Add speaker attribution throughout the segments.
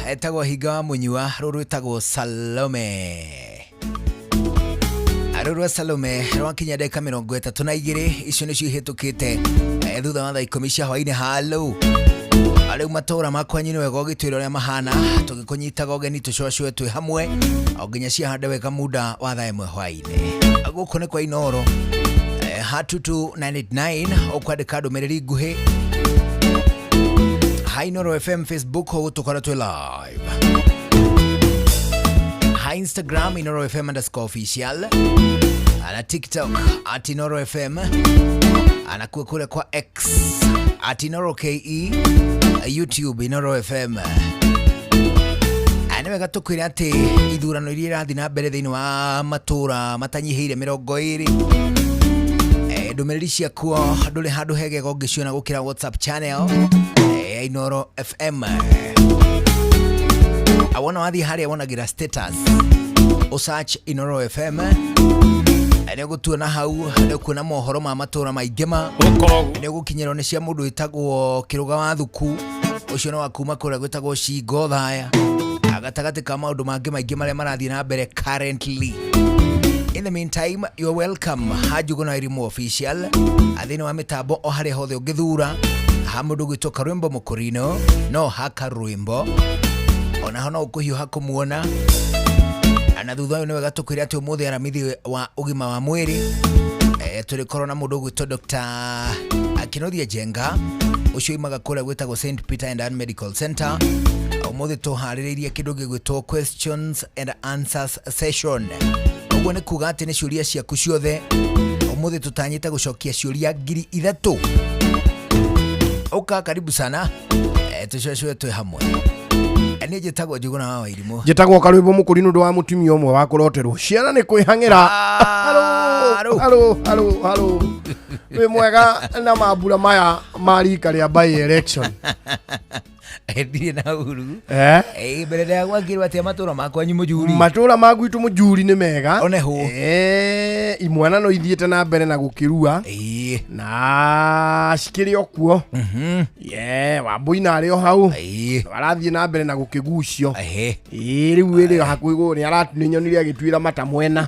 Speaker 1: Etagwo hinga wa munyua, rũrũ rwĩtagwo Salome. Rũrũ rwa Salome rwakinya ndagĩka 32 icio nĩcio ihĩtũkĩte thutha wa thaa 10 cia hwainĩ. Halo, rĩu matũra makwanyu nĩ wega ũgĩtwĩra ũrĩa mahana, tũgĩkũnyitaga ũgeni tũcũacũe twĩ hamwe o nginya ciahande wega muda wa thaa 1 hwainĩ. Gũkũ nĩ kwa Inoro hatutu 989, ũkwandĩka ndũmĩrĩri nguhĩ ha Inoro FM Facebook, ũgũtũkora twĩ live ha Instagram Inoro FM underscore official, na TikTok at Inoro FM, anakuwa kule kwa X at Inoro KE, YouTube Inoro FM. Nĩ wega tũkwĩre atĩ ithurano iria irathiĩ na mbere thĩinĩ wa matũra matanyihĩire 20, ndũmĩrĩri ciakuo ndũrĩ handũ hegega ũngĩciona gũkĩra WhatsApp channel ya Inoro FM. Awona wathiĩ harĩa wonagĩra status, ũsearch Inoro FM, nĩ ũgũtuona hau, nĩ ũkuona mohoro ma matũra maingĩ ma nĩ ũgũkinyĩrwo nĩ cia mũndũ wĩtagwo Kĩrũga wa Thuku, ũcio nĩ wa kuma kũrĩa gwĩtagwo Cingo Thaya, gatagatĩ ka maũndũ mangĩ maingĩ marĩa marathiĩ na mbere currently. In the meantime, you're welcome ha Njuguna Elimu Official thĩinĩ wa mĩtambo o harĩa hothe ũngĩthura, ha mũndũ gwĩtwo Karwĩmbo Mũkũrino, no ha Karwĩmbo onaho no ũkũhiũha kũmuona. Na thutha ũyũ nĩ wega tũkwĩre atĩ ũmũthĩ aramithi wa ũgima wa mwĩrĩ, tũrĩkorwo na mũndũ ũgwĩtwo Dr. Kinothia Njenga, ũcio umaga kũrĩa gwĩtagwo St Peter and Ann Medical Center. Ũmũthĩ tũharĩrĩirie kĩndũ gĩgwĩtwo questions and answers session. Ũguo nĩ kuga atĩ nĩ ciũria ciaku ciothe. Ũmũthĩ tũtanyĩte gũcokia ciũria 3000. Ũka karibu sana, tũcocwe twĩ hamwe. Niĩ njĩtagwo Njuguna wa Wairimũ.
Speaker 2: Njĩtagwo Karwĩmbo Mũkũri nĩ ũndũ wa mũtumia ũmwe wa kũroterwo ciana nĩ kwĩhang'ĩra.
Speaker 1: Haro.
Speaker 2: Haro, haro, haro, wĩ mwega na mambura maya ma rika rĩa by election?
Speaker 1: Ndirĩ na uru.
Speaker 2: Eh?
Speaker 1: Mbere ndagwakirwo atĩa matũra makwanyu mũjuri?
Speaker 2: Matũra ma gwitũ mũjuri nĩ mega.
Speaker 1: One hũ.
Speaker 2: Imwana no ithiĩte na mbere na gũkĩrua na cikĩrĩ o kuo. Ye, Wambũi na arĩ o hau. Arathiĩ na mbere na gũkĩgucio. Ĩĩ, rĩu ĩrĩ hakuhĩ nĩ nyonire agĩtuĩra mata mwena,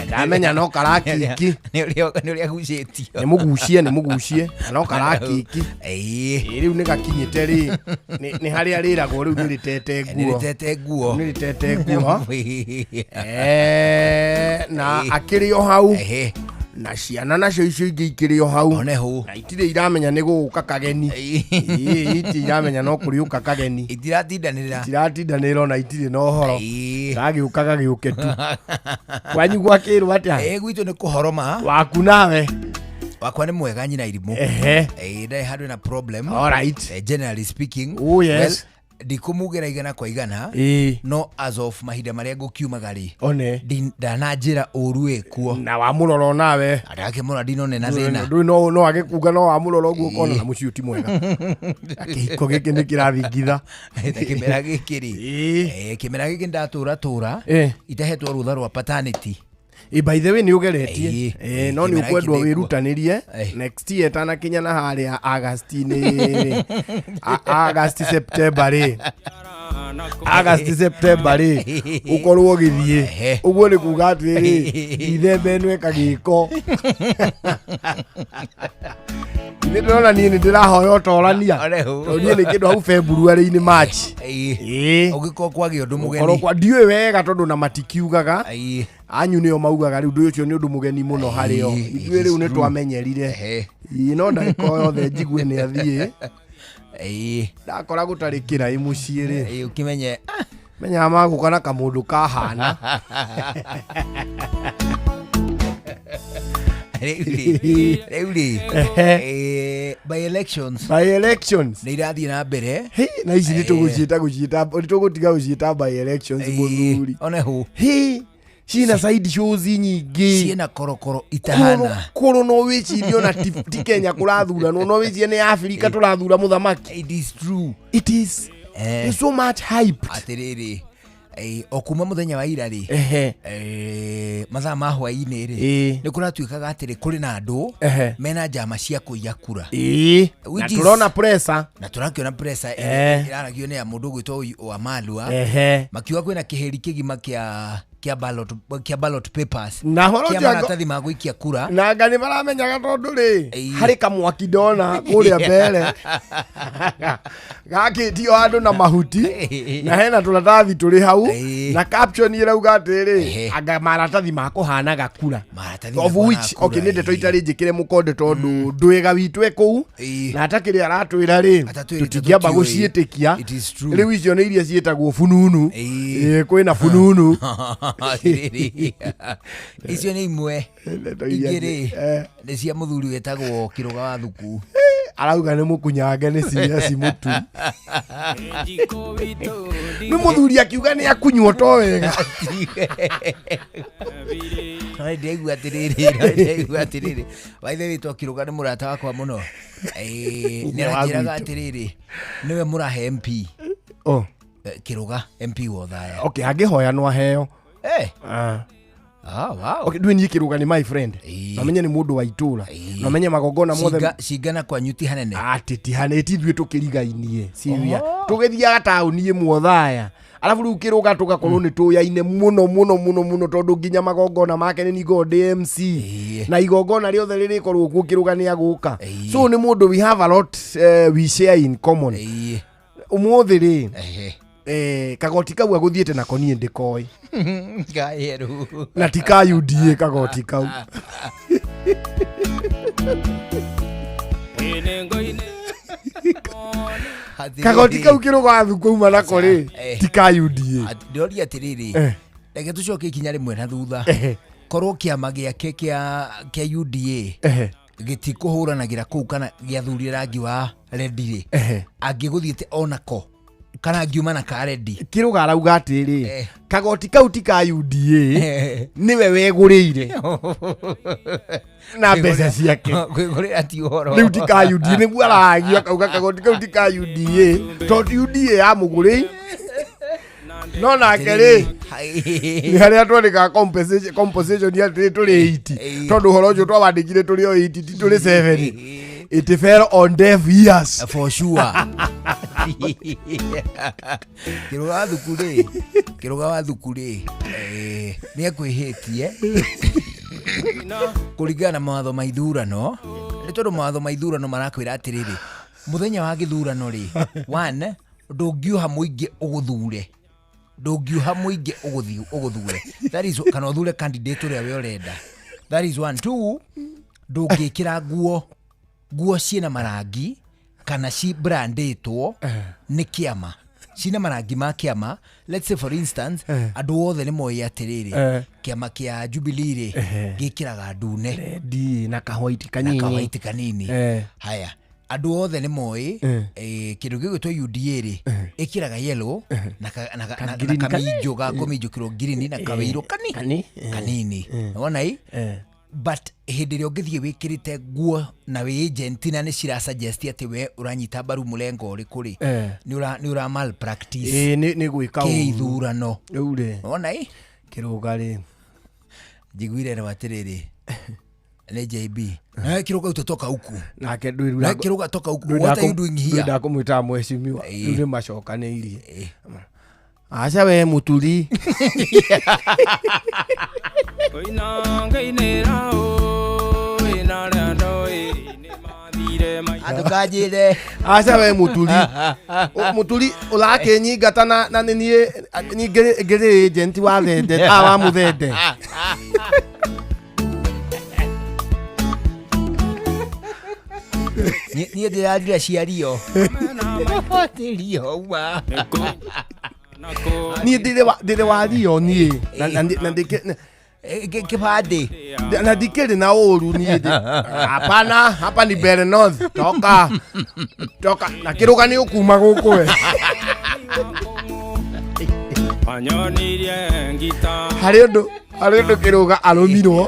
Speaker 2: ndamenya no karakiki.
Speaker 1: Nĩ ũrĩa gucĩtio.
Speaker 2: Nĩ mũgucie, nĩ mũgucie na no karakiki. Ĩĩ, rĩu nĩ gakinyĩte rĩ, nĩ harĩa rĩragwo rĩu nĩ rĩtete
Speaker 1: nĩ
Speaker 2: nguo.
Speaker 1: Rĩtete nguo.
Speaker 2: Nĩ rĩtete nguo. Na akĩrĩ o hau. Na ciana nacio icio ingĩ ikĩrĩ o hau.
Speaker 1: One hũ.
Speaker 2: Na itirĩ iramenya nĩ gũgũka kageni. Ĩĩ, itirĩ iramenya no kũrĩũka kageni.
Speaker 1: Itiratindanĩrĩra.
Speaker 2: Itiratindanĩra ona itirĩ na ũhoro. Gagĩũka gagĩũke tu. Kwanyu gwakĩrwo atĩa?
Speaker 1: Gwitũ nĩ kũhoroma.
Speaker 2: Waku nawe?
Speaker 1: Wakwa nĩ mwega, nyina irimũ. Ndarĩ handũ na problem.
Speaker 2: Alright.
Speaker 1: Generally speaking.
Speaker 2: Oh, yes.
Speaker 1: Well, ndikumugĩra igana kwa igana, no as of mahinda marĩa ngũkiumaga rĩ,
Speaker 2: one
Speaker 1: ndananjĩra ũru ĩkuo.
Speaker 2: Na wamũrora onawe?
Speaker 1: Ndakĩmũra ndinone na thĩna.
Speaker 2: Ndũĩ no agĩkuga no wamũrora ũguo ũkona na mũciĩ ti mwega, kĩhiko gĩkĩ nĩ kĩrathingitha.
Speaker 1: Ta kĩmera gĩkĩ rĩ, kĩmera gĩkĩ ndatũra tũra itahetwo rũtha rwa paternity.
Speaker 2: By the way, nĩ ũgeretie. No nĩ
Speaker 1: kĩmera
Speaker 2: ũkwendwo
Speaker 1: gĩkĩ ndĩkuo.
Speaker 2: wĩrutanĩrie next year ĩtanakinya na harĩa August-inĩ, August September rĩ, August September rĩ, ũkorwo ũgĩthiĩ. Ũguo nĩ kuga atĩrĩrĩ, ithembe ĩno ĩkagĩko nĩ ndĩrona niĩ nĩ ndĩrahoya ũtorania.
Speaker 1: One hũ.
Speaker 2: Tondũ niĩ nĩ kĩndũ hau February-inĩ, March.
Speaker 1: Ũngĩkorwo kwagĩa ũndũ
Speaker 2: Ũkorwo
Speaker 1: mũgeni.
Speaker 2: ndiũĩ wega tondũ na matikiugaga. Anyu nĩo maugaga rĩu ndũ ũcio nĩ ũndũ mũgeni mũno harĩo. Ithuĩ rĩu nĩ twamenyerire. Ĩĩ, no ndagĩka o yothe njigue nĩ athiĩ, ndakora gũtarĩ kĩraĩ mũciĩ rĩ,
Speaker 1: ũkĩmenye
Speaker 2: menyaga magũka na kamũndũ kahana.
Speaker 1: Rĩu rĩ, by elections
Speaker 2: by elections
Speaker 1: nĩ irathiĩ na mbere.
Speaker 2: Hĩ, na ici nĩ tũgũciĩta gũciĩta nĩ tũgũtiga gũciĩta by elections, mũthuri.
Speaker 1: One hũ.
Speaker 2: Hĩ, ciĩna side shows nyingĩ.
Speaker 1: Ciĩna korokoro itahana.
Speaker 2: Kũrũ no wĩcirie ona ti Kenya kũrathuranwo, no wĩcirie nĩ Afrika tũrathura mũthamaki.
Speaker 1: It is true.
Speaker 2: It is. There's so much hype.
Speaker 1: Atĩrĩrĩ, O kuma muthenya wa ira rĩ, mathaa ma hwaĩ-inĩ rĩ, nĩ kũratuĩkaga atĩrĩ kũrĩ na andũ mena njama cia kũiya kura.
Speaker 2: Which na tũrona pressure.
Speaker 1: Na tũrakĩona pressure ĩraragio nĩ ya mũndũ ũgwĩtwo wa Malua, makiuga kwĩna kĩhĩri kĩgima kĩa kĩa ballot papers,
Speaker 2: na horo
Speaker 1: kĩa maratathi ma gũikia kura.
Speaker 2: Na anga nĩ maramenyaga tondũ rĩ, harĩ kamwaki ndona kũrĩa mbere gakĩtio handũ na mahuti, na hena tũratathi tũrĩ hau, na caption ĩrauga atĩrĩ, anga maratathi ma kũhanaga kura.
Speaker 1: Maratathi
Speaker 2: of
Speaker 1: ma
Speaker 2: which
Speaker 1: kũhana
Speaker 2: okay,
Speaker 1: kura,
Speaker 2: nĩ ndeto itarĩ njĩkĩre mũkonde tondũ ndwĩga witũ e kũu, na atakĩrĩ aratwĩra rĩ,
Speaker 1: Atatwĩrĩte
Speaker 2: tũtingĩamba
Speaker 1: tũtiũĩ.
Speaker 2: gũciĩtĩkia.
Speaker 1: It is true.
Speaker 2: Rĩu icio nĩ iria ciĩtagwo fununu. Kwĩna fununu.
Speaker 1: Atĩrĩrĩ, icio nĩ imwe.
Speaker 2: Ndeto iria
Speaker 1: Ingĩ rĩ, nĩ cia mũthuri wĩtagwo Kĩrũga wa Thuku.
Speaker 2: Arauga nĩ mũkunyange nĩ CS mũtu, nĩ mũthuri akiuga nĩ akunywo to wega.
Speaker 1: No ndĩraigua atĩrĩrĩ, no ndĩraigua atĩrĩrĩ, waithe wĩtwo Kĩrũga nĩ mũrata wakwa mũno. Nĩ
Speaker 2: Wa
Speaker 1: aranjĩraga
Speaker 2: gwitũ.
Speaker 1: atĩrĩrĩ, nĩwe mũrahe MP.
Speaker 2: Oh,
Speaker 1: Kĩrũga MP Wothaya.
Speaker 2: Okay, angĩhoya no aheo. Ah.
Speaker 1: Ah, wow.
Speaker 2: Okay, ndũĩ niĩ Kĩrũga nĩ my friend. No menye nĩ mũndũ wa itũra. No menye magongona mothe.
Speaker 1: Cingana kwanyu ti hanene.
Speaker 2: Atĩ ti hanene, ti ithuĩ tũkĩrigainie ciria, tũgĩthiaga taũni ĩmwe Othaya, arabu rĩu Kĩrũga tũgakorwo nĩ tũyaine mũno mũno mũno mũno, tondũ nginya magongona make nĩ ningoo ndĩ MC, na igongona rĩothe rĩrĩkorwo kuo Kĩrũga nĩ agũka. So nĩ mũndũ we have a lot, we share in common. Ũmũthĩ rĩ, kagoti kau agũthiĩte nako niĩ ndĩkoĩ.
Speaker 1: Gaeru.
Speaker 2: Na ti ka UDA kagoti kau. Kagoti kau Kĩrũga thuku nako rĩ, ti ka UDA.
Speaker 1: Ndĩroria atĩrĩrĩ, reke tũcoke ikinya rĩmwe na thutha. Korwo kĩama gĩake kĩa UDA gĩtikũhũranagĩra kũu kana gĩathurire rangi wa red rĩ, angĩgũthiĩte onako kana angiuma na ka red?
Speaker 2: Kĩrũga arauga atĩrĩ, kagoti kau ti ka UDA, nĩwe wegũrĩire na mbeca ciake.
Speaker 1: Kwĩgũrĩra ti ũhoro.
Speaker 2: Rĩu ti ka UDA, nĩguo aragio akauga kagoti kau ti ka UDA tondũ UDA yamũgũrĩi no nake rĩ, nĩ harĩa twandĩkaga compensation atĩrĩ tũrĩ 80, tondũ ũhoro ũcio twawandĩkire tũrĩ o 80, ti tũrĩ 7. It fell on deaf ears.
Speaker 1: For sure. Kĩrũga wa thuku rĩ, Kĩrũga wa thuku rĩ, nĩ ekwĩhĩtie kũringana na mawatho ma ithurano, nĩ tondũ mawatho ma ithurano marakwĩra atĩrĩrĩ, mũthenya wa gĩthurano rĩ, one, ndũngiũha mũingĩ ũgũthure, ndũngiũha mũingĩ ũgũthi ũgũthure, that is, kana ũthure candidate ũrĩa we ũrenda. That is one. Two, ndũngĩkĩra nguo ciĩna marangi kana ci brandĩtwo nĩ kĩama, cina marangi ma kĩama. Let's say, for instance, andũ othe nĩ moĩ atĩrĩrĩ, kĩama kĩa Jubilee rĩ, gĩkĩraga ndune
Speaker 2: red na kahwaiti
Speaker 1: na
Speaker 2: kanini.
Speaker 1: Kawaiti kanini. Haya, andũ othe nĩ moĩ kĩndũ gĩgwĩtwo UDA rĩ, ĩkĩraga yellow na
Speaker 2: green
Speaker 1: kaminjũ ga kũminjũkĩrwo ngirini na kawĩirũ kani
Speaker 2: kani
Speaker 1: kanini, wona i. But hĩndĩ ĩrĩa ũngĩthiĩ wĩkĩrĩte nguo na wĩ agent na nĩ cira suggest atĩ we ũranyita mbaru mũrengo ũrĩkũ rĩ, nĩ ũra malpractice
Speaker 2: Nĩ gwĩka ũru.
Speaker 1: kĩithurano.
Speaker 2: Rĩu rĩ,
Speaker 1: wona i.
Speaker 2: Kĩrũga rĩ,
Speaker 1: Njiguire rĩu atĩrĩrĩ, nĩ JB nawe Kĩrũga utatoka huku.
Speaker 2: Nake
Speaker 1: nawe Kĩrũga toka huku, what are you doing here?
Speaker 2: Ndwĩnda mheshimiwa. Rĩu nĩ macokanĩirie, aca we mũturi.
Speaker 3: Koinangainĩra ũĩ na arĩa ndoĩ nĩ mathire maitho.
Speaker 1: Andũkanjĩre.
Speaker 2: Aca we mũturi. Mũturi ũrakĩnyingata na nĩ niĩ niĩ ngĩrĩ agent wa thende wa mũthende.
Speaker 1: Niĩ ndĩrandira ciario rio uma.
Speaker 2: Niĩ ndĩrĩ wa rio niĩ na
Speaker 1: Kĩbandĩ.
Speaker 2: Na ndikĩrĩ na ũru niĩ hapana, hapa ni Mbere North, toka toka na Kĩrũga nĩ ũkuma gũkũ we.
Speaker 3: Anyonirie ngita.
Speaker 2: Harĩ ũndũ Kĩrũga arũmirwo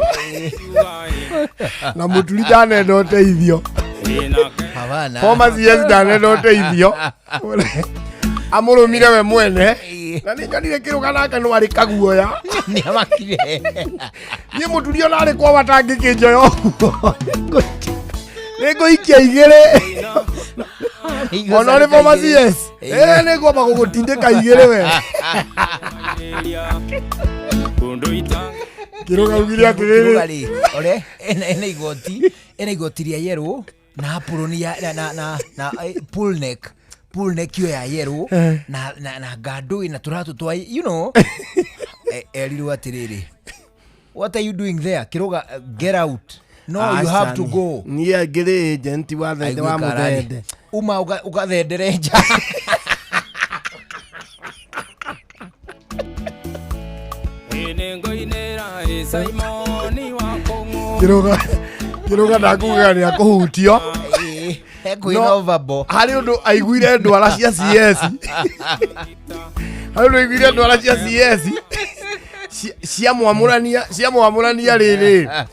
Speaker 2: na mũturi ndanenda ũteithio.
Speaker 1: Habana.
Speaker 2: Former CS ndanenda ũteithio, amũrũmire we mwene. Na nĩ nyonire kĩrũga nake no arĩ kaguoya.
Speaker 1: Nĩ amakire.
Speaker 2: Niĩ mũturi ona arĩ kwa watangĩkĩnjoya ũguo. Nĩ ngũikia igĩrĩ. Ona ũrĩ former CS. Nĩ ngwamba gũgũtindĩka igĩrĩ we. Kĩrũga ugire atĩrĩrĩ.
Speaker 1: Ore ena igoti, ena igoti rĩa yellow na apron ya na pull neck. Pull neck yo ya yellow na na na ngandũ na tũratũ twa you know. Erirwo atĩrĩrĩ. What are you doing there? Kĩrũga, get out. No, you have to go.
Speaker 2: Niĩ ngĩrĩ agent wa thende wa mũthende.
Speaker 1: Uma ũgathendere nja.
Speaker 2: Kĩrũga ndakugaga nĩ akũhutio. Harĩ ũndũ aiguire ndwara cia CS. Harĩ ũndũ aiguire ndwara cia CS. Cia mwamũrania rĩrĩ.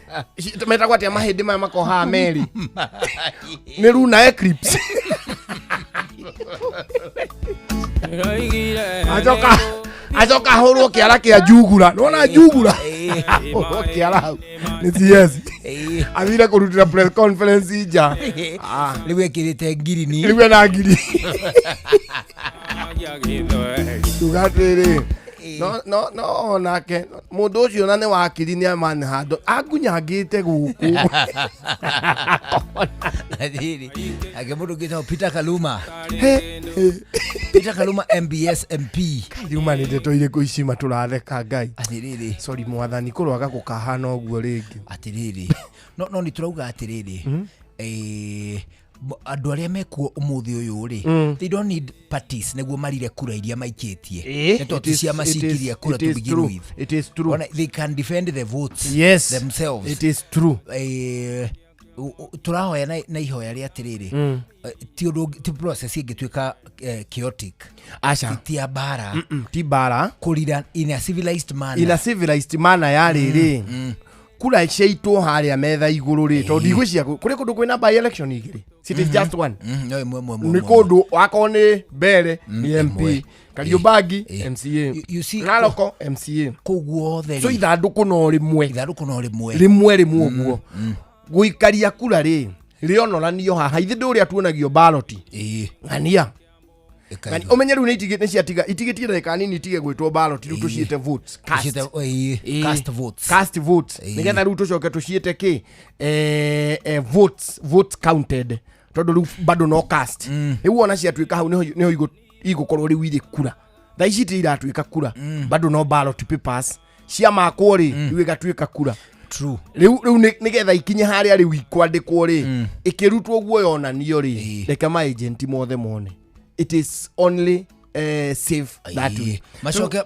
Speaker 2: Metagwo atĩa mahĩndĩ maya makohaga merĩ? Nĩ Lunar Eclipse. Acoka ahũrwo kĩara kĩa njugura. Nĩwona njugura? Ahũrwo kĩara hau. Nĩ CS. Athire kũrutĩra press conference nja.
Speaker 1: Rĩu ekĩrĩte ngirini.
Speaker 2: Rĩu ena ngiri. Tuga atĩrĩrĩ. No no nake mũndũ ũcio na nĩ wakiri nĩ amani handũ angunyangĩte gũkũ.
Speaker 1: Atĩrĩrĩ, ake mũndũ ũngĩ Peter Kaluma. Peter Kaluma MBS MP.
Speaker 2: Riuma nĩ ndeto irĩkũ ici matũratheka Ngai.
Speaker 1: Atĩrĩrĩ.
Speaker 2: Sorry mwathani kũrwaga gũkahana ũguo rĩngĩ.
Speaker 1: Atĩrĩrĩ. No nĩ tũrauga atĩrĩrĩ. Andũ arĩa mekuo ũmũthĩ ũyũ rĩ, they don't need parties nĩguo marire kura iria maikĩtie. Nĩ tondũ cia macikirie kura to begin with.
Speaker 2: It is true.
Speaker 1: Ona, they can defend the votes
Speaker 2: yes
Speaker 1: themselves.
Speaker 2: It is true.
Speaker 1: Tũrahoya na ihoya rĩa atĩrĩrĩ, ti ũndũ, ti process ĩngĩtuĩka chaotic.
Speaker 2: Aca.
Speaker 1: Ti ya mbara.
Speaker 2: Ti mbara.
Speaker 1: Kũrira in a civilized manner.
Speaker 2: In a civilized manner ya rĩrĩ. Kura ciaitwo harĩa metha igũrũ rĩ, tondũ ndigwĩciria kũrĩ kũndũ kwĩna by election igĩrĩ. It is just one.
Speaker 1: No, ĩmwe,
Speaker 2: Nĩ kũndũ wakorwo nĩ Mbere nĩ MP, Kariobangi MCA,
Speaker 1: You see,
Speaker 2: Naroko MCA.
Speaker 1: Kũu guothe
Speaker 2: So ithandũkũ no rĩmwe.
Speaker 1: Ithandũkũ no rĩmwe.
Speaker 2: Rĩmwe rĩmwe ũguo. Gũikaria kura rĩ, rĩonoranio haha. Ithe ndũrĩa tuonagio ballot. Ng'ania. Ũmenye rĩu nĩ ciatiga, itigĩtie ndagĩka nini itige gwĩtwo ballot, rĩu tũciĩte votes. Cast.
Speaker 1: Cast votes.
Speaker 2: Cast votes. Nĩgetha rĩu tũcoke tũciĩte kĩ? Votes, votes counted. Tondũ rĩu bado no cast. Rĩu ona ciatuĩka hau nĩho igũkorwo rĩu irĩ kura. Thaa ici ti iratuĩka kura. Bado no ballot papers. Ciamakwo rĩ, rĩu ĩgatuĩka kura.
Speaker 1: True.
Speaker 2: Rĩu nĩgetha ikinye harĩa rĩu ikwandĩkwo rĩ, ĩkĩrutwo guo yonanio rĩ, reke ma agent mothe mone. It is only safe that way.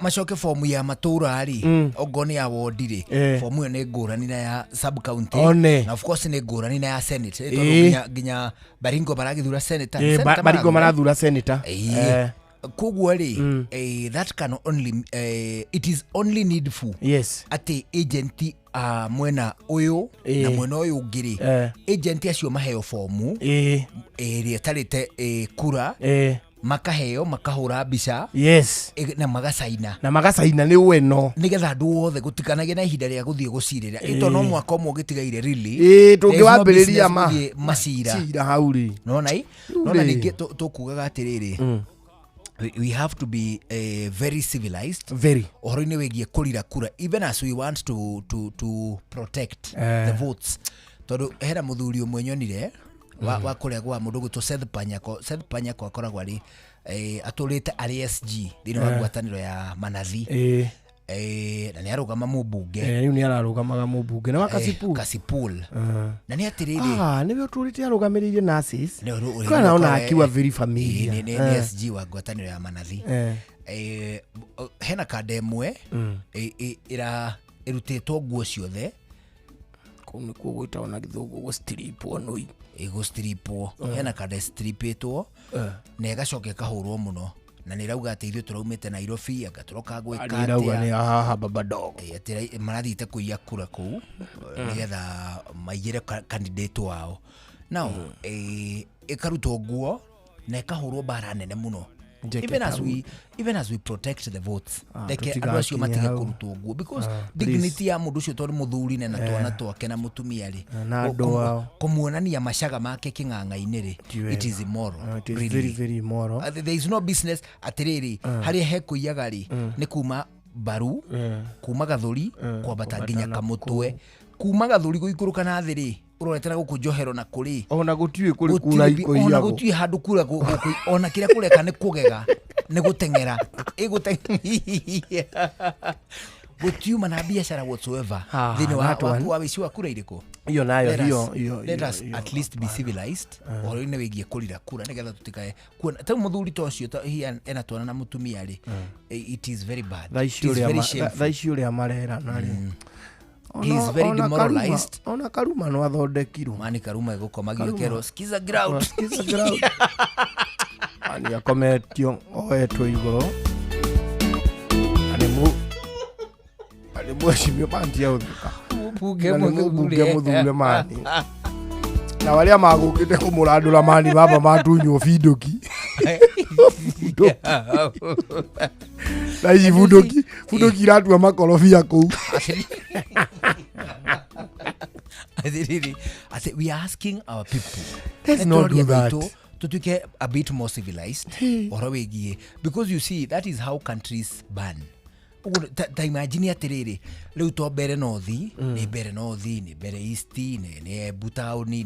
Speaker 1: Macoke fomu ya matũra rĩ, okorwo nĩ ya ward rĩ, fomu ĩyo nĩ ngũrani na ya sub county. Na of course nĩ ngũrani na ya senate. Tondũ nginya Baringo maragĩthura senator.
Speaker 2: Baringo marathura senator.
Speaker 1: Koguo rĩ, that can only, it is only needful.
Speaker 2: Yes.
Speaker 1: Atĩ agent mwena ũyũ na mwena ũyũ ũngĩ rĩ, agent acio maheo fomu ĩrĩa ĩtarĩte kura, makaheo makahũra mbica.
Speaker 2: Yes.
Speaker 1: Na magacaina.
Speaker 2: Na magacaina nĩ weno.
Speaker 1: Nĩgetha andũ othe gũtikanagĩe na ihinda rĩa gũthiĩ gũcirĩra. Ĩto no mwaka ũmwe ũgĩtigaire really.
Speaker 2: Tũngĩwambĩrĩria
Speaker 1: macira.
Speaker 2: Cira hau rĩ.
Speaker 1: Nona ĩ? Nona ningĩ tũkugaga atĩrĩrĩ. We have to be very civilized.
Speaker 2: Very.
Speaker 1: Ũhoro-inĩ wĩgiĩ kũrira kura, even as we want to protect the votes. Tondũ hena mũthuri ũmwe nyonire wa kũrĩa gwa mũndũ ũgwĩtwo Seth Panyako. Seth Panyako akoragwo arĩ atũrĩte arĩ SG thĩinĩ wa ngwatanĩro ya Manathi. Na nĩ arũgama mũmbunge.
Speaker 2: Rĩu nĩ ararũgamaga mũmbunge. Na wa Kasipul.
Speaker 1: Kasipul. Na nĩ atĩrĩrĩ.
Speaker 2: Nĩwe ũtũrĩte arũgamĩrĩire nurses. Kwa naona akiwa very familiar.
Speaker 1: Nĩ SG wa ngwatanĩro ya Manathi. Hena kanda ĩmwe ĩrutĩtwo nguo ciothe.
Speaker 2: Kũu nĩkuo gwĩtagwo na gĩthũngũ gũstripwo nũi.
Speaker 1: Gũstripwo. Hena kanda ĩstripĩtwo na ĩgacoka ĩkahũrwo mũno. Na nĩ ĩrauga atĩ ithuĩ tũraumĩte Nairobi, anga tũroka gwĩka atĩa.
Speaker 2: Ĩrauga nĩ haha baba dog.
Speaker 1: Atĩ marathiĩte kũiya kura kũu nĩgetha maigĩre candidate wao. Now, ĩkarutwo nguo na ĩkahũrwo mbara nene mũno.
Speaker 2: Njeke
Speaker 1: Even as
Speaker 2: ta
Speaker 1: we, even as we protect the votes,
Speaker 2: Ah,
Speaker 1: reke andå acio
Speaker 2: tũtigakinye
Speaker 1: matige
Speaker 2: hau.
Speaker 1: kũrutwo nguo, because
Speaker 2: Ah,
Speaker 1: dignity ya mũndũ ũcio, tondũ mũthuri na twana twake na mũtumia rĩ,
Speaker 2: Na andũ ao.
Speaker 1: kũmuonania macaga make kĩng'ang'a-inĩ rĩ,
Speaker 2: Ti wega.
Speaker 1: it is immoral.
Speaker 2: It is
Speaker 1: really.
Speaker 2: very very immoral.
Speaker 1: There is no business atĩrĩrĩ harĩa hekũiyaga rĩ, nĩ kuma mbaru, kuma gathũri kwambata nginya kamũtwe, kuma gathũri gũikũrũka na thĩ rĩ, ũrorete na gũkũ njohero na kũrĩ
Speaker 2: Ona gũtiũĩ kũrĩ kura
Speaker 1: Gũtirĩ ona
Speaker 2: ikũiyagwo.
Speaker 1: gũtirĩ handũ kura ona kĩrĩa kũreka nĩ kũgega, nĩ gũteng'era ĩgũteng'era, gũtiuma na biacara whatsoever
Speaker 2: Ah,
Speaker 1: thĩinĩ wa
Speaker 2: that one.
Speaker 1: wa wĩici wa kura irĩkũ.
Speaker 2: Iyo nayo
Speaker 1: Let us-
Speaker 2: iyo iyo
Speaker 1: let
Speaker 2: iyo,
Speaker 1: us
Speaker 2: iyo.
Speaker 1: at least be civilized ũhoro-inĩ wĩgiĩ kũrira kura, nĩgetha tũtikae kuona ta mũthuri ta ũcio, ta hihi ena twana na mũtumia rĩ, it is very bad.
Speaker 2: Thaa
Speaker 1: It
Speaker 2: ici
Speaker 1: is
Speaker 2: ũrĩa
Speaker 1: very
Speaker 2: thaa
Speaker 1: shameful.
Speaker 2: ici ũrĩa marerana rĩ.
Speaker 1: He is very demoralized.
Speaker 2: Ona Karuma no athondekirwo.
Speaker 1: Mani Karuma ĩgũkomagio kerwo skiza ground.
Speaker 2: Skiza ground. Ani akometio oetwo igũrũ. Na nĩ na nĩ mwecimio mantia ũtheka.
Speaker 1: Mũmbunge
Speaker 2: Na nĩ mũmbunge
Speaker 1: mũthure.
Speaker 2: mũthure mani. Na arĩa magũkĩte kũmũrandũra mani baba matunywo binduki. Na ici bunduki bunduki iratua makorobia kũu.
Speaker 1: Atĩrĩrĩ, atĩ we are asking our people,
Speaker 2: Let's not do that.
Speaker 1: Tutuike a bit more civilized ũhoro wĩgiĩ, because you see, that is how countries ban. Ũguo ta imagine atĩrĩrĩ, rĩu to mbere nothi, nĩ mbere nothi, nĩ mbere east, nĩ Embu taũni,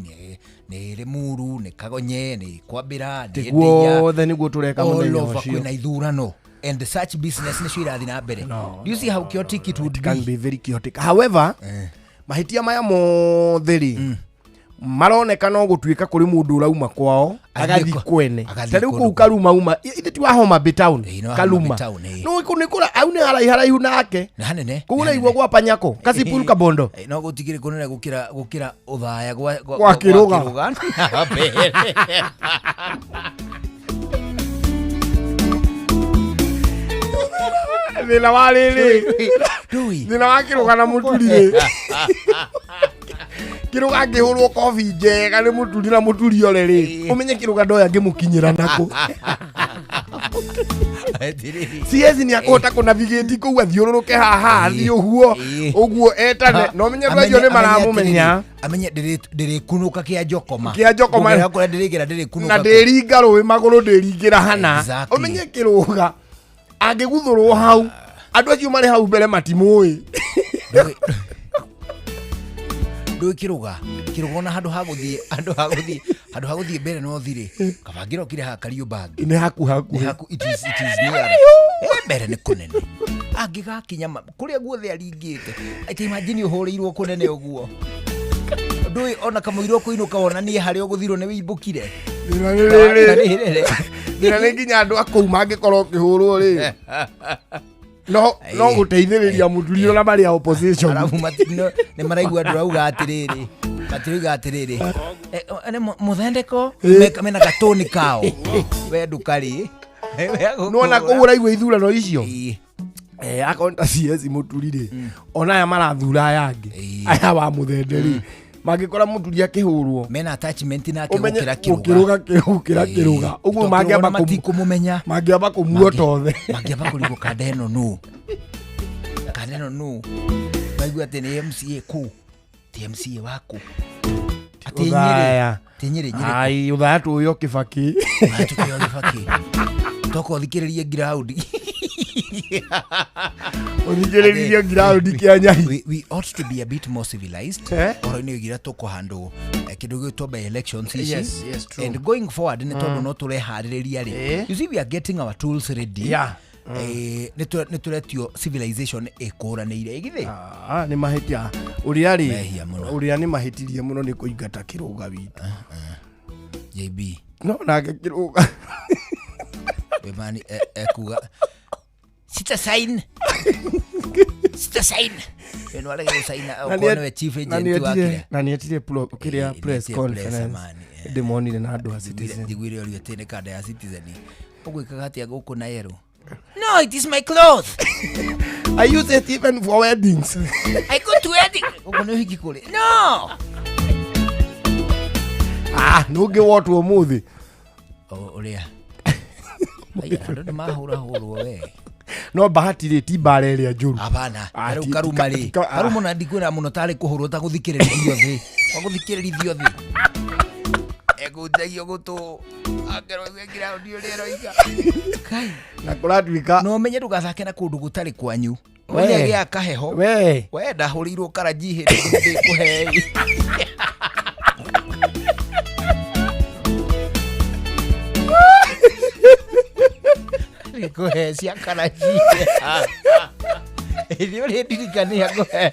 Speaker 1: nĩ Rĩmuru, nĩ Kagonye, nĩ Kwambĩra, nĩ Ndeiya,
Speaker 2: Guothe nĩguo tũreka
Speaker 1: all
Speaker 2: mũthenya
Speaker 1: over
Speaker 2: ũcio.
Speaker 1: kwĩna ithurano and such business nĩcio irathiĩ na mbere.
Speaker 2: No,
Speaker 1: Do you see how chaotic it would
Speaker 2: It can
Speaker 1: be?
Speaker 2: be very chaotic. However, mahĩtia maya mothe rĩ, maroneka no gũtuĩka kũrĩ mũndũ ũrauma kwao
Speaker 1: Athiĩ
Speaker 2: agathiĩ kwene.
Speaker 1: agathiĩ
Speaker 2: Ta rĩu
Speaker 1: kũndũ
Speaker 2: kũu Karuma uma ithe ti wa Homa Bay town.
Speaker 1: Ĩĩ, nĩ wa Homa
Speaker 2: Karuma
Speaker 1: Bay town, ĩĩ.
Speaker 2: no kũ nĩ kũra au nĩ haraihu haraihu nake.
Speaker 1: Nĩ hanene.
Speaker 2: Kũu
Speaker 1: Nĩ
Speaker 2: ũraigua
Speaker 1: hanene.
Speaker 2: gwa Panyako Kasipul Kabondo.
Speaker 1: No gũtigĩrĩ kũnene gũkĩra ũthaya
Speaker 2: Gwa
Speaker 1: gwa
Speaker 2: Kĩrũga.
Speaker 1: Kĩrũga na mbere.
Speaker 2: Thĩna wa rĩrĩ,
Speaker 1: Ndũĩ.
Speaker 2: thĩna wa Kĩrũga na Mũturi rĩ, Kĩrũga angĩhũrwo kobi njega nĩ Mũturi na Mũturi ore rĩ, ũmenye Kĩrũga ndoya angĩmũkinyĩra nakũ.
Speaker 1: Atĩrĩrĩ.
Speaker 2: CS nĩ akũhota kũnavigate kũu, athiũrũrũke haha, athiĩ ũguo ũguo etane, no menye andũ acio nĩ maramũmenya.
Speaker 1: Amenye ndĩrĩkunũka kĩa njokoma.
Speaker 2: Kĩa njokoma.
Speaker 1: Kũgerera kũrĩa ndĩrĩgera ndĩrĩkunũka.
Speaker 2: Na ndĩringa rũĩ magũrũ, ndĩringĩra hana. Ũmenye Kĩrũga angĩguthũrwo hau, andũ acio marĩ hau mbere matimũĩ.
Speaker 1: Ndũĩ Kĩrũga ona handũ ha gũthiĩ mbere no thirĩ kabangĩra okire haha Kariũmbangi.
Speaker 2: Nĩ haku hakuhĩ.
Speaker 1: Nĩ haku, it is near. Mbere nĩ kũnene angĩgakinya kũrĩa guothe aringĩte. Ati imagine ũhũrĩirwo kũnene ũguo, ndũĩ ona kamũira ũkũinũka wonanie harĩa ũgũthirwo nĩ wĩimbũkire.
Speaker 2: Thĩna nĩ rĩrĩ, thĩna nĩ nginya andũ a kũu mangĩkorwo ũkĩhũrwo rĩ, no gũteithĩrĩria Mũturi ona marĩ a opposition.
Speaker 1: Arabu nĩ maraigua andũ rauga atĩrĩrĩ, matirauga atĩrĩrĩ, nĩ mũthendeko mena gatũni kao, we ndũkarĩ.
Speaker 2: Nona kũu ũraigua ithurano icio.
Speaker 1: Ĩĩ.
Speaker 2: Akorwo nĩ ta CS Mũturi rĩ, ona aya marathura aya angĩ, aya wa mũthende rĩ, mangĩkora Mũturi akĩhũrwo,
Speaker 1: mena attachment nake
Speaker 2: ũmenye
Speaker 1: gũkĩra Kĩrũga.
Speaker 2: gũkĩrũga gũkĩra Kĩrũga ũguo mangĩamba
Speaker 1: matikũmũmenya.
Speaker 2: Mangĩamba kũmuota othe.
Speaker 1: Mangĩamba kũrigwo kanda ĩno nũ, kanda ĩno nũ, maigua atĩ nĩ MCA kũ, ti MCA waku atĩ Nyĩrĩ.
Speaker 2: Ũthaya.
Speaker 1: Ti Nyĩrĩ, Nyĩrĩ.
Speaker 2: Ai, ũthaya tũyo Kĩbakĩ.
Speaker 1: Tukio Gĩbakĩ toka ũthikĩrĩrie ground.
Speaker 2: Ũthikĩrĩrie ground kĩa Nyahi.
Speaker 1: We ought to be a bit more civilized
Speaker 2: Eh?
Speaker 1: ũhoro-inĩ wĩgiĩ ũrĩa tũkũhandwo kĩndũ gĩgwĩtwo by elections ici.
Speaker 2: Yes, true.
Speaker 1: And going forward, nĩ tondũ no tũreharĩrĩria rĩ, you see, we are getting our tools ready. Nĩ tũretio civilization ĩkũranĩire ĩgithĩ.
Speaker 2: Ah, nĩ mahĩtia ũrĩa rĩ,
Speaker 1: Mehia mũno.
Speaker 2: Ũrĩa nĩ mahĩtirie mũno nĩ kũingata Kĩrũga witũ.
Speaker 1: JB.
Speaker 2: No nake Kĩrũga
Speaker 1: Wĩmani ekuga sita sign, sita sign, ĩno arege gũcaina okorwo nĩwe chief agent wa kĩrĩa.
Speaker 2: Na nĩ etire kĩrĩa
Speaker 1: Ĩĩ,
Speaker 2: press
Speaker 1: nĩetire press,
Speaker 2: conference.
Speaker 1: amani, eh.
Speaker 2: Ndĩmonire na andũ a Citizen.
Speaker 1: Njiguire ũrio atĩ nĩ kanda ya Citizen, ũgwĩkaga atĩa gũkũ na yerũ? No, it is my cloth.
Speaker 2: I use it even for weddings.
Speaker 1: I go to wedding. Gũkũ nĩ ũhiki kũrĩ no.
Speaker 2: Ah, nũngĩ wotwo ũmũthĩ.
Speaker 1: Ũrĩa Aya, andũ nĩ mahũrahũrwo we.
Speaker 2: No bahati rĩ, ti mbara ĩrĩa njũru.
Speaker 1: Hapana.
Speaker 2: Ah,
Speaker 1: Rĩu karuma rĩ, karuma ona ndikwĩra mũno tarĩ kũhũrwo ta gũthikĩrĩrithio thĩ, ta gũthikĩrĩrithio thĩ, ekũnjagio gũtũ akerwo ngiraũndi ũrĩa ĩroiga. Kai.
Speaker 2: Na kũratuĩka
Speaker 1: Na ũmenye ndũgathake na kũndũ gũtarĩ kwanyu.
Speaker 2: We.
Speaker 1: Ũrĩa gĩa kaheho.
Speaker 2: We.
Speaker 1: We ndahũrĩirwo karanji hĩndĩ ĩngĩ kũhei. Kũhe cia karanji ithuĩ ũrĩ ndirikania kũhe.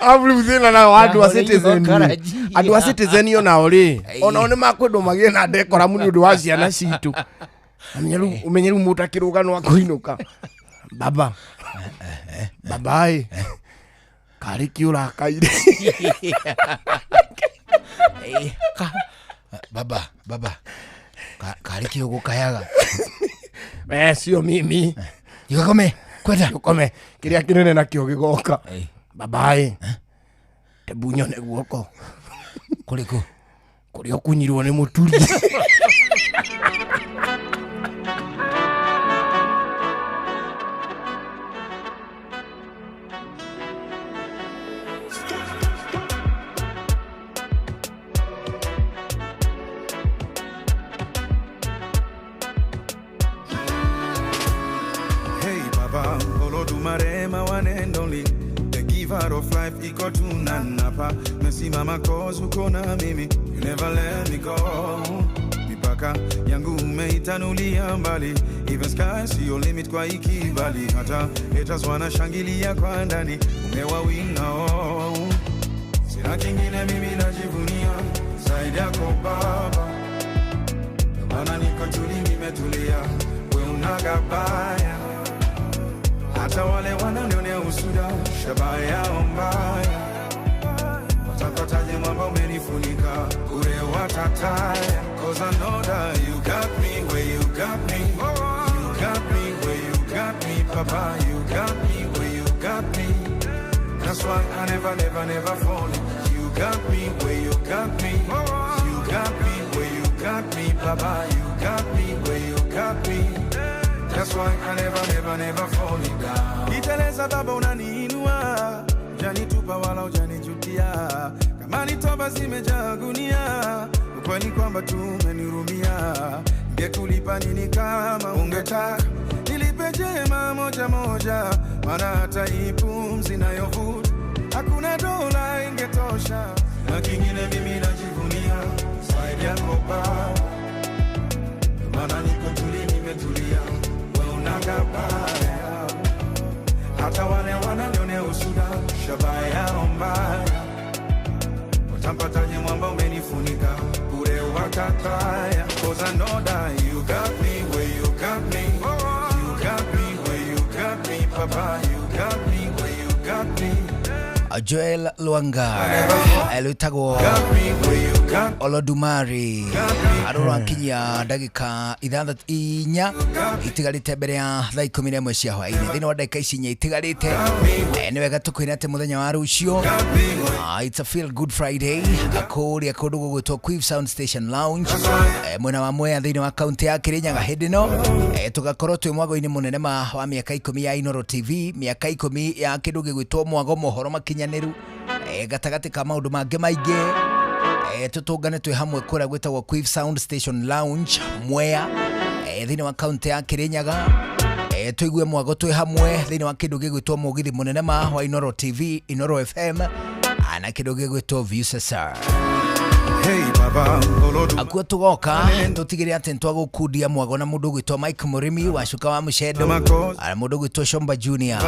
Speaker 2: Abu thĩna nao andũ a
Speaker 1: Ndahũrĩirwo
Speaker 2: Citizen rĩ.
Speaker 1: karanji.
Speaker 2: Andũ a Citizen onao rĩ,
Speaker 1: Ai.
Speaker 2: onao nĩ makwendwo magĩe na decorum nĩ ũndũ wa ciana citũ. Ũmenye rĩu mũtakĩrũgano akũinũka baba baba ĩ karĩ kĩ ũrakaire?
Speaker 1: Eh, baba baba, karĩ kĩ ũgũkayaga?
Speaker 2: We sio mimi.
Speaker 1: Igakome kwenda.
Speaker 2: Ũkome kĩrĩa kĩnene nakĩo gĩgoka.
Speaker 1: Ai.
Speaker 2: Baba ĩ, tebu nyone guoko.
Speaker 1: Kũrĩkũ?
Speaker 2: Kũrĩa ũkunyirwo nĩ mũturi.
Speaker 4: Hey Baba, Olodumare, my one and only. The giver of life, iko tunanapa. Mesimama 'cause uko na mimi. You never let me go. Mipaka yangu umeitanulia mbali. Even sky sio limit kwa ikibali. Hata haters wanashangilia kwa ndani. Umewawina oh. Sina kingine mimi najivunia zaidi yako Baba. Ndio maana niko tuli nimetulia. We unagabaya. Hata wale wananionea usuda, shabaha yao mbaya. Watapataje mwamba umenifunika, bure watataya. 'Cause I know that you got me where you got me. You got me where you got me, Papa. You got me where you got me. That's why I never, never, never fall. You got me where you got me. You got me where you got me, Papa. You got me where you got me. That's why I never, never, never fall down. Niteleza Baba unaniinua, hujanitupa wala hujanijutia. Kama ni toba zimejaa gunia, ukweli kwamba tumenihurumia. Ningekulipa nini kama ungetaka nilipe jema moja moja, maana hata hii pumzi nayovuta hakuna dola ingetosha. Na kingine mimi najivunia zaidi yako Baba, maana niko tuli nimetulia, wewe unagabaya. Hata wale wananionea usuda, shabaha yao mbaya. Watampataje mwamba umenifunika, bure watataya. 'Cause I know that you got me where you got me. You got me where you got me, Papa. You got me where you got me.
Speaker 1: Joel Lwanga rwĩtagwo
Speaker 4: Got me where you got
Speaker 1: Olodumare arũrakinyia ndagĩka ithathatũ inya itigarĩte mbere ya thaa 11 cia hwaĩ-inĩ. Thĩinĩ wa ndagĩka ici inya itigarĩte, nĩ wega tũkwĩre atĩ mũthenya wa rũciũ, it's a feel good Friday kũrĩa kũndũ gũgwĩtwo Quiff Sound Station Lounge, mwena wa Mwea thĩinĩ wa kaunti ya Kirinyaga. Hĩndĩ ĩno tũgakorwo twĩ mwago-inĩ mũnene ma wa mĩaka 10 ya Inooro TV, mĩaka 10 ya kĩndũ gĩgwĩtwo mwago mohoro makinyanĩru, gatagatĩ ka maũndũ mangĩ maingĩ. Tũtũngane twĩ hamwe kũrĩa gwĩtagwo Quiff Sound Station Lounge Mwea, thĩinĩ wa kaunti ya Kirinyaga. Tũigue mwago twĩ hamwe thĩinĩ wa kĩndũ gĩgwĩtwo mũgithi mũnene ma wa Inooro TV, Inooro FM na kĩndũ gĩgwĩtwo Viusasa.
Speaker 4: Hey Baba, Olodumare.
Speaker 1: Akuo tũgoka tũtigĩre atĩ nĩtwagũkundia mwago na mũndũ ũgwĩtwo Mike Mũrĩmi wa Cuka wa Mũcendo na mũndũ ũgwĩtwo Shomba Junior.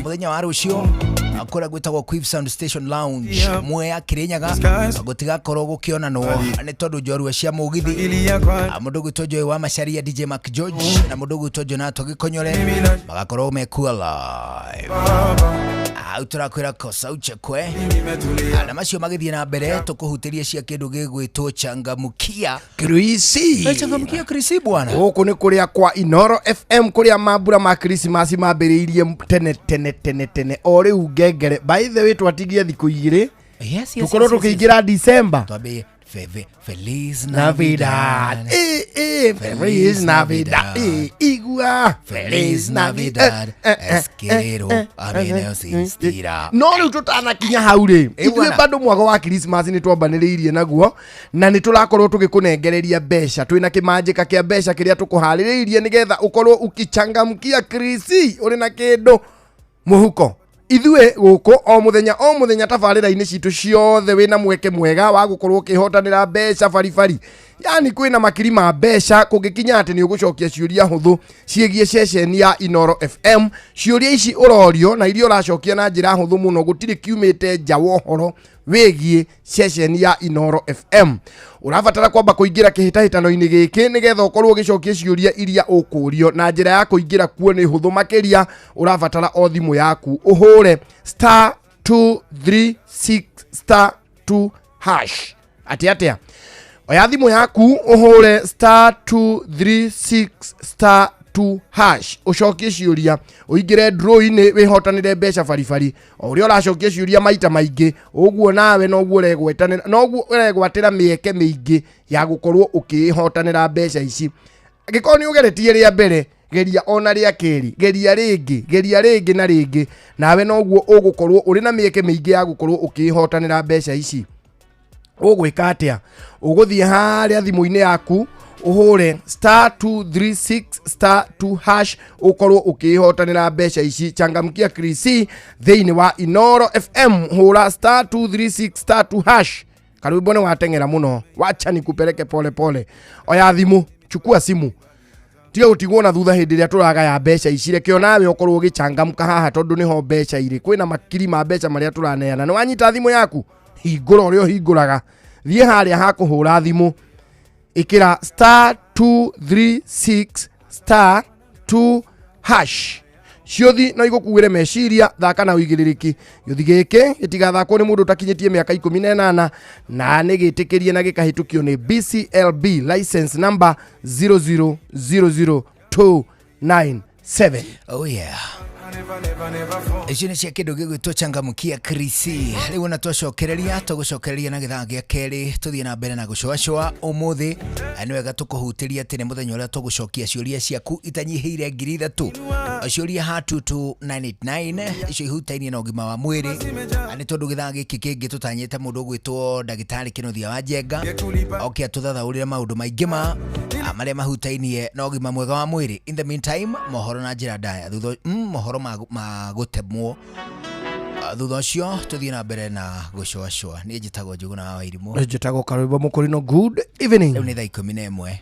Speaker 1: Mũthenya wa rũciũ kũrĩa gwĩtagwo Quiff Sound Station Lounge Mwea Kirinyaga, gũtigakorwo gũkĩonanwo nĩ tondũ njorua cia mũgithi, mũndũ ũgwĩtwo Joy wa Macharia, DJ Mark George na mũndũ ũgwĩtwo Jonato Gĩkonyore magakorwo mekuo live. Hau tũrakwĩra kosa uchekwe na macio magĩthiĩ na mbere tũkũhutĩria cia kĩndũ gĩgwĩtwo changamukia.
Speaker 2: Krisi.
Speaker 1: Changamukia Krisi bwana.
Speaker 2: Gũkũ nĩ kũrĩa kwa Inooro FM, kũrĩa mambura ma Christmas mambĩrĩirie tene tene tene tene o rĩu ngengere. By the way, twatigie thikũ igĩrĩ
Speaker 1: Yes,
Speaker 2: tũkorwo
Speaker 1: yes.
Speaker 2: tũkĩingĩra December.
Speaker 1: Twambie Fe, Feliz
Speaker 2: Navidad.
Speaker 1: Navidad.
Speaker 2: Feliz Navidad. Igua.
Speaker 1: Feliz Navidad. Es quiero a mí insistira.
Speaker 2: No rĩu tũtanakinya hau rĩ,
Speaker 1: Ĩ
Speaker 2: ithuĩ
Speaker 1: bwana.
Speaker 2: bado mwago wa Christmas nĩ twambanĩrĩirie naguo na nĩ tũrakorwo tũgĩkũnengereria mbeca. Twĩna kĩmanjĩka kĩa mbeca kĩrĩa tũkũharĩrĩirie nĩgetha ũkorwo ũkichangamkia krisi ũrĩ na kĩndũ mũhuko. Ithuĩ gũkũ o mũthenya o mũthenya tabarĩra-inĩ citũ ciothe wĩna mweke mwega wa gũkorwo ũkĩhotanĩra mbeca baribari. Yani kwĩna makiri ma mbeca kũngĩkinya atĩ nĩ ũgũcokia ciũria hũthũ ciĩgiĩ ceceni ya Inoro FM. Ciũria ici ũrorio na iria ũracokia na njĩra hũthũ mũno, gũtirĩ kiumĩte nja wa ũhoro wĩgiĩ ceceni ya Inoro FM. Ũrabatara kwamba kũingĩra kĩhĩtahĩtano-inĩ gĩkĩ nĩgetha ũkorwo ũgĩcokia ciũria iria ũkũrio, na njĩra ya kũingĩra kuo nĩ hũthũ makĩria. Ũrabatara o thimũ yaku ũhũre star 236 star 2 hash. Atĩ atĩa? Oya thimũ yaku ũhũre star 236 star 2 hash ũcokie ciũria, ũingĩre draw-inĩ wĩhotanĩre mbeca baribari. O ũrĩa ũracokia ciũria maita maingĩ ũguo nawe noguo ũregwetanĩra, noguo ũregwatĩra mĩeke mĩingĩ ya gũkorwo ũkĩĩhotanĩra mbeca ici. Angĩkorwo nĩ ũgeretie rĩa mbere, geria ona rĩa kerĩ, geria rĩngĩ, geria rĩngĩ na rĩngĩ, nawe noguo ũgũkorwo ũrĩ na mĩeke mĩingĩ ya gũkorwo ũkĩĩhotanĩra mbeca ici. Ũgwĩka atĩa? Ũgũthiĩ harĩa thimũ-inĩ yaku ũhũre star 236 star 2 hash ũkorwo ũkĩĩhotanĩra mbeca ici. Changamkia krisi thĩinĩ wa Inoro FM, hũra star 236 star 2 hash. Karwĩmbo nĩ wateng'era mũno, wacha nikupeleke pole pole. Oya thimũ, chukua simu, tiga gũtigwo na thutha hĩndĩ ĩrĩa tũragaya mbeca ici. Reke onawe ũkorwo ũgĩchangamka haha tondũ nĩho mbeca irĩ. Kwĩna makiri ma mbeca marĩa tũraneana. Nĩ wanyita thimũ yaku, hingũra ũrĩa ũhingũraga, thiĩ harĩa ha kũhũra thimũ, ĩkĩra star 236 star 2 hash. Ciũthi no igũkuĩre meciria, thaka na ũigĩrĩrĩki. Gĩũthi gĩkĩ gĩtigathakwo nĩ mũndũ ũtakinyĩtie mĩaka 18 na nĩ gĩtĩkĩrie na gĩkahĩtũkio nĩ BCLB license number 0000297.
Speaker 1: Oh yeah. Icio nĩ cia kĩndũ gĩgwĩtwo changamkia krisi. Rĩu ona twacokereria tũgũcokereria na gĩthaa gĩa kerĩ tũthiĩ na mbere na gũcũacũa ũmũthĩ. Nĩ wega tũkũhutĩria atĩ nĩ mũthenya ũrĩa tũgũcokia ciũria ciaku itanyihĩire 3000. Ciũria ha 22989 icio ihutainie na ũgima wa mwĩrĩ. Nĩ tondũ gĩthaa gĩkĩ kĩngĩ tũtanyĩte mũndũ ũgwĩtwo ndagĩtarĩ Kĩnuthia wa Njenga oke atũthathaũrĩre maũndũ maingĩ ma marĩa mahutainie na ũgima mwega wa mwĩrĩ. In the meantime, mohoro na njĩra ndaya thutha mohoro ma gũtemwo. Thutha ũcio tũthiĩ na mbere na gũcũacũa. Niĩ njĩtagwo Njũgũna wa Wairimũ.
Speaker 2: Njĩtagwo Karwĩmbo Mũkũrino. Good evening.
Speaker 1: Rĩu nĩ thaa 11.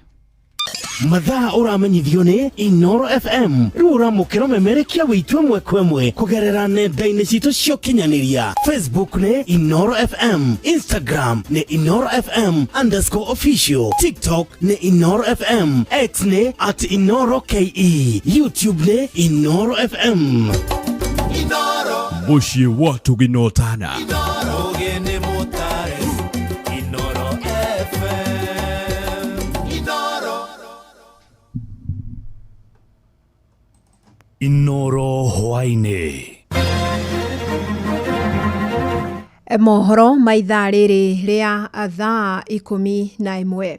Speaker 5: Mathaa ũramenyithio nĩ Inoro FM. Rĩu ũramũkĩra ũmemerekia wĩitũ ĩmwe kwa ĩmwe kũgerera nenda-inĩ citũ cia ũkinyanĩria. Facebook nĩ Inoro FM, Instagram nĩ Inoro FM underscore official, TikTok nĩ Inoro FM, X nĩ at Inoro KE, YouTube nĩ Inoro FM.
Speaker 6: Mũciĩ wa Tũginotana.
Speaker 3: Ũgeni mũtare Inoro FM.
Speaker 6: Inoro hwaĩ-inĩ.
Speaker 7: Mohoro ma ithaa rĩrĩ rĩa thaa 11.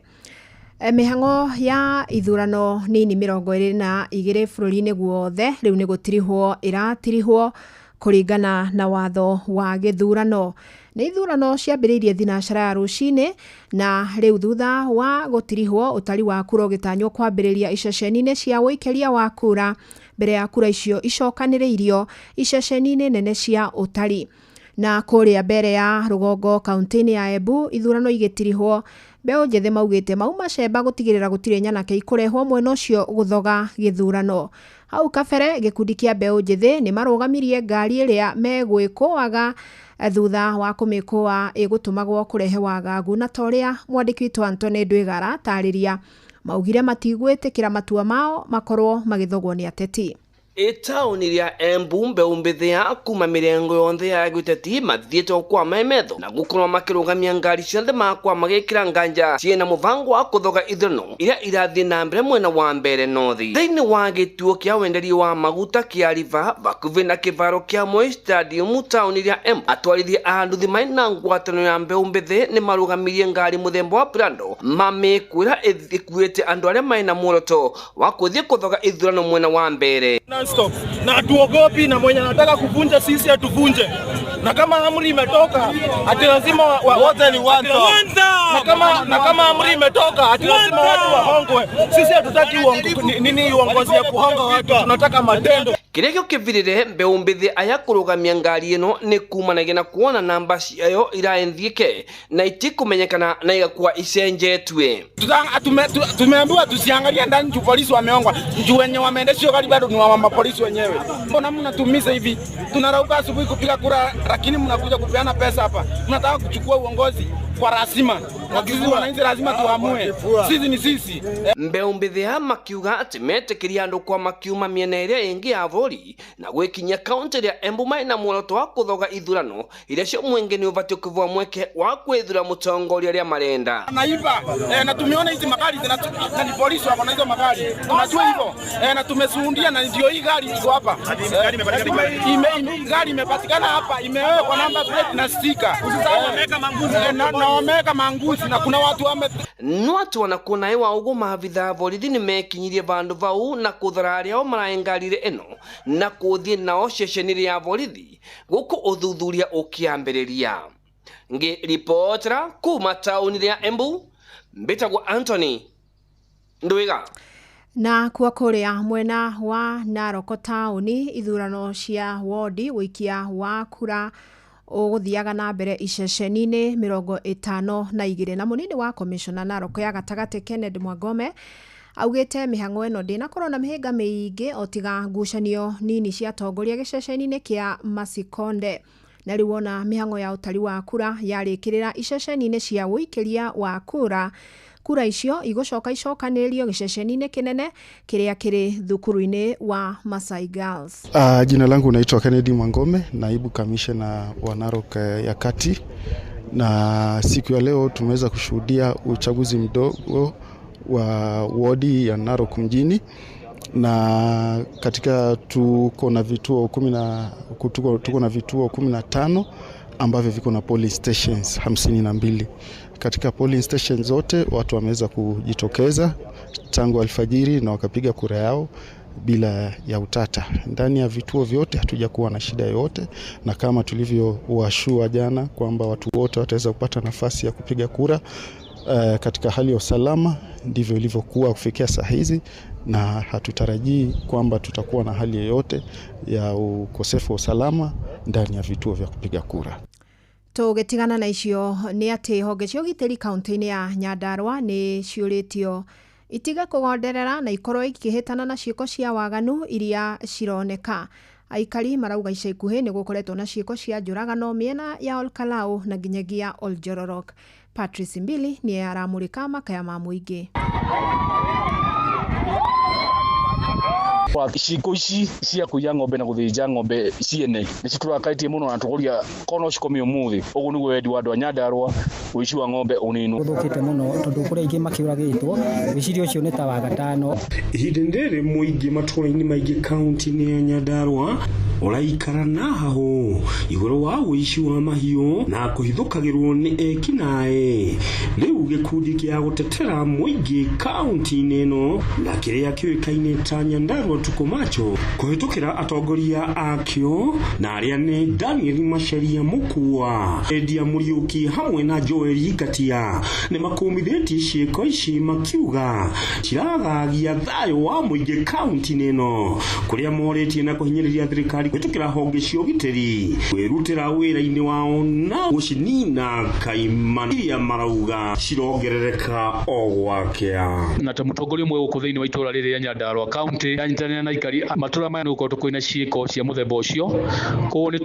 Speaker 7: Mĩhang'o ya ithurano nini 22 bũrũri-inĩ guothe rĩu nĩ gũtirihwo ĩratirihwo kũringana na watho wa gĩthurano. Nĩ ithurano ciambĩrĩirie thinacara ya rũcinĩ na rĩu thutha wa gũtirihwo ũtari wa kura ũgĩtanywo kwambĩrĩria iceceni-inĩ cia ũikĩria wa kura mbere ya kura icio icokanĩrĩirio iceceni-inĩ nene cia ũtari. Na kũrĩa mbere ya rũgongo kaunti-inĩ ya Embu ithurano igĩtirihwo, mbeũ njĩthĩ maugĩte mauma cemba gũtigĩrĩra gũtirĩ nyanake ikũrehwo mwena ũcio gũthoga gĩthurano. Hau kabere gĩkundi kĩa mbeũ njĩthĩ nĩ marũgamirie ngari ĩrĩa megwĩkũaga thutha wa kũmĩkũa ĩgũtũmagwo kũrehe wagagu, na ta ũrĩa mwandĩki witũ Anthony Ndwĩgara atarĩria, maugire matigwĩtĩkĩra matua mao makorwo magĩthogwo nĩ ateti.
Speaker 8: Itauni rĩa Embu mbeu mbithia kuma mirengo yonthe ya gĩũteti mathiĩte kwa memetho na gũkorwo makĩrũgamia ngari ciothe makwa magĩkĩra nganja ciĩna mũbango wa kũthoga ithurano iria irathiĩ na mbere mwena wa Mbere North. Thĩinĩ wa gĩtuo kĩa wenderia wa maguta kĩa River bakuvi na kĩvaro kĩa Moi Stadium tauni rĩa Embu, atwarithia a nduthi marĩ na ngwatanĩro ya mbeu mbithi nĩ marũgamirie ngari mũthemba wa Prado mamĩkuĩra ĩkuĩte andũ arĩa marĩ na muoroto wa kũthiĩ kũthoga ithurano mwena wa Mbere.
Speaker 9: Non-stop. Na hatuogopi, na mwenye anataka kuvunja sisi atuvunje. Na kama amri imetoka ati lazima wote ni one top. Na kama amri imetoka ati lazima watu wahongwe. Sisi hatutaki nini uongozi ya kuhonga watu, tunataka matendo.
Speaker 8: Kĩrĩa gĩũkĩvirire mbeu mbithi aya kũrũgamia ngari ĩno nĩ kumanagia na kuona namba ciayo iraenthiĩke na itikumenyekana na igakuwa icenjetwe.
Speaker 9: Tumeambiwa tusiangalie ndani juu polisi wameongwa. Juu wenye wameendesha gari bado ni wa polisi wenyewe. Mbona mnatumiza hivi? Tunarauka asubuhi kupiga kura, lakini mnakuja kupeana pesa hapa. Mnataka kuchukua uongozi kwa lazima. Na sisi wananchi lazima tuamue. Sisi ni sisi.
Speaker 8: Mbeu mbithi makiuga atĩ metĩkĩria andũ kwa makiuma mĩena ĩrĩa ĩngĩ ya bũrũri na gwĩkinyia kaunti ĩrĩa Embu marĩ na muoroto wa kũthoga ithurano iria cio mwingi nĩ ũbatiĩ kũbua mweke wa kwĩthura mũtongoria ũrĩa marenda.
Speaker 9: Naiba na tumeona hizi magari na ni polisi wako na hizo magari. Tunajua hivyo. Na tumeshuhudia na ndio hii gari iko hapa. Gari imepatikana hapa, imewekwa number plate na sticker.
Speaker 8: Wameweka manguzi
Speaker 9: na wameweka manguzi na kuna watu wame
Speaker 8: no atu wanakuna ewa ugo maabithaa borithi nĩ mekinyirie vandu vau na kuthara aria o maraengarire ĩno na kuthie nao ceceni ya borithi guku uthuthuria ukiambĩrĩria. Ngĩribotera kuma tauni rĩa Embu, mbĩtagwo Anthony Ndwiga.
Speaker 7: Na kuwa kũrĩa mwena wa Narok tauni ithurano cia wodi wĩikia wa kura ũgũthiaga na mbere iceceni-inĩ 52 na mũnini wa komishona Narok ya gatagatĩ Kennedy Mwangome augĩte mĩhang'o ĩno ndĩnakorwo na mĩhĩnga mĩingĩ o tiga ngucanio nini cia atongoria gĩceceni-inĩ kĩa Masikonde. Na rĩu ona mĩhang'o ya ũtari wa kura yarĩkĩrĩra iceceni-inĩ cia ũikĩria wa kura, kura icio igũcoka icokanĩrĩrio gĩceceni-inĩ kĩnene kĩrĩa kĩrĩ thukuru-inĩ wa Masai Girls.
Speaker 10: Jina langu naitwa Kennedy Mwangome, naibu kamishna wa Narok ya Kati, na siku ya leo tumeweza kushuhudia uchaguzi mdogo wa wodi ya Narok mjini, na katika tuko na vituo 15 ambavyo viko na polling stations 52. Katika polling stations zote watu wameweza kujitokeza tangu alfajiri na wakapiga kura yao bila ya utata. Ndani ya vituo vyote hatujakuwa na shida yoyote, na kama tulivyowashua jana kwamba watu wote wataweza kupata nafasi ya kupiga kura katika hali ya usalama, ndivyo ilivyokuwa kufikia saa hizi, na hatutarajii kwamba tutakuwa na hali yoyote ya ukosefu wa usalama ndani ya vituo vya kupiga kura.
Speaker 7: Tũgĩtigana na icio nĩ atĩ honge cia ũgitĩri kaunti-inĩ ya Nyandarua nĩ ciũrĩtio itige kũgonderera na ikorwo ikĩhĩtana na ciĩko cia waganu iria cironeka. Aikari marauga ica ikuhĩ nĩ gũkoretwo na ciĩko cia njũragano mĩena ya Olkalau na nginyagia Oljororok. Patrice Mbili nĩ aramũrĩka makaya ma mũingĩ.
Speaker 11: Ciĩko ici cia kũiya ng'ombe na gũthĩnja ng'ombe ciene nĩ citũrakaitie mũno na tũkoria korwo no cikome ũmũthĩ. Ũguo nĩguo wendi wa andũ a Nyandarua, ũici wa ng'ombe ũninwo.
Speaker 12: Gũthũkĩte mũno tondũ kũrĩ aingĩ makĩũragĩtwo, wĩcirio ũcio nĩ ta wa gatano.
Speaker 13: Ihinda rĩrĩ mũingĩ matũra-inĩ maingĩ kaunti-inĩ ya Nyandarua ũraikara na hahũ igũrũ wa ũici wa mahiũ na kũhithũkagĩrwo nĩ ekinaĩ. Rĩu gĩkundi kĩa gũtetera mũingĩ kaunti-inĩ ĩno na kĩrĩa kĩũĩkaine ta Nyandarua Tuko Macho kũhĩtũkĩra atongoria akĩo na arĩa nĩ Daniel Macharia Mukua, Edia Muriuki hamwe na Joel Ngatia nĩ makũmithĩtie ciĩko ici makiuga ciragagia thayũ wa mũingĩ kaunti-inĩ ĩno, kũrĩa morĩtie na kũhinyĩrĩria thirikari kũhĩtũkĩra honge cia ũgitĩri kwĩrutĩra wĩra-inĩ wao na gũcinina kaimana iria marauga cirongerereka o gwakĩa.
Speaker 11: Na ta mũtongoria ũmwe gũkũ thĩinĩ wa itũra rĩrĩ rĩa Nyandarua kaunti yanyitanĩra na aikari matũra maya nĩ gũkoretwo kwĩna ciĩko cia mũthemba ũcio. Koguo nĩ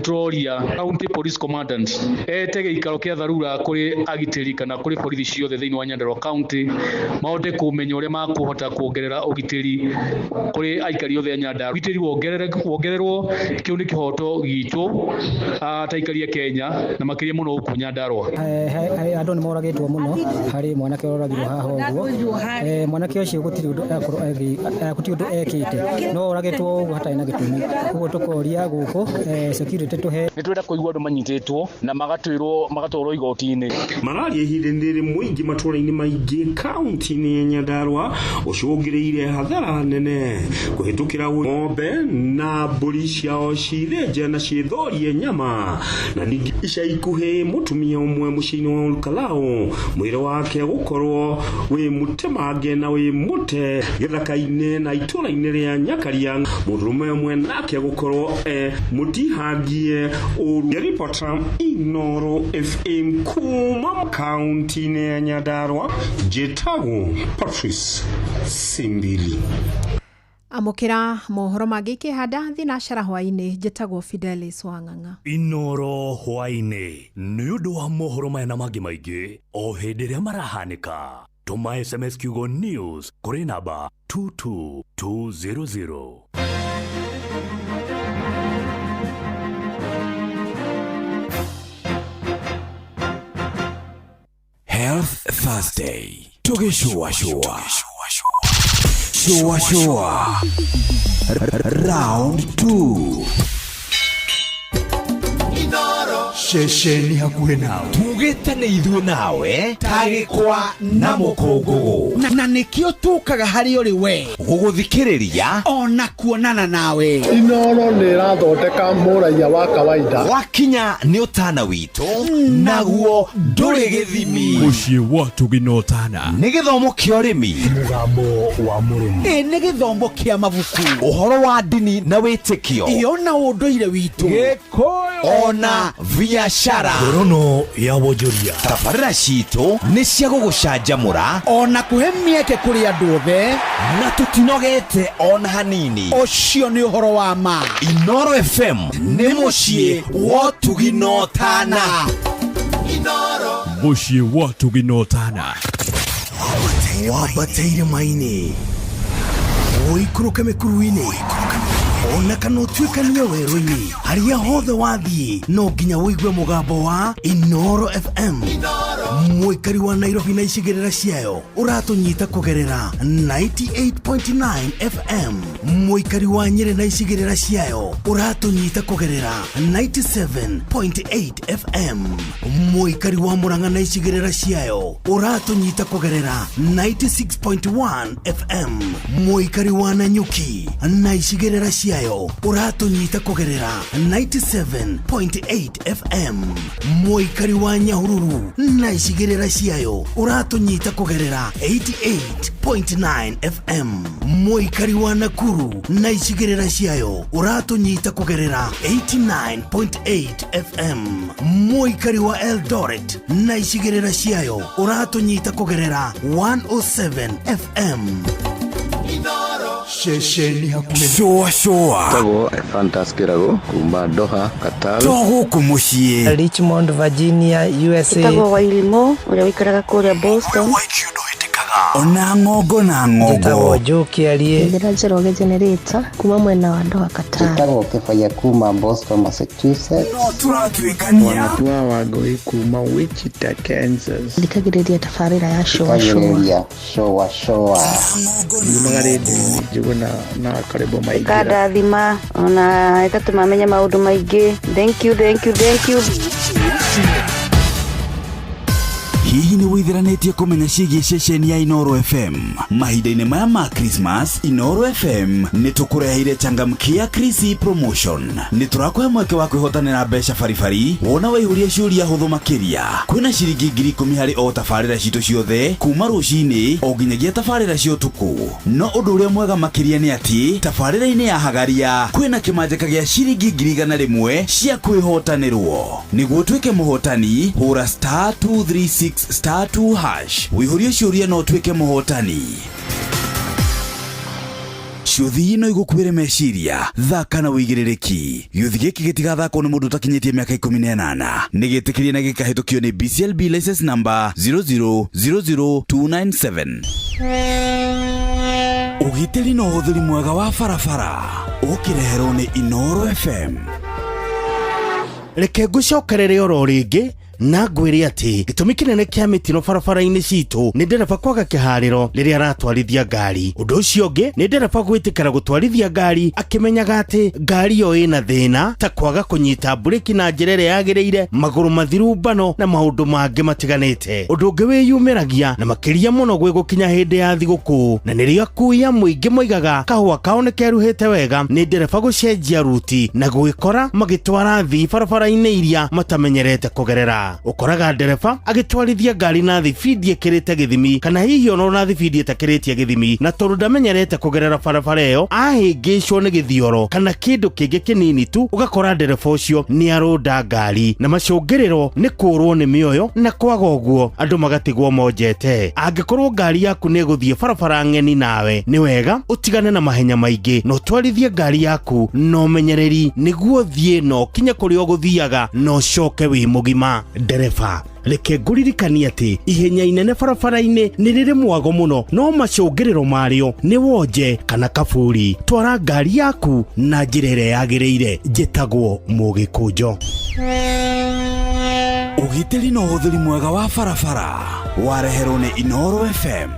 Speaker 11: tũroria county police commandant ete gĩikaro kĩa dharura kũrĩ agitĩri kana kũrĩ borithi ciothe thĩinĩ wa Nyandarua County mahote kũmenya ũrĩa makũhota kuongerera ũgitĩri kũrĩ aikari othe a Nyandarua. Ũgitĩri wongererwo, kĩu nĩ kĩhoto gitũ ta aikari a Kenya na makĩria mũno gũkũ Nyandarua.
Speaker 12: Andũ nĩ moragĩtwo mũno, harĩ mwanake ũroragirwo haha ũguo. Mwanake ũcio gũtirĩ ũndũ gũtirĩ ũndũ ekĩte, no oragĩtwo ũguo hatarĩ na gĩtũmi. Ũguo tũkoria gũkũ security tũhe.
Speaker 11: Nĩ twenda kũigua andũ manyitĩtwo na magatwĩrwo magatwarwo igoti-inĩ.
Speaker 13: Mararia ihinda-inĩ rĩrĩ mũingĩ matũũra-inĩ maingĩ kaunti-inĩ ya Nyandarua ũcũngĩrĩire hathara nene kũhĩtũkĩra ng'ombe na mbũri ciao cithĩnje na ciĩthorie nyama. Na ningĩ ica ikuhĩ mũtumia ũmwe mũciĩ-inĩ wa Olkalou mwĩrĩ wake gũkorwo wĩ mũtemange na wĩ mũte gĩthaka-inĩ na itũũra-inĩ rĩa Nyakaria, mũndũrũme ũmwe nake gũkorwo e mũtihangie ũru. Reporter Inooro FM kuma kaunti-inĩ ya Nyandarua, njĩtagwo Patrice Simbili.
Speaker 7: Amũkĩra mohoro mangĩ ikĩhanda thinacara hwaĩ-inĩ. Njĩtagwo Fidelis Wang'ang'a.
Speaker 6: Inooro hwaĩ-inĩ nĩ ũndũ wa mohoro maya na mangĩ maingĩ o hĩndĩ ĩrĩa marahanĩka, tũma SMS kiugo news kũrĩ namba 22200.
Speaker 14: Health Thursday tũgĩcũacũa cũacũa round 2.
Speaker 1: Ceceni hakuhĩ nawe tugĩte nĩ ithuĩ nawe tagĩkwa na mũkũngũgũ
Speaker 5: na nĩkĩo tũkaga harĩ ũrĩ we
Speaker 1: gũgũthikĩrĩria
Speaker 5: ona kuonana nawe.
Speaker 15: Inooro nĩ ĩrathondeka mũraiya wa kawaida.
Speaker 1: Wakinya nĩ ũtana witũ naguo ndũrĩ gĩthimi.
Speaker 6: Mũciĩ wa Tũginotana
Speaker 1: nĩ gĩthomo kĩa ũrĩmi,
Speaker 6: mũgambo wa mũrĩmi,
Speaker 5: ĩ nĩ gĩthomo kĩa mabuku,
Speaker 1: ũhoro wa ndini na wĩtĩkio,
Speaker 5: iyo na ũndũire witũ,
Speaker 1: Gĩkũyũ ona biacara.
Speaker 6: Ngorono ya wonjoria.
Speaker 1: Tabarĩra citũ nĩ cia gũgũcanjamũra
Speaker 5: ona kũhe mĩeke kũrĩ andũ othe,
Speaker 1: na tũtinogete ona hanini.
Speaker 5: Ũcio nĩ ũhoro wa ma.
Speaker 1: Inooro FM nĩ mũciĩ wa Tũginotana.
Speaker 6: Mũciĩ wa Tũginotana.
Speaker 14: Wambate irĩma-inĩ, ũikũrũke mĩkuru-inĩ, ona kana ũtuĩkanie werũ-inĩ, harĩa hothe wathiĩ no nginya ũigue mũgambo wa Inooro FM. Mũikari wa Nairobi na icigĩrĩra ciayo ũratũnyita kũgerera 98.9 FM. Mũikari wa Nyĩrĩ na icigĩrĩra ciayo ũratũnyita kũgerera 97.8 FM. Mũikari wa Murang'a na icigĩrĩra ciayo ũratũnyita kũgerera 96.1 FM. Mũikari wa Nanyuki na icigĩrĩra ciayo ũratũnyita kũgerera 97.8 FM. Mũikari wa Nyahururu na icigĩrĩra ciayo ũratũnyita kũgerera 88.9 FM. Mũikari wa Nakuru na icigĩrĩra ciayo ũratũnyita kũgerera 89.8 FM. Mũikari wa Eldoret na icigĩrĩra ciayo ũratũnyita kũgerera 107 FM.
Speaker 1: Ceceni hakuhĩ cũa cũa.
Speaker 16: Tagwo Fantas Kĩrago kuma Doha, Qatar.
Speaker 14: To gũkũ mũciĩ
Speaker 17: Richmond, Virginia, USA.
Speaker 18: Ĩtagwo Wairimu ũrĩa ũikaraga kũrĩa Boston.
Speaker 14: Ona ng'ongo na ng'ongo.
Speaker 17: Njĩtagwo Joe Kĩarie.
Speaker 19: Njĩra Njoroge Generator kuma mwena wa Doha, Qatar.
Speaker 20: Njĩtagwo Kĩbaya kuma Boston, Massachusetts.
Speaker 14: No tũratuĩkania.
Speaker 21: Wanatua Wangũi kuma Wichita, Kansas.
Speaker 19: Thikagĩrĩria tabarĩra ya cũa cũa.
Speaker 20: Thikagĩrĩria cũa cũa.
Speaker 21: Nyumaga rĩndiũ-inĩ njigue na karwĩmbo maingĩra.
Speaker 18: Ĩkandathima ona ĩgatũma menye maũndũ maingĩ. Thank you, thank you, thank you.
Speaker 14: Hihi nĩ wĩitheranĩtie kũmenya ciĩgiĩ ceceni ya Inooro FM? Mahinda-inĩ maya ma Christmas, Inooro FM nĩ tũkũreheire changamkia Krisi promotion. Nĩ tũrakũhe mweke wa kwĩhotanĩra mbeca baribari wona waihũria ciũria hũthũ makĩria. Kwĩna ciringi 10,000 harĩ o tabarĩra citũ ciothe kuma rũcinĩ o nginyagia tabarĩra cia ũtukũ. No ũndũ ũrĩa mwega makĩria nĩ atĩ tabarĩra-inĩ ya Hagaria kwĩna kĩmanjĩka gĩa ciringi 100,000 cia kwĩhotanĩrwo. Nĩguo ũtuĩke mũhotani, hũra star 236 star 2 hash wĩihũrie ciũria na ũtuĩke mũhotani. Ciũthi no igũkuĩre meciria, thaka na wĩigĩrĩrĩki. Gĩũthi gĩkĩ gĩtigathakwo nĩ mũndũ ũtakinyĩtie mĩaka 18. Nĩ gĩtĩkĩrie na gĩkahĩtũkio nĩ BCLB license number 0000297. Ũgitĩri na ũhũthĩri mwega wa barabara ũkĩreherwo nĩ Inooro FM.
Speaker 5: Reke ngũcokerere oro rĩngĩ na ngwĩre atĩ gĩtũmi kĩnene kĩa mĩtino barabara-inĩ citũ nĩ ndereba kwaga kĩharĩro rĩrĩa aratwarithia ngari. Ũndũ ũcio ũngĩ nĩ ndereba gwĩtĩkĩra gũtwarithia ngari akĩmenyaga atĩ ngari ĩyo ĩna thĩna ta kwaga kũnyita mburĩki na njĩra ĩrĩa yagĩrĩire, magũrũ mathiru mbano na maũndũ mangĩ matiganĩte. Ũndũ ũngĩ wĩyumĩragia na makĩria mũno gwĩ gũkinya hĩndĩ ya thigũkũ na nĩrĩo akui a mũingĩ moigaga kahũa kao nĩ keruhĩte wega nĩ ndereba gũcenjia ruti na gwĩkora magĩtwara thii barabara-inĩ iria matamenyerete kũgerera. Ũkoraga ndereba agĩtwarithia ngari na thibindi ĩkĩrĩte gĩthimi kana hihi ona na thibindi ĩtakĩrĩtie gĩthimi, na tondũ ndamenyerete kũgerera barabara ĩyo ahĩngĩcwo nĩ gĩthioro kana kĩndũ kĩngĩ kĩnini tu, ũgakora ndereba ũcio nĩ arũnda ngari na macũngĩrĩro nĩ kũrwo nĩ mĩoyo na kwaga ũguo andũ magatigwo monjete. Angĩkorwo ngari yaku nĩ ĩgũthiĩ barabara ng'eni nawe, nĩ wega ũtigane na mahenya maingĩ na ũtwarithie ngari yaku na ũmenyereri nĩguo ũthiĩ na ũkinye kũrĩa ũgũthiaga na ũcoke wĩ mũgima. Ndereba, reke ngũririkanie atĩ ihenya inene barabara-inĩ nĩ rĩrĩ mwago mũno, no macũngĩrĩro marĩo nĩ wonje kana kaburi. Twara ngari yaku na njĩra ĩrĩa yagĩrĩire. Njĩtagwo Mũgĩkũnjo.
Speaker 14: Ũgitĩri na ũhũthĩri mwega wa barabara wareherwo nĩ Inooro FM.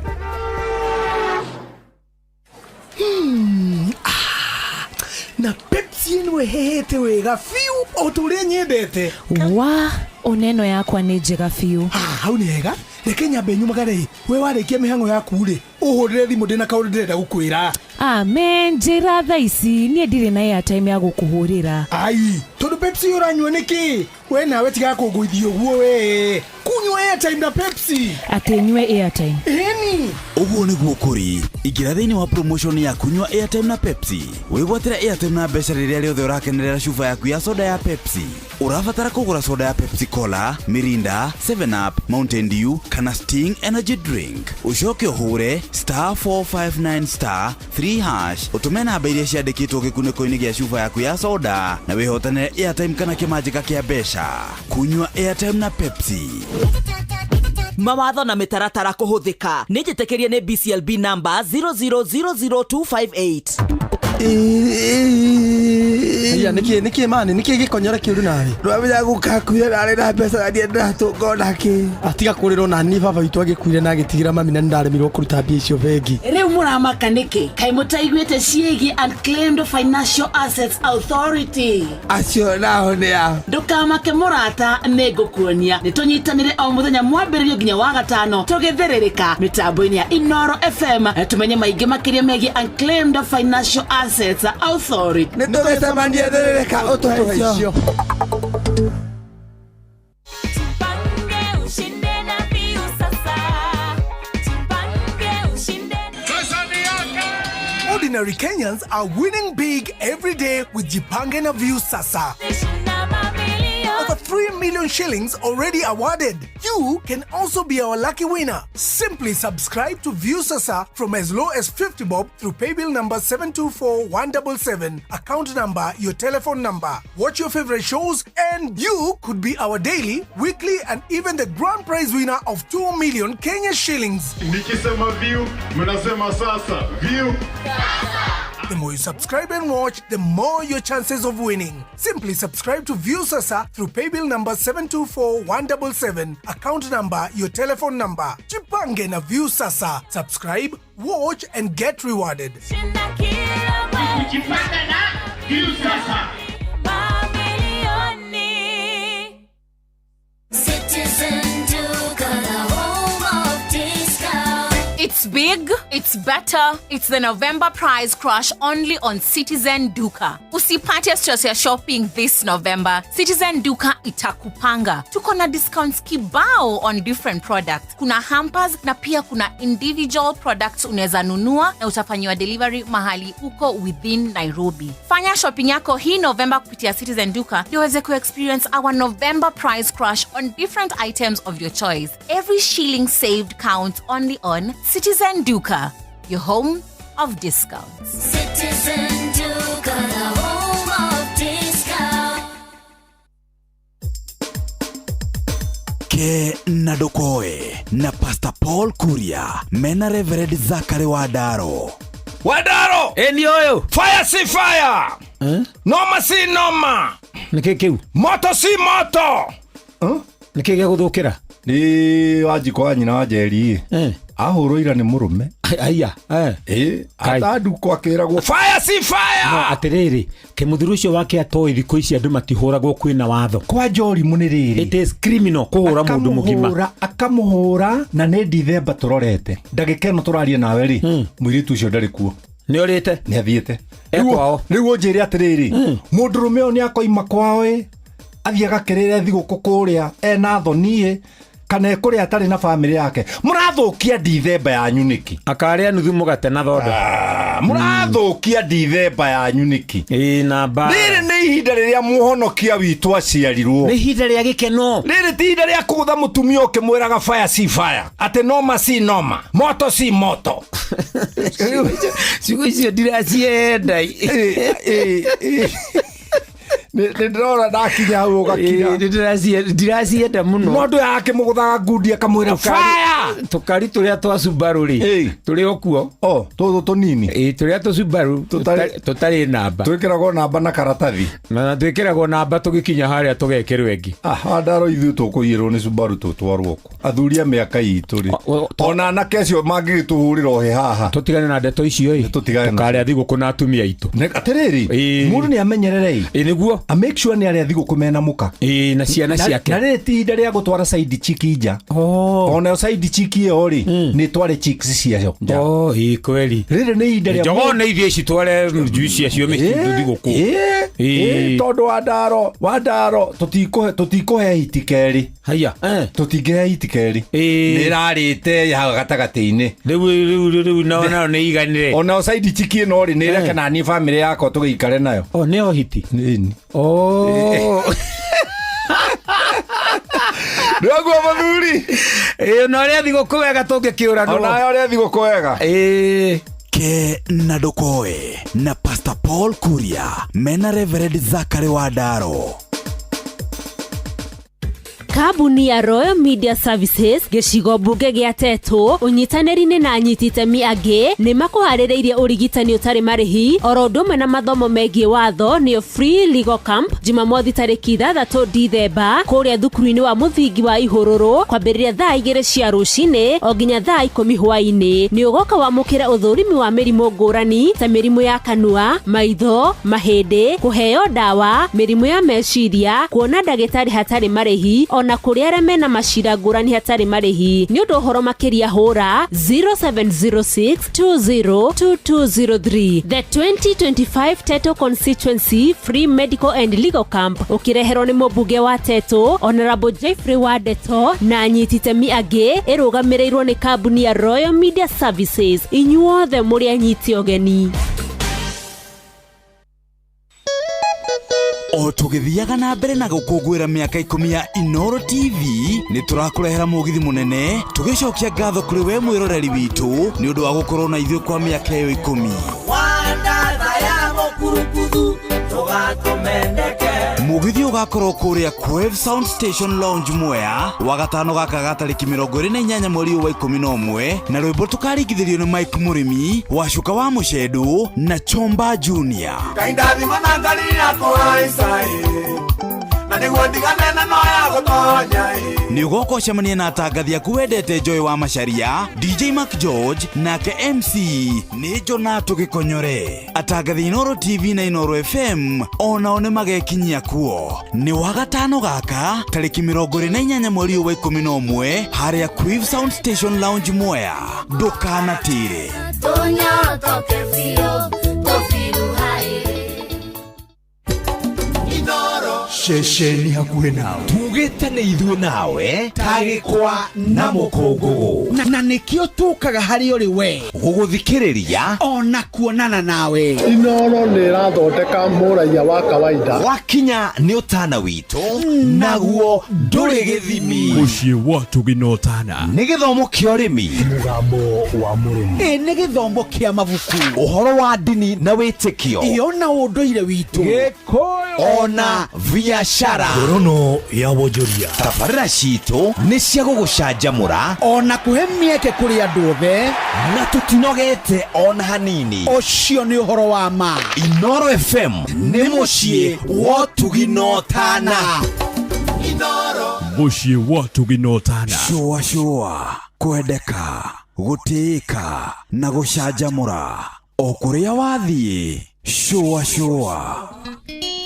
Speaker 4: Na Pepsi ĩno ĩhehete wega biũ o ta ũrĩa nyendete.
Speaker 22: Wa ona ĩno yakwa nĩ njega biũ.
Speaker 4: Ah, hau nĩ hega, reke nyambe nyumagare. We warĩkia mĩhang'o yaku rĩ, ũhũrĩre thimũ, ndĩna kaũndũ ndĩrenda gũkwĩra.
Speaker 22: Amen, njĩra thaa ici, niĩ ndirĩ na airtime ya gũkũhũrĩra.
Speaker 4: Ai, tondũ Pepsi ũranyua nĩkĩ? We nawe tiga kũngũithia ũguo, we kunyua airtime na Pepsi.
Speaker 22: Atĩ nyue airtime?
Speaker 4: Ĩni.
Speaker 14: Ũguo nĩguo kũrĩ. Ingĩra thĩinĩ wa promotion ya kunyua airtime na Pepsi, wĩgwatĩre airtime na mbeca rĩrĩa rĩothe ũrakenerera cuba yaku ya soda ya Pepsi. Ũrabatara kũgũra soda ya Pepsi Cola, Mirinda, 7 Up, Mountain Dew kana Sting Energy Drink, ũcoke ũhũre star 459 star 3 hash, ũtũme namba iria ciandĩkĩtwo gĩkunĩko-inĩ gĩa cuba yaku ya soda na wĩhotanĩre airtime kana kĩmanjĩka kĩa mbeca. Kunyua airtime na Pepsi.
Speaker 23: Mawatho na mĩtaratara kũhũthĩka. Nĩ njĩtĩkĩrie nĩ BCLB number 0000258.
Speaker 24: Aya, nĩkĩ nĩkĩ mani nĩkĩ gĩkonyore kĩũru nawe?
Speaker 4: Ndwamenya gũkakuire narĩ na mbeca na ndiĩ ndĩratũnga onakĩ.
Speaker 24: Atiga kũrĩrwo na niĩ baba witũ agĩkuire na agĩtigĩra mami na nĩndaremirwo kũruta mbia icio bengi.
Speaker 25: Rĩu mũramaka nĩkĩ? Kaĩ mũtaiguĩte ciĩgiĩ Unclaimed Financial Assets Authority?
Speaker 4: Acio nao nĩ a?
Speaker 25: Ndũkamake mũrata, nĩ ngũkuonia. Nĩ tũnyitanĩre o mũthenya mwambĩrĩrio nginya wa gatano tũgĩthĩrĩrĩka mĩtambo-inĩ ya Inoro FM, tũmenye maingĩ makĩria megiĩ Unclaimed Financial Assets Authority.
Speaker 4: Nĩ tũgĩcemanie thĩrĩrĩka, ũtũhe icio.
Speaker 26: Tupange ushinde na Viusasa. Tupange ushinde.
Speaker 4: Ordinary Kenyans are winning big every day with Jipange na Viusasa. Over 3 million shillings already awarded. You can also be our lucky winner. Simply subscribe to Viusasa from as low as 50 bob through paybill number 724177, account number, your telephone number. Watch your favorite shows and you could be our daily, weekly and even the grand prize winner of 2 million Kenya shillings.
Speaker 27: Nikisema view, mnasema sasa. View.
Speaker 4: The more you subscribe and watch, the more your chances of winning. Simply subscribe to Viusasa through paybill number 724177, account number, your telephone number. Jipange na Viusasa. Subscribe, watch and get rewarded.
Speaker 26: Kujipanga na Viusasa. Mamilioni.
Speaker 28: Citizen Duka, the home of discount.
Speaker 29: It's big, it's better, it's the November price crash only on Citizen Duka. Usipate stress ya shopping this November. Citizen Duka itakupanga. Tuko na discounts kibao on different products. Kuna hampers na pia kuna individual products unaweza nunua na utafanyiwa delivery mahali uko within Nairobi. Fanya shopping yako hii November kupitia Citizen Duka ndio uweze kuexperience our November price crash on different items of your choice. Every shilling saved counts only on Citizen Duka, your home of Discounts.
Speaker 28: Citizen Duka, the home of discount.
Speaker 14: Ke na ndũkoe na Pastor Paul Kuria mena Reverend Zakari Wandaro.
Speaker 2: Wandaro!
Speaker 5: Ĩni ũyũ.
Speaker 2: Fire si fire! Noma si noma!
Speaker 5: Nĩkĩ kĩu?
Speaker 2: Moto si moto!
Speaker 5: Nĩkĩ gĩa gũthũkĩra?
Speaker 3: Nĩ Wanjikũ wa nyina wa Njeri ahũrwo ira nĩ mũrũme.
Speaker 5: Aya.
Speaker 3: Ĩ atanduko akĩragwo
Speaker 2: fire si fire.
Speaker 5: No atĩrĩrĩ, kĩmũthuri ũcio wake atoĩ thikũ ici andũ matihũragwo kwĩna watho.
Speaker 3: Kwa Njorimu nĩ rĩrĩ.
Speaker 5: It is criminal kũhũra mũndũ mũgima.
Speaker 3: Akamũhũra na nĩ Dithemba tũrorete. Ndagĩka ĩno tũraria nawe rĩ, mũirĩtu ũcio ndarĩ kuo.
Speaker 5: Nĩ orĩte?
Speaker 3: Nĩ athiĩte.
Speaker 5: Kwao.
Speaker 3: Rĩu ũnjĩre atĩrĩrĩ, mũndũrũme ũyũ nĩ akoima kwao ĩ, athiĩ agakĩrĩre thigũkũ kũrĩa ena thoni ĩ, kana ekũrĩa atarĩ na bamĩrĩ yake. Mũrathũkia Dithemba yanyu nĩkĩ?
Speaker 5: Akarĩa nuthu mũgate na thonda.
Speaker 3: Mũrathũkia Dithemba yanyu nĩkĩ?
Speaker 5: Ĩ na mbara.
Speaker 3: Rĩrĩ nĩ ihinda rĩrĩa mũhonokia witũ aciarirwo.
Speaker 5: Nĩ ihinda rĩa gĩkeno.
Speaker 3: Rĩrĩ ti ihinda rĩa kũgũtha mũtumia ũkĩmwĩraga fire si fire, atĩ noma si noma, moto si moto.
Speaker 5: Ciugo icio ndiracienda.
Speaker 3: Nĩ ndĩrona ndakinya hau ũgakira.
Speaker 5: Ndiracienda mũno.
Speaker 3: No andũ aya akĩmũgũthaga ngundi akamwĩra fire.
Speaker 5: Tũkari tũrĩa twa Subaru rĩ, tũrĩ o kuo.
Speaker 3: O, tũtũ tũnini.
Speaker 5: Ĩ, tũrĩa tũ Subaru tũtarĩ namba.
Speaker 3: Twĩkĩragwo namba na karatathi.
Speaker 5: Na twĩkĩragwo namba tũgĩkinya harĩa tũgekĩrwo ĩngĩ.
Speaker 3: Wandaro ithuĩ tũkũiyĩrwo nĩ Subaru tũtwarwo kũ. Athuri a mĩaka itũ rĩ. Ona anake acio mangĩgĩtũhũrĩra ohe haha.
Speaker 5: Tũtigane na ndeto icio ĩ. Tũkarĩa thigũkũ na atumia aitũ.
Speaker 3: Atĩrĩrĩ, mũndũ nĩ amenyerere ĩ.
Speaker 5: Ĩ nĩguo.
Speaker 3: A make sure nĩ arĩa thigũkũ mena mũka.
Speaker 5: Ĩ na ciana ciake.
Speaker 3: Na rĩrĩ ti ihinda rĩa gũtwara side chick nja. Ona side chick ĩyo rĩ, nĩ tware chicks ciayo nja.
Speaker 5: Ĩ kweli.
Speaker 3: Rĩrĩ nĩ ihinda rĩa
Speaker 5: Njogoo nĩ ithiĩ citware njui ciacio mĩciĩ thigũkũ.
Speaker 3: Ĩ tondũ Wandaro tũtikũhe hiti kerĩ.
Speaker 5: Haya.
Speaker 3: Tũtingĩhe hiti kerĩ. Nĩ ĩrarĩte hau gatagatĩ-inĩ.
Speaker 5: Rĩu nao nĩ iganĩre.
Speaker 3: Ona side chick ĩno rĩ, nĩ ĩreke naniĩ bamĩrĩ yakwa tũgĩikare nayo.
Speaker 5: O nĩyo hiti.
Speaker 3: Nĩ.
Speaker 5: Oh.
Speaker 3: Nĩguo mũthuri.
Speaker 5: Ĩ na ũrĩa thigũkũ wega tũngĩkĩũranwo.
Speaker 3: Ona ũrĩa thigũkũ wega.
Speaker 5: Ĩ.
Speaker 14: Ke na ndũkoe na Pastor Paul Kuria mena Reverend Zakari Wandaro.
Speaker 7: Kambuni ya Royal Media Services gĩcigo mbunge gĩa Tetũ ũnyitanĩri-inĩ na anyiti itemi angĩ nĩ makũharĩrĩirie ũrigitani ũtarĩ marĩhi oro ũndũ ũmwe na mathomo megiĩ watho nĩyo Free Legal Camp Jumamothi tarĩki 6 Dithemba kũrĩa thukuru-inĩ wa mũthingi wa Ihũrũrũ kwambĩrĩria thaa 2 cia rũcinĩ o nginya thaa 10 hwaĩ-inĩ. Nĩ ũgoka wamũkĩra ũthũrimi wa mĩrimũ ngũrani ta mĩrimũ ya kanua, maitho, mahĩndĩ, kũheo ndawa, mĩrimũ ya meciria, kuona ndagĩtarĩ hatarĩ marĩhi ona kũrĩa arĩa mena macira ngũrani hatarĩ marĩhi. Nĩ ũndũ ũhoro makĩria hũra 0706 202203. The 2025 Teto Constituency Free Medical and Legal Camp ũkĩreherwo nĩ mũmbunge wa Teto Honorable Jeffrey Wandeto na anyiti itemi angĩ, ĩrũgamĩrĩirwo nĩ kambuni ya Royal Media Services. Inyuothe mũrĩ anyiti ũgeni.
Speaker 14: O tũgĩthiaga na mbere na gũkũngũĩra mĩaka 10 ya Inoro TV, nĩ tũrakũrehera mũgithi mũnene tũgĩcokia ngatho kũrĩ we mwĩroreri witũ nĩ ũndũ wa gũkorwo na ithuĩ kwa mĩaka ĩyo 10. Mũgithi ũgakorwo kũrĩa Quave Sound Station Lounge Mwea wagatano gaka ga tarĩki 28 mweri wa 11 na rwĩmbo tũkaringithĩrio nĩ Mike Mũrĩmi, Wacuka wa Mũcendũ na Chomba Junior. Nĩ ũgoka ũcemanie na atangathi aku wendete Joy wa Macharia, DJ Mark George nake MC nĩ Jonato Gĩkonyore. Atangathi Inoro TV na Inoro FM onao nĩ magekinyia kuo. Nĩ wagatano gaka tarĩki 28 mweri wa 11 harĩa Quave Sound Station Lounge Mwea. Ndũkanatĩre.
Speaker 2: Ceceni hakuhĩ nawe. Tugĩte nĩ ithuĩ nawe tagĩkwa na mũkũngũgũ.
Speaker 5: Na nĩkĩo tũkaga harĩ ũrĩ we
Speaker 2: gũgũthikĩrĩria
Speaker 5: ona kuonana nawe.
Speaker 1: Inoro nĩ ĩrathondeka mũraiya wa kawaida.
Speaker 2: Wakinya nĩ ũtana witũ naguo ndũrĩ gĩthimi.
Speaker 6: Mũciĩ wa Ũtugi na Ũtana
Speaker 2: nĩ gĩthomo kĩa ũrĩmi,
Speaker 6: mũgambo wa mũrĩmi,
Speaker 5: ĩ nĩ gĩthomo kĩa mabuku,
Speaker 2: ũhoro wa ndini na wĩtĩkio,
Speaker 5: ĩ ona ũndũire witũ,
Speaker 2: Gĩkũyũ ona biacara.
Speaker 6: Ngorono ya wonjoria.
Speaker 2: Tabarĩra citũ nĩ cia gũgũcanjamũra
Speaker 5: ona kũhe mĩeke kũrĩ andũ othe,
Speaker 2: na tũtinogete ona hanini.
Speaker 5: Ũcio nĩ ũhoro wa ma.
Speaker 2: Inoro FM nĩ mũciĩ wa Ũtugi na Ũtana.
Speaker 6: Mũciĩ wa Ũtugi na Ũtana.
Speaker 14: Shũa shũa, kwendeka, gũtĩĩka na gũcanjamũra o kũrĩa wathiĩ. Shũa shũa.
Speaker 26: Thank you.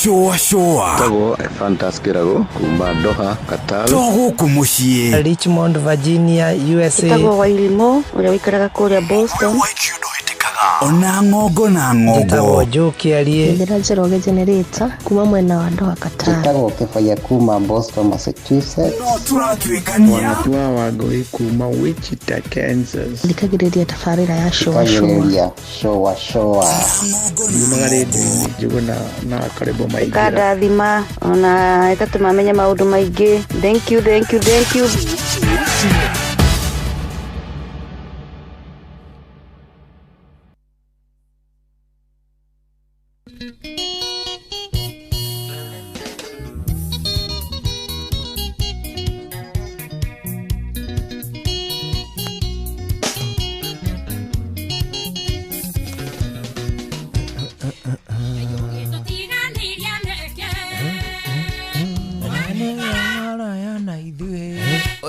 Speaker 2: Cũa cũa.
Speaker 20: Tagwo Fantas Kĩrago kuma Doha, Qatar.
Speaker 2: To gũkũ mũciĩ.
Speaker 8: Richmond, Virginia, USA.
Speaker 18: Ĩtagwo Wairimũ ũrĩa ũikaraga kũrĩa Boston.
Speaker 2: Ona ng'ongo na ng'ongo.
Speaker 8: Njĩtagwo Joe Kĩarie.
Speaker 19: Njĩra Njoroge Generator kuma mwena wa Doha Qatar.
Speaker 20: Njĩtagwo Kĩbaya kuma Boston, Massachusetts.
Speaker 2: No tũratuĩkania.
Speaker 21: Wanatua Wangũi kuma Wichita, Kansas.
Speaker 19: Thikagĩrĩria tabarĩra ya Shũa Shũa.
Speaker 20: Thikagĩrĩria Shũa Shũa.
Speaker 21: Yumaga rĩndiũ-inĩ Njũgũna na Karĩbo Maingĩra.
Speaker 18: Ĩkandathima ona ĩgatũma menye maũndũ maingĩ. Thank you, thank you, thank you.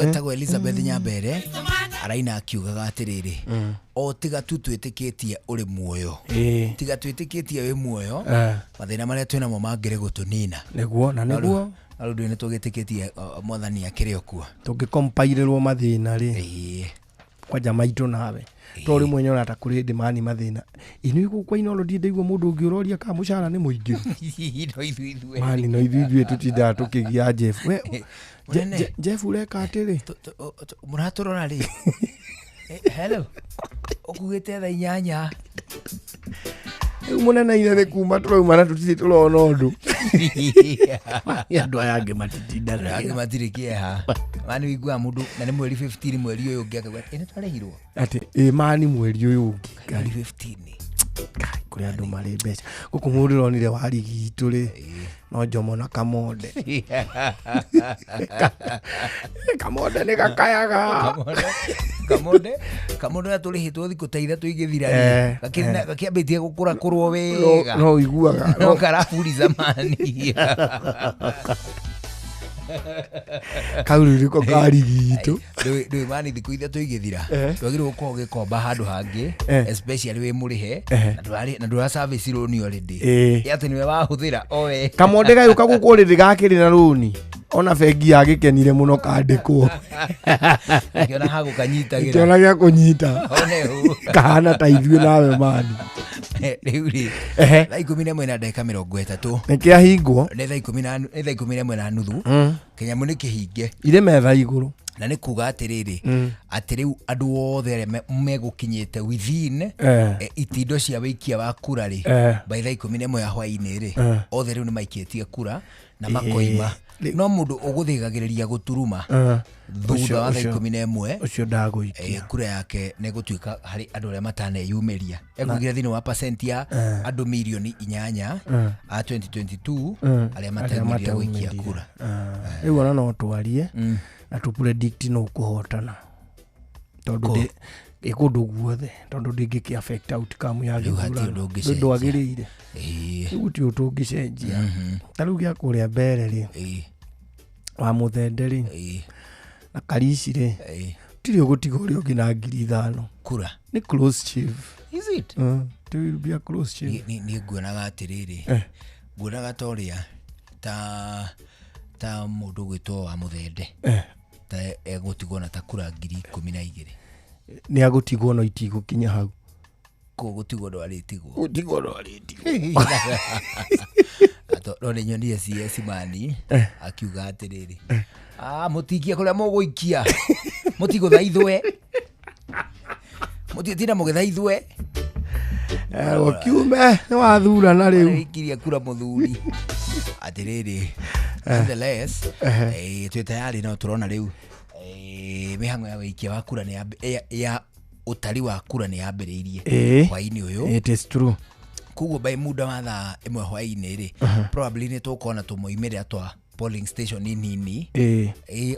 Speaker 9: Etagwo Elizabeth Nyambere araina akiugaga atiriri o tiga tu twĩtĩkĩtie ũrĩ muoyo, tiga twĩtĩkĩtie wĩ muoyo, mathĩna marĩa twĩnamo mangĩrĩ gũtũnina.
Speaker 24: Nĩguo na nĩguo
Speaker 9: na rĩu nĩ tũgĩtĩkĩtie mwathani akĩrĩ o kuo.
Speaker 24: Tũngĩkompairĩrwo mathĩna rĩ kwanja maitũ nawe to rĩmwe nyona ta kũrĩ hĩndĩ mani mathĩna inĩ gũkũ Inooro ndirĩ ndaigua mũndũ ũngĩ ũroria kana mũcara nĩ mũingĩ.
Speaker 9: No ithuĩ ithuĩ.
Speaker 24: Mani no ithuĩ ithuĩ tũtindaga tũkĩgia Jeff. We Jeff ũreka atĩrĩ
Speaker 9: mũratũrora rĩ? Hello, ũkugĩte thaa 8.
Speaker 24: Rĩu mũnene ithe nĩ kuma tũrauma na tũtirĩ tũrona ũndũ. Andũ aya angĩ matitindanagĩra.
Speaker 9: Angĩ matirĩ kĩeha. Mani wĩiguaga mũndũ na nĩ mweri 15 mweri ũyũ ũngĩ akauga ĩ nĩ twarĩhirwo.
Speaker 24: Atĩ ĩ mani mweri ũyũ ũngĩ.
Speaker 9: Mweri 15.
Speaker 24: Kũrĩ andũ marĩ mbeca. Gũkũ mũndũ ũronire wa rigi itũ rĩ no Njomo na Kamonde. Kamonde nĩ gakayaga.
Speaker 9: Kamonde Kamonde ũrĩa tũrĩhĩtwo thikũ ta ithatũ igĩthira rĩ gakĩambĩtie gũkũra kũrwo wega.
Speaker 24: No ũiguaga.
Speaker 9: No karaburiza mani.
Speaker 24: Kau rĩu nĩko ka rigi itũ.
Speaker 9: Ndũĩ mani thikũ ithatũ igĩthira ndwagĩrĩirwo gũkorwo ũgĩkomba handũ hangĩ, especially wĩ mũrĩhe na ndũra service loan already. Atĩ nĩwe wahũthĩra o we.
Speaker 24: Kamonde gagĩũka gũkũ already gakĩrĩ na rũni. Ona bengi yagĩkenire mũno kandĩkwo.
Speaker 9: Ngĩona ha gũkanyitagĩra.
Speaker 24: Ngĩona gĩa kũnyita.
Speaker 9: One ũũ.
Speaker 24: Kahana ta ithuĩ nawe mani.
Speaker 9: Rĩu rĩ thaa 11:30.
Speaker 24: Nĩ kĩahingwo.
Speaker 9: Nĩ thaa 11:30. Kĩnyamũ nĩ kĩhinge.
Speaker 24: Irĩ metha igũrũ.
Speaker 9: Na nĩ kuga atĩrĩrĩ atĩ rĩu andũ othe arĩa megũkinyĩte within itindo cia wĩikia wa kura rĩ by thaa 11 ya hwaĩ-inĩ rĩ othe rĩu nĩ maikĩtie kura na makoima. No mũndũ ũgũthĩgagĩrĩria gũturuma thutha wa thaa 11
Speaker 24: ũcio ndagũikia
Speaker 9: kura yake nĩ gũtuĩka harĩ andũ arĩa mataneyumĩria ekũingĩra thĩinĩ wa percent ya andũ mirioni 8 a 2022 arĩa mataumĩrire gũikia kura.
Speaker 24: Rĩu ona no twarie na tũ predict no kũhotana tondũ ĩ kũndũ guothe tondũ ndĩngĩkĩ affect outcome ya gĩthurano ndwagĩrĩire. Rĩu ti ũndũ ũngĩcenjia. Ta rĩu gĩa kũrĩa mbere rĩ wa Mũthende rĩ na Karici rĩ tirĩ ũgũtiga ũrĩa ũngĩ na 5,000
Speaker 9: kura.
Speaker 24: Nĩ close shave.
Speaker 9: Is it?
Speaker 24: It will be a close shave.
Speaker 9: Niĩ nguonaga atĩrĩrĩ, nguonaga ta ũrĩa ta mũndũ ũgwĩtwo wa Mũthende ta egũtigwo na ta kura 12,000.
Speaker 24: Nĩ agũtigwo no itigũkinya hau.
Speaker 9: Gũtigwo ndwarĩtigwo.
Speaker 24: Gũtigwo ndwarĩtigwo.
Speaker 9: No nĩ nyonire CS Mani akiuga atĩrĩrĩ mũtiikie kũrĩa mũgũikia mũtigũthaithwe mũtitinda mũgĩthaithwe.
Speaker 24: Kiume nĩ wathurana rĩu.
Speaker 9: Ikiria kura mũthuri. Atĩrĩrĩ nonetheless twĩ tayari no tũrona rĩu mĩhang'o ya wĩikia wa kura nĩ ya ũtari wa kura nĩ yambĩrĩirie hwaĩ-inĩ ũyũ.
Speaker 24: It is true.
Speaker 9: Koguo by muda wa thaa 1 hwaĩ-inĩ rĩ probably nĩ tũkona tũmoimĩrĩra twa polling station nini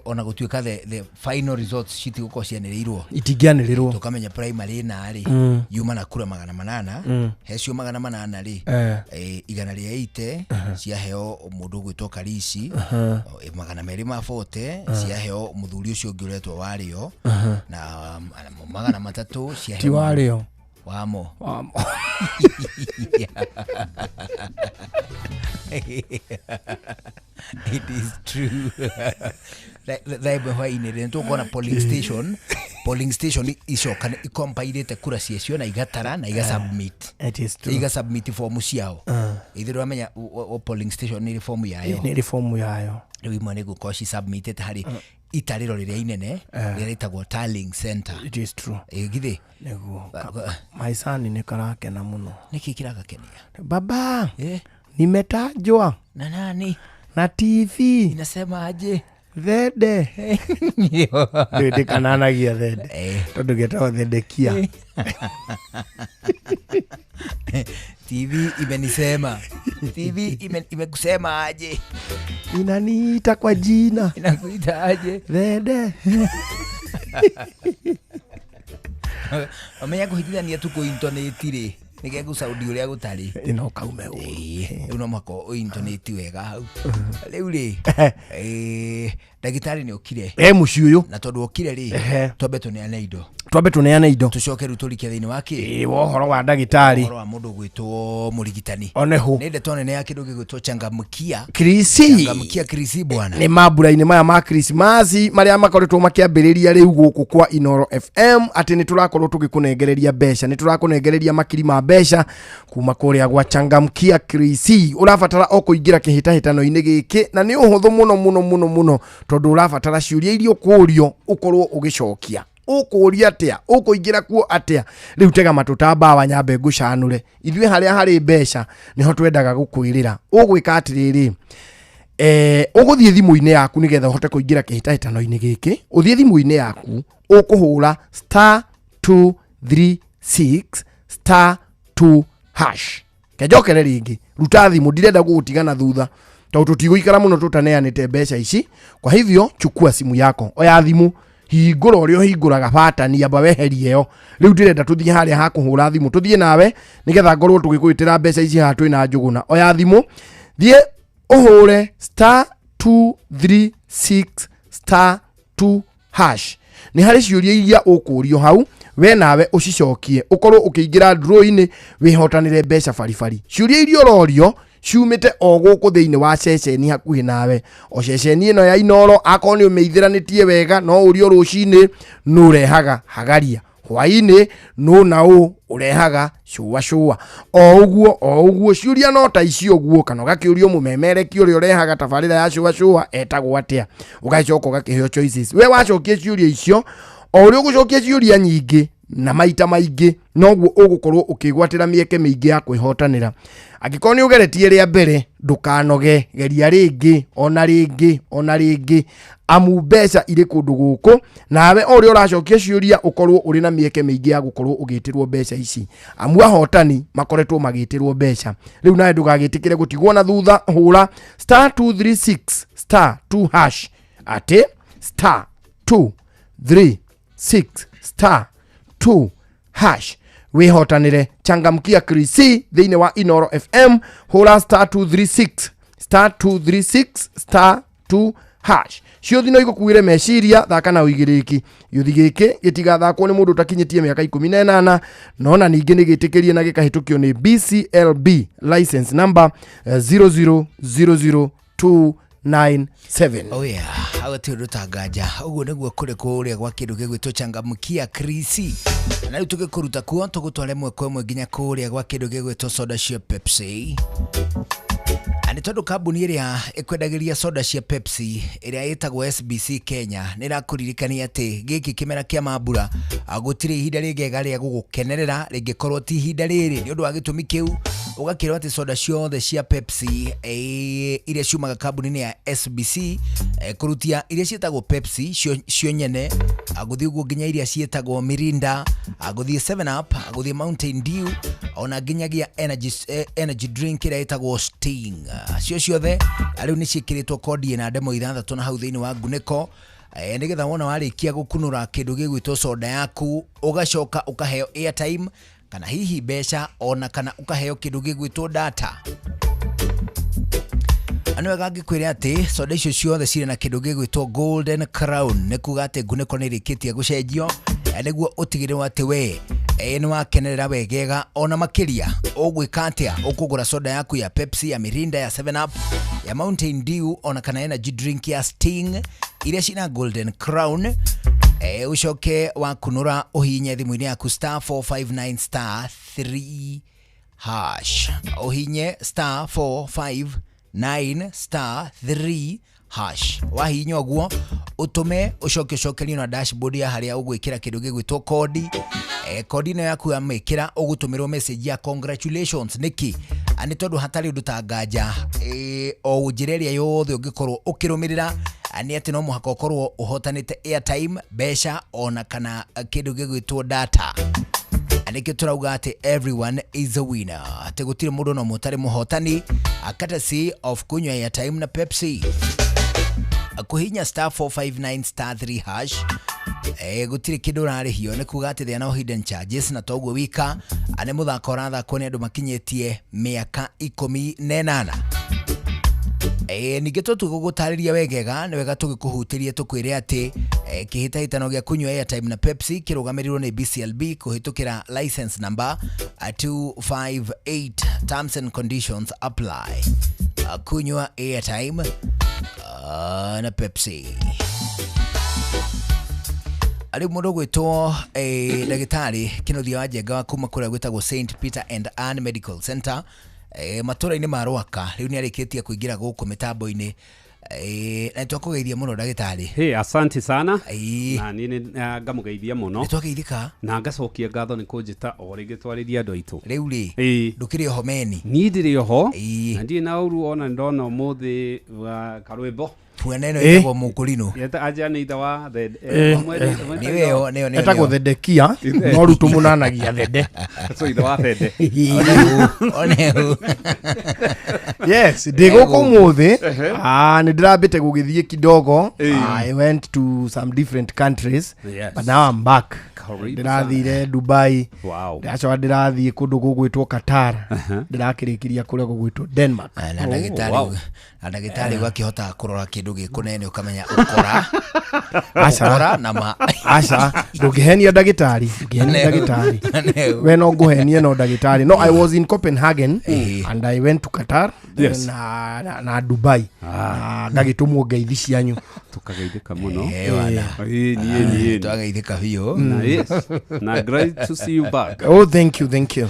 Speaker 9: ona gũtuĩka the final results citigũkorwo cianĩrĩirwo
Speaker 24: itingĩanĩrĩrwo
Speaker 9: tũkamenya primary ĩna rĩ yuma na kura 800 he cio 800 rĩ 180 ciaheo mũndũ ũgwĩtwo Karici, 240 ciaheo mũthuri ũcio ũngĩ ũretwo Wario, na 300 ciaheo
Speaker 24: ti Wario
Speaker 9: Wamo.
Speaker 24: Wamo.
Speaker 9: It is true. Thaa ĩmwe hwainĩ rĩ tũkona polling station icoka ikompairĩte kura ciacio na igatara na igasubmit.
Speaker 24: It is true.
Speaker 9: Igasubmit fomu ciao. Ithuĩ ndũramenya o polling station nĩ ĩrĩ fomu yayo.
Speaker 24: Nĩ ĩrĩ fomu yayo.
Speaker 9: Rĩu imwe nĩ gũkorwo ci submitted harĩ itarĩro rĩrĩa inene rĩrĩa rĩtagwo tallying center.
Speaker 24: It is true.
Speaker 9: Ĩ githĩ?
Speaker 24: Nĩguo. My son nĩ karakena mũno.
Speaker 9: Nĩkĩ kĩragakenia?
Speaker 24: Baba, nimetajwa
Speaker 9: na nani?
Speaker 24: Na TV.
Speaker 9: Inasema aje?
Speaker 24: Thende. Ndĩkananagia thende. Tondũ getagwo thendekia.
Speaker 9: TV imenisema. TV imekusema aje?
Speaker 24: Inaniita kwa jina.
Speaker 9: Inakuita aje?
Speaker 24: Thende.
Speaker 9: Amenya kũhitithania tu kũ-intonate rĩ, nĩ gegũcaũndi ũrĩa gũtarĩ.
Speaker 24: Ĩno kaume ũru.
Speaker 9: Rĩu no mũhaka ũ-intonate wega hau. Rĩu rĩ, ndagĩtarĩ nĩ okire.
Speaker 24: Mũciĩ ũyũ.
Speaker 9: Na tondũ okire rĩ, twambe tũneane indo.
Speaker 24: Twambe tũneane indo.
Speaker 9: Tũcoke rĩu tũrike thĩinĩ wa kĩ?
Speaker 24: Wa ũhoro wa ndagĩtarĩ.
Speaker 9: Ũhoro wa mũndũ ũgwĩtwo mũrigitani.
Speaker 24: Oneho.
Speaker 9: Nĩ ndeto nene ya kĩndũ gĩgwĩtwo changamkia.
Speaker 24: Krisi.
Speaker 9: Changamkia krisi bwana.
Speaker 24: Nĩ mambura-inĩ maya ma Krismasi marĩa makoretwo makĩambĩrĩria rĩu gũkũ kwa Inoro FM atĩ nĩ tũrakorwo tũgĩkũnengereria mbeca, nĩ tũrakũnengereria makiri ma mbeca kuma kũrĩa gwa changamkia krisi. Ũrabatara o kũingĩra kĩhĩtahĩtano-inĩ gĩkĩ na nĩ ũhũthũ mũno mũno mũno mũno tondũ ũrabatara ciũria iria ũkũrio ũkorwo ũgĩcokia. Ũkũria atĩa? Ũkũingĩra kuo atĩa? Rĩu tega matũ ta mbawa nyambe ngũcanũre. Ithuĩ harĩa harĩ mbeca nĩho twendaga gũkwĩrĩra. Ũgwĩka atĩrĩrĩ, ũgũthiĩ thimũ-inĩ yaku nĩgetha ũhote kũingĩra kĩhĩtahĩtano-inĩ gĩkĩ. Ũthiĩ thimũ-inĩ yaku ũkũhũra star 236 star 2 hash. Kenjokere rĩngĩ, ruta thimũ, ndirenda gũgũtigana thutha tondũ tũtigũikara mũno tũtaneanĩte mbeca ici. Kwa hivyo chukua simu yako, oya thimũ, hingũra ũrĩa ũhingũraga batani, amba weherie ĩyo. Rĩu ndĩrenda tũthiĩ harĩa ha kũhũra thimũ, tũthiĩ nawe nĩgetha ngorwo tũgĩkwĩtĩra mbeca ici haha twĩna Njũgũna. Oya thimũ, thiĩ ũhũre star 236 star 2 hash. Nĩ harĩ ciũria iria ũkũrio hau, we nawe ũcicokie, ũkorwo ũkĩingĩra draw-inĩ wĩhotanĩre mbeca baribari. Ciũria iria ũrorio ciumĩte o gũkũ thĩinĩ wa ceceni hakuhĩ nawe. O ceceni ĩno ya Inoro, akorwo nĩ ũmĩithĩranĩtie wega, no ũrio rũcinĩ nũ ũrehaga hagaria, hwainĩ nũ na ũ ũrehaga cũa cũa. O ũguo o ũguo, ciũria no ta icio ũguo, kana ũgakĩũrio mũmemereki ũrĩa ũrehaga tabarĩra ya cũa cũa etagwo atĩa, ũgacoka ũgakĩheo choices. We wacokia ciũria icio, o ũrĩa ũgũcokia ciũria nyingĩ na maita maingĩ, noguo ũgũkorwo ũkĩgwatĩra mĩeke mĩingĩ ya kwĩhotanĩra. Angĩkorwo nĩ ũgeretie rĩa mbere, ndũkanoge, geria rĩngĩ, ona rĩngĩ, ona rĩngĩ, amu mbeca irĩ kũndũ gũkũ, nawe o ũrĩa ũracokia ciũria ũkorwo ũrĩ na mĩeke mĩingĩ ya gũkorwo ũgĩtĩrwo mbeca ici, amu ahotani makoretwo magĩtĩrwo mbeca. Rĩu nawe ndũgagĩtĩkĩre gũtigwo na thutha, hũra star 236 star 2 hash, atĩ star 236 star 2 hash wĩhotanĩre changamkia krisi thĩinĩ wa Inoro FM. Hũra star 236 star 236 star 2 hash. Ciũthi no igũkuĩre meciria, thaka na ũigĩrĩki. Gĩũthi gĩkĩ gĩtigathakwo nĩ mũndũ ũtakinyĩtie mĩaka 18, nona ningĩ nĩ gĩtĩkĩrie na gĩkahĩtũkio nĩ BCLB license number 0000297.
Speaker 9: Oh yeah, hau ti ũndũ tanganja. Ũguo nĩguo kũrĩ kũrĩa gwa kĩndũ gĩgwĩtwo changamkia krisi. Na rĩu tũgĩkũruta kuo tũgũtware ĩmwe kwa ĩmwe nginya kũrĩa gwa kĩndũ gĩgwĩtwo soda cia Pepsi. Na nĩ tondũ kambuni ĩrĩa ĩkwendagĩria soda cia Pepsi ĩrĩa ĩtagwo SBC Kenya nĩ ĩrakũririkania atĩ gĩkĩ kĩmera kĩa mambura gũtirĩ ihinda rĩngĩ rĩa gũgũkenerera rĩngĩkorwo ti ihinda rĩrĩ. Nĩ ũndũ wa gĩtũmi kĩu ũgakĩrwo atĩ soda ciothe cia Pepsi iria ciumaga kambuni-inĩ ya SBC kũrutia iria ciĩtagwo Pepsi cio nyene, gũthiĩ ũguo nginya iria ciĩtagwo Mirinda, gũthiĩ 7 Up, gũthiĩ Mountain Dew, ona nginyagia energy drink ĩrĩa ĩtagwo Sting. Cio ciothe rĩu nĩ ciĩkĩrĩtwo kodi ĩna ndemo 6 na hau thĩinĩ wa ngunĩko, nĩgetha wona warĩkia gũkunũra kĩndũ gĩgwĩtwo soda yaku ũgacoka ũkaheo airtime kana hihi mbeca, ona kana ũkaheo kĩndũ gĩgwĩtwo data. Nĩ wega ngĩkwĩre atĩ soda icio ciothe cirĩ na kĩndũ gĩgwĩtwo Golden Crown, nĩ kuga atĩ ngunĩko nĩ ĩrĩkĩtie gũcenjio nĩguo ũtigĩrĩrwo atĩ we Nĩ wakenerera wegega ona makĩria ũgwĩka atĩa? Ũkũgũra soda yaku ya Pepsi, ya Mirinda, ya 7 Up, ya Mountain Dew ona kana energy drink ya Sting iria cina Golden Crown. Ucoke wakunũra ũhihinye thimũ-inĩ yaku star 459 star 3 hash, ũhihinye star 459 star 3 hash. Wahihinya ũguo ũtũme ũcoke ũcokerio na dashboard ya harĩa ũgwĩkĩra kĩndũ gĩgwĩtwo kodi. Kodi ĩno yaku yamĩkĩra ũgũtũmĩrwo message ya congratulations. Nĩkĩ? Nĩ tondũ hatarĩ ũndũ ta nganja, o njĩra ĩrĩa yothe ũngĩkorwo ũkĩrũmĩrĩra nĩ atĩ no mũhaka ũkorwo ũhotanĩte airtime, mbeca ona kana kĩndũ gĩgwĩtwo data. Nĩkĩo tũrauga atĩ everyone is a winner, atĩ gũtirĩ mũndũ no mũtarĩ mũhotani, courtesy of kunywa airtime na Pepsi, kũhihinya star 459 star 3 hash. Gũtirĩ kĩndũ ũrarĩhio, nĩ kuga atĩ there are no hidden charges, na toguo wika nĩ mũthako ũrathakwo nĩ andũ makinyĩtie mĩaka 18. Ningĩ tũtu gũgũtarĩria wegega, nĩ wega tũgĩkũhutĩrie tũkwĩre atĩ kĩhĩtahĩtano gĩa kunyua airtime na Pepsi kĩrũgamĩrĩirwo nĩ BCLB kũhĩtũkĩra license number 258. Terms and conditions apply. Kunywa airtime na Pepsi. Arĩ mũndũ gwĩtwo ndagĩtarĩ Kĩnuthia wa Njenga wa kuma kũrĩa gwĩtagwo St Peter and Ann Medical Center, matũra-inĩ ma Rwaka, rĩu nĩ arĩkĩtie kũingĩra gũkũ mĩtambo-inĩ, na nĩtwakũgeithia mũno ndagĩtarĩ.
Speaker 10: Hey, asante sana. Na niĩ nĩ ngamũgeithia mũno.
Speaker 9: Nĩ twageithĩka.
Speaker 10: Na ngacokia ngatho nĩ kũnjĩta o rĩngĩ twarĩrie andũ aitũ.
Speaker 9: Rĩu rĩ, ndũkĩrĩ oho meni?
Speaker 10: Niĩ ndĩrĩ oho. Na ndirĩ na ũru, ona ndona ũmũthĩ wa karwĩmbo.
Speaker 9: Puana ĩno ĩtagwo mũkũrinũ.
Speaker 10: Anja nĩ ithe wa
Speaker 9: Nĩwe nĩyo.
Speaker 24: Etagwo Thedekia, no rĩu tũmũnanagia Thede.
Speaker 10: So ithe wa Thede.
Speaker 9: Oneu.
Speaker 24: Yes, ndĩ gũkũ ũmũthĩ. Nĩ ndĩrambĩte gũgĩthiĩ kidogo. I went to some different countries, but now I'm back.
Speaker 10: Karibu.
Speaker 24: Ndĩrathire Dubai.
Speaker 10: Wow.
Speaker 24: Ndĩracoka ndĩrathiĩ kũndũ gũgwĩtwo Qatar. Ndĩrakĩrĩkĩria kũrĩa gũgwĩtwo Denmark.
Speaker 9: Na ndagĩtarĩ, na ndagĩtarĩ ũgakĩhota kũrora kĩndũ gĩkũnene ũkamenya ũkora.
Speaker 24: Aca.
Speaker 9: Ũkora na ma.
Speaker 24: Aca, ndũngĩhenia ndagĩtarĩ, ndũngĩhenia ndagĩtarĩ. We no ngũhenie no ndagĩtarĩ. No, I was in Copenhagen and I went to Qatar na Dubai. Na ngagĩtũmwo ngeithi cianyu.
Speaker 10: Tũkageithĩka mũno.
Speaker 9: Niĩ twageithĩka biũ.
Speaker 10: Yes. Na great to see you back.
Speaker 24: Oh, thank you, thank you.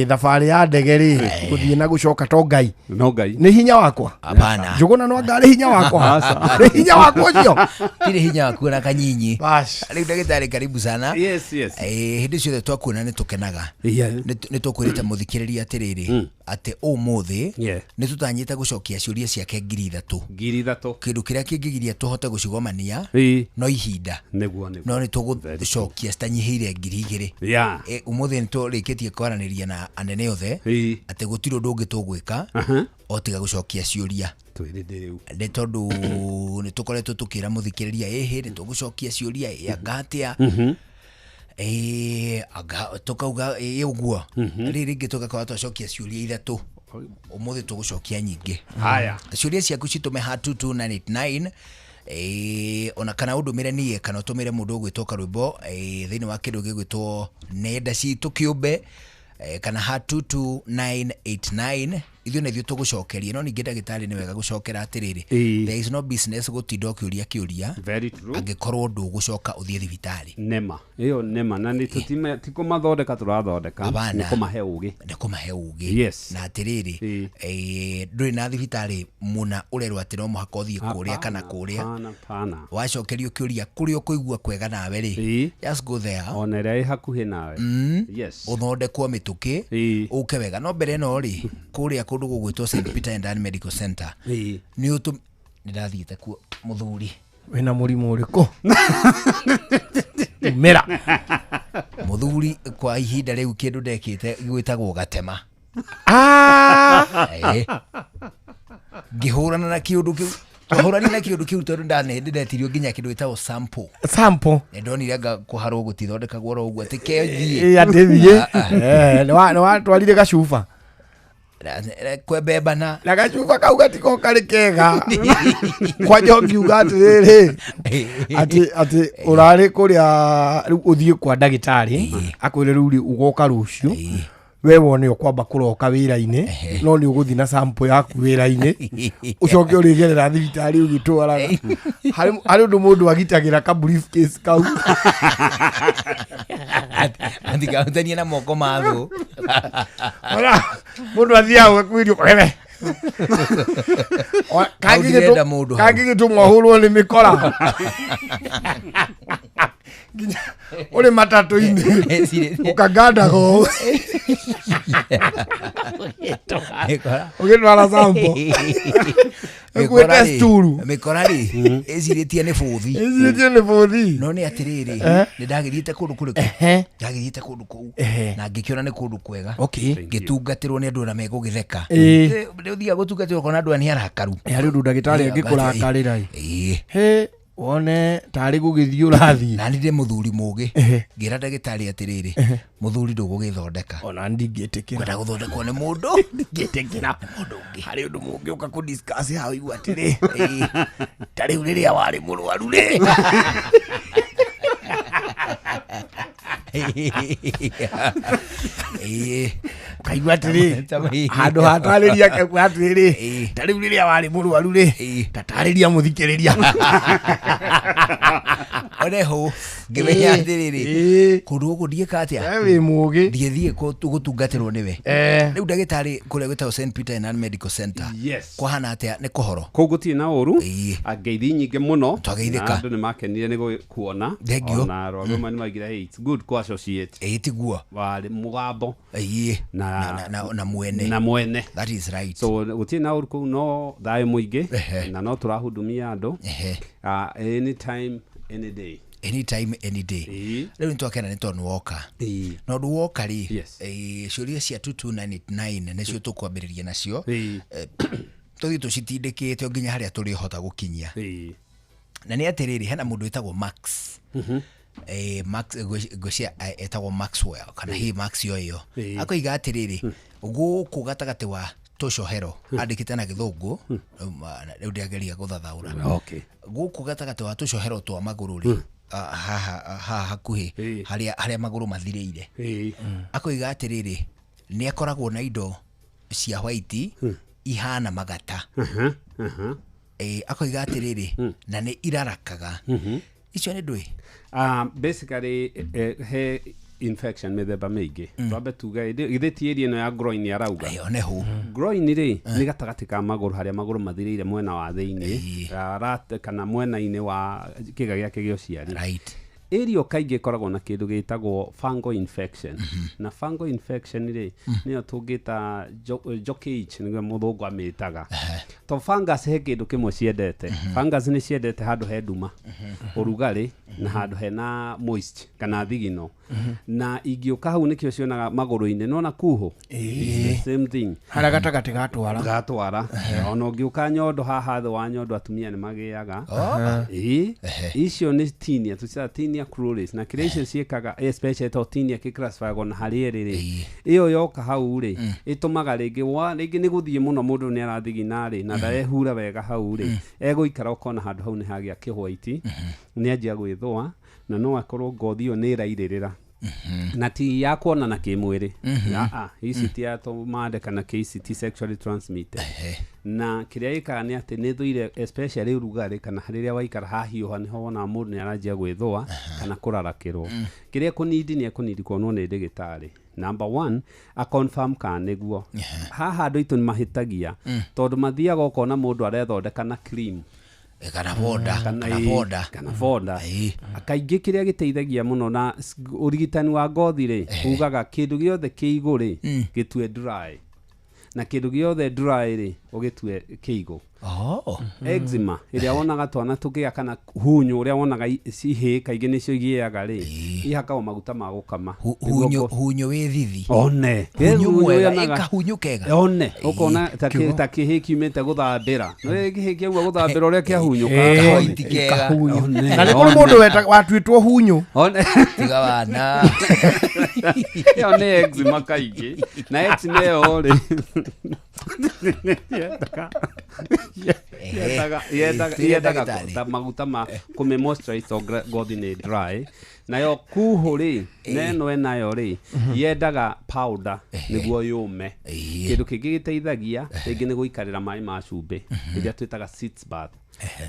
Speaker 24: Thabarĩ ya ndege rĩ, gũthiĩ na gũcoka to Ngai.
Speaker 10: No Ngai.
Speaker 24: Nĩ hinya wakwa.
Speaker 9: Hapana.
Speaker 24: Njũgũna no ngarĩ hinya wakwa. Nĩ hinya wakwa ũcio.
Speaker 9: Tirĩ hinya waku na kanyinyi.
Speaker 24: Bas.
Speaker 9: Rĩu ndagĩtarĩ, karibu sana.
Speaker 10: Yes, yes.
Speaker 9: Hĩndĩ ciothe twakuona nĩ tũkenaga. Nĩ tũkwĩrĩte mũthikĩrĩria atĩrĩrĩ, atĩ ũmũthĩ nĩ tũtanyĩte gũcokia ciũria ciake 3,000.
Speaker 10: 3,000.
Speaker 9: Kĩndũ kĩrĩa kĩngĩgiria tũhote gũcigomania no ihinda.
Speaker 10: Nĩguo, nĩguo.
Speaker 9: No nĩ tũgũcokia citanyihĩire 2,000. Ũmũthĩ nĩ tũrĩkĩtie kwaranĩria na anene othe atĩ gũtirĩ ũndũ ũngĩ tũgwĩka o tiga gũcokia ciũria.
Speaker 10: Twĩrĩ rĩu.
Speaker 9: Nĩ tondũ nĩ tũkoretwo tũkĩra mũthikĩrĩria ĩhĩ nĩ tũgũcokia ciũria ĩ anga atĩa, anga tũkauga ĩ ũguo. Rĩu rĩngĩ tũgakorwo twacokia ciũria 3, ũmũthĩ tũgũcokia nyingĩ.
Speaker 10: Haya.
Speaker 9: Ciũria ciaku citũme ha 22989, ona kana ũndũmĩre niĩ kana ũtũmĩre mũndũ ũgwĩtwo karwĩmbo thĩinĩ wa kĩndũ gĩgwĩtwo nenda citũ kĩũmbe, kana ha 22989, ithuĩ na ithuĩ tũgũcokeria. No ningĩ ndagĩtarĩ nĩ wega gũcokera atĩrĩrĩ, there is no business gũtinda ũkĩũria kĩũria
Speaker 10: Very true.
Speaker 9: angĩkorwo ndũgũcoka ũthiĩ thibitarĩ.
Speaker 10: Nema ĩyo nema, na nĩ tũtime ti kũmathondeka tũrathondeka,
Speaker 9: Hapana.
Speaker 10: nĩ kũmahe ũgĩ.
Speaker 9: Nĩ kũmahe ũgĩ. Na atĩrĩrĩ, ndũrĩ na thibitarĩ mũna ũrerwo atĩ no mũhaka ũthiĩ kũrĩa kana kũrĩa.
Speaker 10: Hapana, hapana.
Speaker 9: Wacokerio kĩũria kũrĩa ũkũigua kwega nawe rĩ, just go there.
Speaker 10: Ona ĩrĩa ĩ hakuhĩ nawe. Yes.
Speaker 9: Ũthondekwo mĩtũkĩ, ũke wega. No mbere ĩno rĩ, kũrĩa kũndũ gũgwĩtwo St Peter and Ann Medical Center, nĩ ũtũ nĩ ndathiĩte kuo mũthuri.
Speaker 24: Wĩna mũrimũ ũrĩkũ? Umĩra.
Speaker 9: Mũthuri kwa ihinda rĩu kĩndũ ndekĩte gwĩtagwo gatema. Ngĩhũrana na kĩũndũ kĩu. Twahũranire na kĩũndũ kĩu tondũ ndetirio nginya kĩndũ gĩtagwo sample.
Speaker 24: Sample.
Speaker 9: Nĩ ndonire anga kũharwo gũtithondekagwo oro ũguo atĩ ke thiĩ.
Speaker 24: Ĩ, atĩ thiĩ. Nĩ watwarire gacuba.
Speaker 9: Kwembembana
Speaker 24: na gacuba kau gatiko karĩ kega kwanja ũngiuga atĩrĩrĩ atĩ ũrarĩ kũrĩa rĩu ũthiĩ kwa ndagĩtarĩ akwĩre rĩu rĩ ũgoka rũciũ we wone ũkwamba kũroka wĩra-inĩ no nĩ ũgũthiĩ na sample yaku wĩra-inĩ ũcoke ũrĩgerera thibitarĩ ũgĩtwaraga harĩ ũndũ mũndũ agitagĩra ka briefcase kau
Speaker 9: atikahutanie na moko ma thũ
Speaker 24: mũndũ athiaga ũgakuĩrio kũrebe kangĩgĩtũmwo ahũrwo nĩ mĩkora nginya ũrĩ matatũ-inĩ ũkagandaga ũũ ũgĩtwara sample ĩkuĩte sturu
Speaker 9: mĩkora rĩ ĩcirĩtie nĩ bũthi
Speaker 24: ĩcirĩtie nĩ bũthi
Speaker 9: no nĩ atĩrĩrĩ nĩ ndagĩthiĩte kũndũ kũrĩkũ ndagĩthiĩte kũndũ kũu na ngĩkĩona nĩ kũndũ kwega ngĩtungatĩrwo nĩ andũ arĩa megũgĩtheka nĩ ũthiaga gũtungatĩrwo ũkona andũ aya nĩ arakaru
Speaker 24: harĩ ũndũ ndagĩtarĩ angĩkũrakarĩra ĩ wone tarĩ gũgĩthiĩ ũrathiĩ
Speaker 9: na nĩ ndĩ mũthuri mũgĩ ngĩra ndagĩtarĩ atĩrĩrĩ mũthuri ndũgũgĩthondeka
Speaker 24: ona ndingĩtĩkĩra
Speaker 9: kwenda gũthondekwo nĩ mũndũ
Speaker 24: ndingĩtĩkĩra mũndũ ũngĩ harĩ ũndũ mũngĩũka kũ discuss haha ũigua atĩrĩ ta rĩu rĩrĩa warĩ mũrwaru rĩ ukaigua atĩrĩ handũ hatarĩria akaigua atĩrĩrĩ ta rĩu rĩrĩa warĩ mũrwaru rĩ tatarĩria mũthikĩrĩria
Speaker 9: oneho ngĩmenya atĩrĩrĩ kũndũ gũkũ ndiĩka atĩa
Speaker 24: wĩ mũgĩ
Speaker 9: ndiĩthiĩ gũtungatĩrwo nĩwe rĩu ndagĩtarĩ kũrĩa gwĩtagwo St Peter and Medical Center kwahana atĩa nĩ kũhoro
Speaker 10: kũu gũtirĩ na ũru ngeithi nyingĩ mũno
Speaker 9: twageithĩka
Speaker 10: andũ nĩ makenire nĩ kuona ona arwaru amwe nĩ maigire hey, it's good kũ associate
Speaker 9: ĩĩ tiguo
Speaker 10: warĩ mũgambo
Speaker 9: na mwene
Speaker 10: na mwene
Speaker 9: that is right
Speaker 10: so gũtirĩ na ũru kũu no thayũ mũingĩ na no tũrahudumia andũ anytime any day
Speaker 9: anytime any day rĩu nĩ twakena nĩ tondũ woka na ũndũ woka rĩ ciũria cia 22989 nĩcio tũkwambĩrĩria nacio tũthiĩ tũcitindĩkĩte nginya harĩa tũrĩhota gũkinyia na nĩ atĩrĩrĩ hena mũndũ wĩtagwo Max Max ngwĩciria etagwo Maxwell kana hihi Max yoyo akoiga atĩrĩrĩ gũkũ gatagatĩ wa tũcohero andĩkĩte na gĩthũngũ rĩu ndĩageria gũthathaũra gũkũ gatagatĩ wa tũcohero twa magũrũ rĩ haha hakuhĩ harĩa magũrũ mathirĩire akoiga atĩrĩrĩ nĩ akoragwo na indo cia white ihana magata akoiga atĩrĩrĩ na nĩ irarakaga icio nĩ ndũĩ
Speaker 10: basically he infection mĩthemba mĩingĩ twambe tuge githĩ ti area ĩno ya groin arauga
Speaker 9: neho
Speaker 10: groin rĩ nĩ gatagatĩ ka magũrũ harĩa magũrũ mathirĩire mwena wa thĩinĩ kana mwena-inĩ wa kĩga gĩake gĩa ũciari
Speaker 9: right
Speaker 10: area kaingĩ ĩkoragwo na kĩndũ gĩtagwo fungal infection na fungal infection rĩ nĩyo tũngĩta jockey itch nĩguo mũthũngũ amĩtaga to fungus he kĩndũ kĩmwe ciendete fungus nĩ ciendete handũ he nduma ũrugarĩ na handũ hena moist kana thigino na ingĩũka hau nĩkĩo cionaga magũrũ-inĩ nona kuhũ same thing
Speaker 24: harĩa gatagatĩ gatwara
Speaker 10: gatwara ona ũngĩũka nyondo haha thĩ wa nyondo atumia nĩ magĩaga icio nĩ tinea tũcitaga tinea cruris na kĩrĩa icio ciĩkaga especially to tinea kĩclassifyagwo na harĩa ĩrĩ rĩ ĩyo yoka hau rĩ ĩtũmaga rĩngĩ rĩngĩ nĩ gũthiĩ mũno mũndũ nĩ arathigina rĩ na ndarehura wega hau rĩ egũikara ũkona handũ hau nĩ hagĩa kĩhwaiti nĩ anjia gwĩthũa na no akorwo ngothi ĩyo nĩ ĩrairĩrĩra na ti ya kuonana kĩmwĩrĩ ici ti ya tũmande kana ici ti sexually transmitted na kĩrĩa ĩkaga nĩ atĩ nĩ thũire especially ũrugarĩ kana rĩrĩa waikara hahiũha nĩho wonaga mũndũ nĩ aranjia gwĩthũa kana kũrarakĩrwo kĩrĩa kũnindi nĩ ekũnindi kuonwo nĩ ndagĩtarĩ number one a confirm kana nĩguo haha andũ aitũ nĩ mahĩtagia tondũ mathiaga ũkona mũndũ arethondeka na cream
Speaker 9: kana boda kana boda
Speaker 10: kana boda kaingĩ kĩrĩa gĩteithagia mũno na ũrigitani wa ngothi rĩ ugaga kĩndũ gĩothe kĩigũ rĩ gĩtue dry na kĩndũ gĩothe dry rĩ ũgĩtue kĩigũ
Speaker 9: Oh.
Speaker 10: Eczema ĩrĩa wonaga twana tũkĩgĩa kana hunyu ũrĩa wonaga ihĩĩ kaingĩ nĩcio igĩaga rĩ, ihakagwo maguta ma gũkama.
Speaker 9: Hunyu hunyu wĩ thithi.
Speaker 10: One.
Speaker 9: Hunyu mwega,
Speaker 10: yonaga-
Speaker 9: ĩkahunyu kega.
Speaker 10: One, ũkona ta ta kĩhĩ kiumĩte gũthambĩra. Nĩ kĩhĩ kĩauma gũthambĩra ũrĩa kĩahunyũka.
Speaker 9: Kahoiti kega.
Speaker 24: Kahunyũ.
Speaker 10: One,
Speaker 24: Na nĩ kũrĩ
Speaker 10: one.
Speaker 24: mũndũ watuĩtwo hunyũ.
Speaker 10: One.
Speaker 9: Tiga wana.
Speaker 10: Ĩyo nĩ eczema kaingĩ. Na eczema ĩyo rĩ, yendaga
Speaker 9: Twĩre
Speaker 10: yendaga
Speaker 9: ndagĩtarĩ.
Speaker 10: ta maguta ma kũmĩ moisturize tondũ ngothi nĩ dry. Nayo kuhũ rĩ, na ĩno ĩnayo rĩ, yendaga powder nĩguo yũme. Kĩndũ kĩngĩ gĩteithagia rĩngĩ nĩ gũikarĩra maĩ ma cumbĩ, ĩrĩa twĩtaga sitz bath.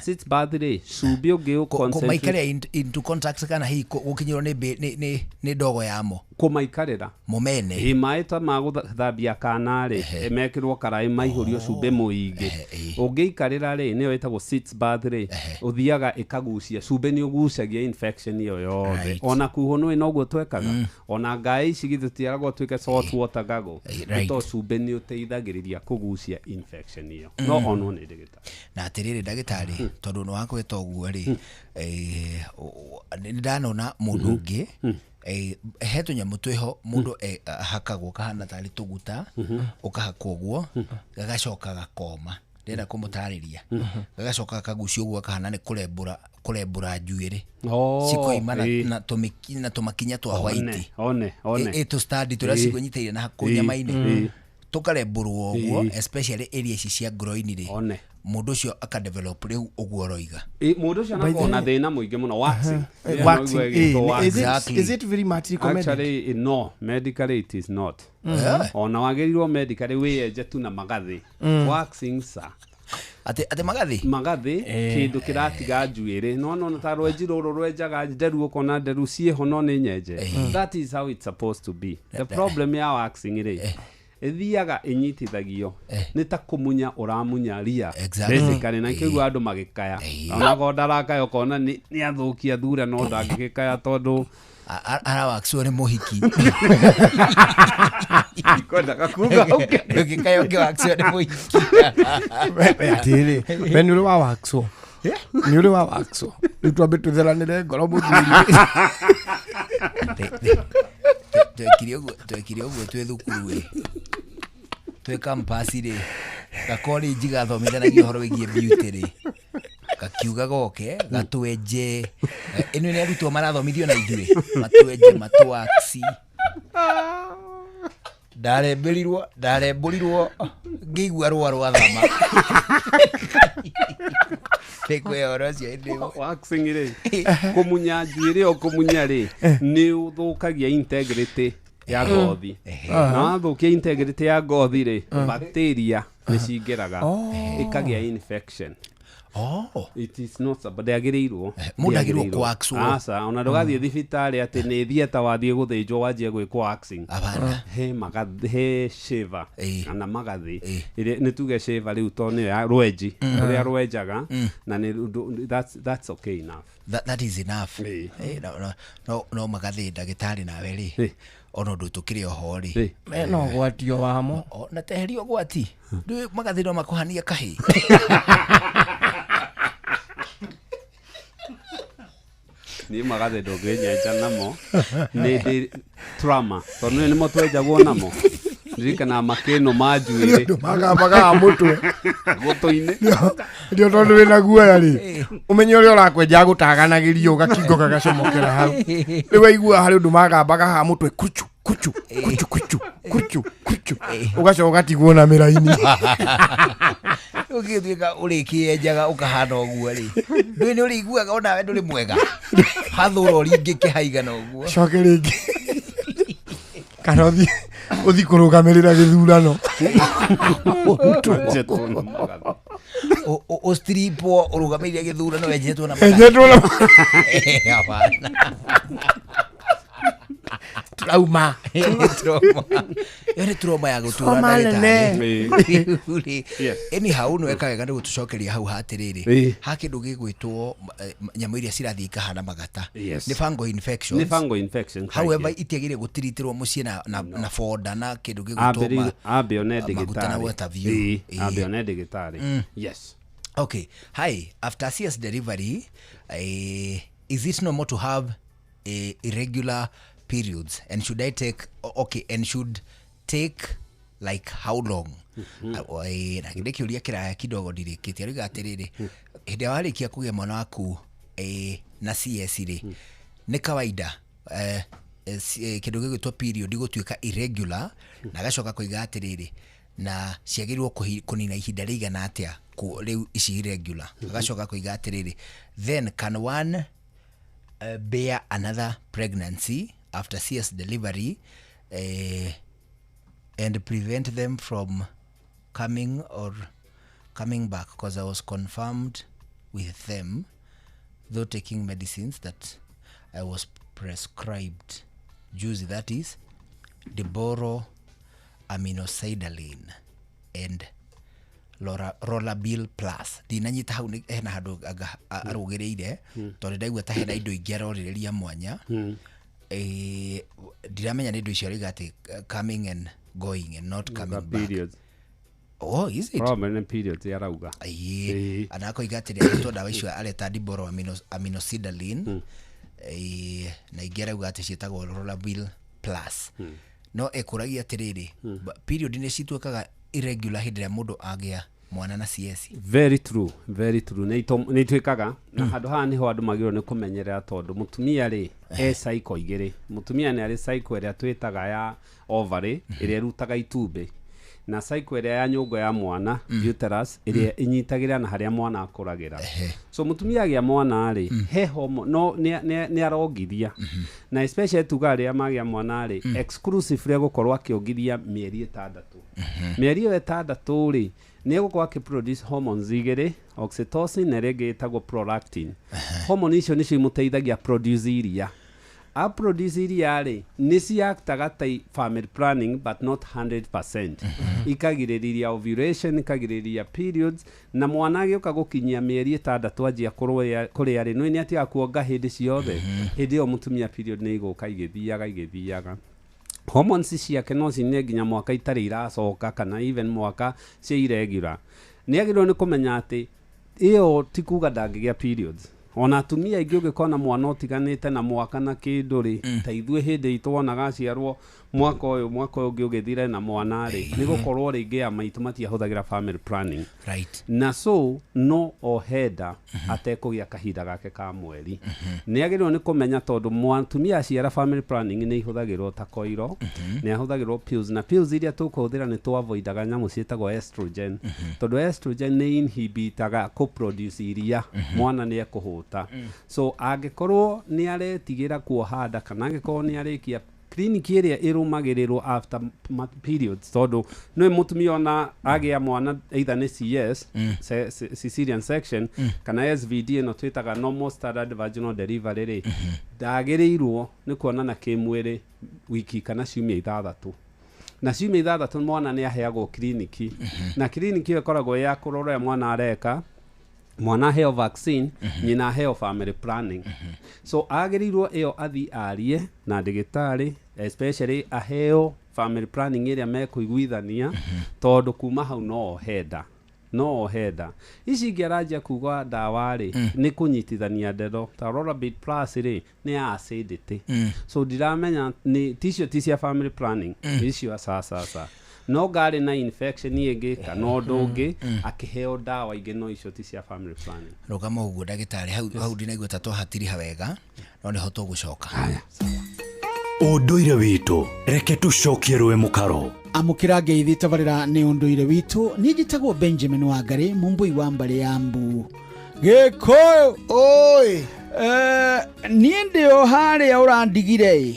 Speaker 10: Sitz bath rĩ, cumbĩ ũngĩ
Speaker 9: Kũmaikarĩra into contact kana hihi gũkinyĩrwo nĩ nĩ ndogo yamo.
Speaker 10: Kũmaikarĩra
Speaker 9: Momene.
Speaker 10: Ĩ maĩ ta ma gũthambia kana rĩ, mekĩrwo karaĩ maihũrio cumbĩ mũingĩ. Ũngĩikarĩra rĩ, nĩyo ĩtagwo sitz bath rĩ, ũthiaga ĩkagucia cumbĩ, nĩ ũgucagia infection ĩyo yothe. Ona kuhũ nĩ noguo twekaga, ona ngaĩ ici githĩ tiaragwo twĩke salt water gargle?
Speaker 9: Right.
Speaker 10: To cumbĩ nĩ ũteithagĩrĩria kũgucia infection ĩyo, no onwo nĩ ndagĩtarĩ.
Speaker 9: Na atĩrĩrĩ ndagĩtarĩ, tondũ nĩ wakwĩta ũguo rĩ, nĩ ndanona mũndũ ũngĩ, he tũnyamũ twĩho mũndũ ahakagwo kahana tarĩ tũguta, ũkahakwo ũguo gagacoka gakoma. Ndĩrenda kũmũtarĩria, gagacoka gakagucio ũguo kahana nĩ kũrembũra kũrembũra njuĩrĩ
Speaker 10: Oh,
Speaker 9: cikoima na na tũmakinya twa white.
Speaker 10: One, one.
Speaker 9: Ĩ tũstandi tũrĩa cigũnyitĩrĩire na kũu nyama-inĩ, tũkarembũrwo ũguo, especially area ici cia groin rĩ.
Speaker 10: One.
Speaker 9: Mũndũ ũcio akadevelop rĩu ũguo ũroiga.
Speaker 10: Mũndũ ũcio anakorwo na thĩna mũingĩ mũno, waxing.
Speaker 24: Waxing,
Speaker 10: Noguo ĩgĩtwo waxing.
Speaker 9: Exactly.
Speaker 24: Is it very much recommended?
Speaker 10: Actually, no, medically it is not. Ona wagĩrĩirwo medically wĩyenje tu na magathĩ. Waxing sa
Speaker 9: atĩ magathĩ.
Speaker 10: Magathĩ, kĩndũ kĩratiga njuĩrĩ, no nona ta rwenji rũrũ rwenjaga nderu, ũkona nderu ciĩho no nĩ nyenje. That is how it's supposed to be. The problem ya waxing rĩ, ĩthiaga ĩnyitithagio nĩ ta kũmunya ũramunya ria. Basically, na kĩguo andũ magĩkaya, onakorwo ndarakaya, ũkona nĩ athũkia thura, no ndangĩgĩkaya tondũ
Speaker 9: Arawaxwo nĩ mũhiki.
Speaker 10: Kwendaga kuga
Speaker 9: ũngĩkaya ũngĩwaxwo nĩ mũhiki.
Speaker 24: Atĩrĩ, we nĩ ũrĩ wa waxwo? Nĩ ũrĩ wa waxwo? Rĩu twambe tũtheranĩre ngoro, mũthuri.
Speaker 9: Twekire ũguo twĩ thukuru ĩ, twĩ campus rĩ, gakorinji gathomithanagia ũhoro wĩgiĩ beauty rĩ, gakiuga goke gatwenje. Ĩno nĩ arutwo marathomithio na ithuĩ, matwenje matwaxi. Ndarembũrirwo ndarembũrirwo ngĩigua rũa rwa thama. Nĩ kwĩ ũhoro ũcio hĩndĩ ĩmwe.
Speaker 10: Waxing rĩ, kũmunya njuĩrĩ o kũmunya rĩ, nĩ ũthũkagia integrity ya ngothi, na wathũkia integrity ya ngothi rĩ, bacteria nĩ cingĩraga, ĩkagĩa infection.
Speaker 9: Oh.
Speaker 10: It is not, ndĩagĩrĩirwo.
Speaker 9: Mũndũ agĩrĩirwo kũwaxwo.
Speaker 10: Aca, ona ndũgathiĩ thibitarĩ atĩ nĩ theatre wathiĩ gũthĩnjwo wanjie gwĩkwo waxing.
Speaker 9: Hapana.
Speaker 10: He magathĩ, he shaver kana magathĩ. Ĩrĩa nĩ tuge shaver rĩu to nĩyo ya rwenji rũrĩa rwenjaga, na nĩ that's okay enough.
Speaker 9: That is enough. No magathĩ ndagĩtarĩ nawe rĩ, ona ũndũ tũkĩrĩ oho rĩ,
Speaker 24: Mena ũgwati o wamo.
Speaker 9: Na teheria ũgwati. Ndũĩ magathĩ no makũhanie kahĩ.
Speaker 10: Niĩ magathĩ ndũngĩnyenja namo, nĩ ndĩ trauma tondũ nĩ nĩmo twenjagwo namo. Ndirikanaga makĩno ma njuĩrĩ.
Speaker 24: Nĩ ũndũ magambaga mũtwe.
Speaker 10: Gũtũ-inĩ.
Speaker 24: Ndio, tondũ wĩna guoya rĩ, ũmenye ũrĩa ũrakwenja gũtaganagĩrio gakingo gagacomokera hau. Rĩu waigua harĩ ũndũ magambaga haha mũtwe, kuchu kuchu kuchu kuchu kuchu kuchu, ũgacoka ũgatigwo na mĩraini.
Speaker 9: Ũgĩtuĩka ũrĩkĩenjaga ũkahana ũguo rĩ, ndũĩ nĩ ũrĩiguaga onawe ndũrĩ mwega hathũra ũringĩke haigana ũguo.
Speaker 24: Coke rĩngĩ kana ũthiĩ ũthiĩ kũrũgamĩrĩra gĩthurano.
Speaker 10: Njetwo na magathĩ.
Speaker 9: Ũstripwo ũrũgamĩrĩre gĩthurano wenjetwo na
Speaker 24: Enjetwo na
Speaker 9: Hapana.
Speaker 24: Trauma.
Speaker 9: Trauma. Ĩyo nĩ trauma ya gũtũra,
Speaker 24: Trauma nene.
Speaker 9: ndagĩtarĩ. Rĩu-rĩ,
Speaker 10: Yes.
Speaker 9: anyhow nĩ weka wega nĩ gũtũcokeria hau hatĩrĩrĩ, ha kĩndũ gĩgwĩtwo nyamũ iria cirathiĩ ikahana magata.
Speaker 10: Yes.
Speaker 9: Nĩ fungal infections.
Speaker 10: Nĩ fungal infection.
Speaker 9: However, itiagĩrĩire gũtiritĩrwo mũciĩ na boda na kĩndũ gĩgwĩtwo
Speaker 10: Ambe one
Speaker 9: maguta na
Speaker 10: ndagĩtarĩ.
Speaker 9: what have you.
Speaker 10: Ambe one ndagĩtarĩ. Yes.
Speaker 9: Okay, hi, after CS delivery, is it normal to have irregular periods, and should I take okay, and should take like how long? Na githĩ kĩũria kĩraya kidogo ndirĩkĩtie. Arauga atĩrĩrĩ, hĩndĩ ĩrĩa warĩkia kũgĩa mwana waku na CS rĩ, nĩ kawaida kĩndũ gĩgwĩtwo period gũtuĩka irregular, na agacoka koiga atĩrĩrĩ, na ciagĩrĩirwo kũnina ihinda rĩigana atĩa rĩu ici irregular. Agacoka koiga atĩrĩrĩ, then can one bear another pregnancy after CS delivery and prevent them from coming or coming back, because I was confirmed with them though taking medicines that I was prescribed juice, that is Deboro aminocydaline and Rolabil plus. Ndinanyita hau hena handũ anga arũgĩrĩire, tondũ ndaigua ta hena indo ingĩ arorĩrĩria mwanya. Ndiramenya nĩ indo icio arauga atĩ coming and going and not coming back.
Speaker 10: Periods.
Speaker 9: Oh, is it?
Speaker 10: Probably nĩ periods arauga.
Speaker 9: Ĩĩ. Anakoiga atĩrĩ, ahetwo ndawa icio areta Diboro aminocydaline, na ingĩ arauga atĩ ciĩtagwo Rolabil plus. No ekũragia atĩrĩrĩ, period nĩ cituĩkaga irregular hĩndĩ ĩrĩa mũndũ agĩa mwana na CS.
Speaker 10: Very true, very true. Nĩ ituĩkaga na handũ haha nĩho andũ magĩrĩirwo nĩ kũmenyerera, tondũ mũtumia rĩ e cycle igĩrĩ. Mũtumia nĩ arĩ cycle ĩrĩa twĩtaga ya ovary, ĩrĩa ĩrutaga itumbĩ, na cycle ĩrĩa ya nyũngũ ya mwana, uterus, ĩrĩa ĩnyitagĩrĩra na harĩa mwana akũragĩra. So mũtumia agĩa mwana rĩ, he homo no nĩ arongithia, na especially tuga arĩa magĩa mwana rĩ, exclusively egũkorwo akĩongithia mĩeri 6. Mĩeri ĩyo 6 rĩ, nĩ egũkorwo akĩproduce hormones igĩrĩ, oxytocin na ĩrĩa ĩngĩ ĩtagwo prolactin. Hormone icio nĩcio imũteithagia produce iria. A produce iria rĩ, nĩ ciactaga ta family planning but not 100%. Ikagirĩrĩria ovulation, ikagirĩrĩria periods, na mwana agĩũka gũkinyia mĩeri 6 anjia kũrĩa rĩ, nĩ atiga kuonga hĩndĩ ciothe. Hĩndĩ ĩyo mũtumia period nĩ igũka igĩthiaga igĩthiaga. Hormones ciake no cinine nginya mwaka itarĩ iracoka, kana even mwaka cia irregular. Nĩ agĩrĩirwo nĩ kũmenya atĩ ĩyo ti kuga ndangĩgĩa periods. Ona atumia aingĩ ũngĩkona mwana ũtiganĩte na mwaka na kĩndũ rĩ, ta ithuĩ hĩndĩ itũ wonaga aciarwo mwaka ũyũ mwaka ũyũ ũngĩ ũgĩthire na mwana rĩ, nĩ gũkorwo rĩngĩ ya maitũ matiahũthagĩra family planning.
Speaker 9: Right.
Speaker 10: Na so no ohenda atekũgĩa kahinda gake ka mweri. Nĩ agĩrĩirwo nĩ kũmenya tondũ mũtumia aciara family planning nĩ ihũthagĩrwo ta koiro, nĩ ahũthagĩrwo pills, na pills iria tũkũhũthĩra nĩ tũavoidaga nyamũ ciĩtagwo estrogen, tondũ estrogen nĩ inhibitaga kũproduce iria, mwana nĩ ekũhũta. So angĩkorwo nĩ aretigĩra kuoha nda, kana angĩkorwo nĩ arĩkia kliniki ĩrĩa ĩrũmagĩrĩrwo after periods, tondũ nĩ mũtumia ona agĩa mwana either nĩ CS, cesarean section, kana SVD ĩno twĩtaga normal standard vaginal delivery rĩ, ndagĩrĩirwo nĩ kuonana kĩmwĩrĩ wiki kana ciumia 6. Na ciumia 6 mwana nĩ aheagwo kliniki, na kliniki ĩyo ĩkoragwo ya kũrora ũrĩa mwana areka, mwana aheo vaccine, nyina aheo family planning. So agĩrĩirwo ĩyo athi arie na ndagĩtarĩ, especially aheo family planning ĩrĩa mekũiguithania, tondũ kuma hau no ohenda. No ohenda. Ici ingĩ aranjia kuga ndawa rĩ, nĩ kũnyitithania ndeto. Ta Rolabid plus rĩ, nĩ ya acidity. So ndiramenya nĩ ticio ti cia family planning, icio aca. No ngarĩ na infection ĩngĩ kana ũndũ ũngĩ, akĩheo ndawa ingĩ, no icio ti cia family planning.
Speaker 9: Rũgama ũguo ndagĩtarĩ, hau ndinaigua ta twahatiriha wega, no nĩho tũgũcoka.
Speaker 6: Ũndũire witũ, reke tũcokie rũĩ mũkaro.
Speaker 11: Amũkĩra ngeithi tabarĩra nĩ ũndũire witũ. Niĩ njĩtagwo Benjamin Wangari, mũmbũi wa mbarĩ ya Mbu. Gĩkũyũ
Speaker 4: oi,
Speaker 11: niĩ ndĩ o harĩa ũrandigire ĩ,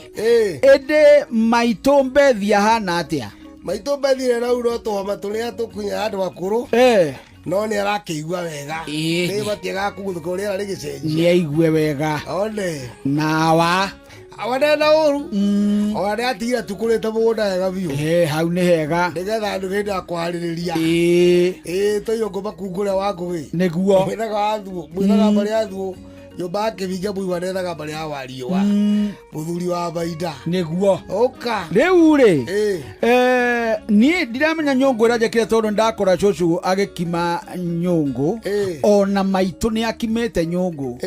Speaker 11: ĩndĩ maitũ Mbethi ahana atĩa?
Speaker 4: Maitũ Mbethi rĩ, rau no tũhoma tũrĩa tũkunyaga andũ akũrũ. No nĩ arakĩigua wega. Nĩ matiagaga kũguthũka ũrĩa rĩera rĩgĩcenjia.
Speaker 11: Nĩ aigue wega.
Speaker 4: One.
Speaker 11: Nawa.
Speaker 4: Awa ndena ũru. Ona nĩ atigire tukũrĩte mũgũnda wega biũ.
Speaker 11: Hau nĩ hega.
Speaker 4: Nĩgetha andũ hĩndĩ ya kũharĩrĩria. Tũiyũ ngũma kungũrĩa wa ngũgĩ.
Speaker 11: Nĩguo.
Speaker 4: Mwĩthaga wa thuo, mwĩthaga mbarĩ ya thuo.
Speaker 12: Nyũmba ya kĩbinga mũigua nethaga mbarĩ ya wariũa. Mũthuri wa baida.
Speaker 11: Nĩguo.
Speaker 12: Ũka.
Speaker 11: Rĩu rĩ, niĩ ndiramenya nyũngũ ĩrĩa njekire tondũ ndakora cũcũ agĩkima nyũngũ, ona maitũ nĩ akimĩte nyũngũ.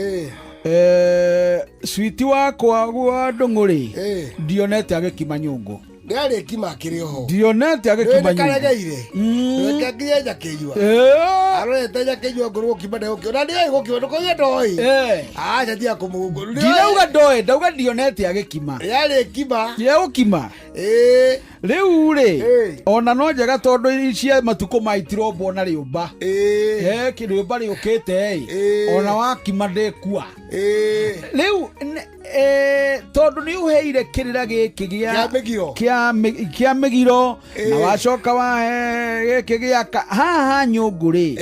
Speaker 11: Switi wakwa wa ndũng'ũ rĩ, ndionete agĩkima nyũngũ.
Speaker 12: Ndĩarĩ kima akĩrĩ oho.
Speaker 11: Ndionete agĩkima nyũngũ.
Speaker 12: Karegeire. Reke nginya njakĩnyua. Arorete njakĩnyua ngũrũ gũkima ndegũkima. Na ndioĩ gũkima ndũkoige ndoĩ. Aca tiga kũmũgũ.
Speaker 11: Ndirauga ndoĩ, ndauga ndionete agĩkima.
Speaker 12: Yarĩ kima.
Speaker 11: Gũkima. Rĩu rĩ, ona no njega tondũ cia matukũ maya itirombwo na rĩũmba. Rĩũmba rĩũkĩte ĩ, ona wakima ndĩkua. Rĩu tondũ nĩ ũheire kĩrĩra gĩkĩ kĩa mĩgiro na wacoka wahe gĩkĩ gĩa haha nyũngũ rĩ,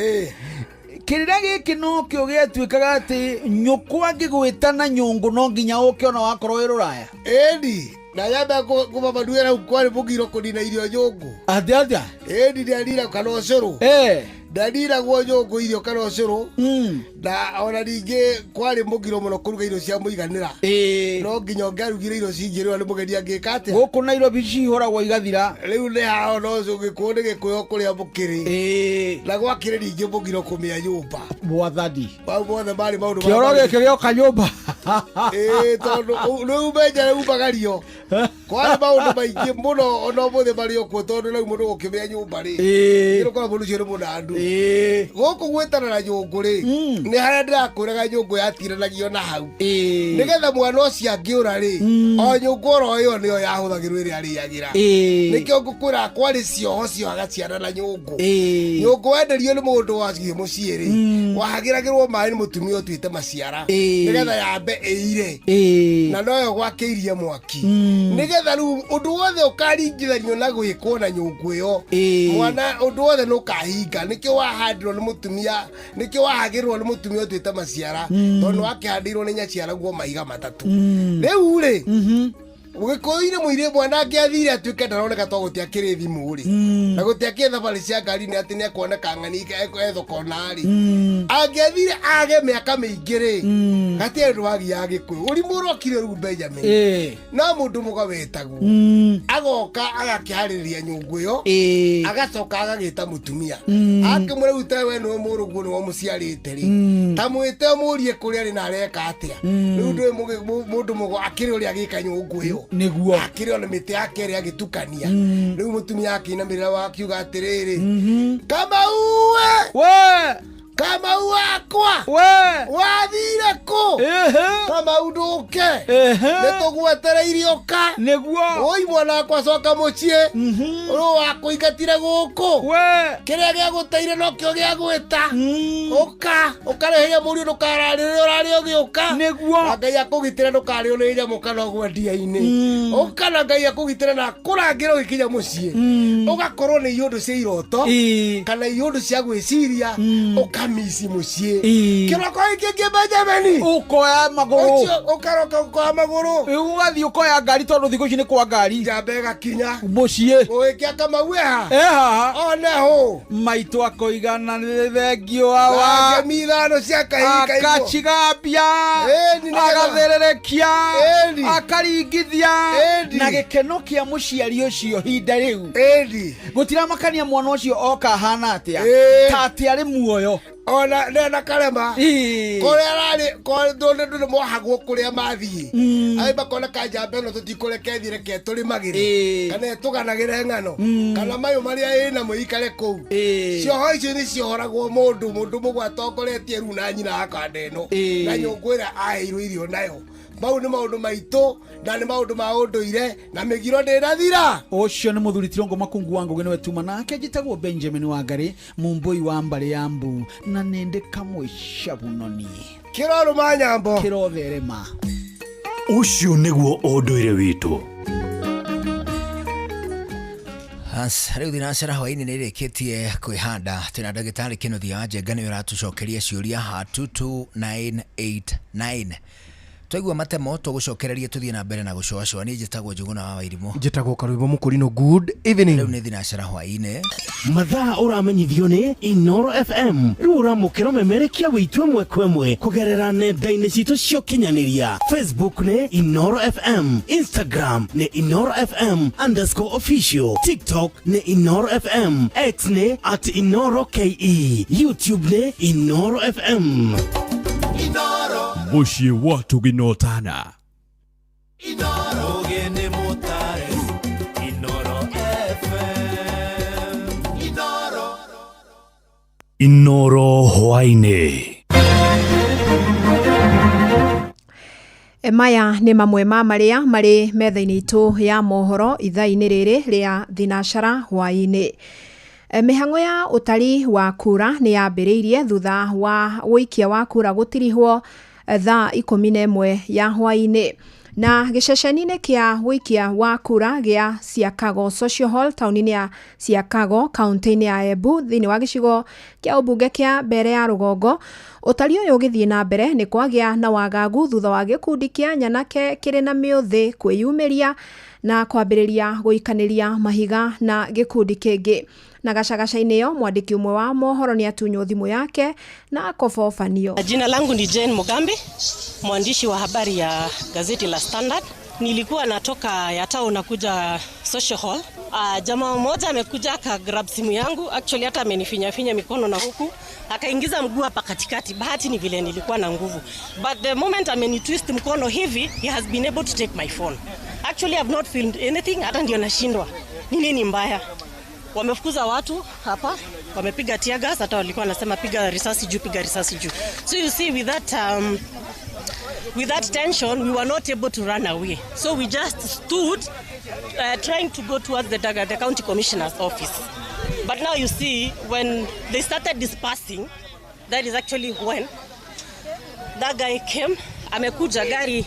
Speaker 11: kĩrĩra gĩkĩ nokĩo gĩatuĩkaga atĩ nyũkwa angĩgwĩta na nyũngũ no nginya ũke ona wakorwo wĩ rũraya.
Speaker 12: Ĩni na nyamba kuma maduera kwarĩ mũgiro kũnina irio nyũngũ.
Speaker 11: Atĩa atĩa?
Speaker 12: Ĩni ndianina kana ũcũrũ. Ndaniragwo nyũngũ irio kana ũcũrũ. Na ona ningĩ kwarĩ mũgiro mũno kũruga irio cia mũiganĩra. No nginya ũngĩarugire irio cingĩrĩo nĩ mũgeni angĩka atĩa?
Speaker 11: Gũkũ Nairobi cihũragwo igathira.
Speaker 12: Rĩu nĩ hao no gĩkũyũ nĩ gĩkũyũ kũrĩa mũkĩrĩ. Na gwakĩrĩ ningĩ mũgiro kũmĩa nyũmba.
Speaker 11: Mwathani.
Speaker 12: Mau mothe marĩ maũndũ ma
Speaker 11: Kĩoro gĩkĩ gĩoka nyũmba.
Speaker 12: Tondũ rĩu menja rĩu umagario. Kwarĩ maũndũ maingĩ mũno ona ũmũthĩ marĩ o kuo tondũ rĩu mũndũ gũkĩmĩa nyũmba rĩ. Nĩũkora mũndũ ũcio nĩ mũnandu. Gũkũ gwĩtana na nyũngũ rĩ, nĩ harĩa ndĩrakwĩraga nyũngũ yatiranagio na hau. Nĩgetha mwana ũcio angĩũra rĩ, o nyũngũ oro ĩyo nĩyo yahũthagĩrwo ĩrĩa arĩagĩra. Nĩkĩo ngũkwĩra kwarĩ cioho ciohaga ciana na nyũngũ. Nyũngũ wenderio nĩ mũndũ waciĩ mũciĩ rĩ, wahagĩragĩrwo maĩ nĩ mũtumia ũtuĩte maciara. Nĩgetha yambe ĩire. Na noyo gwakĩirie mwaki. Nĩgetha rĩu ũndũ wothe ũkaringithanio na gwĩkwo na nyũngũ ĩyo, mwana ũndũ wothe nĩ ũkahinga. Nĩkĩo wahandirwo nĩ mũtumia, nĩkĩo wahagĩrwo nĩ mũtumia ũtuĩte maciara, tondũ wakĩhandĩirwo nĩ nyaciara guo mahiga matatũ. Rĩu rĩ, Gĩkũyũ-inĩ mũirĩ mwana angĩathire atuĩke ndaroneka to gũtiakĩrĩ thimũ rĩ, na gũtiakĩrĩ thabarĩ cia ngari nĩ atĩ nĩekuoneka ng'ani ethoko na rĩ, angĩathire age mĩaka mĩingĩ rĩ, hatirĩ ũndũ wagiaga Gĩkũyũ. Ũrimũ ũrokire rĩu Benjamin. No mũndũ mũga wetagwo agoka agakĩharĩrĩria nyũngũ ĩyo, agacoka agagĩta mũtumia akĩmwĩra rĩu ta we nĩwe mũrũguo nĩwe mũciarĩte rĩ, ta mwĩte ũmũrie kũrĩa arĩ na areka atĩa. Rĩu ndũĩ mũndũ mũgo akĩrĩ ũrĩa agĩka nyũngũ ĩyo.
Speaker 11: Nĩguo.
Speaker 12: Akĩrĩ ona mĩtĩ yake ĩrĩa agĩtukania. Rĩu mũtumia akĩinamĩrĩra wakiuga atĩrĩrĩ, Kamau we!
Speaker 11: We!
Speaker 12: Kamau wakwa!
Speaker 11: We!
Speaker 12: Wathire kũ? Kamau ndũke! Nĩtũgwetereire ũka!
Speaker 11: Nĩguo.
Speaker 12: Oi mwana wakwa coka mũciĩ! Ũrũ wakũingatire gũkũ!
Speaker 11: We!
Speaker 12: Kĩrĩa gĩagũteire nokĩo gĩagwĩta! Ũka! Ũkarehire mũriũ ndũkararĩre ũrarĩ ũgĩũka!
Speaker 11: Nĩguo.
Speaker 12: Na Ngai akũgitĩre ndũkarĩo nĩ nyamũ kana ũgwe ndia-inĩ. Ũka na Ngai akũgitĩre na akũrangĩre ũgĩkinya mũciĩ. Ũgakorwo nĩ iũndũ cia iroto kana iũndũ cia gwĩciria ũkamici mũciĩ. Kĩroko gĩkĩ kĩ Benjamin.
Speaker 11: Ũkoya magũrũ.
Speaker 12: Ũcio ũkaroka ũkoya magũrũ.
Speaker 11: Ũgathiĩ ũkoya ngari tondũ thikũ ici nĩ kwa ngari.
Speaker 12: Njamba ĩgakinya.
Speaker 11: Mũciĩ.
Speaker 12: Ũgĩkia Kamau eha.
Speaker 11: Ehaha.
Speaker 12: One hũ.
Speaker 11: Maitũ akoiga na nĩ thengio awa.
Speaker 12: Na ngemi ithano cia kahinga imwe.
Speaker 11: Akacigambia. Agathererekia. Akaringithia. Na gĩkeno kĩa mũciari ũcio hinda rĩu. Gũtiramakania mwana ũcio oka ahana atĩa. Ta atĩ arĩ muoyo.
Speaker 12: Ona nena karema. Kũrĩa ararĩ, ndũ nĩ mohagwo kũrĩa mathiĩ. Ai makona kanjamba ĩno tũtikũreke ĩthiĩ, reke tũrĩmagĩre. Kana ĩtũganagĩre ng'ano. Kana mayũ marĩa ĩnamo ĩikare kũu. Cioho icio nĩ ciohoragwo mũndũ, mũndũ mũgũ atongoretie rĩu na nyina akanda ĩno. Na nyũngũ ĩrĩa aheirwo irio nayo. Mau nĩ maũndũ maitũ na nĩ maũndũ ma ũndũire na mĩgiro ndĩnathira.
Speaker 11: Ũcio nĩ mũthuri Tirongo Makungu wa Ngũgĩ nĩwe tuma nake njĩtagwo Benjamin Wangari mũmbũi wa mbarĩ ya mbu na nĩndĩ kamwe cabunoni.
Speaker 12: Kĩrorũma nyambo.
Speaker 11: Kĩrotherema.
Speaker 6: Ũcio nĩguo ũndũire witũ.
Speaker 9: Hans, rĩu thinacara hwaĩ-inĩ nĩ ĩrĩkĩtie kwĩhanda. Twĩna ndagĩtarĩ Kĩnuthia wa Njenga nĩwe ũratũcokeria ciũria ha 22989. Twaigua matemo tũgũcokererie tũthiĩ na mbere na gũcoacoa. Niĩ njĩtagwo Njũgũna wa Wairimũ.
Speaker 24: Njĩtagwo Karwĩmbo Mũkũrinũ. Good evening.
Speaker 9: Rĩu nĩ thinacara hwaĩ-inĩ.
Speaker 5: Mathaa ũramenyithio nĩ Inoro FM. Rĩu ũramũkĩra ũmemerekia witũ ĩmwe kwa ĩmwe kũgerera nenda-inĩ citũ cia ũkinyanĩria. Facebook nĩ Inoro FM, Instagram nĩ Inoro FM underscore official, TikTok nĩ Inoro FM, X nĩ at Inoro KE, YouTube nĩ Inoro FM.
Speaker 6: Mũciĩ wa Tũginotana.
Speaker 2: Ũgĩ nĩ mũtare Inoro FM Inoro
Speaker 6: Inoro hwaĩ-inĩ.
Speaker 13: Maya nĩ mamwe ma marĩa marĩ metha-inĩ itũ ya mohoro ithaa-inĩ rĩrĩ rĩa thinacara hwaĩ-inĩ. Mĩhang'o ya ũtari wa kura nĩ yambĩrĩirie thutha wa ũikia wa kura gũtirihwo thaa 11 ya hwaĩ-inĩ. Na gĩceceni-inĩ kĩa ũikia wa kura gĩa Siakago Social Hall taũni-inĩ ya Siakago kaunti-inĩ ya Embu thĩinĩ wa gĩcigo kĩa ũmbunge kĩa Mbere ya Rũgongo, ũtari ũyũ ũgĩthiĩ na mbere nĩ kwagĩa na wagagu thutha wa gĩkundi kĩa nyanake kĩrĩ na mĩũthĩ kwĩyumĩria na kwambĩrĩria gũikanĩria mahiga na gĩkundi kĩngĩ. Na gacagaca-inĩ ĩyo mwandĩki ũmwe wa mohoro nĩ atunywo thimũ yake na akobobanio.
Speaker 15: Jina langu ni Jane Mugambi, mwandishi wa habari ya gazeti la Standard. Nilikuwa natoka ya town nakuja Social Hall. Jamaa mmoja amekuja akagrab simu yangu, actually hata amenifinya finya mikono na huku, akaingiza mguu hapa katikati. Bahati ni vile nilikuwa na nguvu. But the moment amenitwist mkono hivi, he has been able to take my phone. Actually I've not filmed anything, hata ndio nashindwa. Ni nini mbaya? Wamefukuza watu hapa, wamepiga tear gas, hata walikuwa wanasema piga risasi juu, piga risasi juu. So you see with that tension we were not able to run away. So we just stood trying to go towards the county commissioner's office. But now you see when they started dispersing, that is actually when that guy came, amekuja gari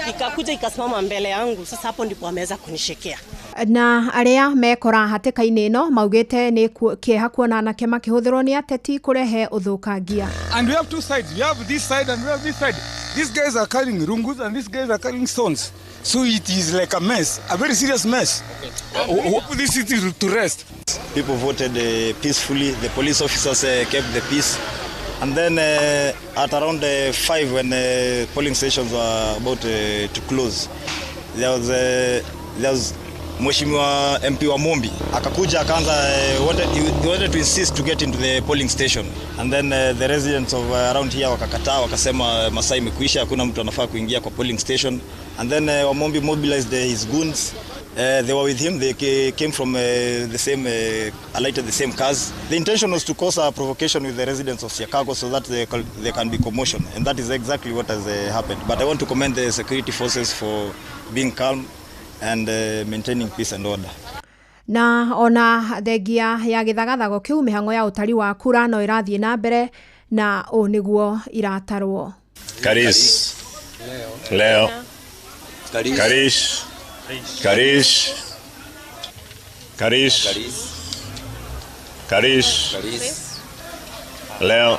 Speaker 15: ikakuja ikasimama mbele yangu. Sasa hapo ndipo ameweza kunishekea.
Speaker 13: Na arĩa mekora hatĩka-inĩ ĩno maugĩte nĩ kĩeha kuona anake makĩhũthĩrwo nĩ ateti kũrehe ũthũkangia.
Speaker 16: And we have two sides. We have this side and we have this side. These guys are carrying rungus and these guys are carrying stones. So it is like a mess, a very serious mess. Put this city to rest.
Speaker 17: People voted peacefully. The police officers kept the peace. And then at around 5 when polling stations were about to close, there was Mheshimiwa MP wa Mombi akakuja akaanza, he wanted to insist to get into the polling station, and then the residents of around here wakakataa, wakasema masaa imekwisha, hakuna mtu anafaa kuingia kwa polling station. And then Wamombi mobilized his goons. They were with him. They came from the same, alighted the same cars. The intention was to cause a provocation with the residents of Siakago so that there can be commotion, and that is exactly what has happened. But I want to commend the security forces for being calm and maintaining peace and order.
Speaker 13: Na ona thengia ya gĩthagathago kĩu mĩhang'o ya ũtari wa kura no ĩrathiĩ na mbere na ũũ nĩguo iratarwo.
Speaker 22: Karis. Leo. Karis. Karis. Karis. Karis. Leo.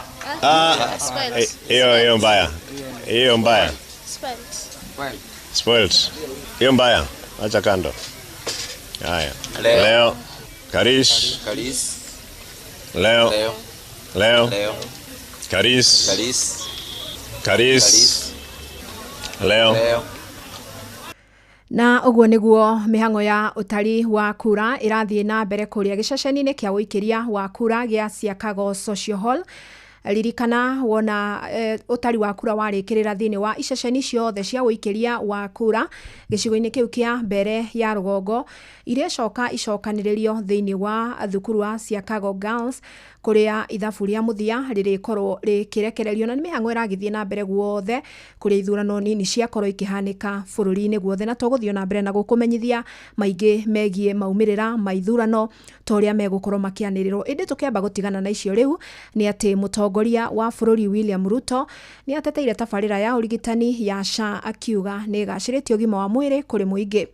Speaker 22: Hiyo mbaya. Hiyo mbaya. Spoiled. Hiyo mbaya. Acha kando. Haya. Leo. Karis. Leo. Leo. Karis. Karis. Leo.
Speaker 13: Na ũguo nĩguo mĩhang'o ya ũtari wa kura ĩrathiĩ na mbere kũrĩa gĩceceni-inĩ kĩa ũikĩria wa kura gĩa Siakago Social Hall. Ririkana wona ũtari wa kura warĩkĩrĩra thĩinĩ wa iceceni ciothe cia ũikĩria wa kura gĩcigo-inĩ kĩu kĩa Mbere ya Rũgongo iria coka icokanĩrĩrio thĩinĩ wa thukuru wa Siakago Girls kũrĩa ithabu rĩa mũthia rĩrĩkorwo rĩkĩrekererio. Na nĩ mĩhang'o ĩragĩthiĩ na mbere guothe kũrĩa ithurano nini ciakorwo ikĩhanĩka bũrũri-inĩ guothe, na tũgũthiĩ na mbere na gũkũmenyithia maingĩ megiĩ maumĩrĩra ma ithurano ta ũrĩa megũkorwo makĩanĩrĩrwo. Ĩndĩ tũkĩamba gũtigana na icio rĩu nĩ atĩ mũtongoria wa bũrũri William Ruto nĩ ateteire tabarĩra ya ũrigitani ya SHA akiuga nĩ ĩgacĩrĩtie ũgima wa mwĩrĩ kũrĩ mũingĩ.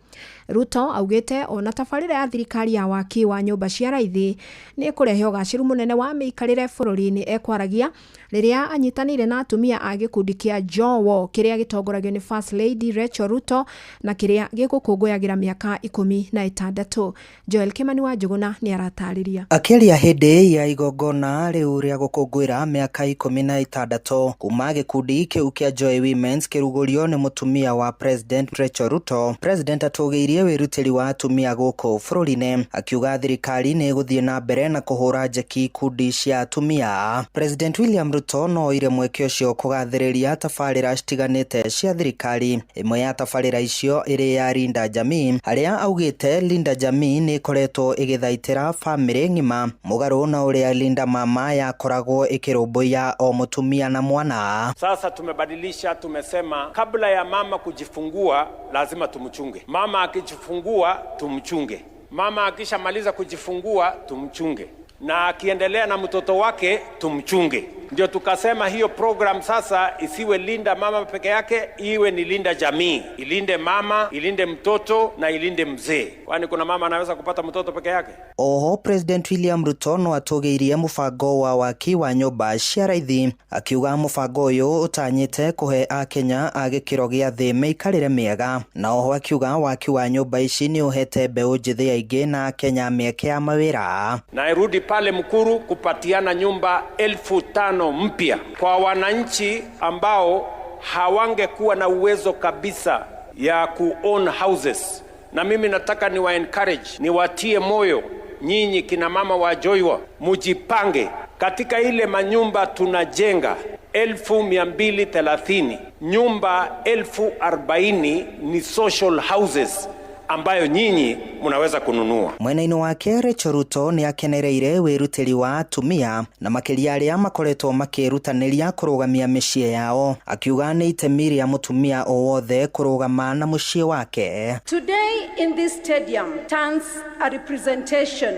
Speaker 13: Ruto augĩte ona tabarĩra ya thirikari ya waki wa nyũmba cia raithi nĩ ĩkũrehe ũgacĩru mũnene wa mĩikarĩre bũrũri-inĩ. Ekwaragia rĩrĩa anyitanĩire na atumia a gĩkundi kĩa Jowo kĩrĩa gĩtongoragio nĩ First Lady Rachel Ruto na kĩrĩa gĩgũkũngũyagĩra mĩaka 16. Joel Kimani wa Njũgũna nĩ aratarĩria.
Speaker 1: Akĩaria hĩndĩ ya igongona rĩu rĩa gũkũngũĩra mĩaka 16 kuma gĩkundi kĩu kĩa Joy Women's kĩrugũrio nĩ mũtumia wa President Rachel Ruto, President atũgĩirie wĩrutĩri wa atumia gũkũ bũrũri-inĩ, akiuga thirikari nĩ ĩgũthiĩ na mbere na kũhũra njeki ikundi cia atumia. President William Ruto no oire mweke ũcio kũgathĩrĩria tabarĩra citiganĩte cia thirikari, ĩmwe ya tabarĩra icio ĩrĩ ya Linda Jamii, harĩa augĩte Linda Jamii nĩ ĩkoretwo ĩgĩthaitĩra bamĩrĩ ng'ima mũgarũ na ũrĩa Linda Mama yakoragwo ĩkĩrũmbũiya o mũtumia na mwana.
Speaker 3: Sasa tumebadilisha, tumesema kabla ya mama kujifungua lazima tumchunge. Mama akijifungua tumchunge, mama akishamaliza kujifungua tumchunge, na akiendelea na mtoto wake tumchunge. Ndio tukasema hiyo program sasa isiwe Linda Mama peke yake, iwe ni Linda Jamii, ilinde mama, ilinde mtoto na ilinde mzee, kwani kuna mama anaweza kupata mtoto peke yake?
Speaker 1: Oho President William Ruto no atũgĩirie mũbango wa waki wa nyũmba cia raithi, akiuga mũbango ũyũ ũtanyĩte kũhe akenya a gĩkĩro gĩa thĩ mĩikarĩre mĩega, na oho akiuga waki wa nyũmba ici nĩ ũhete mbeũ njĩthĩ aingĩ na akenya mĩeke ya mawĩra.
Speaker 3: Nairudi pale Mukuru kupatiana nyumba 5,000 mpya kwa wananchi ambao hawangekuwa na uwezo kabisa ya ku own houses, na mimi nataka niwa encourage, niwatie moyo nyinyi kina mama wa Joywa, mujipange katika ile manyumba tunajenga 230,000 nyumba 40,000 ni social houses ambayo nyinyi mnaweza kununua.
Speaker 1: Mwena-inĩ wake Rachel Ruto nĩ akenereire wĩrutĩri wa atumia na makĩria arĩa makoretwo makĩrutanĩria kũrũgamia mĩciĩ yao, akiuga nĩ itemi rĩa mũtumia o wothe kũrũgama na mũciĩ wake.
Speaker 7: Today in this stadium stands a representation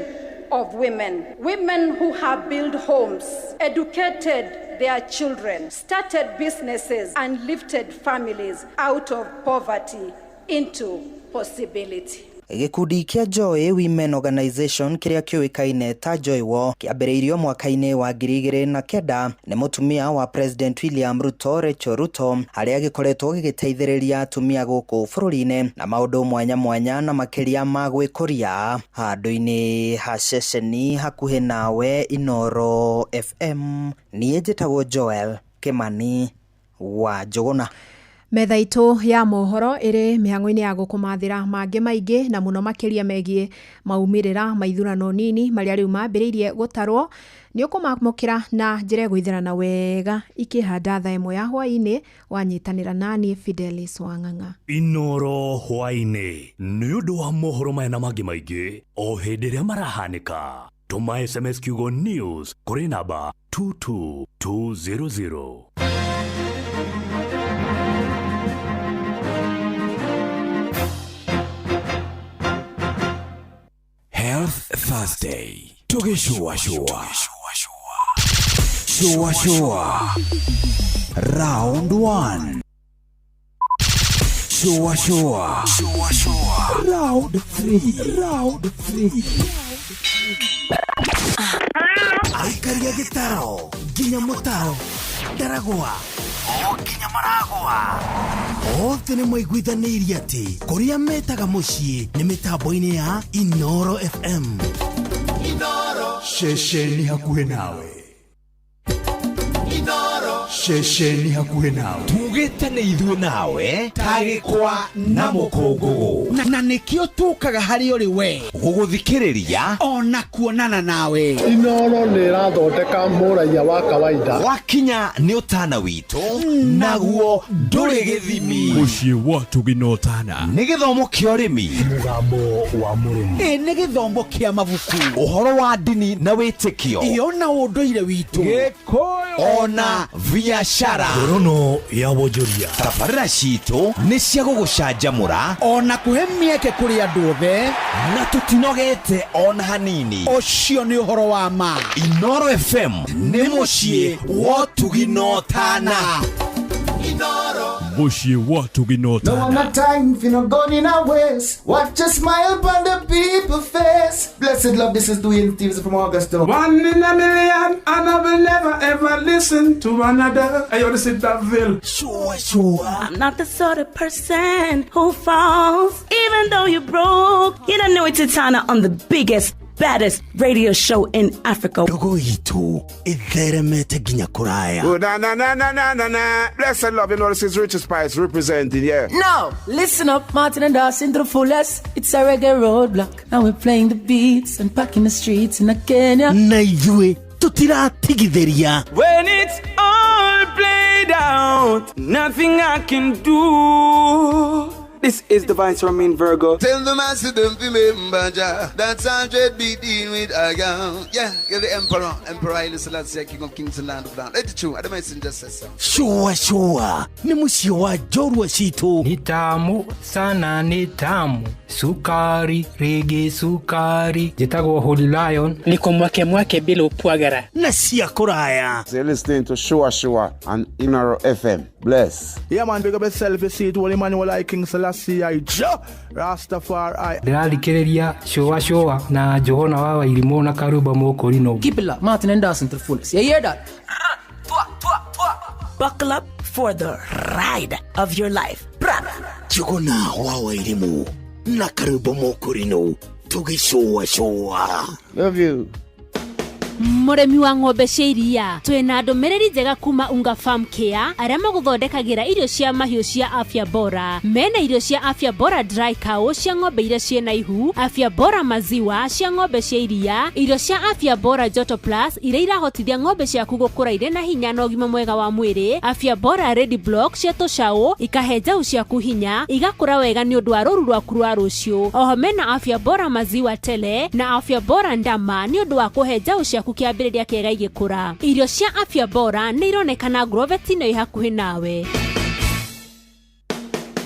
Speaker 7: of women, women who have built homes, educated their children, started businesses and lifted families out of poverty into possibility.
Speaker 1: Gĩkundi kĩa Joy Women Organization kĩrĩa kĩũĩkaine ta Joywo kĩambĩrĩirio mwaka-inĩ wa 2009 nĩ mũtumia wa President William Ruto Rachel Ruto, harĩa gĩkoretwo gĩgĩteithĩrĩria atumia gũkũ bũrũri-inĩ na maũndũ mwanya mwanya na makĩria ma gwĩkũria. Handũ-inĩ ha ceceni hakuhĩ nawe Inooro FM, niĩ njĩtagwo Joel Kimani wa Njũgũna.
Speaker 13: Metha itũ ya mohoro ĩrĩ mĩhang'o-inĩ ya gũkũmathĩra mangĩ maingĩ na mũno makĩria megiĩ maumĩrĩra ma ithurano nini marĩa rĩu mambĩrĩirie gũtarwo. Nĩ ũkũmamũkĩra na njĩra ĩgũithĩrana wega ikĩhanda thaa 1 ya hwaĩ-inĩ wanyitanĩra nani Fidelis Wang'ang'a.
Speaker 6: Inooro hwaĩ-inĩ nĩ ũndũ wa mohoro maya na mangĩ maingĩ o hĩndĩ ĩrĩa marahanĩka. Tũma SMS kiugo news kũrĩ namba 22200.
Speaker 2: Health Thursday. Tugĩcũacũa. Shua shua. Round 1. Shua shua. Shua shua. Round 3. Round 3. Aikaria gĩtaro nginya mũtaro ndaragwa o nginya maragwa othe nĩ maiguithanĩirie atĩ kũrĩa metaga mũciĩ nĩ mĩtambo-inĩ ya Inooro FM.
Speaker 6: Inooro ceceni hakuhĩ nawe. Inooro ceceni hakuhĩ nawe.
Speaker 2: Tugĩte nĩ ithuĩ nawe tagĩkwa na mũkũngũgũ
Speaker 11: na nĩkĩo tũkaga harĩ ũrĩ we
Speaker 2: gũgũthikĩrĩria
Speaker 11: ona kuonana nawe.
Speaker 14: Inooro nĩ ĩrathondeka mũraiya wa kawaida.
Speaker 2: Wakinya nĩ ũtana witũ naguo ndũrĩ gĩthimi.
Speaker 6: Mũciĩ wa Tũgina Ũtana
Speaker 2: nĩ gĩthomo kĩa ũrĩmi,
Speaker 6: mũgambo wa mũrĩmi,
Speaker 11: ĩ nĩ gĩthomo kĩa mabuku,
Speaker 2: ũhoro wa ndini na wĩtĩkio,
Speaker 11: ĩyo na ũndũire witũ,
Speaker 2: Gĩkũyũ ona biacara.
Speaker 6: Ngorono ya wonjoria.
Speaker 2: Tabarĩra citũ nĩ cia gũgũcanjamũra
Speaker 11: ona kũhe mĩeke kũrĩ andũ othe,
Speaker 2: na tũtinogete ona hanini.
Speaker 11: Ũcio nĩ ũhoro wa ma.
Speaker 2: Inooro FM nĩ mũciĩ wa ũtugi na ũtana.
Speaker 6: Muciĩ wa Tuginota.
Speaker 8: No one a time for no gun in a waste. Watch a smile upon the people face. Blessed love, this is Dwayne Stevens from Augusta.
Speaker 19: One in a million, and I will never ever listen to another. I ought to sit that Ville.
Speaker 5: Sure, sure.
Speaker 20: I'm not the sort of person who falls, even though you broke. You don't know it's Titana on the biggest, baddest radio show in Africa.
Speaker 5: Ndogo itũ ĩtheremete nginya kũraya.
Speaker 19: Oh, na na na na na na na. Blessed love, you know this is Richard Spice representing, yeah.
Speaker 23: Now, listen up, Martin and Dawson to the fullest. It's a reggae roadblock. Now we're playing the beats and packing the streets in Kenya.
Speaker 5: Na ithuĩ tũtiratigithĩria.
Speaker 19: When it's all played out, nothing I can do. This is the Vice Romain Virgo.
Speaker 25: Tell the master don't remember Jah. That's 100 be dealing with I am. Yeah, you're the emperor. Emperor Haile Selassie, King of Kings and Land of Land. Let it true. I don't messenger says so.
Speaker 5: Sure, sure. Nĩ mũciĩ wa njorua citũ.
Speaker 26: Ni tamu sana, ni tamu sukari rigi sukari. Njĩtagwo Holy Lion.
Speaker 27: Niko mwake mwake bila upwagara.
Speaker 5: Na cia kũraya.
Speaker 28: So you're listening to Shua Shua on Inoro FM. Bless.
Speaker 29: Yeah, man, big up yourself. You see it, Holy Emmanuel I King Selassie I Jah Rastafari.
Speaker 26: Ndĩrathikĩrĩria Shua Shua na Johana wa Wairimũ na Karumba Mũkũrinũ.
Speaker 23: Keep it locked, Martin and Dawson to the fullest. You hear that?
Speaker 20: Buckle up for the ride of your life.
Speaker 5: Njuguna wa Wairimũ na Karumba Mũkũrinũ tũgĩcũa cũa.
Speaker 28: Love you.
Speaker 30: Mũrĩmi wa ng'ombe cia iria twĩna ndũmĩrĩri njega kuma Unga Farm Care arĩa magũthondekagĩra irio cia mahiũ cia afya bora. Mena irio cia afya bora dry cow cia ng'ombe iria ciĩna ihu, afya bora maziwa cia ng'ombe cia iria, irio cia afya bora joto plus iria irahotithia ng'ombe ciaku gũkũra irĩ na hinya na ũgima mwega wa mwĩrĩ, afya bora ready block cia tũcaũ ikahe njaũ ciaku hinya igakũra wega nĩ ũndũ wa rũru rwaku rwa rũciũ. Oho mena afya bora maziwa tele na afya bora ndama nĩ ũndũ wa kũhe njaũ ciaku kĩambĩrĩria kĩega igĩkũra. Irio cia afya bora nĩ ironekana Grovet-inĩ ĩ hakuhĩ nawe.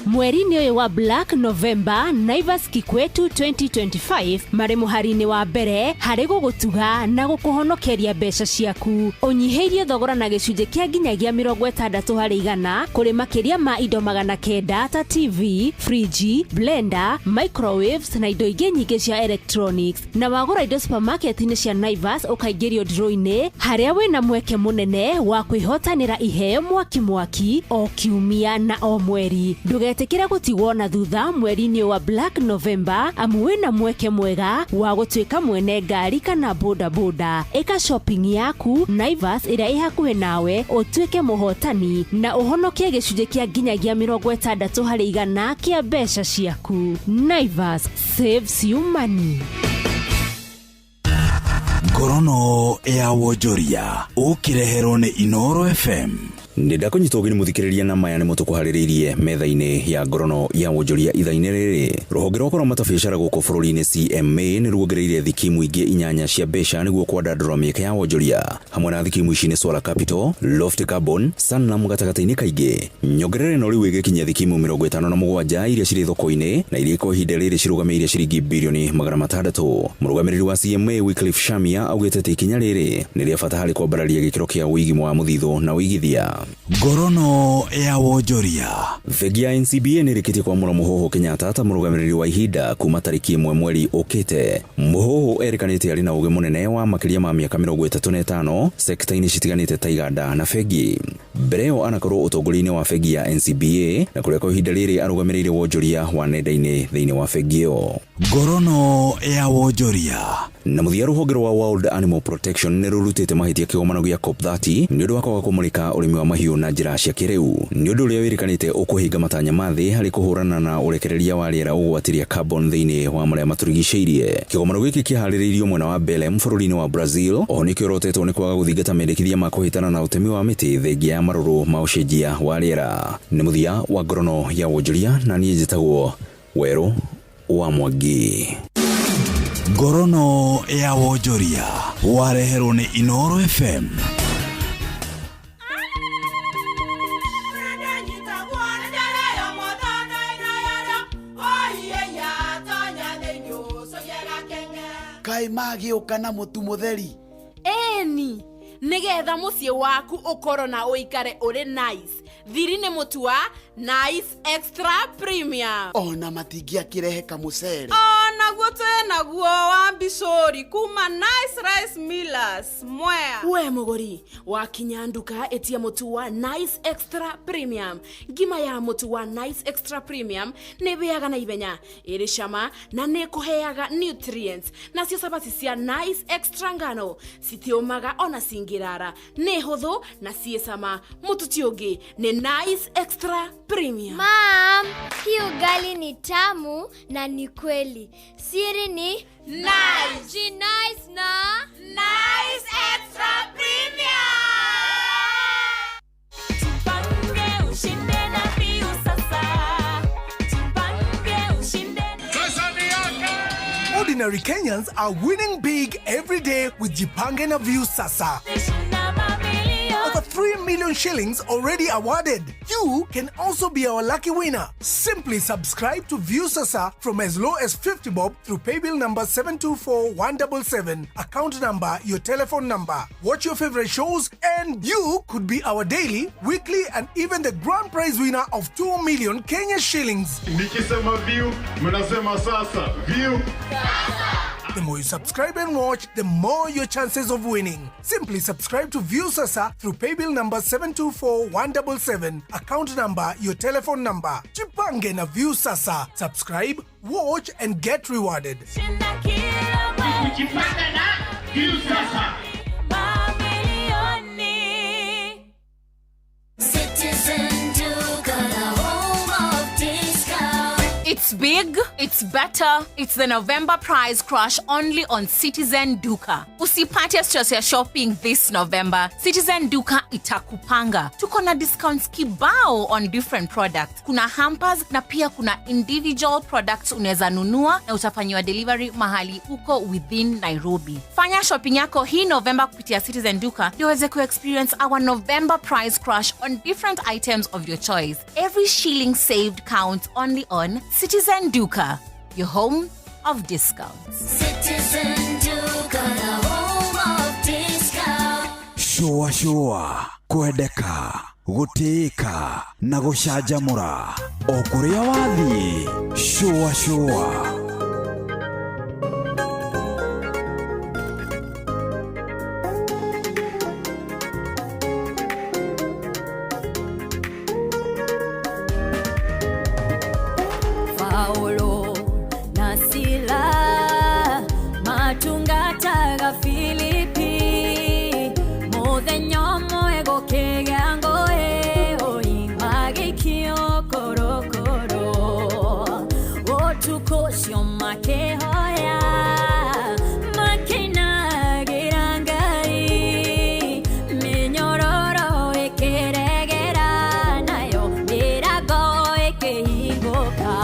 Speaker 30: Mweri-inĩ ũyũ wa Black November, Naivas Kikwetu 2025 marĩ mũhari-inĩ wa mbere harĩ gũgũtuga na gũkũhonokeria mbeca ciaku. Ũnyihĩirie thogora na gĩcunjĩ kĩa nginyagia 60% kũrĩ makĩria ma indo 900 ta TV, friji, blender, microwaves na indo ingĩ nyingĩ cia electronics. Na wagũra indo supermarket-inĩ cia Naivas ũkaingĩrio draw-inĩ harĩa wĩna mweke mũnene wa kwĩhotanĩra iheo mwaki mwaki o kiumia na o mweri. Ndũgetĩkĩre gũtigwo na thutha mweri-inĩ wa Black November amu wĩna mweke mwega wa gũtuĩka mwene ngari kana bodaboda. Ĩka shopping yaku Naivas ĩrĩa ĩ hakuhĩ nawe ũtuĩke mũhotani na ũhonokie gĩcunjĩ kĩa nginyagia 60% kĩa mbeca ciaku. Naivas saves you money.
Speaker 2: Ngorono ya wonjoria ũkĩreherwo nĩ Inoro FM.
Speaker 31: Nĩ ndakũnyita ũgeni mũthikĩrĩria na maya nĩmo tũkũharĩrĩirie metha-inĩ ya ngorono ya wonjoria ithaa-inĩ rĩrĩ. Rũhonge rwa kũramata biacara gũkũ bũrũri-inĩ CMA nĩ ruongereire thikimu ingĩ 8 cia mbeca nĩguo kwandandũra mĩeke ya wonjoria. Hamwe na thikimu ici nĩ Swala Capital, Loft Carbon, Sanlam gatagatĩ-inĩ kaingĩ. Nyongerera ĩno rĩu ĩgĩkinyia thikimu 57 iria cirĩ thoko-inĩ na iria kwa ihinda rĩrĩ cirũgamĩrĩire ciringi birioni 600. Mũrũgamĩrĩri wa CMA Wycliffe Shamia augĩte atĩ ikinya rĩrĩ nĩ rĩa bata harĩ kwambararia gĩkĩro kĩa ũigi wa mũthithũ na ũigithia.
Speaker 2: Ngorono ya wonjoria.
Speaker 31: Bengi ya NCBA nĩ ĩrĩkĩtie kwamũra Mũhũhũ Kenyatta ta mũrũgamĩrĩri wa ihinda kuma tarĩki 1 mweri ũkĩte. Mũhũhũ erĩkanĩte arĩ na ũgĩ mũnene wa makĩria ma mĩaka 35 sekta-inĩ citiganĩte ta iganda na bengi. Mbere ĩyo anakorwo ũtongoria-inĩ wa bengi ya NCBA na kũrĩa kwa ihinda rĩrĩ arũgamĩrĩire wonjoria wa nenda-inĩ thĩinĩ wa bengi ĩyo.
Speaker 2: Ngorono ya wonjoria.
Speaker 31: Na mũthia rũhonge rwa World Animal Protection nĩ rũrutĩte mahĩtia kĩgomano gĩa COP30 nĩ ũndũ wa kwaga kũmũrĩka ũrĩmi wa mahiũ na njĩra cia kĩrĩu. Nĩ ũndũ ũrĩa wĩrĩkanĩte ũkũhinga matanya ma thĩ harĩ kũhũrana na ũrekereria wa rĩera ũgwati rĩa carbon thĩinĩ wa marĩa matũrigicĩirie. Kĩgomano gĩkĩ kĩharĩrĩirio mwena wa Belem bũrũri-inĩ wa Brazil. Oho nĩkĩorotetwo nĩ kwaga gũthingata mendekithia ma kũhĩtana na ũtemi wa mĩtĩ thengia ya marũrũ ma ũcenjia wa rĩera. Nĩ mũthia wa ngorono ya wonjoria na niĩ njĩtagwo Werũ wa Mwangi.
Speaker 2: Ngorono ya wonjoria wareherwo nĩ Inoro FM.
Speaker 11: Kaĩ magĩũka na mũtu mũtheri?
Speaker 32: Ĩni, nĩgetha mũciĩ waku ũkorwo na ũikare ũrĩ nice.
Speaker 4: Thiri nĩ mũtu wa Nice Extra Premium.
Speaker 8: Ona matingĩakĩrehe kamũcere.
Speaker 4: Onaguo twĩ naguo wa mbicũri kuma Nice Rice Millers Mwea. We mũgũri wakinya nduka ĩtia mũtu wa Nice Extra Premium. Ngima ya mũtu wa Nice Extra Premium nĩ ĩhĩaga na ihenya, ĩrĩ cama na nĩ ĩkũheaga nutrients. Nacio cabaci cia Nice Extra ngano citiũmaga ona cingĩrara, nĩ hũthũ na ciĩ cama. Mũtu ti ũngĩ nĩ Nice Extra Premium.
Speaker 9: Mom, hii ugali ni tamu na ni kweli. Siri ni
Speaker 4: Nice.
Speaker 9: Ji nice na
Speaker 4: Nice Extra Premium.
Speaker 20: Tupange ushinde na Viusasa. Tupange ushinde.
Speaker 10: Ordinary Kenyans are winning big every day with Jipange na Viusasa. Over 3 million shillings already awarded. You can also be our lucky winner. Simply subscribe to Viusasa from as low as 50 bob through paybill number 724177, account number, your telephone number. Watch your favorite shows and you could be our daily, weekly and even the grand prize winner of 2 million Kenya shillings.
Speaker 14: Nikisema view, mnasema sasa. View.
Speaker 10: The more you subscribe and watch, the more your chances of winning. Simply subscribe to Viusasa through paybill number 724177, account number, your telephone number. Jipange na Viusasa. Subscribe, watch and get rewarded.
Speaker 20: Jipange na Viusasa. Mamilioni.
Speaker 9: Citizen Duka, the home of discount.
Speaker 4: It's big, it's better, it's the November price crash only on Citizen Duka. Usipate stress ya shopping this November. Citizen Duka itakupanga. Tuko na discounts kibao on different products. Kuna hampers na pia kuna individual products unaweza nunua na utafanyiwa delivery mahali uko within Nairobi. Fanya shopping yako hii November kupitia Citizen Duka ndio uweze kuexperience our November price crash on different items of your choice. Every shilling saved counts only on Citizen Duka, your home of discounts.
Speaker 9: Citizen Duka, the home of discount.
Speaker 2: Shũa shũa kwendeka gũtĩĩka na gũcanjamũra o kũrĩa wathiĩ shũa shũa.
Speaker 12: Paulo na Sila matungataga Filipi muthenya ũmwe gũkĩgĩa ngũĩ oi magĩikio korokoro ũtukũ ũcio makĩhoya makĩinagĩra Ngai mĩnyororo ĩkĩregera nayo mĩrango ĩkĩhingũka.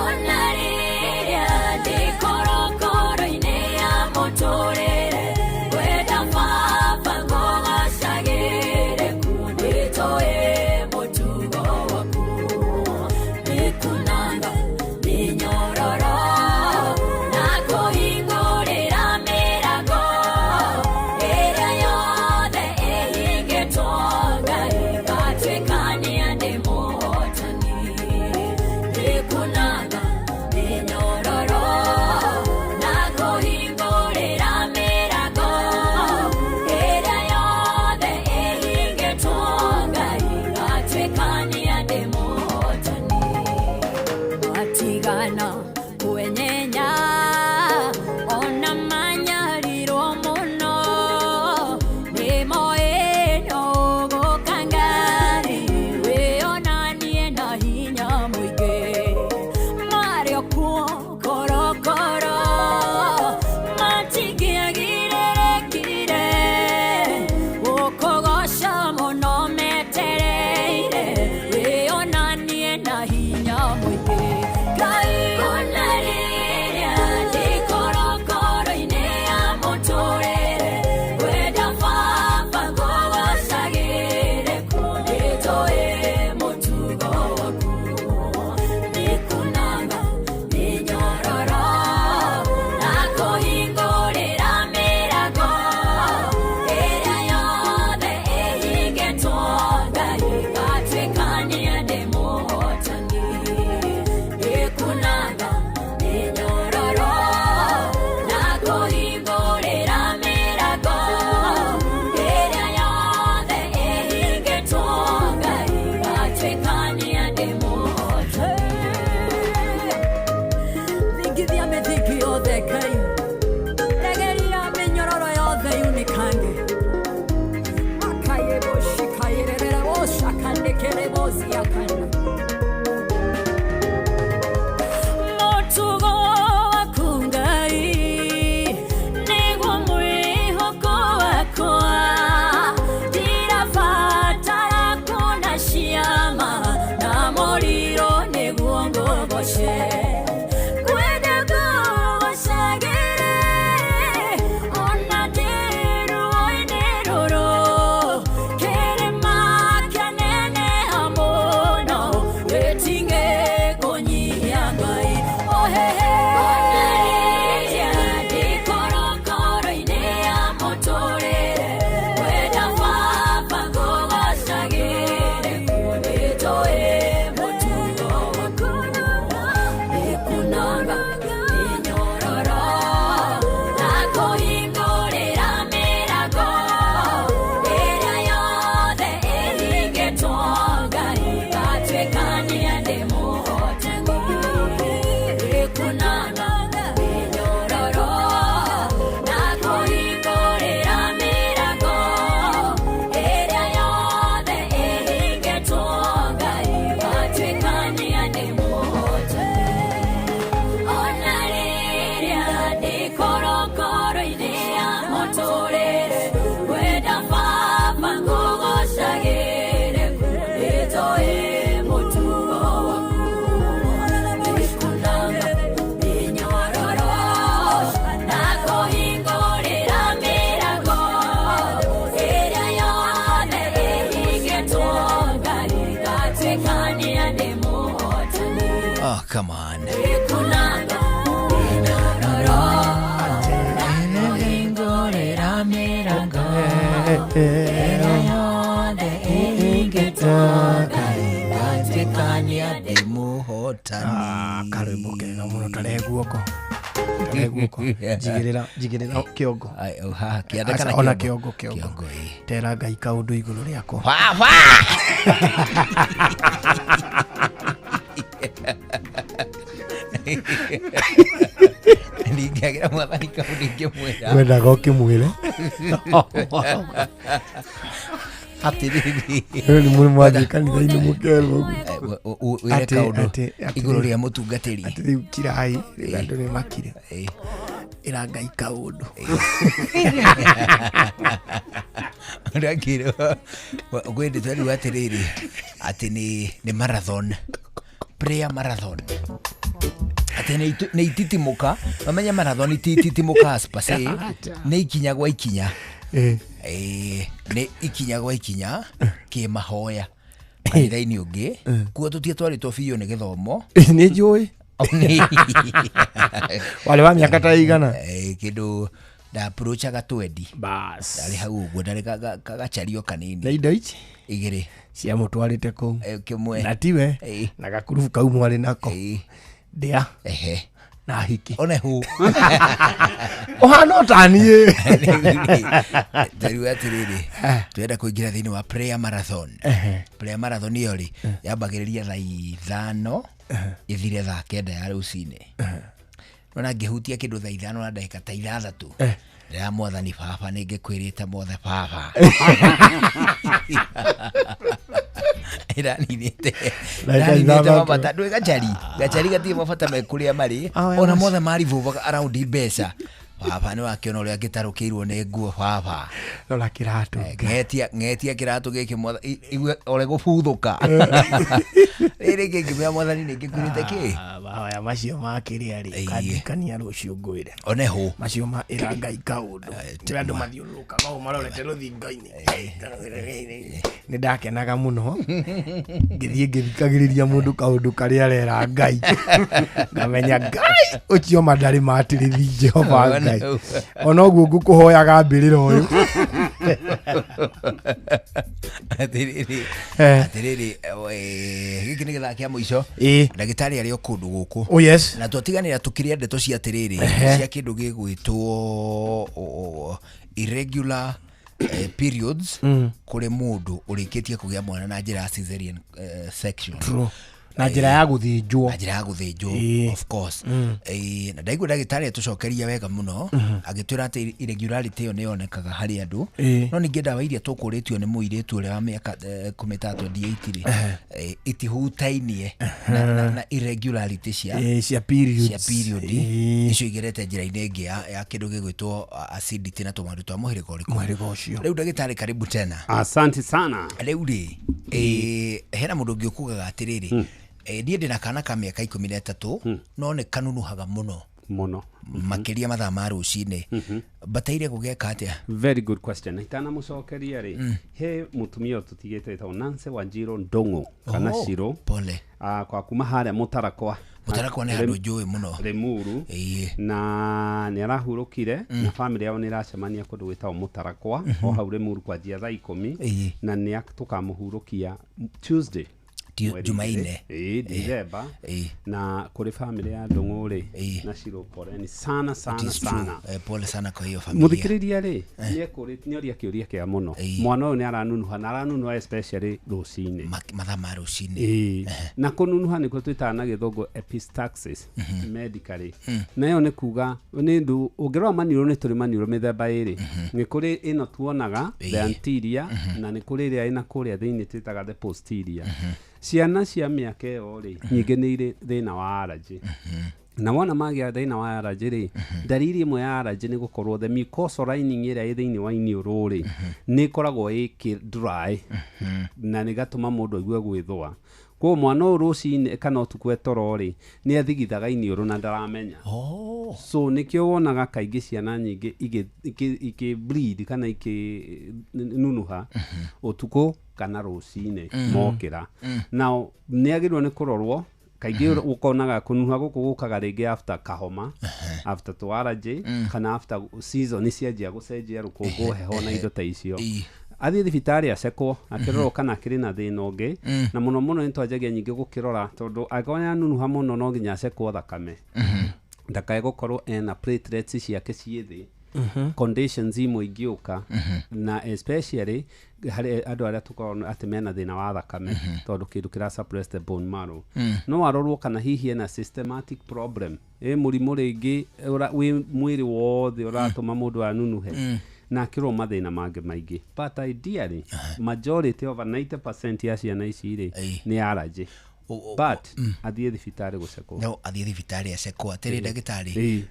Speaker 12: Ona rĩrĩa ndĩ korokoro-inĩ ya mũtũrĩre ngwenda baba ngũgocagĩre kuo nĩnjũĩ mũtugo waku nĩkunanga mĩnyororo na kũhingũrĩra mĩrango ĩrĩa yothe ĩhingĩtwo Ngai ngatuĩka nĩ ndĩ mũhotani nĩkunanga mĩnyororo na kũhingũrĩra mĩrango ĩrĩa yothe ĩhingĩtwo Ngai ngatuĩka nĩ ndĩ mũhotani matigana kwenyenya ona manyarirwo mũno nĩmoĩ no gũka ngari wĩonanie na hinya mũingĩ marĩ okuo korokoro matingĩagirĩrĩkire gũkũgoca mũno metereire wĩonanie na hinya mũingĩ Ngai. Ona rĩrĩa ngũgoce Kwenda ngũgocagĩre Ona ndĩ ruo-inĩ rũrũ Kĩrĩma kĩaneneha mũno Gĩtingĩ kũnyihia Ngai Ohehe Onarĩria ndĩ korokoro-inĩ ya mũtũrĩre Kwenda baba ngũgocagĩre Nĩnjũĩ mũtugo waku Nĩkunanga mĩnyororo Na kũhingũrĩra mĩrango Ĩrĩa yothe ĩhingĩtwo Ngai ngatuĩkania ndĩ mũhotani Nĩkunanga mĩnyororo Na kũhingũrĩra mĩrango Ĩrĩa yothe ĩhingĩtwo Ngai ngatuĩkania ndĩ mũhotani Ona rĩrĩa ndĩ korokoro-inĩ ya mũtũrĩre Kwenda baba ngũgocagĩre Nĩnjũĩ mũtugo waku Nĩkunanga mĩnyororo Na kũhingũrĩra mĩrango Ĩrĩa yothe ĩhingĩtwo Ngai ngatuĩkania ndĩ mũhotani
Speaker 1: Oh, come on.
Speaker 12: Nĩkunanga mĩnyororo
Speaker 1: Hingũrĩra mĩrango ĩrĩa yothe ĩhingĩtwo Ngai ngatuĩkania ndĩ mũhotani.
Speaker 3: Karwĩmbo kega mũno tare guoko tare guoko njigĩrĩra njigĩrĩra kĩongo
Speaker 1: Haha kĩande kana
Speaker 3: Aca, ona
Speaker 1: kĩongo?
Speaker 3: kĩongo kĩongo tera ngai kaũndũ igũrũ rĩakwa
Speaker 1: Baba! Ndingĩagĩra mwathani kaũndũ ingĩmwĩra.
Speaker 3: Ngwendaga ũkĩmwĩre
Speaker 1: Atĩrĩrĩ.
Speaker 3: Rĩu nĩ mũrĩ mwathiĩ kanitha-inĩ mũkerwo ũguo.
Speaker 1: Wĩre
Speaker 3: Atĩ-
Speaker 1: kaũndũ
Speaker 3: atĩ- atĩ
Speaker 1: igũrũ
Speaker 3: rĩu-
Speaker 1: rĩa mũtungatĩri.
Speaker 3: atĩ rĩu kirai rĩu andũ nĩ makire ĩra ngai kaũndũ
Speaker 1: Ndakĩrwo kwĩndĩ twerĩrwo atĩrĩrĩ atĩ nĩ marathon prayer marathon atĩ nĩ ititimũka mamenya marathon ti ititimũka per se nĩ ikinya gwa ikinya Ĩĩ, nĩ ikinya gwa ikinya kĩmahoya kanitha-inĩ ũngĩ kuo tũtie twarĩtwo biũ nĩ gĩthomo
Speaker 3: nĩ njũĩ warĩ wa mĩaka ta igana
Speaker 1: Kĩndũ ndaapproachaga twendi ndarĩ hau ũguo ndarĩ gagacario kanini
Speaker 3: na indo ici
Speaker 1: igĩrĩ
Speaker 3: ciamũtwarĩte kũu
Speaker 1: kĩmwe
Speaker 3: na tiwe na gakurubu kau mwarĩ nako ndĩa
Speaker 1: ehe
Speaker 3: na hiki
Speaker 1: one hu
Speaker 3: ũhana o ta niĩ
Speaker 1: tarĩu atĩrĩrĩ twenda kũingĩra thĩinĩ wa prayer marathon prayer marathon ĩyo rĩ yambagĩrĩria thaa 5 ĩthire thaa 9 ya rũcinĩ nona ngĩhutia kĩndũ thaa 5 na ndagĩka ta 6 ndĩra mwathani baba nĩ ngĩkwĩrĩte mothe baba ĩraninĩte
Speaker 3: Ndagĩka
Speaker 1: ĩraninĩte
Speaker 3: ithathatũ.
Speaker 1: mabata ndwĩ gacari gacari gatirĩ mabata me kũrĩa marĩ
Speaker 3: Ah,
Speaker 1: ona
Speaker 3: macio.
Speaker 1: mothe maribũvaga around mbeca baba nĩ wakĩona ũrĩa ngĩtarũkĩirwo nĩ nguo baba
Speaker 3: rora kĩratũ
Speaker 1: ng'etia ng'etia kĩratũ gĩkĩ igue ore gũbuthũka rĩrĩ ngĩngĩmera mwathani nĩ ngĩkwĩrĩte kĩ
Speaker 3: mahoya macio ma kĩrĩa rĩ kandirikania rũciũ ngwĩre
Speaker 1: one hũ
Speaker 3: macio ma ĩra ngai kaũndũ kũrĩa andũ mathiũrũrũkaga ũũ marorete rũthingo-inĩ nĩ ndakenaga mũno ngĩthiĩ ngĩthikagĩrĩria mũndũ kaũndũ karĩa arera ngai ngamenya ngai ũcio ma ndarĩ matĩrĩthi jehova ngai ona ũguo ngũkũhoyaga mbĩrĩra ũyũ
Speaker 1: atĩrĩrĩ atĩrĩrĩ gĩkĩ nĩ gĩthaa kĩa mũico ndagĩtarĩ arĩ o kũndũ gũkũ
Speaker 3: Oh, yes.
Speaker 1: na twatiganĩra tũkĩrĩa ndeto cia atĩrĩrĩ cia kĩndũ gĩgwĩtwo irregular periods kũrĩ mũndũ ũrĩkĩtie kũgĩa mwana na njĩra ya cesarean section.
Speaker 3: True. Na njĩra ya gũthĩnjwo.
Speaker 1: Na njĩra ya gũthĩnjwo
Speaker 3: Ĩĩ.
Speaker 1: of course. Na ndaigua ndagĩtarĩ atũcokeria wega mũno agĩtwĩra atĩ irregularity ĩyo nĩ yonekaga harĩ andũ no ningĩ ndawa iria tũkũrĩtio nĩ mũirĩtu ũrĩa wa mĩaka 13 28 rĩ itihutainie na irregularity cia
Speaker 3: Ĩĩ, cia periods.
Speaker 1: cia period icio igerete njĩra-inĩ ĩngĩ ya kĩndũ gĩgwĩtwo acidity na tũmaũndũ twa mũhĩrĩga ũrĩkũ
Speaker 3: Mũhĩrĩga ũcio.
Speaker 1: Rĩu ndagĩtarĩ karibu tena.
Speaker 7: Asante sana.
Speaker 1: Rĩu rĩ hena mũndũ ũngĩ ũkugaga atĩrĩrĩ Niĩ ndĩna kana ka mĩaka 13 no nĩ kanunuhaga mũno
Speaker 6: mũno
Speaker 1: makĩria mathaa ma rũcinĩ, bataire gũgeka atĩa?
Speaker 6: Very good question. Itanamucokeria rĩ, he mutumia ũtũtigĩte wĩtagwo Nancy Wanjiru Ndung'u kana
Speaker 1: Oh,
Speaker 6: Shiro.
Speaker 1: Pole.
Speaker 6: Kwa kuma harĩa Mũtarakwa.
Speaker 1: Mũtarakwa nĩ handũ njũĩ mũno.
Speaker 6: Limuru. Na nĩ arahurũkire na family yao nĩ ĩracemania kũndũ gwĩtagwo Mũtarakwa o hau Limuru kwanjia thaa 10 na nĩ tũkamũhurũkia Tuesday, mweri
Speaker 1: Jumaine.
Speaker 6: Ĩĩ, December. Na kũrĩ family ya Ndung'u rĩ na Shiro, poleni sana
Speaker 1: It
Speaker 6: sana
Speaker 1: is true.
Speaker 6: sana.
Speaker 1: Pole sana kwa hiyo familia.
Speaker 6: Muthikiriria rĩ, nĩoria kĩũria kĩa mũno. Mwana ũyũ nĩ aranunuha na aranunuha especially rũcinĩ.
Speaker 1: Mathaa ma rũcinĩ.
Speaker 6: Ĩĩ. Na kũnunuha nĩkuo twĩtaga na gĩthũngũ epistaxis medically. Na ĩyo nĩ kuga nĩ ndũ ũngĩrora maniũrũ, nĩ tũrĩ maniũrũ mĩthemba ĩrĩ. Nĩ kũrĩ ĩno tuonaga, the anterior, na nĩ kũrĩ ĩrĩa ĩna kũrĩa thĩinĩ twĩtaga the posterior. Ciana cia mĩaka ĩyo rĩ, nyingĩ nĩ irĩ thĩna wa allergy, na wona magĩa thĩna wa allergy rĩ, ndariri ĩmwe ya allergy nĩ gũkorwo the mucosal lining ĩrĩa ĩ thĩinĩ wa iniũrũ rĩ nĩ ĩkoragwo ĩ dry na nĩ gatũma mũndũ aigue gwĩthũa. Koguo mwana ũyũ rũcinĩ kana ũtukũ etoro rĩ, nĩ athigithaga iniũrũ na ndaramenya. So nĩkĩo wonaga kaingĩ ciana nyingĩ ikĩ bleed kana ikĩnunuha ũtukũ kana rũcinĩ mokĩra. Now nĩ agĩrĩirwo nĩ kũrorwo. Kaingĩ ũkonaga kũnunuha gũkũ gũkaga rĩngĩ after kahoma, after tũ allergy, kana after season cianjia gũcenjia, rũkũngũ, heho na indo ta icio. Athiĩ thibitarĩ acekwo, akĩrorwo kana akĩrĩ na thĩna ũngĩ. Na mũno mũno nĩ twanjagia nyingĩ gũkĩrora, tondũ angĩkorwo nĩanunuha mũno no nginya acekwo thakame ndakae gũkorwo ena platelets ciake ciĩ thĩ, conditions imwe ingĩũka, na especially harĩ andũ arĩa tũkoragwo atĩ mena thĩna wa thakame, tondũ kĩndũ kĩra suppress the bone marrow. No arorwo kana hihi ena systematic problem, ĩ mũrimũ rĩngĩ wĩ mwĩrĩ wothe ũratũma mũndũ anunuhe, na akĩrwo mathĩna mangĩ maingĩ. But ideally majority, over 90% ya ciana ici rĩ, nĩ allergy, but athiĩ thibitarĩ gũcekwo.
Speaker 1: No athiĩ thibitarĩ acekwo. Atĩrĩ, ndagĩtarĩ,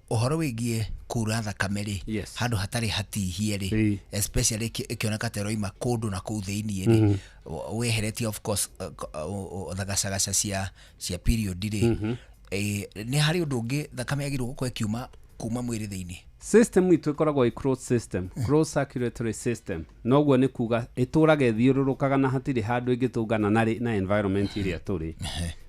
Speaker 1: ũhoro wĩgiĩ kura thakame rĩ, handũ hatarĩ hatihie rĩ, especially ĩkĩoneka ta ĩroima kũndũ na kũu thĩiniĩ rĩ, weheretie of course thagacagaca cia period rĩ, nĩ harĩ ũndũ ũngĩ thakame yagĩrĩirwo gũkorwo ĩkiuma kuma mwĩrĩ thĩiniĩ?
Speaker 6: System itũ ĩkoragwo ĩ closed system, closed circulatory system. Noguo nĩ kuga ĩtũraga ĩthiũrũrũkaga na hatirĩ handũ ĩngĩtũngana na na environment ĩrĩa tũrĩ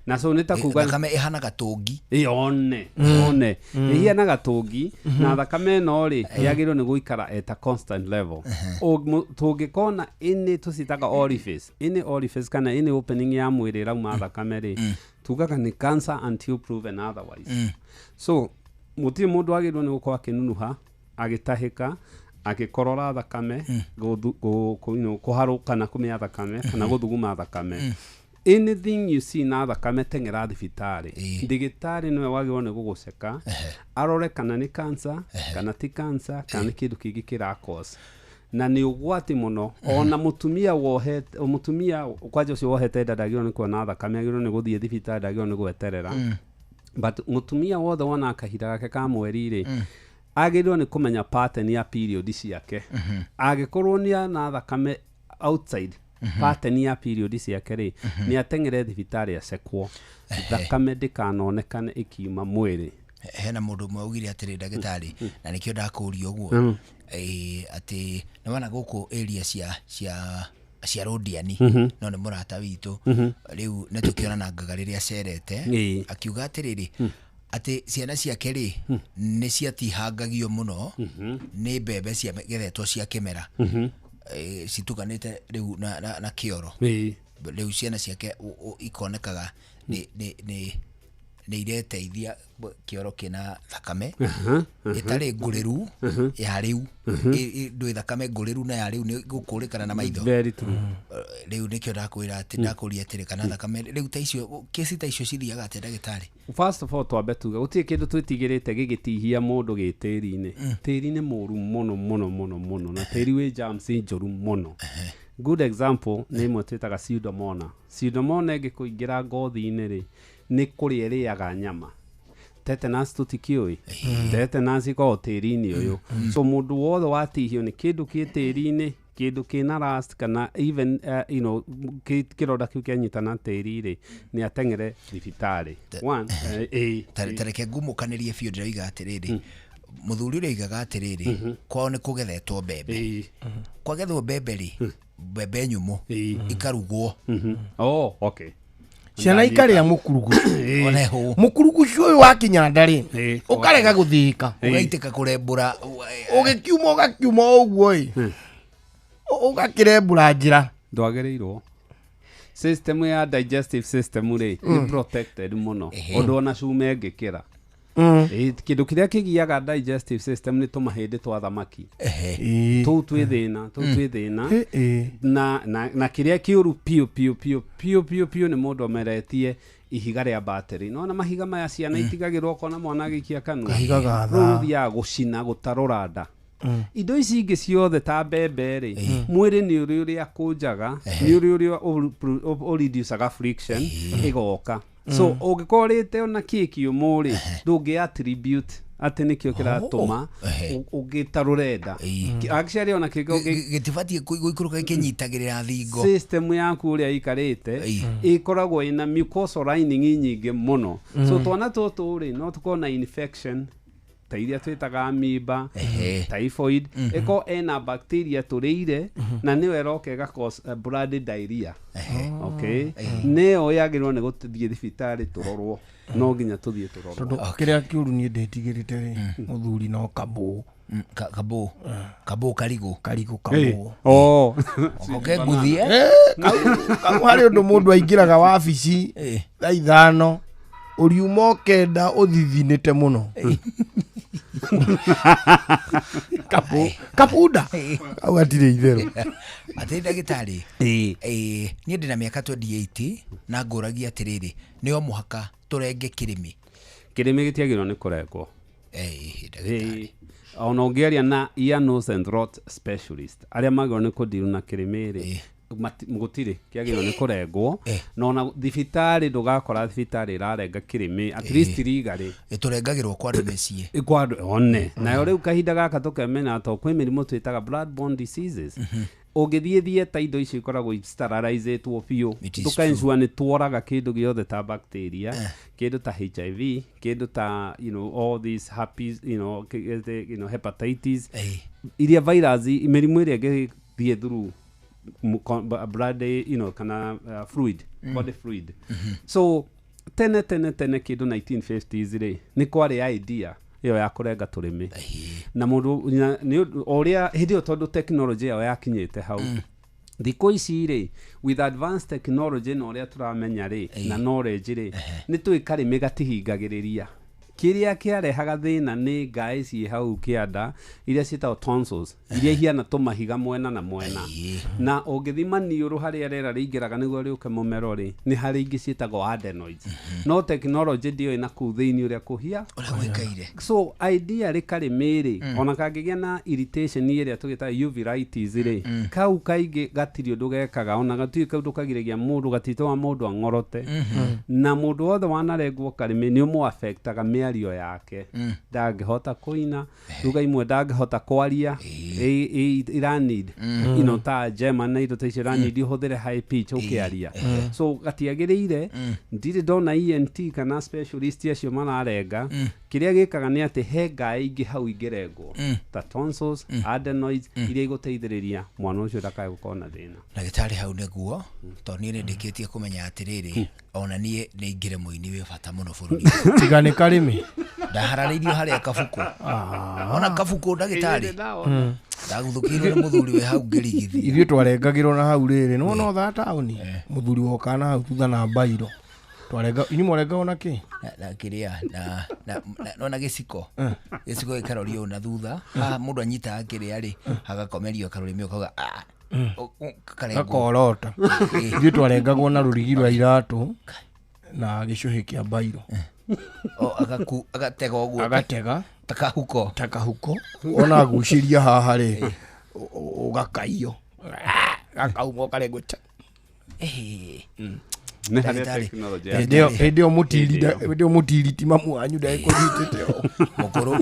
Speaker 6: na. So nĩ ta kuga
Speaker 1: Thakame ĩhanaga tũngi.
Speaker 6: Ĩ, one one ĩhianaga tũngi. Na thakame ĩno rĩ, yagĩrĩirwo nĩ gũikara at a constant level. Tũngĩkona any, tũcitaga orifice, any orifice kana any opening ya mwĩrĩ ĩrauma thakame rĩ, tugaga nĩ cancer until proven otherwise. So mũtirĩ mũndũ agĩrĩirwo nĩ gũkorwo akĩnunuha, agĩtahĩka, agĩkorora thakame, kũharũ kana kũmĩa thakame kana gũthuguma thakame. Anything you see na thakame, teng'era thibitarĩ. Ndagĩtarĩ nĩwe wagĩrĩirwo nĩ gũgũceka, arore kana nĩ cancer kana ti cancer kana nĩ kĩndũ kĩngĩ kĩra cause. Na nĩ ũgwati mũno. Ona mũtumia wohete, mũtumia kwanja ũcio wohete nda ndagĩrĩirwo nĩ kuona thakame, agĩrĩirwo nĩ gũthiĩ thibitarĩ, ndagĩrĩirwo nĩ gweterera. But mũtumia wothe wona kahinda gake ka mweri rĩ, agĩrĩirwo nĩ kũmenya pattern ya period ciake. Angĩkorwo nĩ ana thakame outside pattern ya period ciake rĩ, nĩ ateng'ere thibitarĩ acekwo, thakame ndĩkanonekane ĩkiuma mwĩrĩ.
Speaker 1: Hena mũndũ ũmwe augire atĩrĩ, ndagĩtarĩ, na nĩkĩo ndakũria ũguo, atĩ nĩ wana gũkũ area cia Rũndiani, no nĩ mũrata witũ, rĩu nĩ tũkĩonanangaga rĩrĩa acerete, akiuga atĩrĩrĩ, atĩ ciana ciake rĩ, nĩ ciatihangagio mũno nĩ mbembe ciagethetwo cia kĩmera, citukanĩte rĩu na kĩoro. Rĩu ciana ciake ikonekaga nĩ ireteithia kĩoro kĩna thakame ĩtarĩ ngũrĩru ya rĩu. Ndũĩ thakame ngũrĩru na ya rĩu nĩ gũkũrĩkana na maitho.
Speaker 6: Very true.
Speaker 1: Rĩu nĩkĩo ndakwĩra atĩ ndakũria atĩrĩ, kana thakame rĩu ta icio, kesi ta icio cithiaga atĩa, ndagĩtarĩ?
Speaker 6: First of all, twambe tuge gũtirĩ kĩndũ twĩtigĩrĩte gĩgĩtihia mũndũ gĩ tĩri-inĩ. Tĩri nĩ mũru mũno mũno mũno mũno, na tĩri wĩ germs njũru mũno. Good example nĩ ĩmwe twĩtaga pseudomona. Pseudomona ĩngĩkũingĩra ngothi-inĩ rĩ, nĩ kũrĩa ĩrĩaga nyama. Tetanus tũtikĩũĩ, tetanus ĩkoragwo tĩri-inĩ ũyũ. So mũndũ wothe watihio nĩ kĩndũ kĩ tĩri-inĩ Kĩndũ kĩna rust kana even you know, kĩronda kĩu kĩanyitana tĩri rĩ, nĩ ateng'ere thibitarĩ. One,
Speaker 1: Tareke ngumũkanĩrie biũ, ndĩroiga atĩrĩrĩ, mũthuri ũrĩa oigaga atĩrĩrĩ, kwao nĩ kũgethetwo mbembe, kwagethwo mbembe rĩ, mbembe nyũmũ ikarugwo.
Speaker 6: Oh, okay.
Speaker 3: Ciana ikarĩa mũkurugucu.
Speaker 1: Ona hũ.
Speaker 3: Mũkurugucu ũyũ wakinya nda rĩ, ũkarega gũthĩĩka.
Speaker 1: Ũgaitĩka kũrembũra.
Speaker 3: Ũgĩkiuma, ũgakiuma o ũguo ĩ, ũgakĩrembũra njĩra.
Speaker 6: Ndwagĩrĩirwo. System ya digestive system rĩ, nĩ protected mũno, ũndũ ona cuma ĩngĩkĩra. Kĩndũ kĩrĩa kĩgiaga digestive system nĩ tũmahĩndĩ twa thamaki tũu twĩ thĩna, tũu twĩ thĩna. Na kĩrĩa kĩũru piũ piũ piũ piũ piũ piũ nĩ mũndũ ameretie ihiga rĩa battery. Nona mahiga maya ciana itigagĩrwo, ũkona mwana agĩikia kanua.
Speaker 3: Kahiga ga
Speaker 6: Rũu
Speaker 3: thaa.
Speaker 6: rũthiaga gũcina gũtarũra nda. Indo ici ingĩ ciothe ta mbembe rĩ, mwĩrĩ nĩ ũrĩ ũrĩa kũnjaga, nĩ ũrĩ ũrĩa ũreducaga friction ĩgoka. So ũngĩkorwo ũrĩte ona kĩ kĩũmũ rĩ, ndũngĩ attribute atĩ nĩkĩo kĩratũma ũngĩtarũre nda. Actually ona kĩngĩ
Speaker 1: Gĩtibatiĩ gũikũrũka gĩkĩnyitagĩrĩra thingo.
Speaker 6: System yaku ũrĩa ĩikarĩte ĩkoragwo ĩna mucosal lining nyingĩ mũno. So twana tũtũ rĩ, no tũkorwo na infection ta iria twĩtaga amoeba, typhoid, ĩkorwo ena bacteria tũrĩire na nĩyo ĩroka ĩga cause blood diarrhea. Okay, nĩyo yagĩrĩirwo nĩ gũthiĩ thibitarĩ tũrorwo, no nginya tũthiĩ tũrorwo.
Speaker 3: Tondũ kĩrĩa kĩũru niĩ ndĩtigĩrĩte rĩ, mũthuri no kabũ.
Speaker 1: Kabũ, kabũ karigũ.
Speaker 3: Karigũ kabũ.
Speaker 6: Oh.
Speaker 1: Oke nguthie.
Speaker 3: Kau harĩ ũndũ mũndũ aingĩraga wabici thaa 5, ũriuma ũkenda ũthithinĩte mũno. Kabũ kabunda kau gatirĩ itherũ.
Speaker 1: Atĩ ndagĩtarĩ, niĩ ndĩna mĩaka 28 na ngũragia atĩrĩrĩ, nĩ o mũhaka tũrenge kĩrĩmĩ?
Speaker 6: Kĩrĩmĩ gĩtiagĩrĩirwo nĩ kũrengwo. Ona ũngĩaria na ear, nose and throat specialist arĩa magĩrĩirwo nĩ kũdeal na kĩrĩmĩ rĩ, gũtirĩ kĩagĩrĩirwo nĩ kũrengwo. Na ona thibitarĩ ndũgakora thibitarĩ ĩrarenga kĩrĩmĩ, at least riga rĩ.
Speaker 1: Tũrengagĩrwo kwa andũ mĩciĩ.
Speaker 6: Kwa andũ one nayo rĩu kahinda gaka tũkemenya to kwĩ mĩrimũ twĩtaga blood borne diseases. Ũngĩthiĩ theatre, indo icio ikoragwo sterilizĩtwo biũ, tũkaensure nĩ tuoraga kĩndũ gĩothe ta bacteria, kĩndũ ta HIV, kĩndũ ta all these herpes, hepatitis, iria virus, mĩrimũ ĩrĩa ĩngĩthiĩ through blood kana fluid, body fluid. So tene tene tene, kĩndũ 1950s rĩ, nĩ kwarĩ idea ĩyo ya kũrenga tũrĩmĩ na mũndũ nĩ ũndũ o ũrĩa hĩndĩ ĩyo, tondũ technology ĩyo yakinyĩte hau. Thikũ ici rĩ, with advanced technology na ũrĩa tũramenya rĩ na knowledge rĩ, nĩ tũĩ karĩmĩ gatihingagĩrĩria. Kĩrĩa kĩarehaga thĩna nĩ ngaĩ ciĩ hau kĩanda iria ciĩtagwo tonsils, iria ihiana tũmahiga mwena na mwena, na ũngĩthima niũrũ harĩa rĩera rĩingĩraga nĩguo rĩũke mũmero rĩ, nĩ harĩ ingĩ ciĩtagwo adenoids. No technology ndĩoĩ na kũu thĩinĩ ũrĩa kũhia.
Speaker 1: Ũrĩa gũikaire.
Speaker 6: So idea rĩ, karĩmĩ rĩ, ona kangĩgĩa na irritation ĩrĩa tũgĩtaga uveitis rĩ, kau kaingĩ gatirĩ ũndũ gekaga, ona gatirĩ kaũndũ kagiragia mũndũ, gatitũmaga mũndũ ang'orote. Na mũndũ wothe wanarengwo karĩmĩ nĩ ũmũ-affectaga mĩario yake, ndangĩhota kũina lugha imwe, ndangĩhota kwaria. Ĩra need ta German na indo ta icio, ĩra need ũhũthĩre high pitch ũkĩaria. So gatiagĩrĩire. Ndirĩ ndona ENT kana specialist acio mararenga. Kĩrĩa gĩkaga nĩ atĩ he ngaĩ ingĩ hau ingĩrengwo ta tonsils, adenoids, iria igũteithĩrĩria mwana ũcio ndakae gũkorwo na thĩna.
Speaker 1: Ndagĩtarĩ, hau nĩguo, tondũ niĩ nĩ ndĩkĩtie kũmenya atĩrĩrĩ, ona niĩ nĩ ingĩrĩ mũini wĩ bata mũno bũrũri.
Speaker 3: Tiga nĩ karĩmĩ.
Speaker 1: Ndahararĩirio harĩa kabuku, ona kabuku ndagĩtarĩ, ndaguthũkĩirwo nĩ mũthuri wĩ hau ngĩrigithia.
Speaker 3: Ithuĩ twarengagĩrwo na hau rĩrĩ, nĩwona othaa taũni, mũthuri wokaga na hau thutha na mbairo, twarenga. Inyuĩ mwarengagwo na kĩ?
Speaker 1: Na kĩrĩa na nona gĩciko, gĩciko gĩkarorio ũũ na thutha haha, mũndũ anyitaga kĩrĩa rĩ, hagakomerio karũrĩmĩ, ũkauga "Ah," karengwo.
Speaker 3: Gakorota. Ithuĩ twarengagwo na rũrigi rwa iratũ na gĩcũhĩ kĩa mbairo.
Speaker 1: O, agatega ũguo.
Speaker 3: Agatega.
Speaker 1: Ta kahuko.
Speaker 3: Ta kahuko. Ona agucĩria haha rĩ, ũgakaiyo, gakauma, ũkarengwo cha.
Speaker 6: Nĩ harĩa
Speaker 1: Ndagĩtarĩ.
Speaker 6: technology
Speaker 3: Hĩndĩ ĩyo hĩndĩ ĩyo mũtiri hĩndĩ ĩyo mũtiri ti mamu wanyu ndagĩkũnyitĩte ũũ.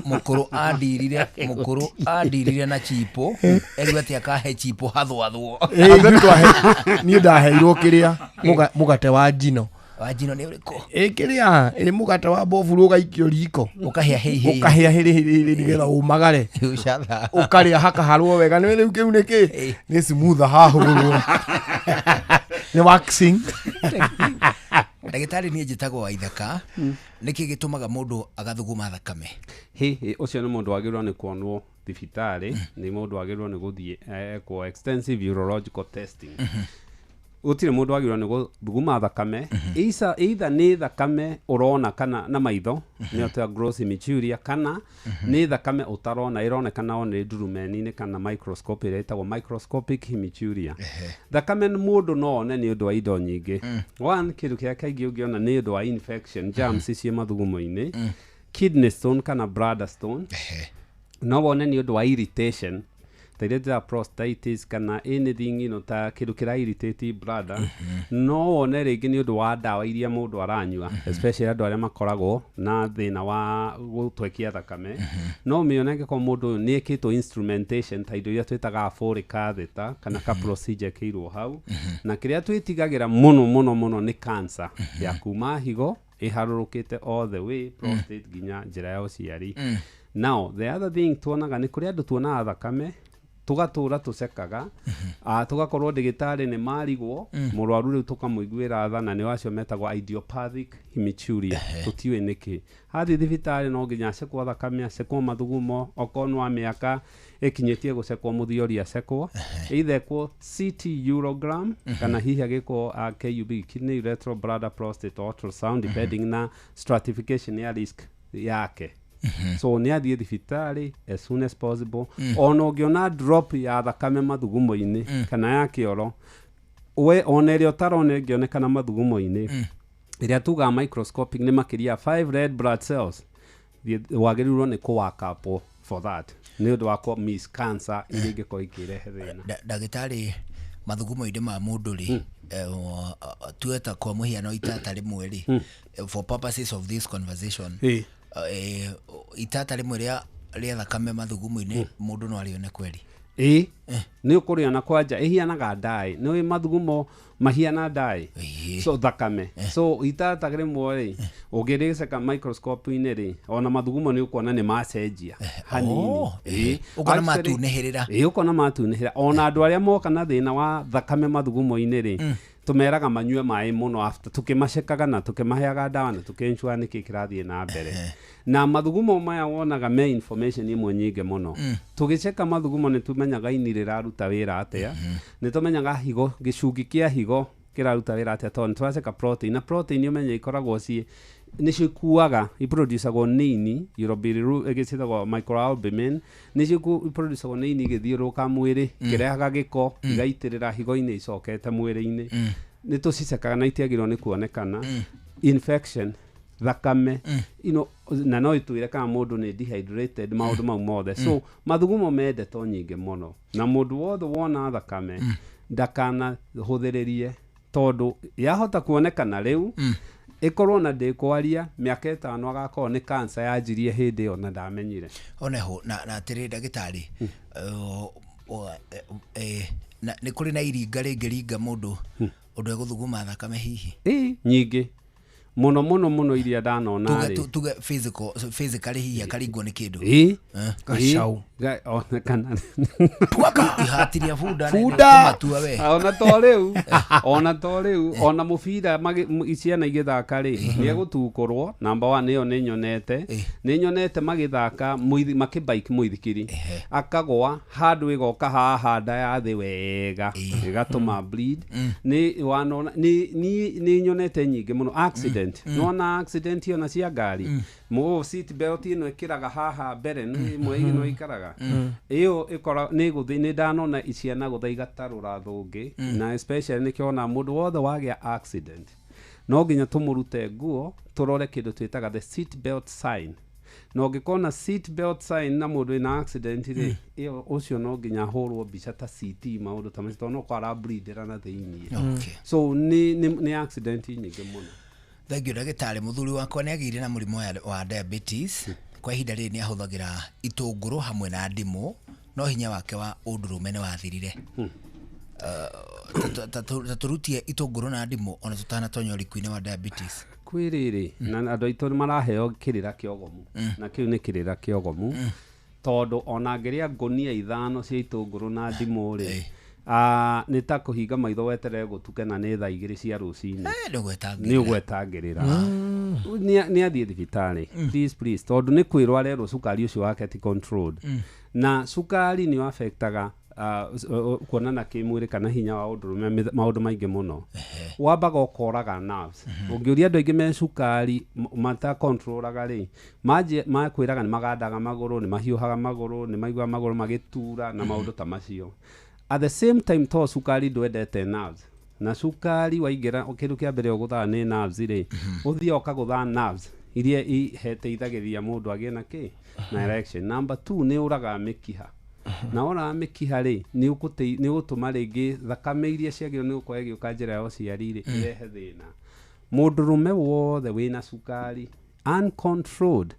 Speaker 1: Mũkũrũ andirire na chipo erigwo atĩ akahe chipo hathwathwo.
Speaker 3: Ĩ, ithuĩ niĩ ndaheirwo kĩrĩa mũgate wa njino.
Speaker 1: Wa njino nĩ ũrĩkũ?
Speaker 3: Ĩ kĩrĩa ĩ mũgate wa mboburu ũgaikio riko.
Speaker 1: Ũkahĩa hĩi hĩi.
Speaker 3: Ũkahĩa hĩrĩ hĩrĩ hĩrĩ nĩgetha ũmagare.
Speaker 1: Ũcatha.
Speaker 3: Ũkarĩa hakaharwo wega nĩ rĩu kĩu nĩ kĩ? Nĩ smooth hahũrwo. Nĩ waxing.
Speaker 1: Ndagĩtarĩ, niĩ njĩtagwo Waithaka. Nĩkĩ gĩtũmaga mũndũ agathuguma thakame?
Speaker 6: Hihi ũcio nĩ mũndũ wagĩrĩirwo nĩ kuonwo thibitarĩ, nĩ mũndũ wagĩrĩirwo nĩ gũthiĩ ekwo extensive urological testing. Gũtirĩ mũndũ wagĩrĩirwo nĩ gũthuguma thakame. Either nĩ thakame ũrona kana na maitho, nĩyo ta gross hematuria, kana nĩ thakame ũtarona ĩronekana o nĩ ndurumeni-inĩ kana microscope ĩrĩa ĩtagwo microscopic hematuria. Thakame mũndũ no one nĩ ũndũ wa indo nyingĩ. One, kĩndũ kĩrĩa kaingĩ ũngĩona nĩ ũndũ wa infection, germs ciĩ mathugumo-inĩ, kidney stone kana bladder stone. No wone nĩ ũndũ wa irritation ta iria ta prostatitis kana anything ta kĩndũ kĩra irritate bladder. No wone rĩngĩ nĩ ũndũ wa ndawa iria mũndũ aranyua, especially andũ arĩa makoragwo na thĩna wa gũtwekia thakame. No mĩone angĩkorwo mũndũ ũyũ nĩ ekĩtwo instrumentation ta indo iria twĩtaga Foley catheter kana ka procedure ĩkĩirwo hau. Na kĩrĩa twĩtigagĩra mũno mũno mũno nĩ cancer ya kuma higo ĩharũrũkĩte all the way prostate nginya njĩra ya ũciari. Now the other thing tuonaga nĩ kũrĩ andũ tuonaga thakame tũgatũra tũcekaga, tũgakorwo ndĩgĩtarĩ nĩ marigwo, mũrwaru rĩu tũkamũiguĩra tha, na nĩ wacio metagwo idiopathic hematuria. Tũtiũĩ nĩkĩ athiĩ thibitarĩ no nginya acekwo thakame, acekwo mathugumo, okorwo nĩ wa mĩaka ĩkinyĩtie gũcekwo mũthiori acekwo, either ekwo CT urogram kana hihi agĩkwo KUB, kidney urethral bladder prostate ultrasound, depending na stratification ya risk yake. So nĩ athiĩ thibitarĩ as soon as possible. Ona ũngĩona drop ya thakame mathugumo-inĩ kana ya kĩoro we, ona ĩrĩa ũtarona ĩngĩonekana mathugumo-inĩ, ĩrĩa tugaga microscopic, nĩ makĩria ya 5 red blood cells, wagĩrĩirwo nĩ kũ work up for that nĩ ũndũ wa kũ miss cancer iria ingĩkorwo ikĩrehe thĩna.
Speaker 1: Ndagĩtarĩ, mathugumo-inĩ ma mũndũ rĩ, tuwe ta kwa mũhiano itata rĩmwe rĩ, for purposes of this conversation, itata rĩmwe rĩa thakame mathugumo-inĩ, mũndũ no arĩone kweri?
Speaker 6: Ĩ, nĩ ũkũrĩona kwanja ĩhianaga ndaĩ, nĩ mathugumo mahiana ndaĩ, so thakame, so itata rĩmwe rĩ, ũngĩrĩceka microscope-inĩ rĩ, ona mathugumo nĩ ũkuona nĩ macenjia hanini.
Speaker 1: Oh,
Speaker 6: Ĩ.
Speaker 1: Ũkona
Speaker 6: Actually,
Speaker 1: matunĩhĩrĩra.
Speaker 6: Ĩ, ũkona matunĩhĩra. Ona andũ arĩa moka na thĩna wa thakame mathugumo-inĩ rĩ, tũmeraga manyue maĩ mũno after tũkĩmacekaga na tũkĩmaheaga ndawa na tũkĩensure nĩkĩ kĩrathiĩ na mbere. Na mathugumo maya wonaga me information imwe nyingĩ mũno. Tũgĩceka mathugumo nĩ tũmenyaga ini rĩraruta wĩra atĩa, nĩ tũmenyaga higo, gĩcungi kĩa higo kĩraruta wĩra atĩa, tondũ nĩ tũraceka protein, na protein ũmenye ikoragwo ciĩ nĩcio ikuaga, iproducagwo nĩ ini, ciĩtagwo microalbumin, nĩcio iproducagwo nĩ ini igĩthiũrũrũka mwĩrĩ ikĩrehaga gĩko, igaitĩrĩra higo-inĩ icokete mwĩrĩ-inĩ. Nĩ tũcicekaga na itiagĩrĩirwo nĩ kuonekana. Infection, thakame, na no ĩtwĩre kana mũndũ nĩ dehydrated, maũndũ mau mothe. So mathugumo me ndeto nyingĩ mũno, na mũndũ wothe wona thakame ndakanahũthĩrĩrie, tondũ yahota kuonekana rĩu ĩkorwo na ndĩkwaria mĩaka 5 agakorwo nĩ cancer yanjirie hĩndĩ ĩyo na ndamenyire.
Speaker 1: Oneho na atĩrĩ ndagĩtarĩ, na nĩ kũrĩ na iringa rĩngĩringa mũndũ ũndũ egũthuguma thakame hihi?
Speaker 6: Ĩ, nyingĩ mũno mũno mũno iria ndanona
Speaker 1: Tuge
Speaker 6: rĩ.
Speaker 1: Tuge physically hihi akaringwo nĩ kĩndũ.
Speaker 6: Ĩ.
Speaker 1: Gacau.
Speaker 6: Ona kana
Speaker 1: ihati rĩa bunda
Speaker 6: Bunda.
Speaker 1: nĩ kũmatua we.
Speaker 6: Ona to rĩu ona mũbira ciana igĩthaka rĩ, nĩ egũtukũrwo number one. Ĩyo nĩ nyonete magĩthaka makĩbike mũithikiri, akagwa handũ ĩgoka haha nda ya thĩ wega ĩgatũma bleed. Nĩ wanona nĩ nyonete nyingĩ mũno accident. Nĩwona accident ona cia ngari, mũ seat belt ĩno ĩkĩraga haha mbere, nĩ ĩmwe ĩno ĩikaraga ĩyo ĩkora nĩ gũthĩ. Nĩ ndanona ciana gũtha igatarũra thũngĩ. Na especially nĩkĩona mũndũ wothe wagĩa accident no nginya tũmũrute nguo tũrore kĩndũ twĩtaga the seat belt sign. Na ũngĩkona seat belt sign na mũndũ wĩna accident rĩ, ĩyo ũcio no nginya ahũrwo mbica ta CT, maũndũ ta macio, tondũ no korwo arableedera na thĩiniĩ. So nĩ accident nyingĩ mũno.
Speaker 1: Thank you, ndagĩtarĩ. Mũthuri wakwa nĩ agĩire na mũrimũ wa diabetes. Kwa ihinda rĩrĩ nĩ ahũthagĩra itũngũrũ hamwe na ndimũ, no hinya wake wa ũndũrũme nĩ wathirire. Ta tũrutie itũngũrũ na ndimũ ona tũtanatonya ũriku-inĩ wa diabetes.
Speaker 6: Kwĩ rĩrĩ na andũ aitũ nĩ maraheo kĩrĩra kĩogomu, na kĩu nĩ kĩrĩra kĩogomu, tondũ ona ngĩrĩa ngũnia 5 cia itũngũrũ na ndimũ rĩ, nĩ ta kũhinga maitho weterere gũtuke na nĩ thaa 2 cia rũcinĩ.
Speaker 1: Nĩ ũgwetangĩrĩra.
Speaker 6: Nĩ ũgwetangĩrĩra. Nĩ athiĩ thibitarĩ, please, please, tondũ nĩ kwĩrwo arerwo cukari ũcio wake ti controlled. Na cukari nĩ affectaga kuonana kĩmwĩrĩ kana hinya wa ũndũrũme, maũndũ maingĩ mũno. Wambaga ũkoraga nerves. Ũngĩũria andũ aingĩ me cukari matacontrolaga rĩ, manjie makwĩraga nĩ magandaga magũrũ, nĩ mahiũhaga magũrũ, nĩ maiguaga magũrũ magĩtura na maũndũ ta macio. At the same time, to cukari ndwendete nerves, na cukari waingĩra, kĩndũ kĩa mbere ũgũthaga nĩ nerves rĩ, ũthiaga ũkagũtha nerves iria iheteithagĩrĩria mũndũ agĩe na kĩ na erection. Number 2, nĩ ũragaga mĩkiha, na ũraga mĩkiha rĩ, nĩ ũgũtũma rĩngĩ thakame iria ciagĩrĩirwo nĩ gũkorwo ĩgĩũka njĩra ya ũciari rĩ, ĩrehe thĩna. Mũndũrũme wothe wĩna cukari uncontrolled,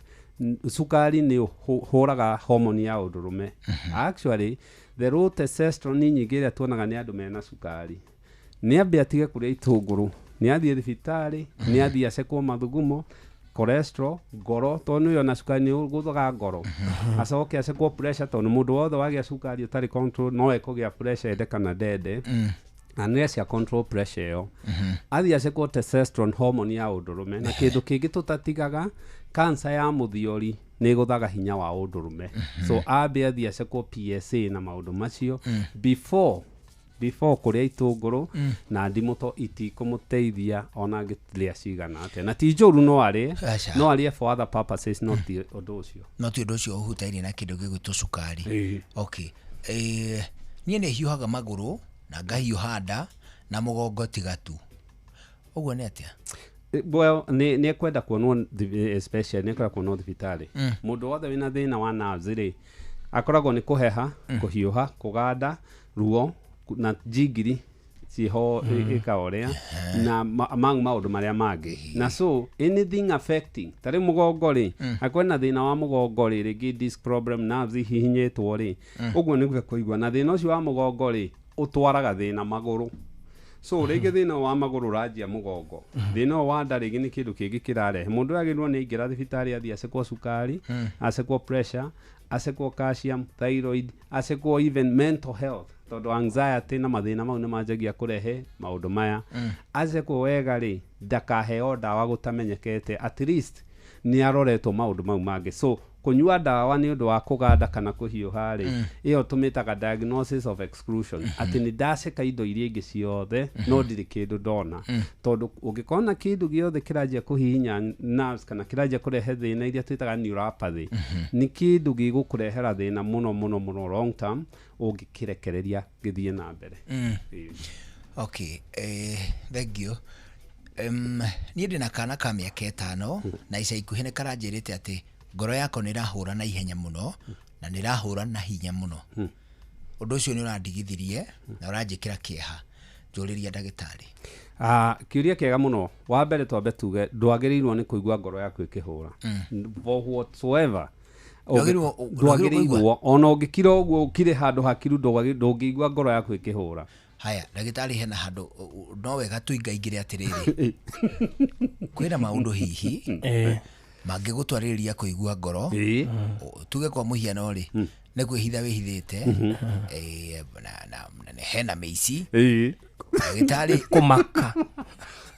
Speaker 6: cukari nĩ ũhũraga hormone ya ũndũrũme. Actually, the low testosterone nyingĩ ĩrĩa tuonaga nĩ andũ mena cukari. Nĩ ambe atige kũrĩa itũngũrũ, nĩ athiĩ thibitarĩ, nĩ athiĩ acekwo mathugumo, cholesterol, ngoro, tondũ nĩ ona cukari nĩ ũgũthaga ngoro. Acoke acekwo pressure, tondũ mũndũ wothe wagĩa cukari ũtarĩ control no ekũgĩa pressure, ende kana ndende. Na nĩ cia control pressure ĩyo. Athiĩ acekwo testosterone, hormone ya ũndũrũme. Na kĩndũ kĩngĩ tũtatigaga, cancer ya mũthiori nĩ ĩgũthaga hinya wa ũndũrũme. So ambe athiĩ acekwo PSA na maũndũ macio before kũrĩa itũngũrũ na ndimũ, to itikũmũteithia ona angĩrĩa cigana atĩa. Na ti njũru, no arĩe,
Speaker 1: Aca.
Speaker 6: no arĩe for other purposes, no ti ũndũ ũcio.
Speaker 1: No ti ũndũ ũcio ũhutainie na kĩndũ gĩgwĩtwo cukari.
Speaker 6: Ĩĩ.
Speaker 1: Okay, niĩ nĩ hiũhaga magũrũ na ngahiũha nda na mũgongo tiga tu ũguo nĩ atĩa?
Speaker 6: Well, nĩ ekwenda kuonwo especially nĩ ekwenda kuonwo thibitarĩ. Mũndũ wothe wĩna thĩna wa nerves rĩ, akoragwo nĩ kũheha, kũhiũha, kũganda, ruo na njingiri ciho ĩka ũrĩa na mau maũndũ marĩa mangĩ. Na so anything affecting ta rĩu mũgongo rĩ, akorwo na thĩna wa mũgongo rĩ, rĩngĩ disc problem, nerves ihihinyĩtwo rĩ, ũguo nĩguo kũigua. Na thĩna ũcio wa mũgongo rĩ, ũtwaraga thĩna magũrũ. So rĩngĩ thĩna wa magũrũ ũranjia mũgongo, thĩna ũyũ wa nda rĩngĩ nĩ kĩndũ kĩngĩ kĩrarehe. Mũndũ ũyũ agĩrĩirwo nĩ aingĩra thibitarĩ, athiĩ acekwo cukari, acekwo pressure, acekwo calcium, thyroid, acekwo even mental health, tondũ anxiety na mathĩna mau nĩ manjagia kũrehe maũndũ maya. Acekwo wega rĩ, ndakaheo ndawa gũtamenyekete at least nĩ aroretwo maũndũ mau mangĩ. So kũnyua ndawa nĩ ũndũ wa kũganda kana kũhiũha rĩ, ĩyo tũmĩtaga diagnosis of exclusion, atĩ nĩ ndaceka indo iria ingĩ ciothe no ndirĩ kĩndũ ndona. Tondũ ũngĩkona kĩndũ gĩothe kĩranjia kũhihinya nerves kana kĩranjia kũrehe thĩna iria twĩtaga neuropathy, nĩ kĩndũ gĩgũkũrehera thĩna mũno mũno mũno long term ũngĩkĩrekereria gĩthiĩ na mbere. Ĩĩ.
Speaker 1: Okay, thank you. Niĩ ndĩna kana ka mĩaka 5 na ica ikuhĩ nĩ karanjĩrĩte atĩ ngoro yako nĩ ĩrahũra na ihenya mũno na nĩ ĩrahũra na hinya mũno. Ũndũ ũcio nĩ ũrandigithirie na ũranjĩkĩra kĩeha. Njũrĩria ndagĩtarĩ.
Speaker 6: Kĩũria kĩega mũno. Wa mbere, twambe tuge ndwagĩrĩirwo nĩ kũigua ngoro yaku ĩkĩhũra for whatsoever.
Speaker 1: Ndwagĩrĩirwo
Speaker 6: Ndwagĩrĩirwo ona ũngĩkira ũguo, ũkire handũ hakiru, ndũngĩigua ngoro yaku ĩkĩhũra.
Speaker 1: Haya, ndagĩtarĩ, hena handũ no wega tũingaingĩre atĩrĩrĩ, kwĩna maũndũ hihi mangĩgũtwarĩrĩria kũigua ngoro. Tuge kwa mũhiano rĩ, nĩ kwĩhitha wĩhithĩte, na hena mĩici, ndagĩtarĩ.
Speaker 3: Kũmaka.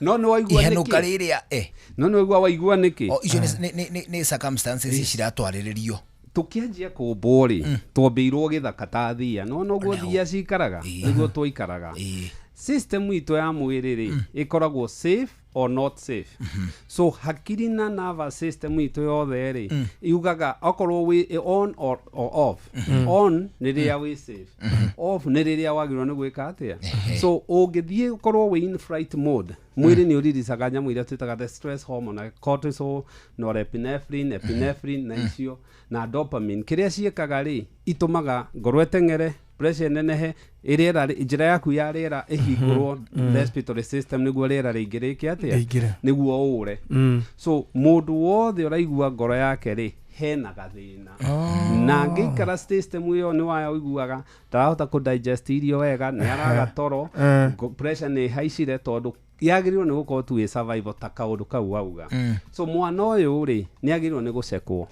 Speaker 6: No nĩ waigua
Speaker 1: Ihenũka
Speaker 6: nĩkĩ?
Speaker 1: rĩrĩa
Speaker 6: No nĩ waigua nĩkĩ?
Speaker 1: O, icio nĩ circumstances ciratwarĩrĩrio.
Speaker 6: Tũkĩanjia kũmbwo rĩ, twambĩirwo gĩthaka ta thia, no noguo thia cikaraga, nĩguo twaikaraga. System itũ ya mwĩrĩ rĩ, ĩkoragwo safe or not safe. So hakiri na nervous system itũ yothe rĩ, yugaga okorwo wĩ on or off. On nĩ rĩrĩa wĩ safe, off nĩ rĩrĩa wagĩrĩirwo nĩ gwĩka atĩa. So ũngĩthiĩ ũkorwo wĩ in flight mode, mwĩrĩ nĩ ũriricaga nyamũ iria twĩtaga the stress hormone, like cortisol, norepinephrine, epinephrine na icio na dopamine. Kĩrĩa ciĩkaga rĩ, itũmaga ngoro ĩteng'ere, pressure ĩnenehe, rĩera, njĩra yaku ya rĩera ĩhingũrwo, respiratory system, nĩguo rĩera rĩingĩ rĩke atĩa?
Speaker 3: Rĩingĩre.
Speaker 6: Nĩguo ũre. So mũndũ wothe ũraigua ngoro yake rĩ, hena gathĩna, na angĩikara system ĩyo nĩ waya ũiguaga ndarahota kũ digest irio wega, nĩ araga toro, pressure nĩ ĩhaicire, tondũ yagĩrĩirwo nĩ gũkorwo tu ĩ survival ta kaũndũ kau wauga. So mwana ũyũ rĩ, nĩ agĩrĩirwo nĩ gũcekwo.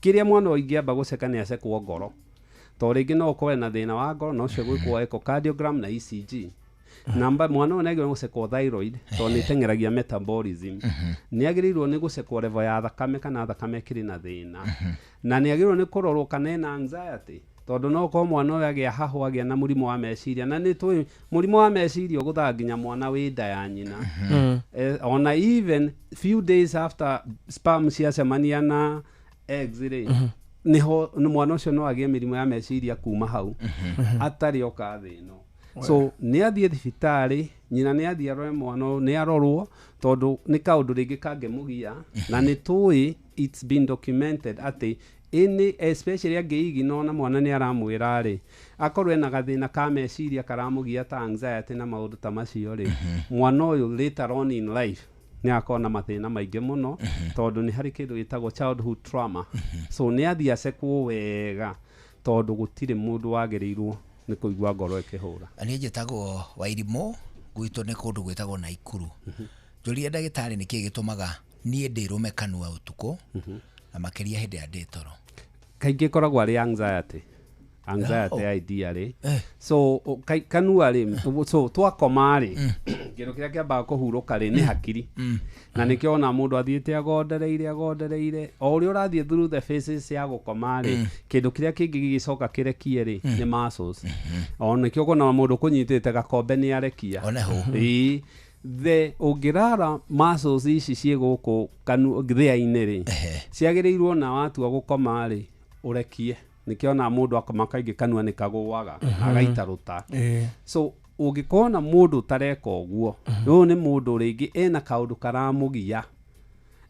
Speaker 6: Kĩrĩa mwana ũyũ ingĩamba gũceka nĩ acekwo ngoro, to rĩngĩ no ũkorwe na thĩna wa ngoro, na ũcio gwĩkwo echocardiogram na ECG. Namba mwana ũyũ nĩ agĩrĩirwo nĩ gũcekwo thyroid, tondũ nĩ ĩteng'eragia metabolism. Nĩ agĩrĩirwo nĩ gũcekwo level ya thakame, kana thakame ĩkĩrĩ na thĩna, na nĩ agĩrĩirwo nĩ kũrorwo kana ena anxiety, tondũ no ũkorwo mwana ũyũ agĩa hahũ, agĩa na mũrimũ wa meciria, na nĩ tũĩ mũrimũ wa meciria ũgũthaga nginya mwana wĩ nda ya nyina. Ona even few days after sperm ciacemania na eggs rĩ, niho nĩ mwana ũcio no agĩe mĩrimũ ya meciria kuma hau atarĩ oka thĩ ĩno. So nĩ athiĩ thibitarĩ, nyina nĩ athiĩ arore mwana ũyũ, nĩ arorwo, tondũ nĩ kaũndũ rĩngĩ kangĩmũgia. Na nĩ tũĩ it's been documented atĩ any, especially angĩigina ona mwana nĩ aramwĩra rĩ, akorwo ena gathĩna ka meciria karamũgia ta anxiety na maũndũ ta macio rĩ, mwana ũyũ later on in life nĩ akorwo na mathĩna maingĩ mũno, tondũ nĩ harĩ kĩndũ gĩtagwo childhood trauma. So nĩ athiĩ acekwo wega, tondũ gũtirĩ mũndũ wagĩrĩirwo nĩ kũigua ngoro ĩkĩhũra.
Speaker 1: Niĩ njĩtagwo Wairimũ, gwitũ nĩ kũndũ gwĩtagwo Naikuru. Njũria ndagĩtarĩ nĩkĩĩ gĩtũmaga niĩ ndĩrũme kanua ũtukũ, na makĩria hĩndĩ ya ndĩ toro.
Speaker 6: Kaingĩ ĩkoragwo arĩ anxiety idea rĩ. So kanua rĩ, so twakoma rĩ, kĩndũ kĩrĩa kĩambaga kũhurũka rĩ nĩ hakiri, na nĩkĩo ona mũndũ athiĩte agondereire agondereire, o ũrĩa ũrathiĩ through the phases ya gũkoma rĩ, kĩndũ kĩrĩa kĩngĩ gĩgĩcoka kĩrekie rĩ nĩ muscles. O nĩkĩo ũkona mũndũ kũnyitĩte gakombe nĩ arekia.
Speaker 1: Ona ho.
Speaker 6: Ĩĩ, the ũngĩrara muscles ici ciĩ gũkũ thĩa-inĩ rĩ, ciagĩrĩirwo na watua gũkoma rĩ ũrekie. Nĩkĩo ona mũndũ akoma kaingĩ kanua nĩ kagũaga, agaita rũta. So ũngĩkorwo na mũndũ ũtareka ũguo, ũyũ nĩ mũndũ rĩngĩ ena kaũndũ karamũgia,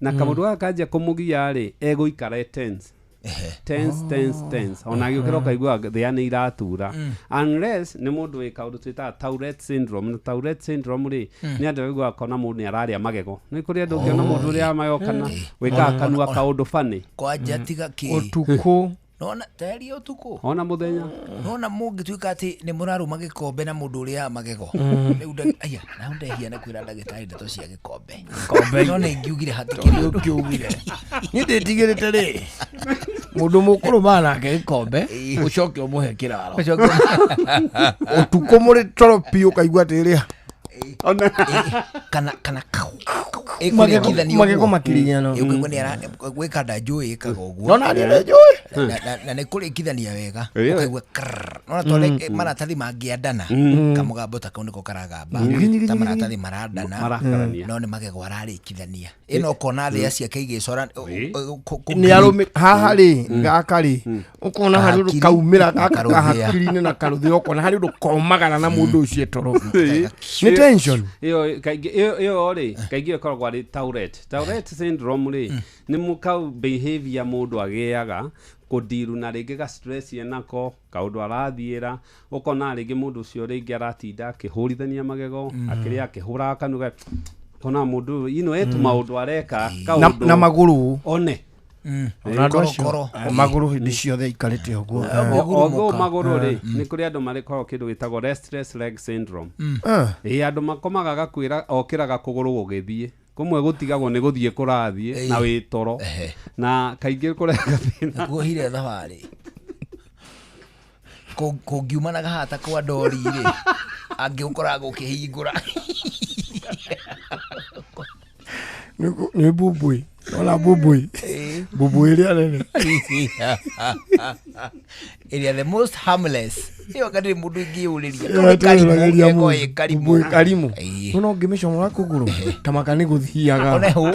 Speaker 6: na kaũndũ gaka kanjia kũmũgia rĩ, egũikara e tense tense tense tense, ona agĩũkĩra ũkaigua thĩa nĩ iratura, unless nĩ mũndũ wĩ kaũndũ twĩtaga Tourette syndrome. Na Tourette syndrome rĩ, nĩ andũ aiguaga kona mũndũ nĩ ararĩa magego. Nĩ kũrĩ andũ ũngĩona mũndũ ũrĩa magego kana wĩkaga kanua kaũndũ funny.
Speaker 1: Kwanja tiga kĩ
Speaker 3: Ũtukũ.
Speaker 1: Nona tayari ũtukũ.
Speaker 6: Ona mũthenya.
Speaker 1: Nona mũngĩtuĩka atĩ nĩ mũrarũma gĩkombe na mũndũ ũrĩaga magego. Rĩu aya, na ndehia nĩ kwĩra ndagĩtarĩ ndeto cia gĩkombe.
Speaker 3: Gĩkombe.
Speaker 1: No nĩ ngiugire hatikĩrĩ
Speaker 3: ũndũ ũkiugire. Niĩ ndĩtigĩrĩte rĩ, mũndũ mũkũrũmaga nake gĩkombe, ũcoke ũmũhe kĩraro.
Speaker 1: Ũcoke
Speaker 3: Ũtukũ mũrĩ toro biũ ũkaigua atĩrĩ,
Speaker 1: kana kau.
Speaker 3: Magego
Speaker 1: Ĩkũringithanio
Speaker 3: magego
Speaker 1: ũguo.
Speaker 3: makirinyano.
Speaker 1: Ĩ, ũkaigua nĩ gwĩka nda njũĩ ĩkaga ũguo.
Speaker 3: Nona nĩ njũĩ.
Speaker 1: Na nĩ kũringithania wega.
Speaker 6: Ĩĩ.
Speaker 1: Ũkaigua krrr. Nona ta ũrĩa maratathi mangĩandana, kamũgambo ta kau nĩko karagamba. Ta maratathi marandana,
Speaker 6: Marakarania.
Speaker 1: no nĩ magego ararĩkithania. Ĩno ũkona thĩa ciake igĩcora,
Speaker 3: Nĩ arũme haha rĩ, gaka rĩ, ũkona harĩ ũndũ
Speaker 1: Kahakiri,
Speaker 3: kaumĩra gaka
Speaker 1: karũthĩa.
Speaker 3: kahakiri-inĩ na karũthĩa, ũkona harĩ ũndũ komagara na mũndũ ũcio toro. Nĩ tension.
Speaker 6: Ĩyo kaingĩ ĩyo rĩ, kaingĩ ĩkoragwo arĩ Tourette syndrome rĩ, nĩ mũkau behavior mũndũ agĩaga kũndiru na rĩngĩ ga stress enako, kaũndũ arathiĩra, ũkona rĩngĩ mũndũ ũcio rĩngĩ aratinda akĩhũrithania magego, akĩrĩa akĩhũraga kanua, kona mũndũ ũyũ, ino etu maũndũ areka, kaũndũ
Speaker 3: Na magũrũ.
Speaker 6: One.
Speaker 3: Ona andũ acio,
Speaker 1: Korokoro.
Speaker 3: magũrũ hĩndĩ ciothe ikarĩte ũguo.
Speaker 6: Although magũrũ rĩ, nĩ kũrĩ andũ marĩkoragwo kĩndũ gĩtagwo restless leg syndrome. Ĩĩ, andũ makomaga gakwĩra okĩraga kũgũrũ gũgĩthiĩ, kũmwe gũtigagwo nĩ gũthiĩ kũrathiĩ na wĩ toro, na kaingĩ kũrehaga thĩna.
Speaker 1: Nakuo hire thabarĩ. Kũngiumanaga haha ta kwa ndori rĩ, angĩgũkoraga gũkĩhingũra.
Speaker 3: Nĩ mbũmbũi. Ona mbũmbũi. Mbũmbũ ĩrĩa nene.
Speaker 1: Ĩrĩa the most harmless ĩyo kandirĩ mũndũ ingĩyũrĩria.
Speaker 3: Ĩyo ĩtũragĩria mũndũ.
Speaker 1: Karimũ.
Speaker 3: Mbũmbũ karimũ. No ũngĩmĩcomora kũgũrũ tamaka nĩ gũthiaga.
Speaker 1: Ona hũ.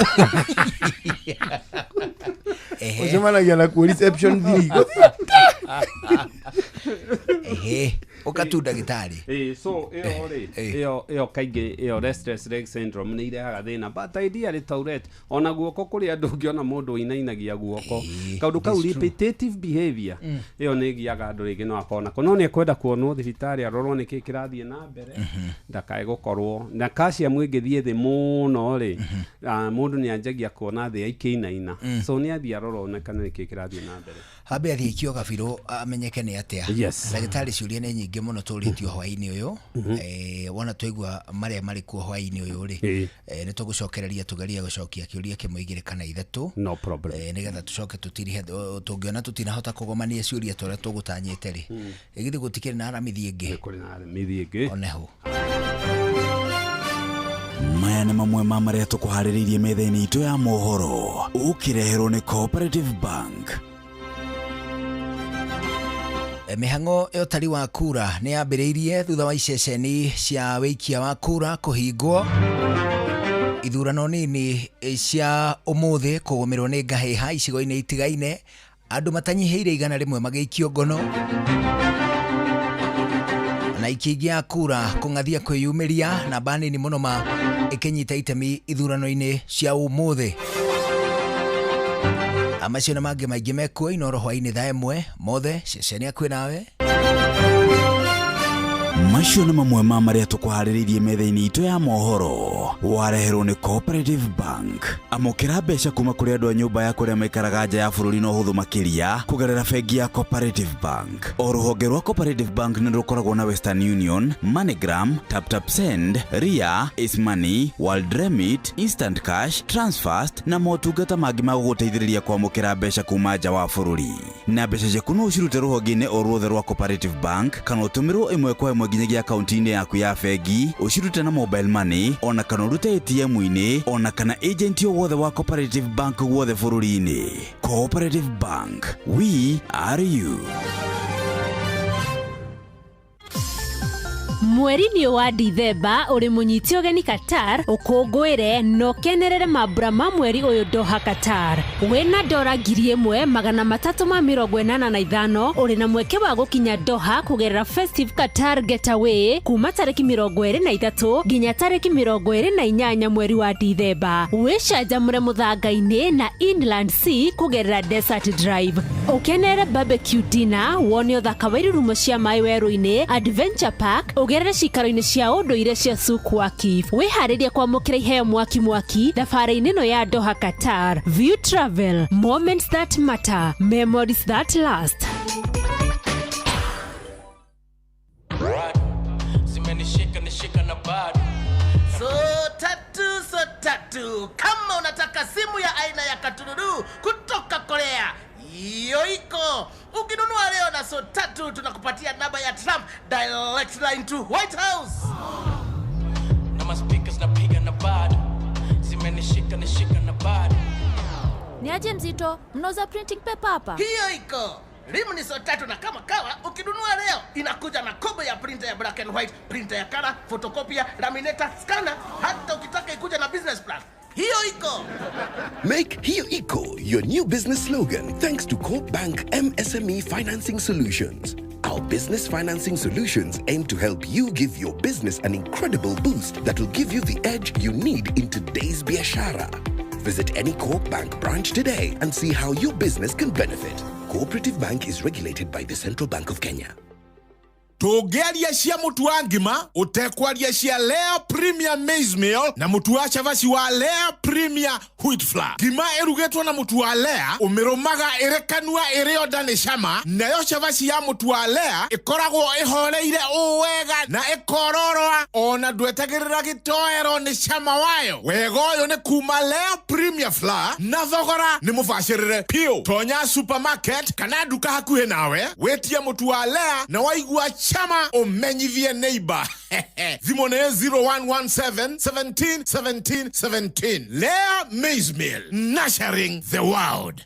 Speaker 3: Ũcemanagia nakuo reception 3.
Speaker 1: Ehe, ũkatu ndagĩtarĩ.
Speaker 6: Ĩĩ, so ĩyo rĩ, ĩyo kaingĩ ĩyo restless leg syndrome nĩ irehaga thĩna, but ideally Tourette, ona guoko kũrĩ andũ ũngĩona mũndũ ũinainagia guoko, kaũndũ kau, repetitive behavior, ĩyo nĩ ĩgiaga andũ. Rĩngĩ no akorwo nako, no nĩ ekwenda kuonwo thibitarĩ arorwo nĩkĩ kĩrathiĩ na mbere, ndakae gũkorwo na calcium ĩngĩthiĩ thĩ mũno rĩ, mũndũ nĩ anjagia kuona thĩ aikĩinaina. So nĩ athiĩ arorwo kana nĩkĩ kĩrathiĩ na mbere.
Speaker 1: Hambe athiĩ ikio gabirũ amenyeke nĩ atĩa.
Speaker 6: Yes.
Speaker 1: Ndagĩtarĩ, ciũria nĩ nyingĩ mũno tũrĩtio hwaĩ-inĩ ũyũ. Wona twaigua marĩa marĩ kuo hwaĩ-inĩ ũyũ rĩ, nĩ tũgũcokereria tũgerie gũcokia kĩũria kĩmwe, igĩrĩ kana ithatũ.
Speaker 6: No problem.
Speaker 1: Nĩgetha tũcoke tũtirihe tũngĩona tũtinahota kũgomania ciũria tũrĩa tũgũtanyĩte rĩ, ĩgithĩ gũtikĩrĩ na aramithi ĩngĩ?
Speaker 6: Kũrĩ na aramithi ĩngĩ.
Speaker 1: Oneho.
Speaker 2: Maya nĩ mamwe ma marĩa tũkũharĩrĩirie metha-inĩ itũ ya mohoro, ũkĩreherwo nĩ Cooperative Bank.
Speaker 1: Mĩhang'o ya ũtari wa kura nĩ yambĩrĩirie thutha wa iceceni cia wĩikia wa kura kũhingwo. Ithurano nini cia ũmũthĩ kũgũmĩrwo nĩ ngahĩha icigo-inĩ itigaine, andũ matanyihĩire 100 magĩikio ngono, na ikia ingĩ ya kura kũng'athia kwĩyumĩria, namba nini mũno ma ĩkĩnyita itemi ithurano-inĩ cia ũmũthĩ. Macio na mangĩ maingĩ mekuo Inoro hwaĩ-inĩ thaa 1 mothe ceceni akuĩ nawe.
Speaker 2: Macio nĩ mamwe ma marĩa tũkũharĩrĩirie metha-inĩ itũ ya mohoro, wareherwo nĩ Cooperative Bank. Amũkĩra mbeca kuma kũrĩ andũ a nyũmba ya kũrĩa maikaraga nja ya bũrũri na ũhũthũ makĩria kũgerera bengi ya Cooperative Bank. O rũhonge rwa Cooperative Bank nĩ rũkoragwo na Western Union, MoneyGram, TapTap Send, Ria, Ace Money, World Remit, Instant Cash, Transfast na motungata mangĩ ma gũgũteithĩrĩria kwamũkĩra mbeca kuma nja wa bũrũri. Na mbeca ciaku no ũcirute rũhonge-inĩ o ruothe rwa Cooperative Bank, kana ũtũmĩrwo ĩmwe kwa ĩmwe nginyagia akaunti-inĩ yaku ya bengi, ũcirute na mobile money, ona kana ũrute ATM-inĩ, ona kana agent o wothe wa Cooperative Bank guothe bũrũri-inĩ. Cooperative Bank, we are you.
Speaker 30: Mweri-inĩ wa Dithemba ũrĩ mũnyite ũgeni Qatar, ũkũngũĩre na ũkenerere mambura ma mweri ũyũ Doha, Qatar. Wĩna dora 1385 ũrĩ na mweke wa gũkinya Doha kũgerera Festive Qatar Getaway kuma tarĩki 23 nginya tarĩki 28 mweri wa Dithemba. Wĩcanjamũre mũthanga-inĩ na Inland Sea kũgerera Desert Drive, ũkenere barbecue dinner, wone ũthaka wa irurumo cia maĩ werũ-inĩ, Adventure Park, ũgerere cikaro-inĩ cia ũndũire cia Souk Waqif. Wĩharĩrie kwamũkĩra iheo mwaki mwaki thabarĩ-inĩ ĩno ya Doha, Qatar. View Travel, moments that matter, memories that last.
Speaker 7: Zimenishika nishika na bado.
Speaker 13: So tatu, so tatu. Kama unataka simu ya aina ya katururu kutoka Korea, hiyo iko. Ukinunua leo na so tatu, tunakupatia namba ya Trump, direct line to White House.
Speaker 7: Na maspeakers napiga na bado zimenishika nishika na bado.
Speaker 15: Ni aje mzito, mnauza printing paper hapa?
Speaker 13: Hiyo iko. Rimu ni so tatu, na kama kawa, ukinunua leo inakuja na combo ya printer ya black and white, printer ya color, photocopier, laminator, scanner, hata ukitaka ikuja na business plan. Hiyo iko.
Speaker 16: Make Hiyo Iko your new business slogan thanks to Coop Bank MSME Financing Solutions. Our business financing solutions aim to help you give your business an incredible boost that will give you the edge you need in today's biashara. Visit any Coop Bank branch today and see how your business can benefit. Cooperative Bank is regulated by the Central Bank of Kenya.
Speaker 17: Tũngĩaria cia mũtu wa ngima ũtekwaria cia Lea Premier Maize Meal na mũtu wa cabaci wa Lea Premier Wheat Flour. Ngima ĩrugĩtwo na mũtu wa Lea ũmĩrũmaga ĩrĩ kanua ĩrĩ onda nĩ cama, nayo cabaci ya mũtu wa Lea ĩkoragwo ĩhoreire ũũ wega na ĩkororoa ona ndwetagĩrĩra gĩtoero nĩ cama wayo. Wega ũyũ nĩ kuma Lea Premier Flour na thogora nĩ mũbacĩrĩre piũ. Tonya supermarket kana nduka hakuhĩ nawe wĩtie mũtu wa Lea, na waigua chama umenyithie neighbor. Thimũ nĩ 0117 17 17 17. Lea Maize Meal, nurturing the world.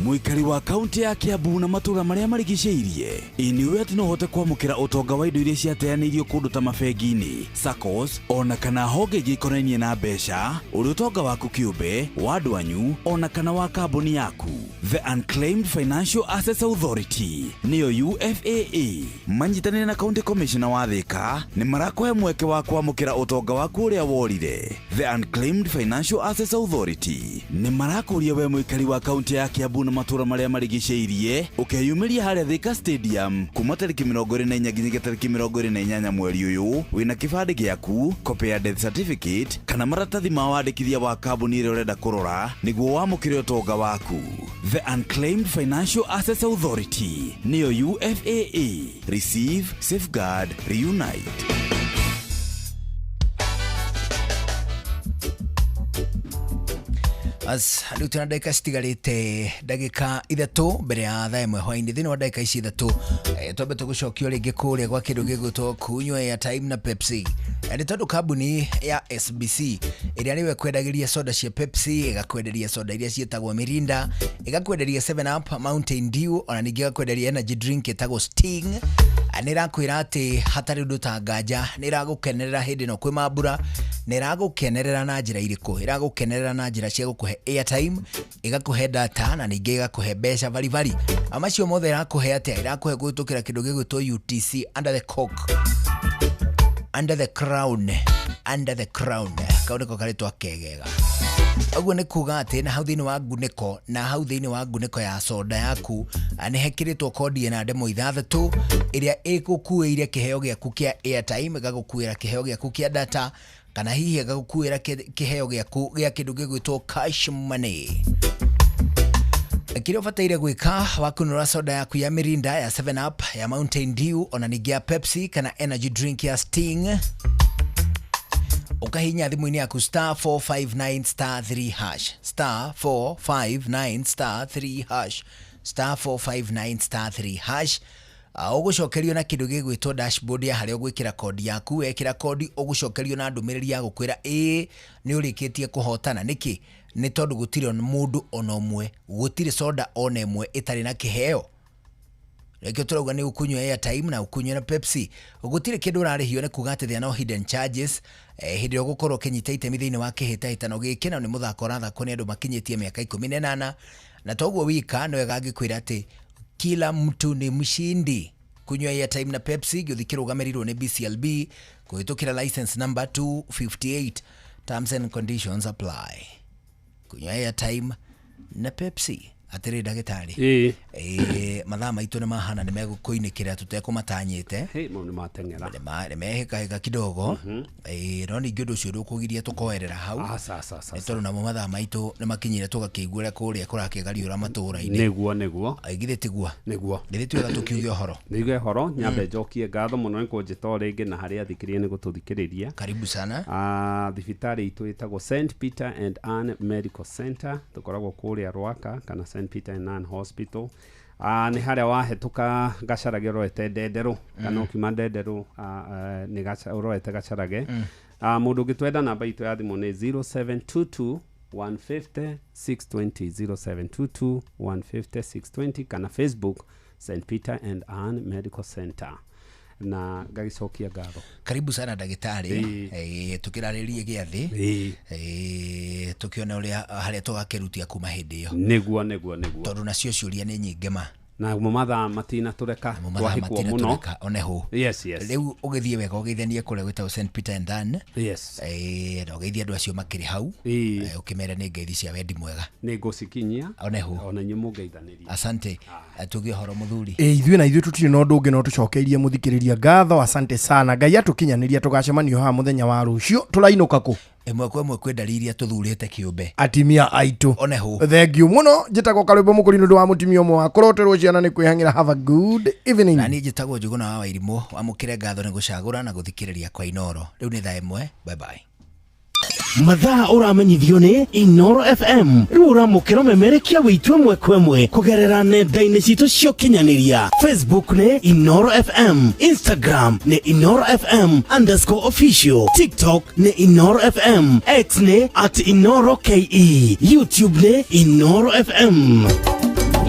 Speaker 2: Mũikari wa kaunti ya Kiambu na matũũra marĩa marigicĩirie, ĩ nĩ ũĩ atĩ no ũhote kwamũkĩra ũtonga wa indo iria ciateanĩirio kũndũ ta mabengi-inĩ, SACCOs, ona kana honge ingĩ ikonainie na mbeca, ũrĩ ũtonga waku kĩũmbe, wa andũ anyu, ona kana wa kambuni yaku. The Unclaimed Financial Assets Authority nĩyo UFAA manyitanĩire na County Commissioner wa Thika nĩ marakũhe mweke wa kwamũkĩra ũtonga waku ũrĩa worire. The Unclaimed Financial Assets Authority nĩ marakũria we mũikari wa kaunti ya Kiambu na matũũra marĩa marigicĩirie ũkeyumĩria harĩa Thika Stadium kuma tarĩki 24 nginyagia tarĩki 28 mweri ũyũ wĩna kĩbandĩ gĩaku, copy ya death certificate kana maratathi ma wandĩkithia wa kambuni ĩrĩa ũrenda kũrora nĩguo wamũkĩre ũtonga waku. The Unclaimed Financial Assets Authority nĩyo UFAA. Receive, safeguard, reunite.
Speaker 1: As rĩu twĩna ndagĩka citigarĩte ndagĩka 3 mbere ya thaa 1 hwainĩ. Thĩinĩ wa ndagĩka ici 3 twambe tũgũcokio rĩngĩ kũrĩa gwa kĩndũ gĩgwĩtwo kunywa airtime na Pepsi. Nĩ tondũ kambuni ya SBC ĩrĩa nĩwe ĩkwendagĩria soda cia Pepsi, ĩgakwenderia soda iria ciĩtagwo Mirinda, ĩgakwenderia 7 Up, Mountain Dew, ona ningĩ ĩgakwenderia energy drink ĩtagwo Sting. Nĩ ĩrakwĩra atĩ hatarĩ ũndũ ta nganja nĩ ĩragũkenerera hĩndĩ ĩno kwĩ mambura, na ĩragũkenerera na njĩra irĩkũ? Ĩragũkenerera na njĩra cia gũkũhe airtime, ĩgakũhe data, na ningĩ ĩgakũhe mbeca baribari. Macio mothe ĩrakũhe atĩa? Ĩrakũhe kũhĩtũkĩra kĩndũ gĩgwĩtwo UTC under the coke, under the crown, under the crown. Kau nĩko karĩtwa kegega. Ũguo nĩ kuga atĩ na hau thĩinĩ wa ngunĩko, na hau thĩinĩ wa ngunĩko ya soda yaku nĩ hekĩrĩtwo kodi ĩna ndemwa 6 ĩrĩa ĩgũkuĩire kĩheo gĩaku kĩa airtime, ĩgagũkuĩra kĩheo gĩaku kĩa data, kana hihi ĩgagũkuĩra kĩheo gĩaku gĩa kĩndũ gĩgwĩtwo cash money. Kĩrĩa ũbataire gwĩka wakunũra soda yaku ya Mirinda, ya 7 Up, ya Mountain Dew, ona ningĩ ya Pepsi kana energy drink ya Sting, ũkahihinya thimũ-inĩ yaku star 459 star 3 hash, star 459 star 3 hash, star 459 star 3 hash. Ũgũcokerio na kĩndũ gĩgwĩtwo dashboard ya harĩa ũgwĩkĩra kodi yaku. Wekĩra kodi ũgũcokerio na ndũmĩrĩri ya gũkwĩra ĩĩ nĩ ũrĩkĩtie kũhotana. Nĩkĩ? Nĩ tondũ gũtirĩ mũndũ ona ũmwe, gũtirĩ soda ona ĩmwe ĩtarĩ na kĩheo. Rĩngĩ tũrauga nĩ ũkũnyua airtime na ũkũnyua na Pepsi, gũtirĩ kĩndũ ũrarĩhio, nĩ kuga atĩ there are no hidden charges hĩndĩ ĩrĩa ũgũkorwo ũkĩnyita itemi thĩinĩ wa kĩhĩtahĩtano gĩkĩ, na nĩ mũthako ũrathakwo nĩ andũ makinyĩtie mĩaka 18, na toguo wika no wega angĩkwĩra atĩ kila mtu ni mshindi. Kunywa airtime na Pepsi gĩũthi kĩrũgamĩrĩirwo nĩ BCLB kũhĩtũkĩra license number 258. Terms and conditions apply. Kunywa airtime na Pepsi. Atĩrĩ ndagĩtarĩ, mathaa maitũ nĩ mahana nĩ megũkũinĩkĩra tũtekũmatanyĩte.
Speaker 6: Hey, mau nĩ mateng'era.
Speaker 1: Nĩ mehĩkahĩka kidogo. No ningĩ ũndũ ũcio ndũkũgiria tũkoerera hau.
Speaker 6: Aca, aca, aca.
Speaker 1: Nĩ tondũ namo mathaa maitũ nĩ makinyire tũgakĩigua ũrĩa kũrĩa kũrakĩgariũra matũũra-inĩ.
Speaker 6: Nĩguo, nĩguo.
Speaker 1: Githĩ tiguo?
Speaker 6: Nĩguo.
Speaker 1: Githĩ ti wega tũkiuge ũhoro?
Speaker 6: Nĩuge ũhoro, nyambe njokie ngatho mũno nĩ kũnjĩta o rĩngĩ na harĩa athikĩrĩria nĩ gũtũthikĩrĩria.
Speaker 1: Karibu sana.
Speaker 6: Thibitarĩ itũ ĩtagwo St Peter and Ann Medical Center, tũkoragwo kũrĩa Rwaka kana St Peter and Ann Hospital. Nĩ harĩa wahetũka Gacarage ũrorete Ndenderũ, kana ũkiuma Ndenderũ, nĩ ũrorete Gacarage. Mũndũ ũngĩtwenda namba itũ ya thimũ nĩ 0722 150 620, 0722 150 620, kana Facebook St Peter and Ann Medical Center. Na ngagĩcokia ngatho.
Speaker 1: Karibu sana ndagĩtarĩ. Tũkĩrarĩrie gĩathĩ. Tũkĩone ũrĩa harĩa tũgakĩrutia kuma hĩndĩ ĩyo.
Speaker 6: Nĩguo, nĩguo, nĩguo.
Speaker 1: Tondũ nacio ciũria nĩ nyingĩ ma.
Speaker 6: Na mo mathaa matinatũreka,
Speaker 1: Namo mathaa
Speaker 6: twahĩkwo mũno.
Speaker 1: matinatũreka, one hũ.
Speaker 6: Yes, yes.
Speaker 1: Rĩu ũgĩthiĩ wega ũgeithanie kũrĩa gwĩtagwo St Peter and Ann.
Speaker 6: Yes.
Speaker 1: Na ũgeithie andũ acio makĩrĩ hau. Ũkĩmere nĩ ngeithi cia wendi mwega.
Speaker 6: Nĩ ngũcikinyia.
Speaker 1: One hũ.
Speaker 6: Ona inyuĩ mũngeithanĩrie.
Speaker 1: Asante. Tuge ũhoro mũthuri.
Speaker 3: Ithuĩ na ithuĩ tũtirĩ na ũndũ ũngĩ no tũcokeirie mũthikĩrĩria ngatho. Asante sana. Ngai atũkinyanĩria tũgacemanio haha mũthenya wa rũciũ. Tũrainũka kũ?
Speaker 1: Ĩmwe kwa ĩmwe kwĩ ndariri iria tũthurĩte kĩũmbe.
Speaker 3: Atimia aitũ.
Speaker 1: One hũ.
Speaker 3: Thank you mũno. Njĩtagwo Karwĩmbo Mũkũri nĩ ũndũ wa mũtumia ũmwe wa kũroterwo ciana nĩ kwĩhang'ĩra. Have a good evening.
Speaker 1: Na niĩ njĩtagwo Njũgũna wa Wairimũ. Wamũkĩre ngatho nĩ gũcagũra na gũthikĩrĩria kwa Inooro. Rĩu nĩ thaa 1. Bye bye.
Speaker 2: Mathaa ũramenyithio nĩ Inoro FM. Rĩu ũramũkĩra memerekia witũ ĩmwe kwa ĩmwe kũgerera nenda-inĩ citũ cia ũkinyanĩria. Facebook nĩ Inoro FM, Instagram nĩ Inoro FM underscore official, TikTok nĩ Inoro FM, X nĩ at Inoro KE, YouTube nĩ Inoro FM.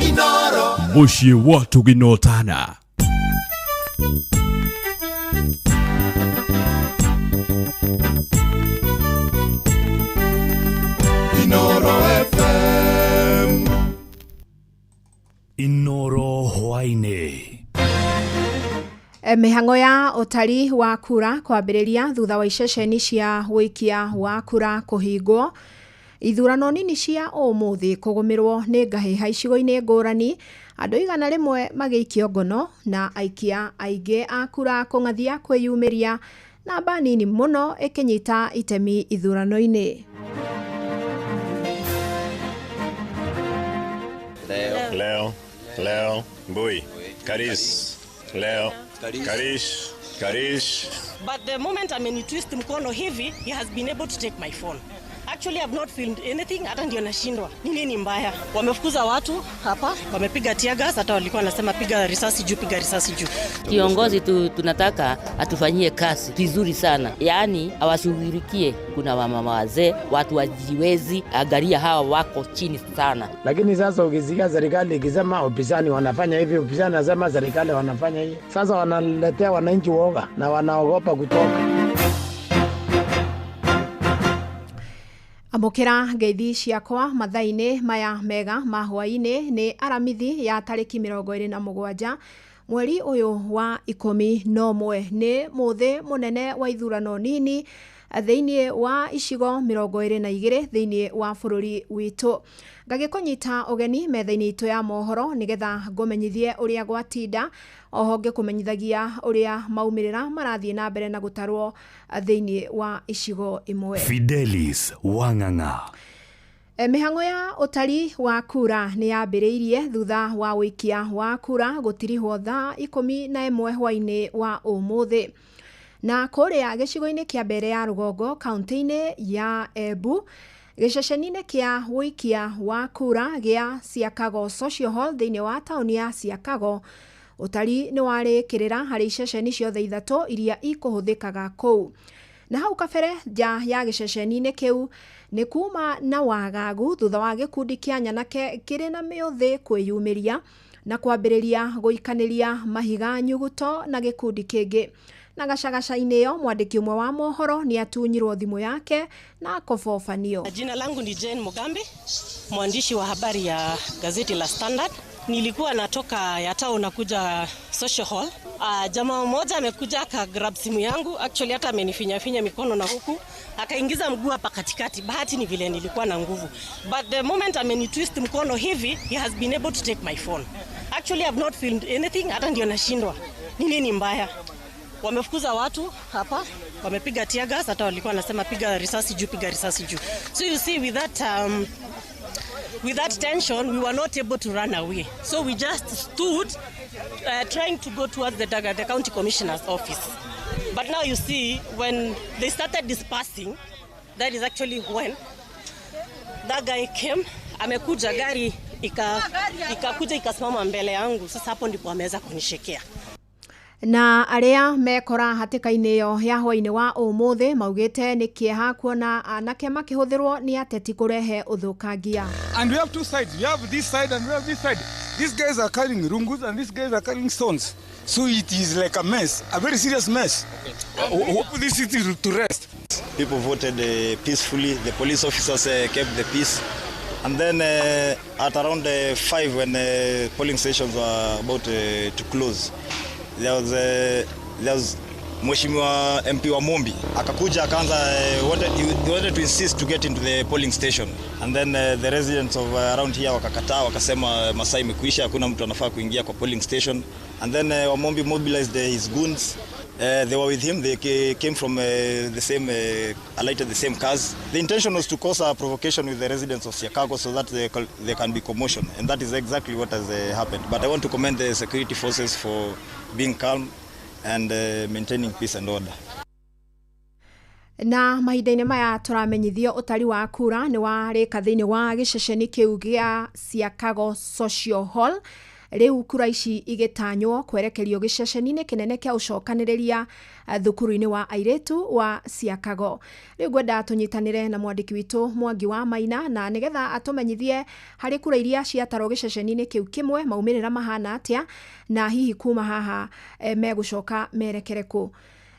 Speaker 8: Inoro.
Speaker 5: Mũciĩ wa Tũginotana.
Speaker 8: Inoro FM.
Speaker 2: Inoro hwaĩ-inĩ.
Speaker 18: Mĩhang'o ya ũtari wa kura kwambĩrĩria thutha wa iceceni cia ũikia wa kura kũhingwo. Ithurano nini cia ũmũthĩ kũgũmĩrwo nĩ ngahĩha icigo-inĩ ngũrani, andũ 100 magĩikio ngono na aikia aingĩ a kura kũng'athia kwĩyumĩria, namba nini mũno ĩkĩnyita itemi ithurano-inĩ.
Speaker 19: Leo. Leo. Leo. Mbui. Karis. Leo. Karish. Karish.
Speaker 20: But the moment amenitwist mkono hivi, he has been able to take my phone. Actually, I've not filmed anything, hata ndio nashindwa. Ni nini mbaya? Wamefukuza watu hapa, wamepiga tear gas, hata walikuwa wanasema piga risasi juu, piga risasi juu.
Speaker 21: Kiongozi tu, tunataka atufanyie kazi vizuri sana, yaani awashughulikie. Kuna wamama wazee, watu wajiwezi, angalia hawa wako chini sana.
Speaker 22: Lakini sasa ukisikia serikali ikisema upinzani wanafanya hivi, upinzani anasema serikali wanafanya hivi, sasa wanaletea wananchi woga na wanaogopa kutoka.
Speaker 18: Amũkĩra ngeithi ciakwa mathaa-inĩ maya mega ma hwaĩ-inĩ nĩ aramithi ya tarĩki 27 mweri ũyũ wa 11 nĩ mũthĩ mũnene wa ithurano nini thĩinĩ wa icigo 22 thĩinĩ wa bũrũri witũ. Ngagĩkũnyita ũgeni metha-inĩ itũ ya mohoro nĩgetha ngũmenyithie ũrĩa gwatinda, oho ngĩkũmenyithagia ũrĩa maumĩrĩra marathiĩ na mbere na gũtarwo thĩinĩ wa icigo imwe.
Speaker 2: Fidelis Wang'ang'a.
Speaker 18: Mĩhang'o ya ũtari wa kura nĩ yambĩrĩirie thutha wa ũikia wa kura gũtirihwo thaa 11 hwaĩ-inĩ wa ũmũthĩ. Na kũrĩa gĩcigo-inĩ kĩa mbere ya rũgongo kaunti-inĩ ya Embu, gĩceceni-inĩ kĩa ũikia wa kura gĩa Siakago Social Hall thĩinĩ wa taũni ya Siakago, ũtari nĩ warĩkĩrĩra harĩ iceceni ciothe ithatũ iria ikũhũthĩkaga kũu. Na hau kabere nja ya gĩceceni-inĩ kĩu nĩ kuma na wagagu thutha wa gĩkundi kĩa nyanake kĩrĩ na mĩũthĩ kwĩyumĩria na kwambĩrĩria gũikanĩria mahiga nyuguto na gĩkundi kĩngĩ. Na gacagaca-inĩ ĩyo mwandĩki ũmwe wa mohoro nĩ atunyirwo thimũ yake na akobobanio.
Speaker 20: Jina langu ni Jane Mugambi, mwandishi wa habari ya gazeti la Standard. Nilikuwa natoka Yatao nakuja Social Hall. Jamaa mmoja amekuja akagrab simu yangu, actually hata amenifinya finya mikono na huku, akaingiza mguu hapa katikati. Bahati ni vile nilikuwa na nguvu. But the moment amenitwist mkono hivi, he has been able to take my phone. Actually I've not filmed anything, hata ndio nashindwa. Ni nini mbaya? Wamefukuza watu hapa, wamepiga tear gas, hata walikuwa wanasema piga risasi juu, piga risasi juu. So you see with that tension, we were not able to run away. So we just stood trying to go towards the county commissioner's office. But now you see, when they started dispersing, that is actually when that guy came. Amekuja gari ikakuja ikasimama mbele yangu. Sasa hapo ndipo ameweza kunishekea.
Speaker 18: Na arĩa mekora hatĩka-inĩ ĩyo ya hwaĩ-inĩ wa ũmũthĩ maugĩte nĩ kĩeha kuona anake makĩhũthĩrwo nĩ ateti kũrehe ũthũkangia.
Speaker 23: And we have two sides. We have this side and we have this side. These guys are carrying rungus and these guys are carrying stones. So it is like a mess, a very serious mess. Okay. Put this city to rest.
Speaker 24: People voted peacefully. The police officers kept the peace. And then at around 5 when polling stations were about to close, there was Mheshimiwa MP wa Mombi akakuja akaanza, he wanted to insist to get into the polling station, and then the residents of around here wakakataa, wakasema masaa imekuisha, hakuna mtu anafaa kuingia kwa polling station. And then Wamombi mobilized his goons. They were with him. They came from the same, alighted the same cars. The intention was to cause a provocation with the residents of Siakago so that there can be commotion, and that is exactly what has happened. But I want to commend the security forces for being calm and maintaining peace and order.
Speaker 18: Na mahinda-inĩ maya tũramenyithio ũtari wa kura nĩ warĩka thĩinĩ wa gĩceceni kĩu gĩa Siakago Social Hall. Rĩu kura ici igĩtanywo kwerekerio gĩceceni-inĩ kĩnene kĩa ũcokanĩrĩria thukuru-inĩ wa airĩtu wa Siakago. Rĩu ngwenda tũnyitanĩre na mwandĩki witũ Mwangi wa Maina na nĩgetha atũmenyithie harĩ kura iria ciatarwo gĩceceni-inĩ kĩu kĩmwe maumĩrĩra mahana atĩa na hihi kuma haha megũcoka merekere kũ.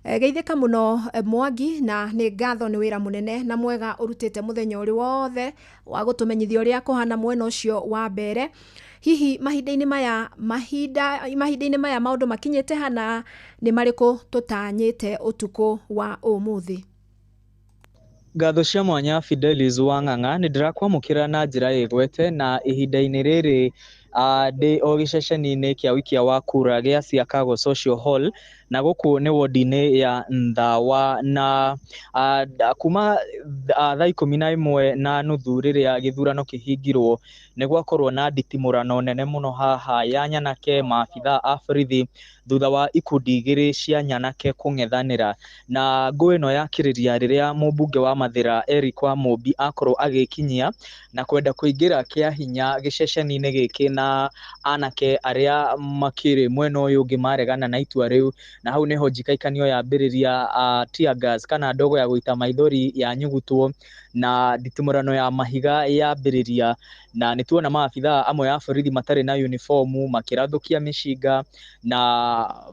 Speaker 18: Geithĩka mũno Mwangi, na nĩ ngatho nĩ wĩra mũnene na mwega ũrutĩte mũthenya ũrĩ wothe wa gũtũmenyithia ũrĩa kũhana mwena ũcio wa mbere. Hihi mahinda-inĩ maya mahinda-inĩ maya maũndũ makinyĩte hana, nĩ marĩkũ tũtanyĩte ũtukũ wa ũmũthĩ?
Speaker 4: Ngatho cia mwanya Fidelis Wang'ang'a, nĩ ndĩrakwamũkĩra na njĩra ĩgwete na ihinda-inĩ rĩrĩ ndĩ o gĩceceni-inĩ kĩa ũikia wa kura gĩa Siakago Social Hall na gũkũ nĩ wodi-inĩ ya Nthawa na kuma thaa 11:30 rĩrĩa gĩthurano kĩhingirwo nĩ gwakorwo na nditimũrano nene mũno haha ya nyanake maabithaa a borithi thutha wa ikundi igĩrĩ cia nyanake kũng'ethanĩra na ngũĩ ĩno yakĩrĩria rĩrĩa mũmbunge wa Mathĩra Eric Wamũmbi akorwo agĩkinyia na kwenda kũingĩra kĩa hinya gĩceceni-inĩ gĩkĩ na anake arĩa makĩrĩ mwena ũyũ ũngĩ maregana na itua rĩu na hau nĩho njikaikanio yambĩrĩria tear gas kana ndogo ya gũita maithori ya nyugutwo na nditimũrano ya mahiga yambĩrĩria na nĩ tuona maabithaa amwe a borithi matarĩ na uniformu makĩrathũkia mĩcinga na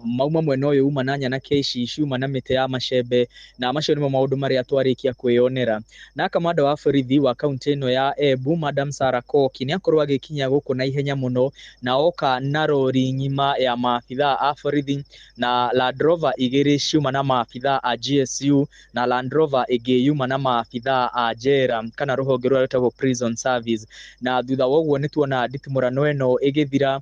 Speaker 4: mauma mwena ũyũ uma na nyanake ici ciuma na mĩtĩ ya macembe na macio nĩmo maũndũ marĩa twarĩkia kwĩyonera. Na kamanda wa borithi wa kaunti ĩno ya Embu Madam Sarah Koki nĩ akorwo agĩkinya gũkũ na ihenya mũno na oka na rori ng'ima ya maabithaa a borithi na Land Rover igĩrĩ ciuma na maabithaa a GSU na Land Rover ĩngĩ yuma na maabithaa a jera kana rũhonge rũrĩa rwĩtagwo Prison Service. Na thutha wa ũguo nĩ tuona nditimũrano ĩno ĩgĩthira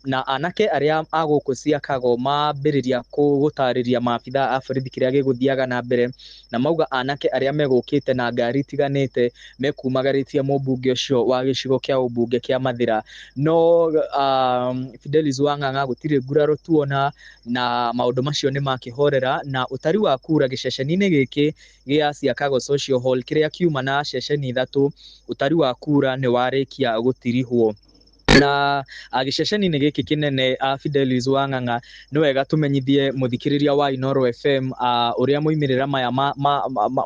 Speaker 4: na anake arĩa a gũkũ Siakago mambĩrĩria gũtarĩria maabithaa a borithi kĩrĩa gĩgũthiaga na mbere na mauga anake arĩa megũkĩte na ngari itiganĩte mekumagarĩtie mũmbunge ũcio wa gĩcigo kĩa ũmbunge kĩa Mathĩra no Fidelis Wang'ang'a gũtirĩ nguraro tuona na maũndũ macio nĩ makĩhorera na ũtari wa kura gĩceceni-inĩ gĩkĩ gĩa Siakago Social Hall kĩrĩa kiuma na ceceni ithatũ ũtari wa kura nĩ warĩkia gũtirihwo. Na gĩceceni-inĩ gĩkĩ kĩnene Fidelis Wang'ang'a nĩ wega tũmenyithie mũthikĩrĩria wa Inooro FM ũrĩa moimĩrĩra maya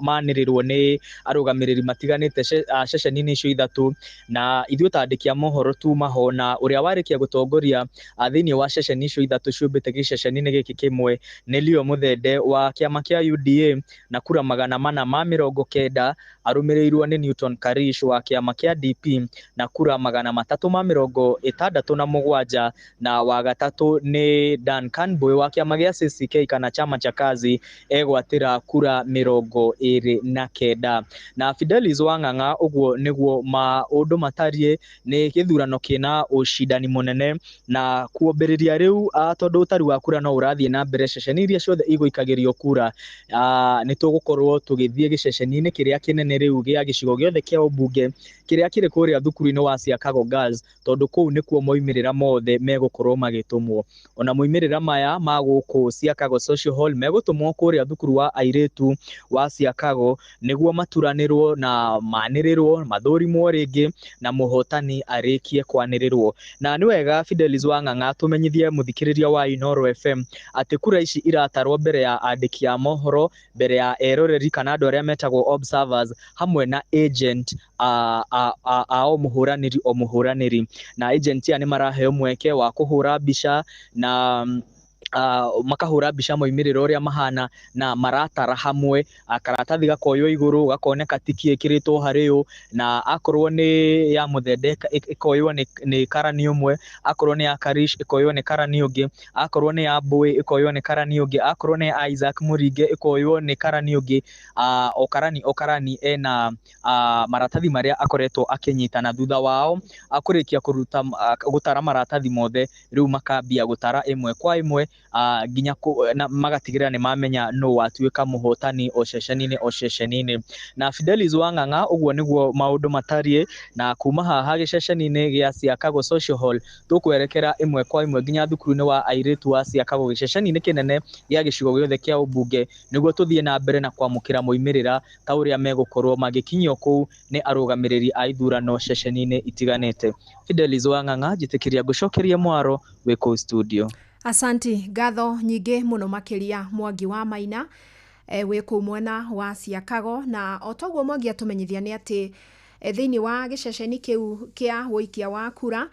Speaker 4: manĩrĩrwo nĩ arũgamĩrĩri matiganĩte ceceni-inĩ icio ithatũ na ithuĩ ta andĩki a mohoro tuma ho na ũrĩa warĩkia gũtongoria thĩinĩ wa ceceni icio ithatũ ciũmbĩte gĩceceni-inĩ gĩkĩ kĩmwe nĩ Leo Mũthende wa kĩama kĩa UDA na kura 490 arũmĩrĩirwo nĩ Newton Karish wa kĩama kĩa DP na kura 367 na wa gatatũ nĩ Dan Kanboy wa kĩama gĩa CCK kana chama cha kazi egwatĩra kura 29. Na Fidelis Wang'ang'a ũguo nĩguo maũndũ matariĩ nĩ gĩthurano kĩna ũcindani mũnene na kuambĩrĩria rĩu tondũ ũtari wa kura no ũrathiĩ na mbere ceceni iria ciothe igũikagĩrio kura nĩ tũgũkorwo tũgĩthiĩ gĩceceni-inĩ kĩrĩa kĩnene rĩu gĩa gĩcigo gĩothe kĩa ũmbunge kĩrĩa kĩrĩ kũrĩa thukuru-inĩ wa Siakago Girls tondũ kũu nĩkuo moimĩrĩra mothe megũkorwo magĩtũmwo. Ona moimĩrĩra maya ma gũkũ Siakago Social Hall megũtũmwo kũrĩa thukuru wa airĩtu wa Siakago nĩguo maturanĩrwo na manĩrĩrwo mathũrimwo rĩngĩ na mũhotani arĩkie kwanĩrĩrwo. Na nĩ wega Fidelis Wang'ang'a tũmenyithie mũthikĩrĩria wa Inooro FM atĩ kura ici iratarwo mbere ya andĩki a mohoro, mbere ya eroreri kana andũ arĩa metagwo observers hamwe na agent a o mũhũranĩri o mũhũranĩri na agent aya nĩ maraheo mweke wa kũhũra mbica na makahũra mbica moimĩrĩro ũrĩa mahana na maratara hamwe karatathi gakoywo igũrũ gakoneka tiki ĩkĩrĩtwo harĩ ũ na akorwo nĩ ya Mũthende ĩkoywo nĩ karani ũmwe, akorwo nĩ ya Karish ĩkoywo nĩ karani ũngĩ, akorwo nĩ ya Mbui ĩkoywo nĩ karani ũngĩ, akorwo nĩ ya Isaac Mũringe ĩkoywo nĩ karani ũngĩ, o karani ena maratathi marĩa akoretwo akĩnyita na thutha wao akũrĩkia kũruta gũtara maratathi mothe rĩu makambia gũtara ĩmwe kwa ĩmwe nginya na magatigĩrĩra nĩ mamenya nũ watuĩka mũhotani o ceceni-inĩ na Fidelis Wang'ang'a. Ũguo nĩguo maũndũ matariĩ, na kuma haha gĩceceni-inĩ gĩa Siakago Social Hall tũkwerekera ĩmwe kwa ĩmwe nginya thukuru-inĩ wa airĩtu wa Siakago, gĩceceni-inĩ kĩnene gĩa gĩcigo gĩothe kĩa ũmbunge, nĩguo tũthiĩ na mbere na kwamũkĩra moimĩrĩra ta ũrĩa megũkorwo magĩkinyio kũu nĩ arũgamĩrĩri a ithurano ceceni-inĩ itiganĩte. Fidelis Wang'ang'a, njĩtĩkĩria ngũcokerie mwaro wĩ kũu studio.
Speaker 18: Asanti, ngatho nyingĩ mũno makĩria Mwangi wa Maina wĩ kũu mwena wa Siakago. Na o toguo Mwangi atũmenyithia nĩ atĩ thĩinĩ wa gĩceceni kĩu kĩa ũikia wa kura,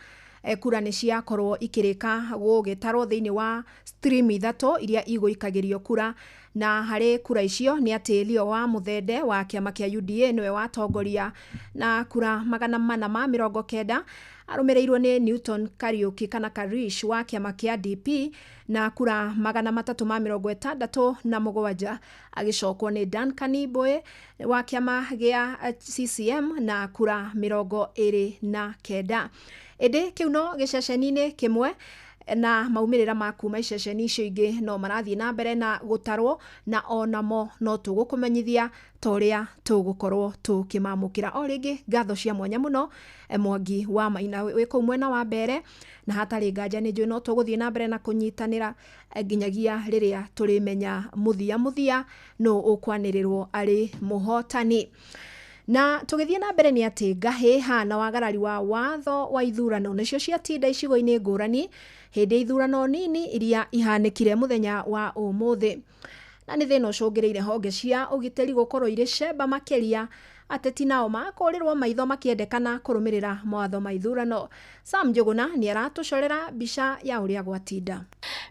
Speaker 18: kura nĩ ciakorwo ikĩrĩka gũgĩtarwo thĩinĩ wa stream 3 iria igũikagĩrio kura, na harĩ kura icio nĩ atĩ Leo wa Muthende wa kĩama kĩa UDA nĩwe watongoria na kura 490, arũmĩrĩirwo nĩ Newton Kariuki kana Karish wa kĩama kĩa DP na kura 367, agĩcokwo nĩ Duncan Mboe wa kĩama gĩa CCM na kura 29. Ĩndĩ kĩu no gĩceceni-inĩ kĩmwe, na maumĩrĩra ma kuma iceceni icio ingĩ no marathiĩ na mbere na gũtarwo, na onamo no tũgũkũmenyithia ta ũrĩa tũgũkorwo tũkĩmamũkĩra. O rĩngĩ ngatho cia mwanya mũno Mwangi wa Maina wĩ kũu mwena wa Mbere, na hatarĩ nganja nĩ njũĩ no tũgũthiĩ na mbere na kũnyitanĩra nginyagia rĩrĩa tũrĩmenya mũthia nũ ũkwanĩrĩrwo arĩ mũhotani. Na tũgĩthiĩ na mbere nĩ atĩ ngahĩha na wagarari wa watho wa ithurano nĩcio ciatinda icigo-inĩ ngũrani hĩndĩ ithurano nini iria ihanĩkire mũthenya wa ũmũthĩ, na nĩ thĩna ũcũngĩrĩire honge cia ũgitĩri gũkorwo irĩ cemba makĩria. Ateti nao makũrĩrwo maitho makĩendekana kũrũmĩrĩra mawatho ma ithurano. Sam Njũgũna nĩ aratũcorera mbica ya ũrĩa gwatinda.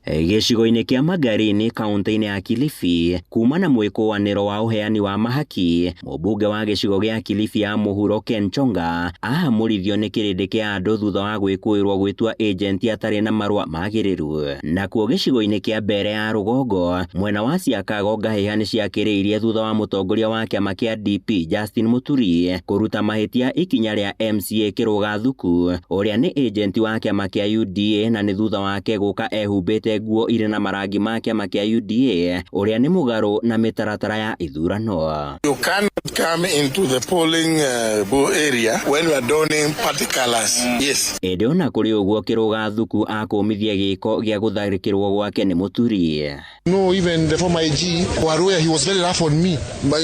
Speaker 9: Gĩcigo-inĩ kĩa Magarini kaunti-inĩ ya Kilifi, kuma na mwĩkũanĩro wa ũheani wa mahaki, mũmbunge wa gĩcigo gĩa Kilifi ya mũhuro Ken Chonga ahamũrithio nĩ kĩrĩndĩ kĩa andũ thutha wa gwĩkũĩrwo gwĩtua agent atarĩ na marũa magĩrĩru. Nakuo gĩcigo-inĩ kĩa Mbere ya rũgongo mwena wa Siakago ngahĩha nĩ ciakĩrĩirie thutha wa mũtongoria wa kĩama kĩa DP Justin Muturi kũruta mahĩtia ikinya rĩa MCA Kĩrũga Thuku ũrĩa nĩ agent wa kĩama kĩa UDA, na nĩ thutha wake gũka ehumbĩte nguo irĩ na marangi ma kĩama kĩa UDA ũrĩa nĩ mũgarũ na mĩtaratara ya ithurano.
Speaker 10: You cannot come into the polling area when you are donning party colors. Yes.
Speaker 9: Ĩndĩ ona kũrĩ ũguo Kĩrũga Thuku akũmithia gĩko gĩa gũtharĩkĩrwo gwake nĩ Muturi.
Speaker 11: No, even the former AG Waruya, he was very rough on me.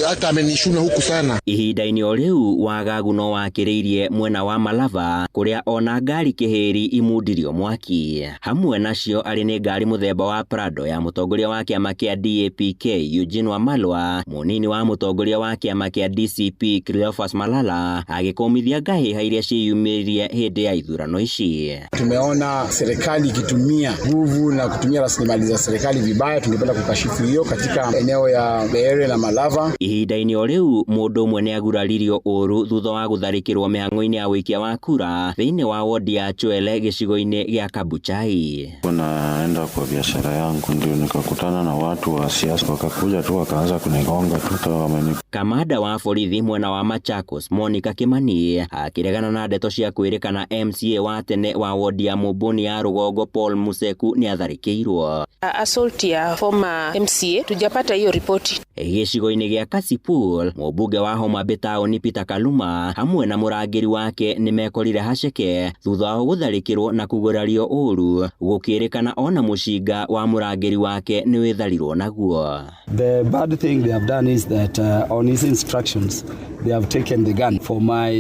Speaker 11: Hata amenishuna huku sana.
Speaker 9: Ihinda-inĩ o rĩu wagagu no wakĩrĩirie mwena wa Malava kũrĩa ona ngari kĩhĩri imundirio mwaki. Hamwe nacio arĩ nĩ ngari mũthemba wa Prado ya mũtongoria wa kĩama kĩa DAPK Eugene Wamalwa, mũnini wa mũtongoria wa kĩama kĩa DCP Cleophas Malala agĩkũmithia ngahĩha iria ciĩyumĩririe hĩndĩ ya ithurano ici.
Speaker 12: Tumeona serikali ikitumia nguvu na kutumia rasilimali za serikali vibaya. Tungependa kukashifu hiyo katika eneo ya Mbeere na Malava.
Speaker 9: Ihinda-inĩ o rĩu mũndũ ũmwe nĩ aguraririo ũru thutha wa gũtharĩkĩrwo mĩhang'o-inĩ ya ũikia wa kura thĩinĩ wa wodi ya Chwele gĩcigo-inĩ gĩa Kabuchai.
Speaker 30: Naenda kwa biashara yangu ndio nikakutana na watu wa siasa, wakakuja tu wakaanza kunigonga tu wameni.
Speaker 9: Kamanda wa borithi mwena wa Machakos Monica Kimani akĩregana na ndeto cia kwĩrĩkana MCA wa tene wa wodi ya Mumbuni ya rũgongo Paul Museku nĩ atharĩkĩirwo.
Speaker 14: Assault ya former MCA tujapata hiyo ripoti.
Speaker 9: Gĩcigo-inĩ gĩa Kasipul mũmbunge wa Homa Bay taũni Peter Kaluma hamwe na mũrangĩri wake nĩmekorire haceke thutha wa gũtharĩkĩrwo na kũgurario ũru, gũkĩrĩkana ona mũcinga wa mũrangĩri wake nĩwĩtharirwo naguo.
Speaker 25: The bad thing they have done is that on his instructions they have taken the gun for my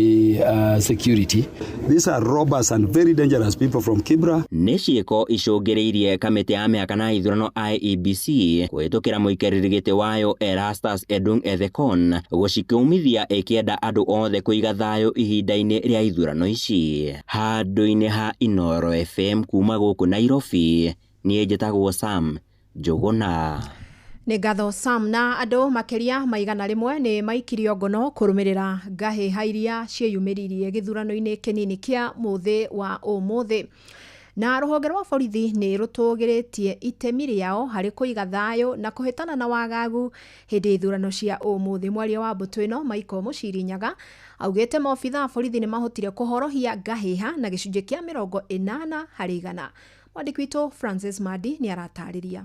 Speaker 25: security. These are robbers and very dangerous people from Kibra.
Speaker 9: Nĩ ciĩko icũngĩrĩirie kamĩtĩ ya mĩhaka na ithurano IEBC kũhĩtũkĩra mũikarĩri gĩtĩ wayo Erastus Edung Ethekon gũcikũmithia ĩkĩenda andũ othe kũiga thayũ ihinda-inĩ rĩa ithurano ici. Handũ-inĩ ha Inooro FM kuma gũkũ Nairobi, niĩ njĩtagwo Sam Njũgũna.
Speaker 18: Nĩ ngatho Sam. Na andũ makĩria ma 100 nĩ maikirio ngono kũrũmĩrĩra ngahĩha iria ciĩyumĩririe gĩthurano-inĩ kĩnini kĩa mũthĩ wa ũmũthĩ. Na rũhonge rwa borithi nĩ rũtũgĩrĩtie itemi rĩao harĩ kũiga thayũ na kũhĩtana na wagagu hĩndĩ ya ithurano cia ũmũthĩ. Mwaria wa mbũtũ ĩno Michael Mũciri Nyaga augĩte maobitha a borithi nĩ mahotire kũhorohia ngahĩha na gĩcunjĩ kĩa 80 harĩ 100. Mwandĩki witũ Francis Madi nĩ aratarĩria.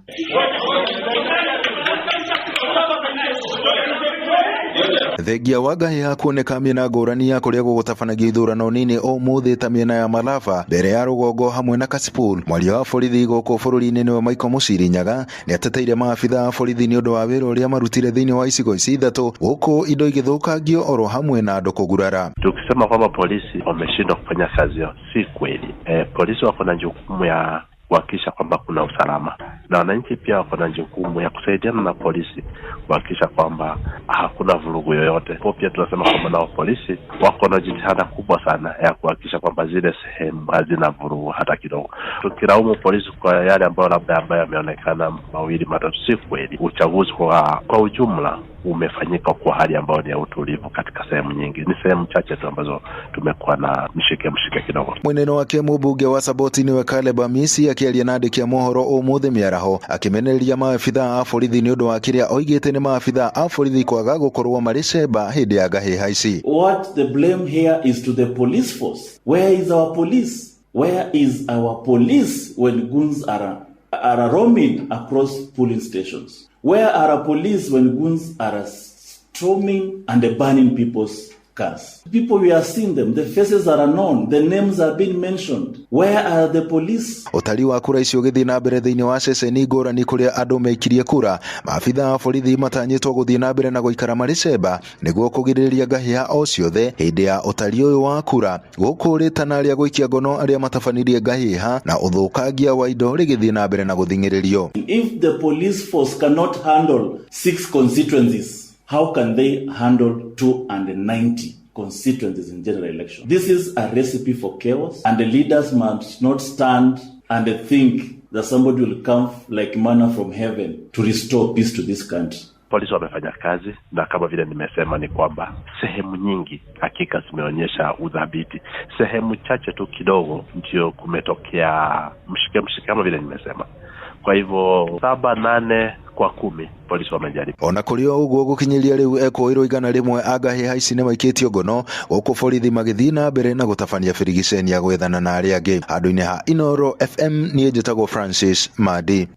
Speaker 6: Thengia wa ngahĩha kuoneka mĩena ngũrani ya kũrĩa gũgũtabanagio ithurano nini ũmũthĩ ta mĩena ya Malava mbere ya rũgongo hamwe na Kasipul. Mwaria wa borithi gũkũ bũrũri-inĩ nĩwe Michael Mũciri Nyaga nĩateteire maabitha a borithi nĩ ũndũ wa wĩra ũrĩa marutire thĩinĩ wa icigo ici ithatũ gũkũ indo igĩthũkangio oro hamwe na andũ kũgurara.
Speaker 7: Tukisema kwamba polisi wameshindwa kufanya kazi yao si kweli. Polisi wako na jukumu ya kuhakikisha kwamba kuna usalama, na wananchi pia wako na jukumu ya kusaidiana na polisi kuhakikisha kwamba hakuna vurugu yoyote. Kwa pia tunasema kwamba nao polisi wako na jitihada kubwa sana ya kuhakikisha kwamba zile sehemu hazina vurugu hata kidogo. Tukilaumu polisi kwa yale ambayo labda ambayo yameonekana mawili matatu, si kweli. Uchaguzi kwa ujumla umefanyika kwa hali ambayo ni ya utulivu katika sehemu nyingi. Ni sehemu chache tu ambazo tumekuwa na mshike kidogo.
Speaker 6: Mweneno wake mũmbunge wa Saboti niwe Caleb Amisi akĩaria na andĩki a mohoro ũmũthĩ mĩaraho akĩmenereria maabitha a borithi nĩ ũndũ wa kĩrĩa oigĩte nĩ maabitha a borithi kwaga gũkorwo marĩ cemba hĩndĩ ya ngahĩha ici.
Speaker 13: What the blame here is to the police force. Where is our police? Where is our police when goons are roaming across polling stations? Where are our police when goons are storming and burning people's cars? People, we are seeing them. The faces are known. The names are being mentioned. Where are the police?
Speaker 6: Ũtari wa kura icio ũgĩthiĩ na mbere thĩinĩ wa ceceni ngũrani kũrĩa andũ maikirie kura, maabitha a borithi matanyĩtwo gũthiĩ na mbere na gũikara marĩ cemba nĩguo kũgirĩrĩria ngahĩha o ciothe hĩndĩ ya ũtari ũyũ wa kura gũkũ rĩtana rĩa gũikia ngono arĩa matabanirie ngahĩha na ũthũkangia wa indo rĩgĩthiĩ na mbere na gũthing'ĩrĩrio.
Speaker 13: If the police force cannot handle 6 constituencies, how can they handle 290 constituencies in general election? This is a recipe for chaos, and the leaders must not stand and think that somebody will come like manna from heaven to restore peace to this country.
Speaker 7: Polisi wamefanya kazi, na kama vile nimesema ni kwamba sehemu nyingi hakika zimeonyesha udhabiti. Sehemu chache tu kidogo ndio kumetokea mshike kama vile nimesema. Kwa hivyo 7, 8 kwa 10 polisi wamejaribu.
Speaker 6: Ona kũrĩ o ũguo gũkinyĩria rĩu ekũĩrwo 100 a ngahĩha ici nĩmaikĩtio ngono gũkũ borithi magĩthiĩ na mbere na gũtabania birigiceni ya gwethana na arĩa angĩ. Handũ-inĩ ha Inoro FM niĩ njĩtagwo Francis Madi.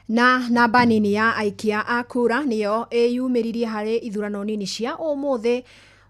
Speaker 18: Na namba nini ya aikia a kura nĩyo ĩyumĩririe harĩ ithurano nini cia ũmũthĩ,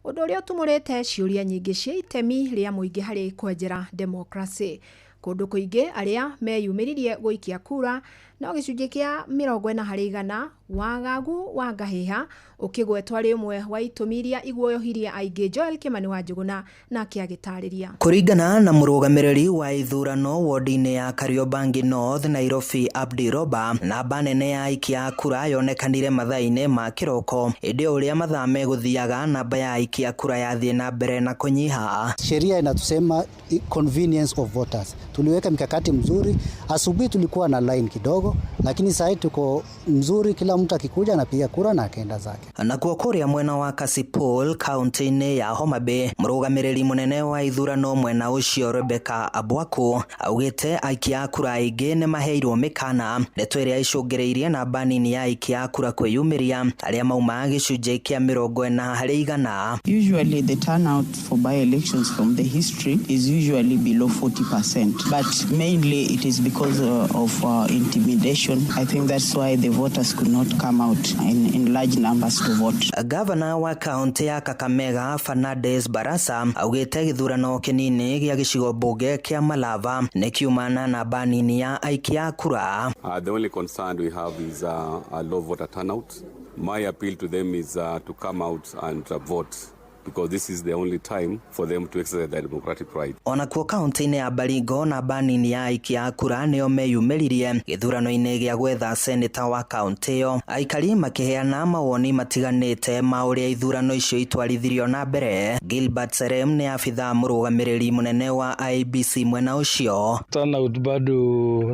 Speaker 18: ũndũ ũrĩa ũtumũrĩte ciũria nyingĩ cia itemi rĩa mũingĩ harĩ kwenjera demokracĩ. Kũndũ kũingĩ arĩa meyumĩririe gũikia kura no gĩcunjĩ kĩa 40 harĩ igana, wagagu wa ngahĩha ũkĩgwetwo arĩ ũmwe wa itũmi iria iguoyohirie aingĩ. Joel Kimani wa Njũgũna nake agĩtarĩria.
Speaker 15: Kũringana na mũrũgamĩrĩri wa ithurano wodi-inĩ ya Kariobangi North Nairobi Abdi Roba, namba nene ya aikia a kura yonekanire mathaa-inĩ ma kĩroko, ĩndĩ o ũrĩa mathaa megũthiaga namba ya aikia a kura yathiĩ na mbere na kũnyiha.
Speaker 30: Sheria inatusema convenience of voters. Tuliweka mikakati mzuri, asubuhi tulikuwa na line kidogo, lakini sasa tuko mzuri, kila mtu akikuja anapiga kura na akaenda zake.
Speaker 15: Nakuo kũrĩa mwena wa Kasipul kaunti-inĩ ya Homa Bay, mũrũgamĩrĩri mũnene wa ithurano mwena ũcio Rebecca Abwaku augĩte aikia a kura aingĩ nĩmaheirwo mĩkana, ndeto ĩrĩa ĩcũngĩrĩirie namba nini ya aikia a kura kwĩyumĩria arĩa mauma gĩcunjĩ kĩa 40 harĩ igana.
Speaker 16: Usually the turnout for by-elections from the history is usually below 40%, but mainly it is because of intimidation. I think that's why the voters could not come out in large numbers to vote.
Speaker 15: Gavana wa kaunti ya Kakamega Fernandes Barasa augĩte gĩthurano kĩnini gĩa gĩcigo mbunge kĩa Malava nĩ kiumana na namba nini ya aikia a kura.
Speaker 17: The only concern we have is a low voter turnout. My appeal to them is to come out and vote, because this is the only time for them to exercise their democratic right.
Speaker 15: Onakuo kaunti-inĩ ya Baringo namba nini ya aikia a kura nĩo meyumĩririe gĩthurano-inĩ gĩa gwetha seneta wa kaunti ĩyo, aikari makĩheana mawoni matiganĩte ma ũrĩa ithurano icio itwarithirio na mbere. Gilbert Serem nĩ abithaa mũrũgamĩrĩri mũnene wa IEBC mwena ũcio.
Speaker 26: Turnout bado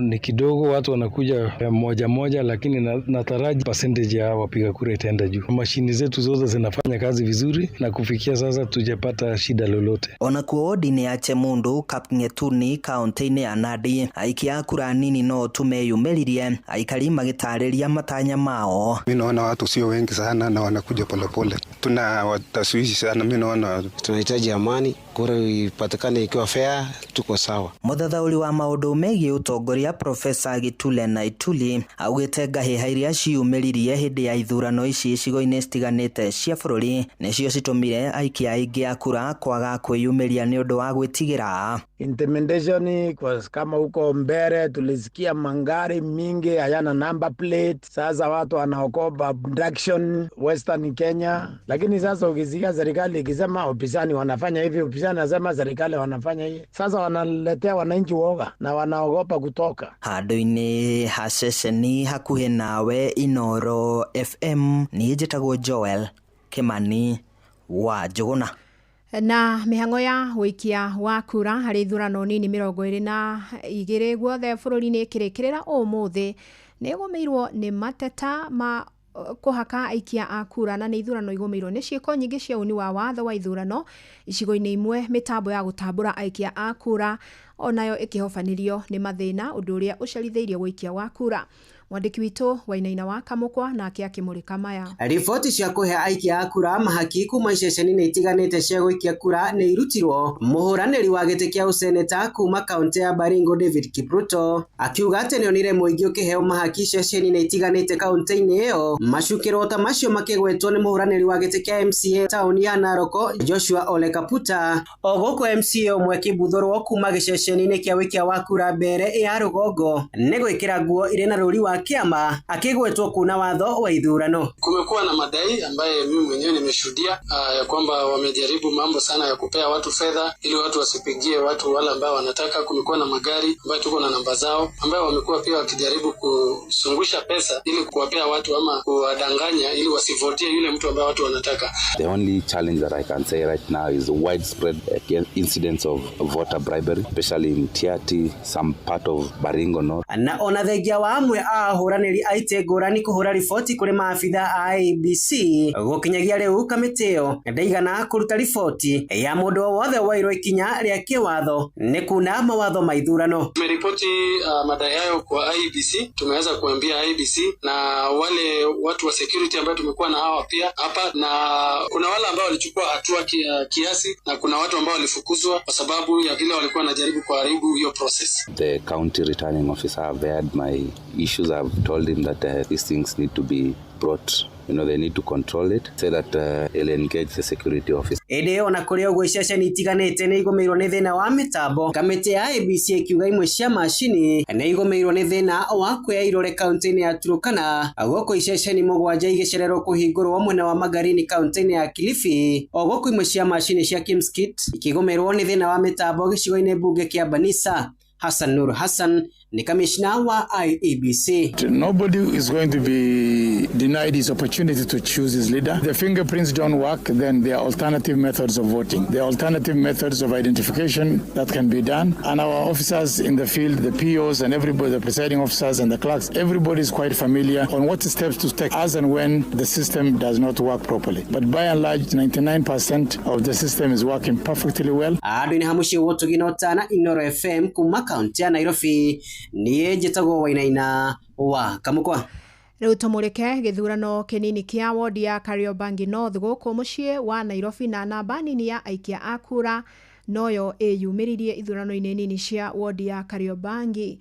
Speaker 26: ni kidogo, watu wanakuja moja moja, lakini nataraji percentage ya wapiga kura itaenda juu. Mashini zetu zote zinafanya kazi vizuri na kufikia Kufikia sasa tujapata shida lolote.
Speaker 15: Onakuo wodi-inĩ ya Chemundu Kapngetuni kaunti-inĩ ya Nandi aikia a kura nini no tu meyumĩririe aikari magĩtarĩria matanya mao.
Speaker 1: Mi naona watu sio wengi sana na wanakuja polepole, tuna wataswishi sana. Mi naona
Speaker 3: tunahitaji amani, kura ipatikane ikiwa fair, tuko sawa.
Speaker 15: Mũthathaũri wa maũndũ megiĩ ũtongoria Profesa Gitule Naituli augĩte ngahĩha iria ciumĩririe hĩndĩ ya ithurano ici icigo-inĩ citiganĩte cia bũrũri nĩcio citũmire aikia aingĩ a kura kwaga kwĩyumĩria nĩ ũndũ wa gwĩtigĩra.
Speaker 5: Intimidation kwa kama huko mbele tulisikia mangari mingi hayana number plate. Sasa watu wanaogopa abduction Western Kenya, lakini sasa ukisikia serikali ikisema upinzani wanafanya hivi, upinzani anasema serikali wanafanya hivi, sasa wanaletea wananchi woga na wanaogopa kutoka.
Speaker 15: Handũ-inĩ ha ceceni hakuhĩ nawe Inoro FM niĩ njĩtagwo Joel Kimani wa Njũgũna.
Speaker 18: Na mĩhang'o ya ũikia wa kura harĩ ithurano nini 22 guothe bũrũri-inĩ ĩkĩrĩkĩrĩra ũmũthĩ nĩ ĩgũmĩirwo nĩ mateta ma kũhaka aikia a kura na nĩ ithurano igũmĩirwo nĩ ciĩko nyingĩ cia uni wa watho wa ithurano icigo-inĩ imwe mĩtambo ya gũtambũra aikia a kura onayo ĩkĩhobanĩrio nĩ mathĩna ũndũ ũrĩa ũcerithĩirie ũikia wa kura. Mwandĩki witũ Wainaina wa Kamũkwa nake akĩmũrĩka maya.
Speaker 30: Riboti cia kũhe aikia a kura mahaki kuma iceceni-inĩ itiganĩte cia gũikia kura nĩ irutirwo. Mũhũranĩri wa gĩtĩ kĩa ũseneta kuma kaunti ya Baringo David Kipruto akiuga atĩ nĩonire mũingĩ ũkĩheo mahaki ceceni-inĩ itiganĩte kaunti-inĩ ĩyo. Macukĩrwo ta macio makĩgwetwo nĩ mũhũranĩri wa gĩtĩ kĩa MCA taũni ya Narok Joshua Ole Kaputa. O gũkũ MCA ũmwe akĩbuthũrwo kuma gĩceceni-inĩ kĩa ũikia wa kura mbere ya rũgongo nĩ gwĩkĩra nguo irĩ na rũũri wa kĩama akigwetwo kuna watho wa ithurano.
Speaker 8: Kumekuwa na madai ambaye mimi mwenyewe nimeshuhudia ya kwamba wamejaribu mambo sana ya kupea watu fedha ili watu wasipigie watu wale ambao wanataka. Kumekuwa na magari ambayo tuko na namba zao ambayo wamekuwa pia wakijaribu kusungusha pesa ili kuwapea watu ama kuwadanganya ili wasivotie yule mtu ambaye watu wanataka.
Speaker 19: The only challenge that I can say right now is widespread incidents of voter bribery, especially in Tiaty, some part of Baringo North.
Speaker 30: Na ona thengia wa amwe a ahũranĩri a itĩ ngũrani kũhũra riboti kũrĩ maabitha a IEBC gũkinyagia rĩu kamĩtĩ ĩyo ndaigana kũruta riboti ya mũndũ o wothe woirwo ikinya rĩa kĩwatho nĩ kuna mawatho ma ithurano.
Speaker 8: Tumeripoti madai hayo kwa IEBC, tumeweza kuambia IEBC na wale watu wa security ambao tumekuwa na hawa pia hapa, na kuna wale ambao walichukua hatua kiasi na kuna watu ambao walifukuzwa kwa sababu ya vile walikuwa wanajaribu kuharibu hiyo process.
Speaker 19: The county returning officer have heard my issues. I've told him that these things need to be brought, you know, they need to control it, say that he'll engage the security office.
Speaker 30: Ĩndĩ ona kũrĩ ũguo iceceni itiganĩte nĩ igũmĩirwo nĩ thĩna wa mĩtambo. Kamĩtĩ ya IEBC ĩkiuga imwe cia macini nĩ igũmĩirwo nĩ thĩna wa kuoya irore kaunti-inĩ ya Turkana, gũkũ iceceni 7 igĩcererwo kũhingũrwo mwena wa Magarini kaunti-inĩ ya Kilifi, o gũkũ imwe cia macini cia Kimskit ikĩgũmĩrwo nĩ thĩna wa mĩtambo gĩcigo-inĩ mbunge kĩa Banisa. Hassan Nur Hassan ni kamishna wa IEBC.
Speaker 21: Nobody is going to be denied his opportunity to choose his leader. The fingerprints don't work, then there are alternative methods of voting. There are alternative methods of identification that can be done. And our officers in the field, the POs and everybody, the presiding officers and the clerks, everybody is quite familiar on what steps to take as and when the system does not work properly. But by and large, 99% of the system is working perfectly well.
Speaker 30: Andũ-inĩ ha mũciĩ wa Ũtugi na Ũtana, Inoro FM kuma kaunti ya Nairobi. Niĩ njĩtagwo Wainaina wa Kamũkwa.
Speaker 18: Rĩu tũmũrĩke gĩthurano kĩnini kĩa wodi ya Kariobangi North gũkũ mũciĩ wa Nairobi na namba nini ya aikia a kura noyo ĩyumĩririe ithurano-inĩ nini cia wodi ya Kariobangi.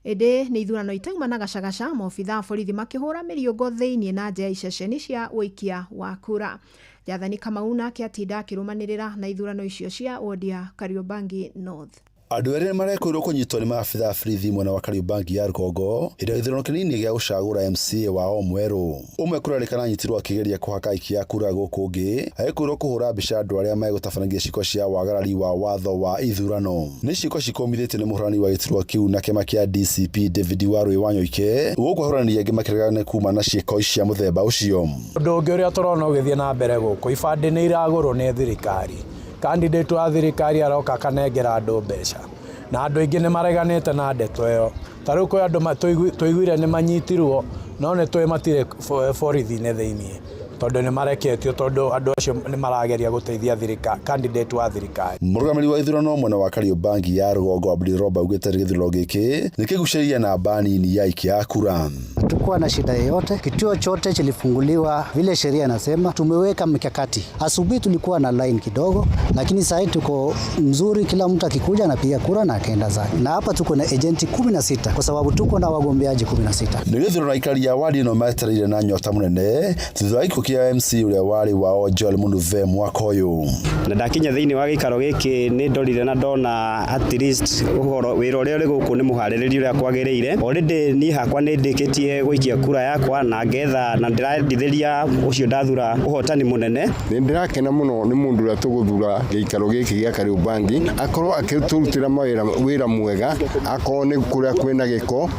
Speaker 18: Ĩndĩ nĩ ithurano itauma na gacagaca, maobitha a borithi makĩhũra mĩriũngo thĩinĩ na nja ya iceceni cia ũikia wa kura. Jathani Kamau nake atinda akĩrũmanĩrĩra na ithurano icio cia wodi ya Kariobangi North.
Speaker 22: Andũ erĩ nĩmarekũĩrwo kũnyitwo nĩ maabitha a borithi mwena wa Kariobangi ya rũgongo hĩndĩ ya gĩthurano kĩnini gĩa gũcagũra MCA wao mwerũ. Ũmwe kũrerĩkana anyitirwo akĩgeria kũhaka aikia a kura gũkũ ũngĩ agĩkũĩrwo kũhũra mbica andũ arĩa megũtabanagia ciĩko cia wagarari wa watho wa ithurano. Nĩ ciĩko cikũmithĩtio nĩ mũhũrani wa gĩturwa kĩu na kĩama kĩa DCP David Warũĩ Wanyoike gũkũ ahũranĩri angĩ makĩregana kuma na ciĩko cia mũthemba ũcio.
Speaker 27: Ũndũ ũngĩ ũrĩa tũrona ũgĩthiĩ na mbere gũkũ, ibandĩ nĩ iragũrwo nĩ thirikari. Candidate wa thirikari aroka akanengera andũ mbeca na andũ aingĩ nĩ mareganĩte na ndeto ĩyo. Ta rĩu kwĩ andũ tũiguire nĩ manyitirwo no nĩ tũĩ matirĩ borithi-inĩ thĩiniĩ. Tondũ nĩ mareketio tondũ andũ acio nĩ marageria gũteithia thirikari, candidate wa thirikari.
Speaker 22: Mũrũgamĩrĩri wa ithurano mwena wa Kariobangi ya rũgongo Abdi Roba augĩte gĩthurano gĩkĩ nĩ kĩgucĩrĩirie namba nini ya aikia a kura.
Speaker 2: Hatukuwa na shida yoyote, kituo chote chilifunguliwa vile sheria inasema. Tumeweka mikakati. Asubuhi tulikuwa na line kidogo, lakini sasa tuko mzuri, kila mtu akikuja anapiga kura na akaenda zake. Na hapa tuko na agenti 16 kwa sababu tuko na wagombeaji 16.
Speaker 22: Nĩ gĩthurano aikari a wadi ĩno metereire na nyota mũnene thutha wa gĩkuũ kĩa MC ũrĩa warĩ wao Joel Munuve mwaka ũyũ.
Speaker 4: Na ndakinya thĩinĩ wa gĩikaro gĩkĩ nĩ ndorire na ndona at least ũhoro wĩra ũrĩa ũrĩ gũkũ nĩ mũharĩrĩrie ũrĩa kwagĩrĩire. Already niĩ hakwa nĩ ndĩkĩtie gũikia kura yakwa na ngetha na ndĩrendithĩria ũcio ndathura ũhotani mũnene.
Speaker 30: Nĩ ndĩrakena mũno nĩ mũndũ ũrĩa tũgũthura gĩikaro gĩkĩ gĩa Kariobangi akorwo akĩtũrutĩra wĩra mwega, akorwo nĩ kũrĩa kwĩna gĩko,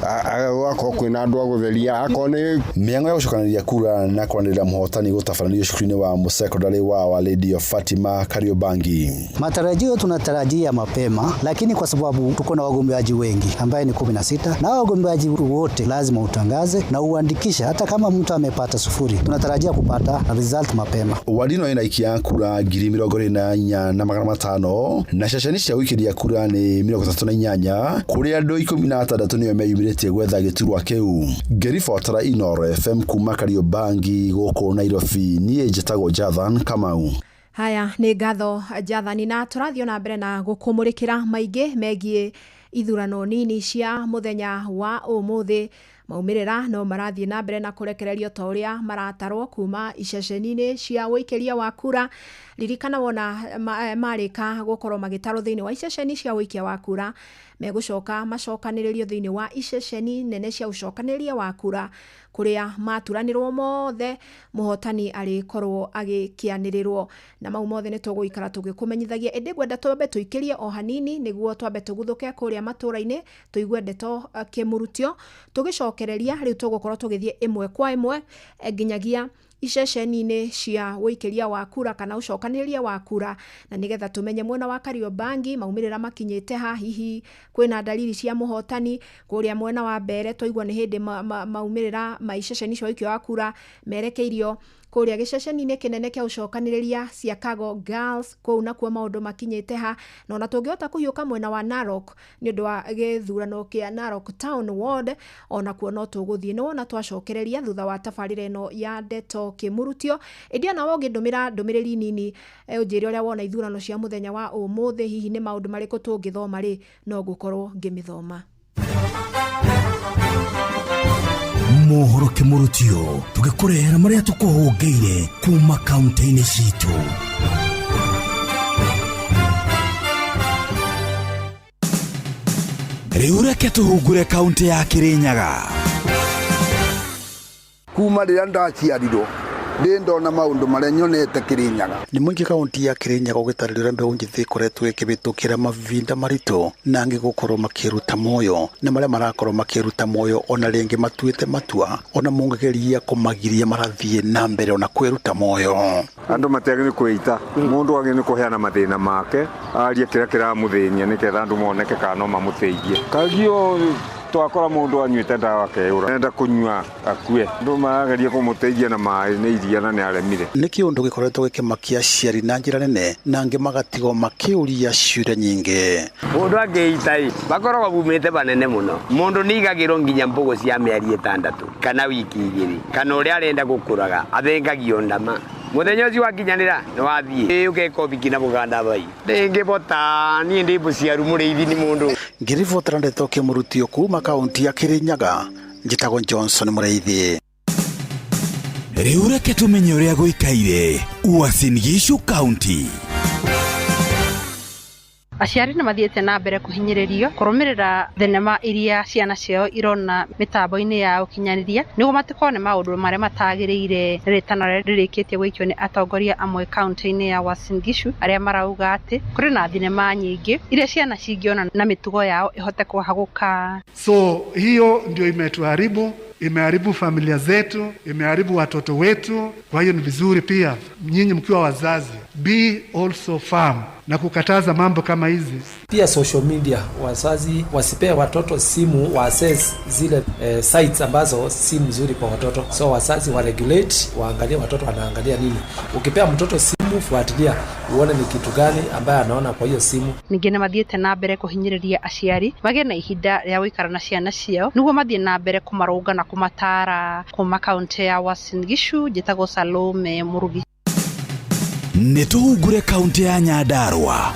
Speaker 30: akorwo kwĩna andũ a gũtheria, akorwo nĩ
Speaker 22: mĩhang'o ya gũcokanĩrĩria kura na kwanĩrĩra mũhotani gũtabanĩrio cukuru-inĩ wa mũsekondari wa Our Lady of Fatima Kariobangi.
Speaker 2: Matarajio tunatarajia mapema, lakini kwa sababu tuko na wagombeaji wengi ambaye ni 16 na wagombeaji wote lazima utangaze na uandikishe, hata kama mtu amepata 0 tunatarajia kupata result mapema.
Speaker 22: Wadi ĩno ĩna aikia kura 24,500 na ceceni cia gũikĩria kura nĩ 38 kũrĩa andũ 16 nĩo meyumĩrĩtie gwetha gĩturwa kĩu. Ngĩribotera Inooro FM kuma Kariobangi gũkũ Nairobi, niĩ njĩtagwo Jathan Kamau.
Speaker 18: Haya nĩ ngatho Jathani, na tũrathiĩ na mbere na gũkũmũrĩkĩra maingĩ megiĩ ithurano nini cia mũthenya wa ũmũthĩ. Maumĩrĩra no marathiĩ na mbere na kũrekererio ta ũrĩa maratarwo kuma iceceni-inĩ cia ũikĩria wa kura. Ririkana wona marĩka gũkorwo magĩtarwo thĩinĩ wa iceceni cia ũikia wa kura, megũcoka macokanĩrĩrio thĩinĩ wa iceceni nene cia ũcokanĩrĩria wa kura kũrĩa maturanĩrwo mothe mũhotani arĩkorwo agĩkĩanĩrĩrwo. Na mau mothe nĩ tũgũikara tũgĩkũmenyithagia, ĩndĩ ngwenda twambe tũikĩrie o hanini nĩguo twambe tũguthũke kũrĩa matũra-inĩ tũigue ndeto kĩmurutio, tũgĩcokereria rĩu tũgũkorwo tũgĩthiĩ ĩmwe kwa ĩmwe nginyagia iceceni-inĩ cia ũikĩria wa kura kana ũcokanĩrĩria wa kura, na nĩgetha tũmenye mwena wa Kariobangi maumĩrĩra makinyĩte ha, hihi kwĩna dalili cia mũhotani. Kũrĩa mwena wa Mbere twaigua nĩ hĩndĩ maumĩrĩra ma iceceni cia ũikia wa kura merekeirio kũrĩa gĩceceni-inĩ kĩnene kĩa ũcokanĩrĩria Siakago Girls, kũu nakuo maũndũ makinyĩte ha. Na ona tũngĩhota kũhiũka mwena wa Narok nĩ ũndũ wa gĩthurano kĩa Narok Town Ward, ona kuo no tũgũthiĩ nĩ wona twacokereria thutha wa tabarĩra ĩno ya ndeto kĩmurutio. Ĩndĩ ona we ũngĩndũmĩra ndũmĩrĩri nini ũnjĩre ũrĩa wona ithurano cia mũthenya wa ũmũthĩ, hihi nĩ maũndũ marĩkũ tũngĩthoma rĩ, no ngũkorwo ngĩmĩthoma.
Speaker 10: Mohoro kĩmurutio tũgĩkũrehera marĩa tũkũhũngĩire kuma kaunti-inĩ citũ. Rĩu reke tũhungure kaunti ya Kirinyaga.
Speaker 11: Kuma rĩrĩa ndaciarirwo ndĩ ndona maũndũ marĩa nyonete Kirinyaga.
Speaker 12: Nĩ mũingĩ kaunti ya Kirinyaga ũgĩtarĩria mbeũ njĩthĩ ĩkoretwo ĩkĩhĩtũkĩra mavinda maritũ na angĩ gũkorwo makĩruta muoyo, na marĩa marakorwo makĩruta muoyo ona rĩngĩ matuĩte matua ona mũngĩgeria kũmagiria marathiĩ na mbere ona kwĩruta muoyo.
Speaker 20: Andũ matiagĩrĩirwo kwĩita, mũndũ agĩrĩirwo kũheana mathĩna make, arie kĩrĩa kĩramũthĩnia nĩgetha andũ moneke kana no mamũteithie. Kagio twakora mundu anyuite ndawa akeyura enda kunyua akue andu marageria kumuteithia na maĩ nĩ iria na nĩ aremire.
Speaker 12: Nĩ kĩũndũ gĩkoretwo gĩkĩmakia aciari na njĩra nene na angĩ magatigwo makĩũria ciũria nyingĩ.
Speaker 23: Mũndũ angĩita ĩ bakoragwo bumĩte banene mũno, mũndũ nĩigagĩrwo nginya mbũgũ cia mĩeri 6 kana wiki 2 kana ũrĩa arenda gũkũraga athengagio ndama. Mũthenya ũcio wakinyanĩra nĩ wathiĩ ũgeka ũhiki na mũganda bai ndĩngĩbota niĩ ndĩ mũciaru mũrĩithi nĩ mũndũ.
Speaker 12: Ngĩribotera ndeto kĩmũrutio kuma kaunti ya Kirinyaga, njĩtagwo Johnson Mũrĩithi.
Speaker 10: Rĩu reke tũmenye ũrĩa gũikaire Uasin Gishu County.
Speaker 24: Aciari nĩ mathiĩte na mbere kũhinyĩrĩrio kũrũmĩrĩra thenema iria ciana ciao irona mĩtambo-inĩ ya ũkinyanĩria nĩguo matikone maũndũ marĩa matagĩrĩire. Rĩtana rĩrĩkĩtie gũikio nĩ atongoria amwe kaunti-inĩ ya Uasin Gishu arĩa marauga atĩ kũrĩ na thenema nyingĩ iria ciana cingĩona na mĩtugo yao ĩhote kũhagũka.
Speaker 28: So hiyo ndio imetuharibu.
Speaker 6: Imeharibu familia zetu, imeharibu watoto wetu. Kwa hiyo ni vizuri pia nyinyi mkiwa wazazi, be also firm na kukataza mambo kama hizi.
Speaker 7: Pia social media, wazazi wasipee watoto simu wa access zile sites ambazo si mzuri kwa watoto. So wazazi wa regulate, waangalie watoto wanaangalia nini. Ukipea mtoto simu, fuatilia uone ni kitu gani ambaye anaona kwa hiyo simu.
Speaker 24: Ningĩ nĩ mathiĩte na mbere kũhinyĩrĩria aciari magĩe na ihinda rĩa gũikara na ciana ciao nĩguo mathiĩ na mbere kũmarũnga na kũmataara. Kuma kaũntĩ ya Uasin Gishu, njĩtagwo Salome Mũrugi.
Speaker 10: Nĩ tũhungure kaũntĩ ya Nyandarua.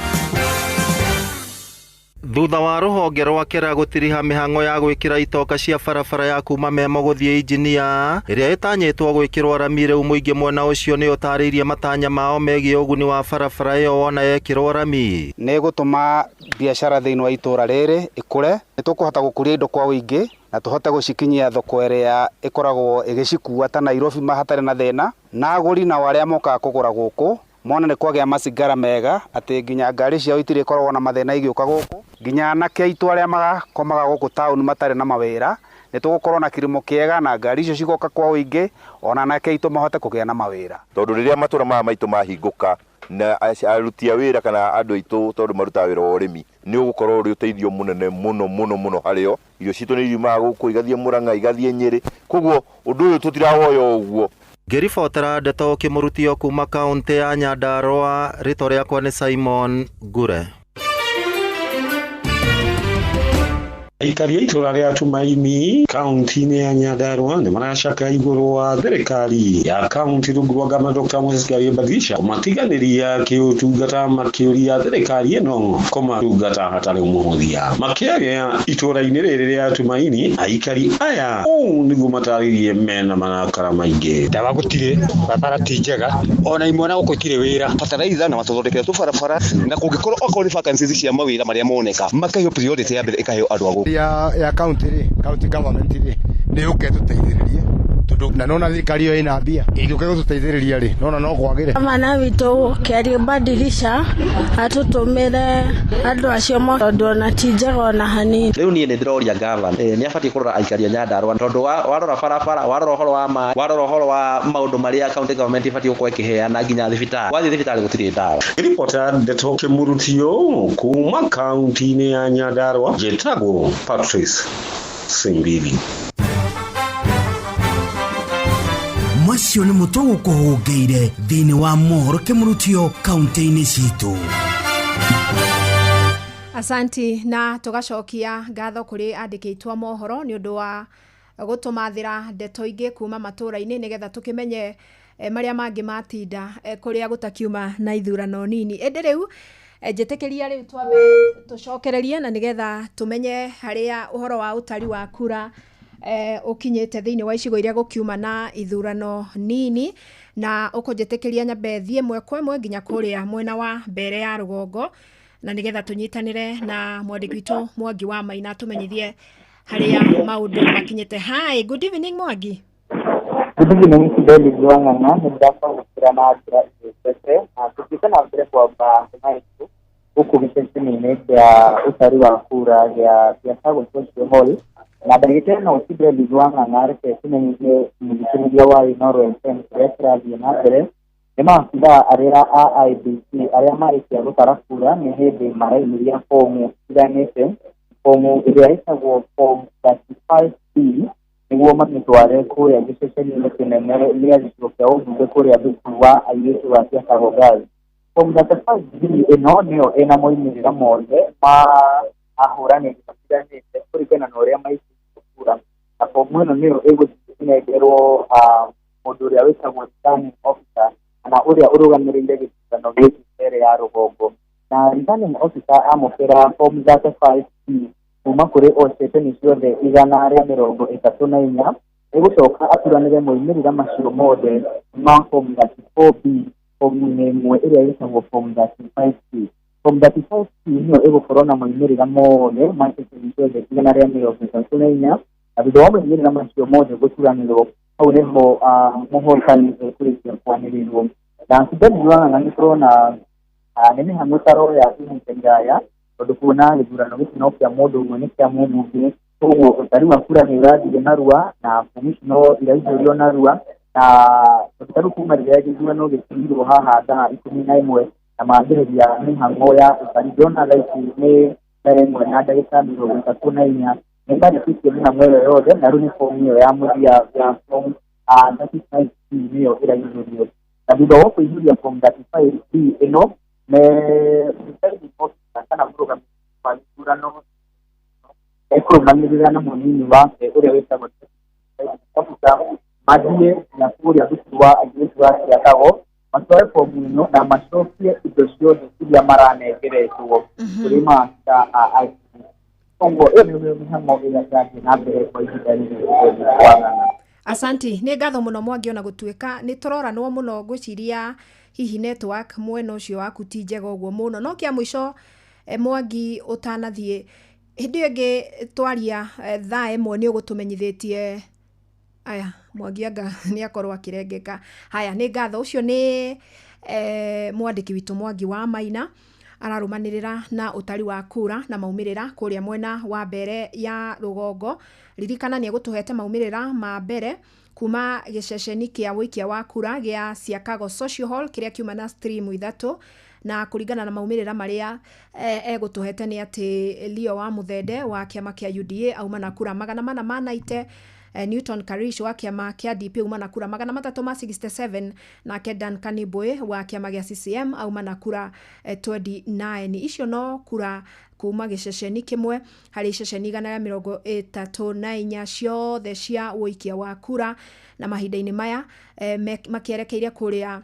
Speaker 9: Thutha wa rũhonge rwa KERA gũtiriha mĩhang'o ya gwĩkĩra itoka cia barabara ya kuma Memo gũthiĩ Injinia ĩrĩa ĩtanyĩtwo gwĩkĩrwo rami, rĩu mũingĩ mwena ũcio nĩ ũtarĩirie matanya mao megiĩ ũguni wa barabara ĩyo wona yekĩrwo rami.
Speaker 13: Nĩ ĩgũtũma biacara thĩinĩ wa itũra rĩrĩ ĩkũre, nĩ tũkũhota gũkũria indo kwa ũingĩ na tũhote gũcikinyia thoko ĩrĩa ĩkoragwo ĩgĩcikua ta Nairobi hatarĩ na thĩna, na agũri nao arĩa mokaga kũgũra gũkũ mona nĩ kwagĩa macingara mega atĩ nginya ngari ciao itirĩkoragwo na mathĩna igĩũka gũkũ, nginya anake aitũ arĩa magakomaga gũkũ taũni matarĩ na mawĩra nĩ tũgũkorwo na kĩrĩmo kĩega na ngari icio cigoka kwa ũingĩ, ona anake aitũ mahote kũgĩa na mawĩra.
Speaker 30: Tondũ rĩrĩa matũra maya maitũ mahingũka na aruti a wĩra kana andũ aitũ tondũ marutaga wĩra wa ũrĩmi, nĩ ũgũkorwo ũrĩ ũteithio mũnene mũno mũno mũno harĩo. Irio citũ nĩ iriumaga gũkũ igathiĩ Mũrang'a, igathiĩ Nyĩrĩ, koguo ũndũ ũyũ tũtirawoya ũguo.
Speaker 9: Ngĩribotera ndeto kĩmũrutio kuma kaũntĩ ya Nyandarua, rĩtwa rĩakwa nĩ Simon Ngure.
Speaker 14: Aikari a itũra rĩa Tumaini kaunti-inĩ ya Nyandarua nĩ maracaka igũrũ wa thirikari ya kaunti rungu rwa gavana Dr. Moses Kuria Badilisha kũmatiganĩria kĩũtungata, makĩũria thirikari ĩno kũmatungata hatarĩ mũhũthia. Makĩaria itũra-inĩ rĩrĩ rĩa Tumaini, aikari aya ũũ nĩguo matarĩirie mena marakara maingĩ.
Speaker 16: Ndawa gũtirĩ, barabara ti njega, ona imwe na gũkũ itirĩ wĩra.
Speaker 17: Bataraitha na matũthondekere tũbarabara, na kũngĩkorwo okorwo nĩ vacancies cia mawĩra marĩa moneka makaheo priority ya mbere ĩkaheo andũ a gũkũ.
Speaker 25: Ya county rĩ, county government rĩ, nĩ yũke ĩtũteithĩrĩrie tondũ na nona thirikari ĩyo ĩna mbia ĩngĩũka gũtũteithĩrĩria rĩ, nona no kwagĩre.
Speaker 28: Gavana witũ Kĩario Badilisha atũtũmĩre andũ acio tondũ ona ti njega ona hanini.
Speaker 29: Rĩu niĩ nĩ ndĩroria gavana nĩ abatiĩ kũrora aikari a Nyandarua tondũ warora barabara, warora ũhoro wa maĩ, warora ũhoro wa maũndũ marĩa county government ĩbatiĩ gũkorwo ĩkĩheana nginya thibitarĩ. Wathiĩ thibitarĩ gũtirĩ ndawa.
Speaker 14: Ripota ndeto kĩmũrutio kuma kaunti-inĩ ya Nyandarua, njĩtagwo Patrice Simbili.
Speaker 10: Macio nĩ mũtũgũkũhũngĩire thĩinĩ wa mohoro kĩmũrutio kaunti-inĩ citũ.
Speaker 18: Asanti, na tũgacokia ngatho kũrĩ andĩki aitũ a mohoro nĩ ũndũ wa gũtũmathĩra ndeto ingĩ kuma matũra-inĩ nĩgetha tũkĩmenye marĩa mangĩ matinda kũrĩa gũtakiuma na ithurano nini. Ĩndĩ rĩu njĩtĩkĩria rĩu twambe tũcokererie na nĩgetha tũmenye harĩa ũhoro wa ũtari wa kura ũkinyĩte thĩinĩ wa icigo iria gũkiuma na ithurano nini, na ũkũnjĩtĩkĩria nyambe thiĩ ĩmwe kwa ĩmwe nginya kũrĩa mwena wa mbere ya rũgongo na nĩgetha tũnyitanĩre na mwandĩki witũ Mwangi wa Maina tũmenyithie harĩa maũndũ makinyĩte. Hi, good evening Mwangi.
Speaker 31: Good evening Fidelis Wang'ang'a, nĩ ndĩrakwamũkĩra na njĩra ĩgwetete na tũthiĩte na mbere kwamba hema itũ gũkũ gĩceceni-inĩ kĩa ũtari wa kura gĩa Siakago Social Hall, na ndagĩka ĩno Fidelis Wang'ang'a reke tũmenyithie mũthikĩrĩria wa Inooro FM kĩrĩa kĩrathiĩ na mbere. Nĩ maabithaa arĩa a IEBC arĩa marĩkia gũtara kura nĩ hĩndĩ maraumĩria fomu itiganĩte, fomu ĩrĩa ĩtagwo form 35B nĩguo mamĩtware kũrĩa gĩceceni-inĩ kĩnene gĩa gĩcigo kĩa ũmbunge kũrĩa thukuru wa airĩtu wa Siakago Girls. Form 35B ĩno nĩyo ĩna moimĩrĩra mothe ma ahũranĩri matiganĩte kũringana na ũrĩa maikĩtie kura, na fomu ĩno nĩyo ĩgũthiĩ ĩnengerwo mũndũ ũrĩa wĩtagwo returning officer kana ũrĩa ũrũgamĩrĩire gĩthurano gĩkĩ mbere ya rũgongo, na returning officer amũkĩra form 35B kuma kũrĩ o ceceni ciothe 134 ĩgũcoka aturanĩre moimĩrĩra macio mothe ma form 34B fomu-inĩ ĩmwe ĩrĩa ĩtagwo form 35C. Form 35C nĩyo ĩgũkorwo na moimĩrĩra mothe ma ceceni ciothe 134, na thutha wa moimĩrĩra macio mothe gũturanĩrwo hau nĩho mũhotani ekũrĩkia kwanĩrĩrwo. Na Fidelis Wang'ang'a nĩ tũrona nĩ mĩhang'o taro ya ihinda iraya tondũ kuona gĩthurano gĩkĩ no kĩa mũndũ ũmwe nĩ kĩa mũmbunge Koguo ũtari wa kura nĩ ũrathiĩ narua na fomu ici no iraihũrio narua, na tondũ tarĩu kuma rĩrĩa gĩthurano gĩkinyirwo haha thaa 11 na mambĩrĩria mĩhang'o ya ũtari, ndĩrona thaa ici nĩ 1:34, nĩ marĩkĩtie mĩhang'o ĩyo yothe, na rĩu nĩ fomu ĩyo ya mũthia ya form 35B nĩyo ĩraihũrio. Na thutha wa kũihũria form 35B ĩno, presiding officer kana mũrũgamĩrĩri wa gĩthurano ekũrũmanĩrĩra na mũnini wake ũrĩa wĩtagwo officer, mathiĩ nginya kũrĩa thukuru wa airĩtu wa Ciakago, matware fomu ĩno na macokie indo ciothe iria maranengeretwo kũrĩ maabitha a IEBC. Koguo ĩyo nĩyo mĩhang'o ĩrĩa ĩrathiĩ na mbere kwa ihinda rĩrĩ kwagana.
Speaker 18: Asanti, nĩ ngatho mũno Mwangi, ona gũtuĩka nĩ tũroranwo mũno, ngwĩciria hihi network mwena ũcio waku ti njega ũguo mũno. No kĩa mũico, Mwangi, ũtanathiĩ, hĩndĩ ĩyo ĩngĩ twaria thaa 1 nĩ ũgũtũmenyithĩtie. Aya, Mwangi anga nĩ akorwo akĩrengeka. Haya, nĩ ngatho. Ũcio nĩ mwandĩki witũ Mwangi wa Maina, ararũmanĩrĩra na ũtari wa kura na maumĩrĩra kũrĩa mwena wa mbere ya rũgongo. Ririkana nĩ egũtũhete maumĩrĩra ma mbere kuma gĩceceni kĩa ũikia wa kura gĩa Siakago Social Hall kĩrĩa kiuma na stream 3, na kũringana na maumĩrĩra marĩa egũtũhete nĩ atĩ Leo wa Muthende wa kĩama kĩa UDA auma na kura 490, Newton Karish wa kĩama kĩa DP auma na kura 367, nake Dan Kanibwe wa kĩama gĩa CCM auma na kura 29. Icio no kura kuma gĩceceni kĩmwe harĩ iceceni 134 ciothe cia ũikia wa kura, na mahinda-inĩ maya makĩerekeire kũrĩa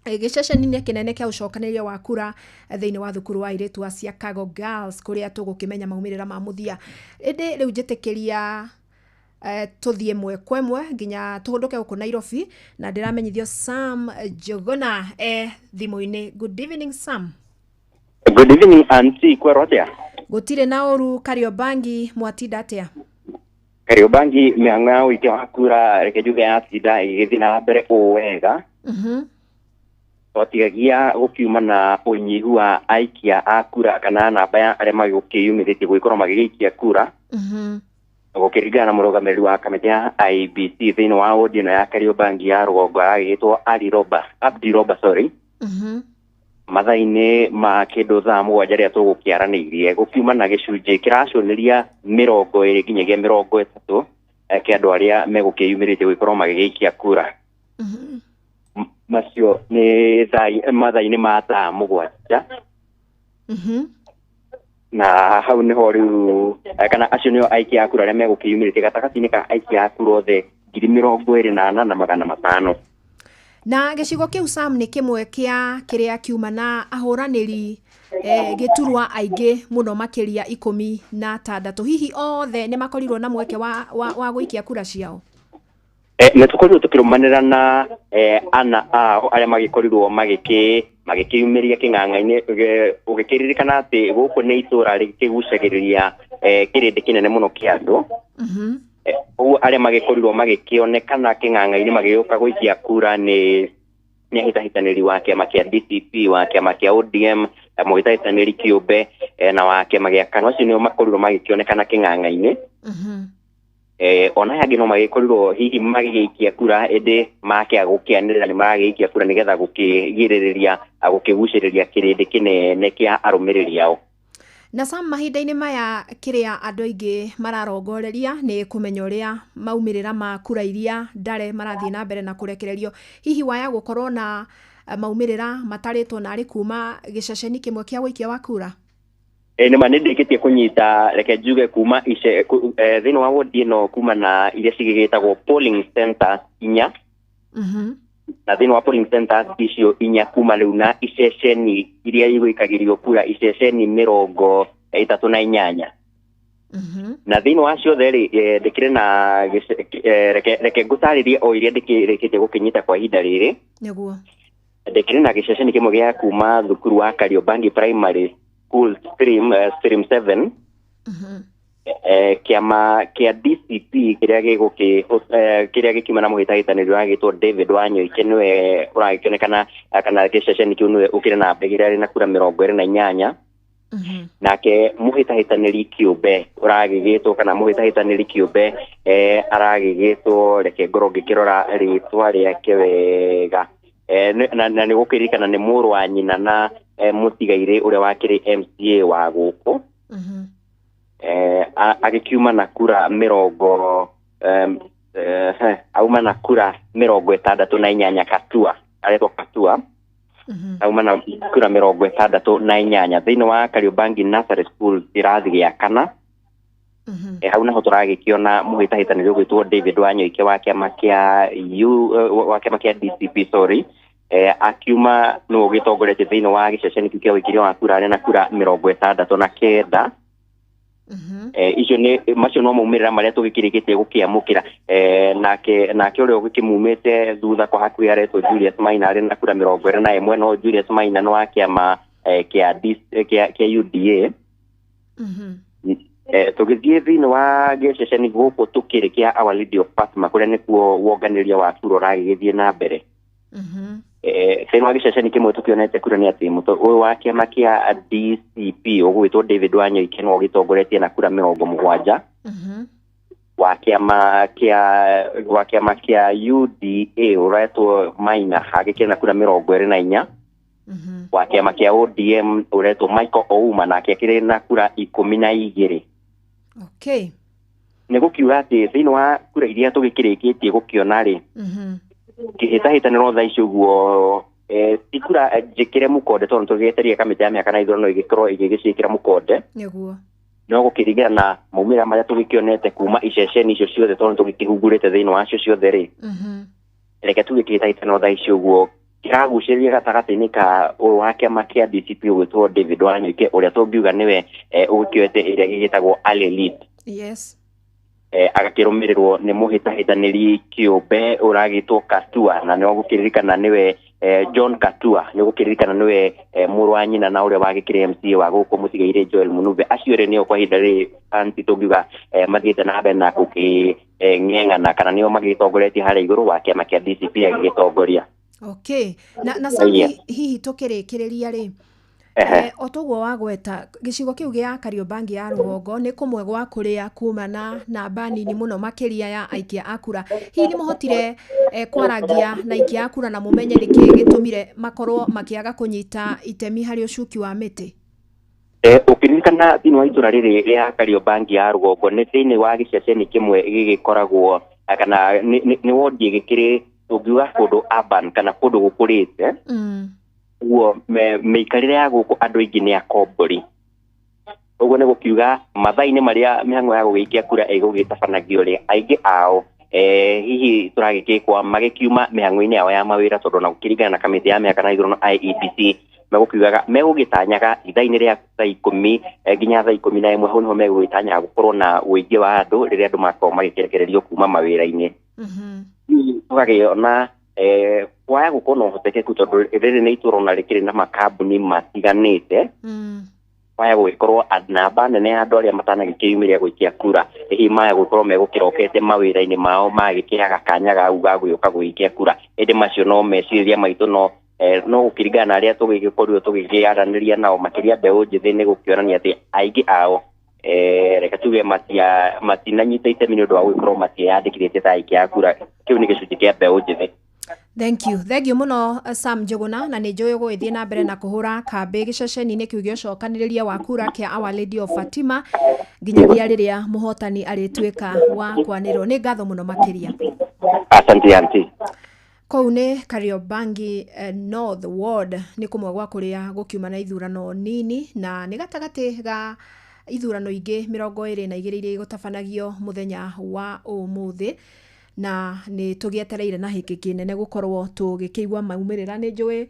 Speaker 18: gĩceceni-inĩ kĩnene kĩa ũcokanĩrĩria wa kura thĩinĩ wa thukuru wa airĩtu wa Siakago Girls, kũrĩa tũgũkĩmenya maumĩrĩra ma mũthia. Ĩndĩ rĩu njĩtĩkĩria tũthiĩ ĩmwe kwa ĩmwe nginya tũhũndũke gũkũ Nairobi, na ndĩramenyithio Sam Njuguna e thimũ-inĩ. Good evening, Sam.
Speaker 1: Good evening, auntie, kwerwo atia?
Speaker 18: Gũtirĩ na ũru. Kariobangi mwatinda atĩa?
Speaker 1: Kariobangi mĩhang'o ya ũikia wa kura, reke njuge yatinda ĩgĩthiĩ na mbere o wega. Twatigagia gũkiuma na ũnyihu wa aikia a kura kana namba ya arĩa magĩũkĩyumĩrĩtie gũgĩkorwo magĩgĩikia kura, gũkĩringana na mũrũgamĩrĩri wa kamĩtĩ ya IEBC thĩinĩ wa wodi ĩno ya Kariobangi ya rũgongo aragĩtwo Ali Roba, Abdi Roba, sorry. Mathaa-inĩ ma kĩndũ thaa 7 rĩrĩa tũgũkĩaranĩirie, gũkiuma na gĩcunjĩ kĩraconĩria 20 nginyagia 30 kĩa andũ arĩa megũkĩyumĩrĩtie gũgĩkorwo magĩgĩikia kura. Macio nĩ mathaa-inĩ ma thaa 7. Na hau nĩho rĩu kana acio nĩo aikia a kura arĩa megũkĩyumĩrĩtie gatagatĩ-inĩ ka aikia a kura othe 24,500.
Speaker 18: Na gĩcigo kĩu, Sam, nĩ kĩmwe kĩa kĩrĩa kiuma na ahũranĩri gĩturwa aingĩ mũno makĩria 16. Hihi othe nĩ makorirwo na mweke wa gũikia kura ciao?
Speaker 1: Nĩ tũkorirwo tũkĩrũmanĩra na ana ao arĩa magĩkorirwo magĩkĩyumĩria kĩng'ang'a-inĩ, ũgĩkĩririkana atĩ gũkũ nĩ itũra rĩkĩgucagĩrĩria kĩrĩndĩ kĩnene mũno kĩa andũ. Ũguo arĩa magĩkorirwo magĩkĩonekana kĩng'ang'a-inĩ magĩũka gũikia kura nĩ ahĩtahĩtanĩri wa kĩama kĩa DCP, wa kĩama kĩa ODM, mũhĩtahĩtanĩri kĩũmbe, na wa kĩama gĩa KANU. Acio nĩo makorirwo magĩkĩonekana kĩng'ang'a-inĩ. Ona aya angĩ no magĩkorirwo hihi magĩgĩikia kura, ĩndĩ makĩaga gũkĩanĩrĩra nĩ maragĩikia kura nĩgetha gũkĩgirĩrĩria gũkĩgucĩrĩria kĩrĩndĩ kĩnene kĩa arũmĩrĩri ao.
Speaker 18: Na Sam, mahinda-inĩ maya kĩrĩa andũ aingĩ mararongoreria nĩ kũmenya ũrĩa maumĩrĩra ma kura iria ndare marathiĩ na mbere na kũrekererio. Hihi waya gũkorwo na maumĩrĩra matarĩtwo narĩ kuma gĩceceni kĩmwe kĩa ũikia wa kura?
Speaker 1: Nĩma nĩ ndĩkĩtie kũnyita, reke njuge kuma thĩinĩ wa wodi ĩno kuma na iria cigĩgĩtagwo polling centers 4. Na thĩinĩ wa polling centers icio 4 kuma rĩu na iceceni iria igũikagĩrio kura iceceni 38. Na thĩinĩ wa ciothe rĩ, ndĩkĩrĩ na reke ngũtarĩrie o iria ndĩkĩrĩkĩtie gũkĩnyita kwa ihinda rĩrĩ.
Speaker 18: Nĩguo.
Speaker 1: Ndĩkĩrĩ na gĩceceni kĩmwe gĩa kuma thukuru wa Kariobangi Primary School stream stream 7. Kĩama kĩa DCP kĩrĩa kĩrĩa gĩkiuma na mũhĩtahĩtanĩri ũragĩtwo David Wanyoike nĩwe ũragĩkĩonekana kana gĩceceni kĩu nĩwe ũkĩrĩ na mbere arĩ na kura 28. Nake mũhĩtahĩtanĩri kĩũmbe ũragĩgĩtwo kana mũhĩtahĩtanĩri kĩũmbe aragĩgĩtwo, reke ngorwo ngĩkĩrora rĩtwa rĩake wega, na nĩ gũkĩririkana nĩ mũrũ wa nyina na mũtigairĩ ũrĩa wakĩrĩ MCA wa gũkũ. Agĩkiuma na kura mĩrongo auma na kura 68, Katua, aretwo Katua, auma na kura 68 thĩinĩ wa Kariobangi Nursery School kĩrathi gĩa kana. Hau naho tũragĩkĩona mũhĩtahĩtanĩri ũgwĩtwo David Wanyoike wa kĩama kĩa wa kĩama kĩa DCP, sorry, akiuma nĩwe ũgĩtongoretie thĩinĩ wa gĩceceni kĩu kĩa ũikiria wa kura arĩ na kura 69. Icio nĩ macio no maumĩrĩra marĩa tũgĩkĩrĩkĩtie gũkĩamũkĩra. Nake ũrĩa ũgĩkĩmumĩte thutha kwa hakuhĩ aretwo Julius Maina arĩ na kura 21, no Julius Maina nĩ wa kĩama kĩa UDA. Tũgĩthiĩ thĩinĩ wa gĩceceni gũkũ tũkĩrĩ kĩa Our Lady of Fatima kũrĩa nĩkuo wonganĩria wa kura ũragĩgĩthiĩ na mbere. Thĩinĩ wa gĩceceni kĩmwe tũkĩonete kura nĩ atĩ ũyũ wa kĩama kĩa DCP ũgwĩtwo David Wanyoike nĩwe ũgĩtongoretie na kura 70. Wa kĩama kĩa UDA ũretwo Maina agĩkĩra na kura 24. Wa kĩama kĩa ODM ũretwo Michael Ouma nake akĩrĩ na kura 12.
Speaker 18: Okay.
Speaker 1: Nĩ gũkiuga atĩ thĩinĩ wa kura iria tũgĩkĩrĩkĩtie gũkĩona rĩ, kĩhĩtahĩtanĩro thaa ici ũguo ti kura njĩkĩre mũkonde tondũ tũgĩetereire kamĩtĩ ya mĩhaka na ithurano ĩgĩkorwo ĩgĩgĩciĩkĩra mũkonde.
Speaker 18: Nĩguo.
Speaker 1: No gũkĩringana na maumĩrĩra marĩa tũgĩkĩonete kuma iceceni icio ciothe tondũ tũgĩkĩhungurĩte thĩinĩ wacio ciothe rĩ, reke tuge kĩhĩtahĩtano thaa ici ũguo kĩragucĩrĩria gatagatĩ-inĩ ka ũyũ wa kĩama kĩa DCP ũgwĩtwo David Wanyoike ũrĩa tũngiuga nĩwe ũgĩkĩoete ĩrĩa ĩgĩtagwo early lead.
Speaker 18: Yes.
Speaker 1: Agakĩrũmĩrĩrwo nĩ mũhĩtahĩtanĩri kĩũmbe ũragĩtwo Katua, na nĩ ũgũkĩririkana nĩwe John Katua, nĩ ũgũkĩririkana nĩwe mũrũ wa nyina na ũrĩa wagĩkĩrĩ MCA wa gũkũ mũtigairĩ Joel Munuve. Acio erĩ nĩo kwa ihinda rĩrĩ anti tũngiuga mathiĩte na mbere na gũkĩng'eng'ana kana nĩo magĩtongoretie harĩa igũrũ wa kĩama kĩa DCP agĩgĩtongoria.
Speaker 18: Okay. Na Sam, hihi tũkĩrĩkĩrĩria rĩ, o toguo wagweta gĩcigo kĩu gĩa Kariobangi ya rũgongo nĩ kũmwe gwa kũrĩa kuma na namba nini mũno makĩria ya aikia a kura. Hihi nĩ mũhotire kwarangia na aikia a kura na mũmenye nĩkĩĩ gĩtũmire makorwo makĩaga kũnyita itemi harĩ ũcuki wa mĩtĩ?
Speaker 1: Ũkĩririkana thĩinĩ wa itũra rĩrĩ rĩa Kariobangi ya rũgongo nĩ thĩinĩ wa gĩceceni kĩmwe gĩgĩkoragwo kana nĩ wondi ĩgĩkĩrĩ tũngiuga kũndũ urban kana kũndũ gũkũrĩte. Ũguo mĩikarĩre ya gũkũ andũ aingĩ nĩ akombori. Ũguo nĩ gũkiuga mathaa-inĩ marĩa mĩhang'o ya gũgĩikia kura ĩgũgĩtabanagio rĩ, aingĩ ao hihi tũragĩkĩkwa magĩkiuma mĩhang'o-inĩ yao ya mawĩra tondũ ona gũkĩringana na kamĩtĩ ya mĩhaka na ithurano IEBC megũkiugaga megũgĩtanyaga ithaa-inĩ rĩa thaa 10 nginya thaa 11 hau nĩho megũgĩtanyaga gũkorwo na ũingĩ wa andũ rĩrĩa andũ makorwo magĩkĩrekererio kuma mawĩra-inĩ. Tũgakĩona kwaya gũkorwo na ũhotekeku tondũ rĩrĩ nĩ itũra ona rĩkĩrĩ na makambuni matiganĩte. Kwaya gũgĩkorwo namba nene ya andũ arĩa matanagĩkĩyumĩria gũikia kura hihi maya gũkorwo megũkĩrokete mawĩra-inĩ mao magĩkĩaga kanya gau ga gũgĩũka gũikia kura, ĩndĩ macio no meciria maitũ no gũkĩringana na arĩa tũgĩgĩkorirwo tũgĩkĩaranĩria nao makĩria mbeũ njĩthĩ nĩ gũkĩonania atĩ aingĩ ao reke tuge matinanyita itemi nĩ ũndũ wa gũgĩkorwo matiĩyandĩkithĩtie ta aikia a kura. Kĩu nĩ gĩcunjĩ kĩa mbeũ njĩthĩ.
Speaker 18: Thank you. Thank you mũno Sam Njuguna, na nĩ njũĩ ũgũgĩthiĩ na mbere na kũhũra kambĩ gĩceceni-inĩ kĩu gĩa ũcokanĩrĩria wa kura kĩa Our Lady of Fatima nginyagia rĩrĩa mũhotani arĩtuĩka wa kwanĩrĩrwo. Nĩ ngatho mũno makĩria.
Speaker 1: Asante auntie.
Speaker 18: Kũu nĩ Kariobangi North Ward nĩ kũmwe gwa kũrĩa gũkiuma na ithurano nini na nĩ gatagatĩ ga ithurano ingĩ 22 iria igũtabanagio mũthenya wa ũmũthĩ, na nĩ tũgĩetereire na hĩkĩ kĩnene gũkorwo tũgĩkĩigua maumĩrĩra. Nĩ njũĩ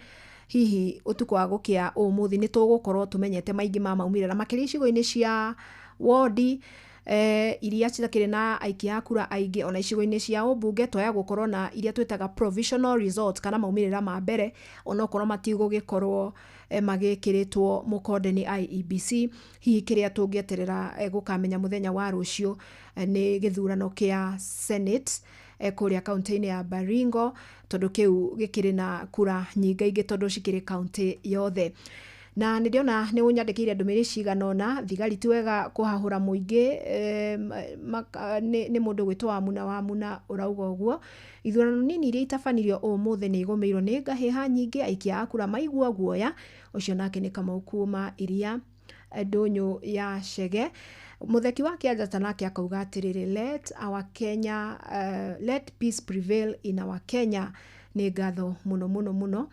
Speaker 18: hihi ũtukũ wa gũkĩa ũmũthĩ nĩ tũgũkorwo tũmenyete maingĩ ma maumĩrĩra makĩria icigo-inĩ cia wondi iria citakĩrĩ na aikia a kura aingĩ, ona icigo-inĩ cia ũmbunge twaya gũkorwo na iria twĩtaga provisional results kana maumĩrĩra ma mbere onokorwo matigũgĩkorwo magĩkĩrĩtwo mũkonde nĩ IEBC. Hihi kĩrĩa tũngĩeterera gũkamenya mũthenya wa rũciũ nĩ gĩthurano kĩa Senate kũrĩa kaunti-inĩ ya Baringo tondũ kĩu gĩkĩrĩ na kura nyingaingĩ tondũ cikĩrĩ kaunti yothe. Na nĩ ndĩrona nĩ ũnyandĩkĩire ndũmĩrĩri cigana ũna. Thigari ti wega kũhahũra mũingĩ, nĩ mũndũ gwĩtwo Wamuna Wamuna ũrauga ũguo. Ithurano nini iria itabanirio ũmũthĩ nĩ igũmĩirwo nĩ ngahĩha nyingĩ, aikia a kura maigua guoya. Ũcio nake nĩ Kamau kuma Iria Ndũnyũ ya Chege. Mũtheki wa Kĩanjata nake akauga atĩrĩrĩ, let our Kenya, let peace prevail in our Kenya. Nĩ ngatho mũno mũno mũno.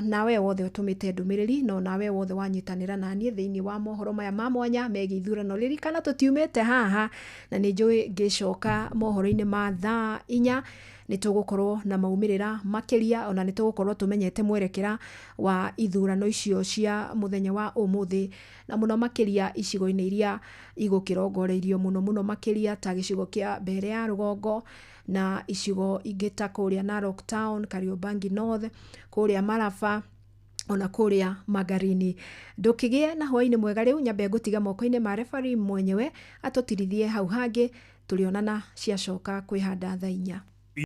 Speaker 18: Nawe wothe ũtũmĩte ndũmĩrĩri, no nawe wothe wanyitanĩra naniĩ thĩinĩ wa mohoro maya ma mwanya megiĩ ithurano. Ririkana tũtiumĩte haha, na nĩ njũĩ ngĩcoka mohoro-inĩ ma thaa 4 nĩ tũgũkorwo na maumĩrĩra makĩria, ona nĩ tũgũkorwo tũmenyete mwerekera wa ithurano icio cia mũthenya wa ũmũthĩ, na mũno makĩria icigo-inĩ iria igũkĩrongoreirio mũno mũno makĩria ta gĩcigo kĩa Mbere ya Rũgongo na icigo ingĩ ta kũrĩa Narok Town, Kariobangi North, kũrĩa Maraba, ona kũrĩa Magarini. Ndũkĩgĩe na hwaĩ-inĩ mwega. Rĩu nyambe ngũtiga moko-inĩ ma referee mwenyewe atũtirithie hau hangĩ. Tũrĩonana ciacoka kwĩhanda thaa 4.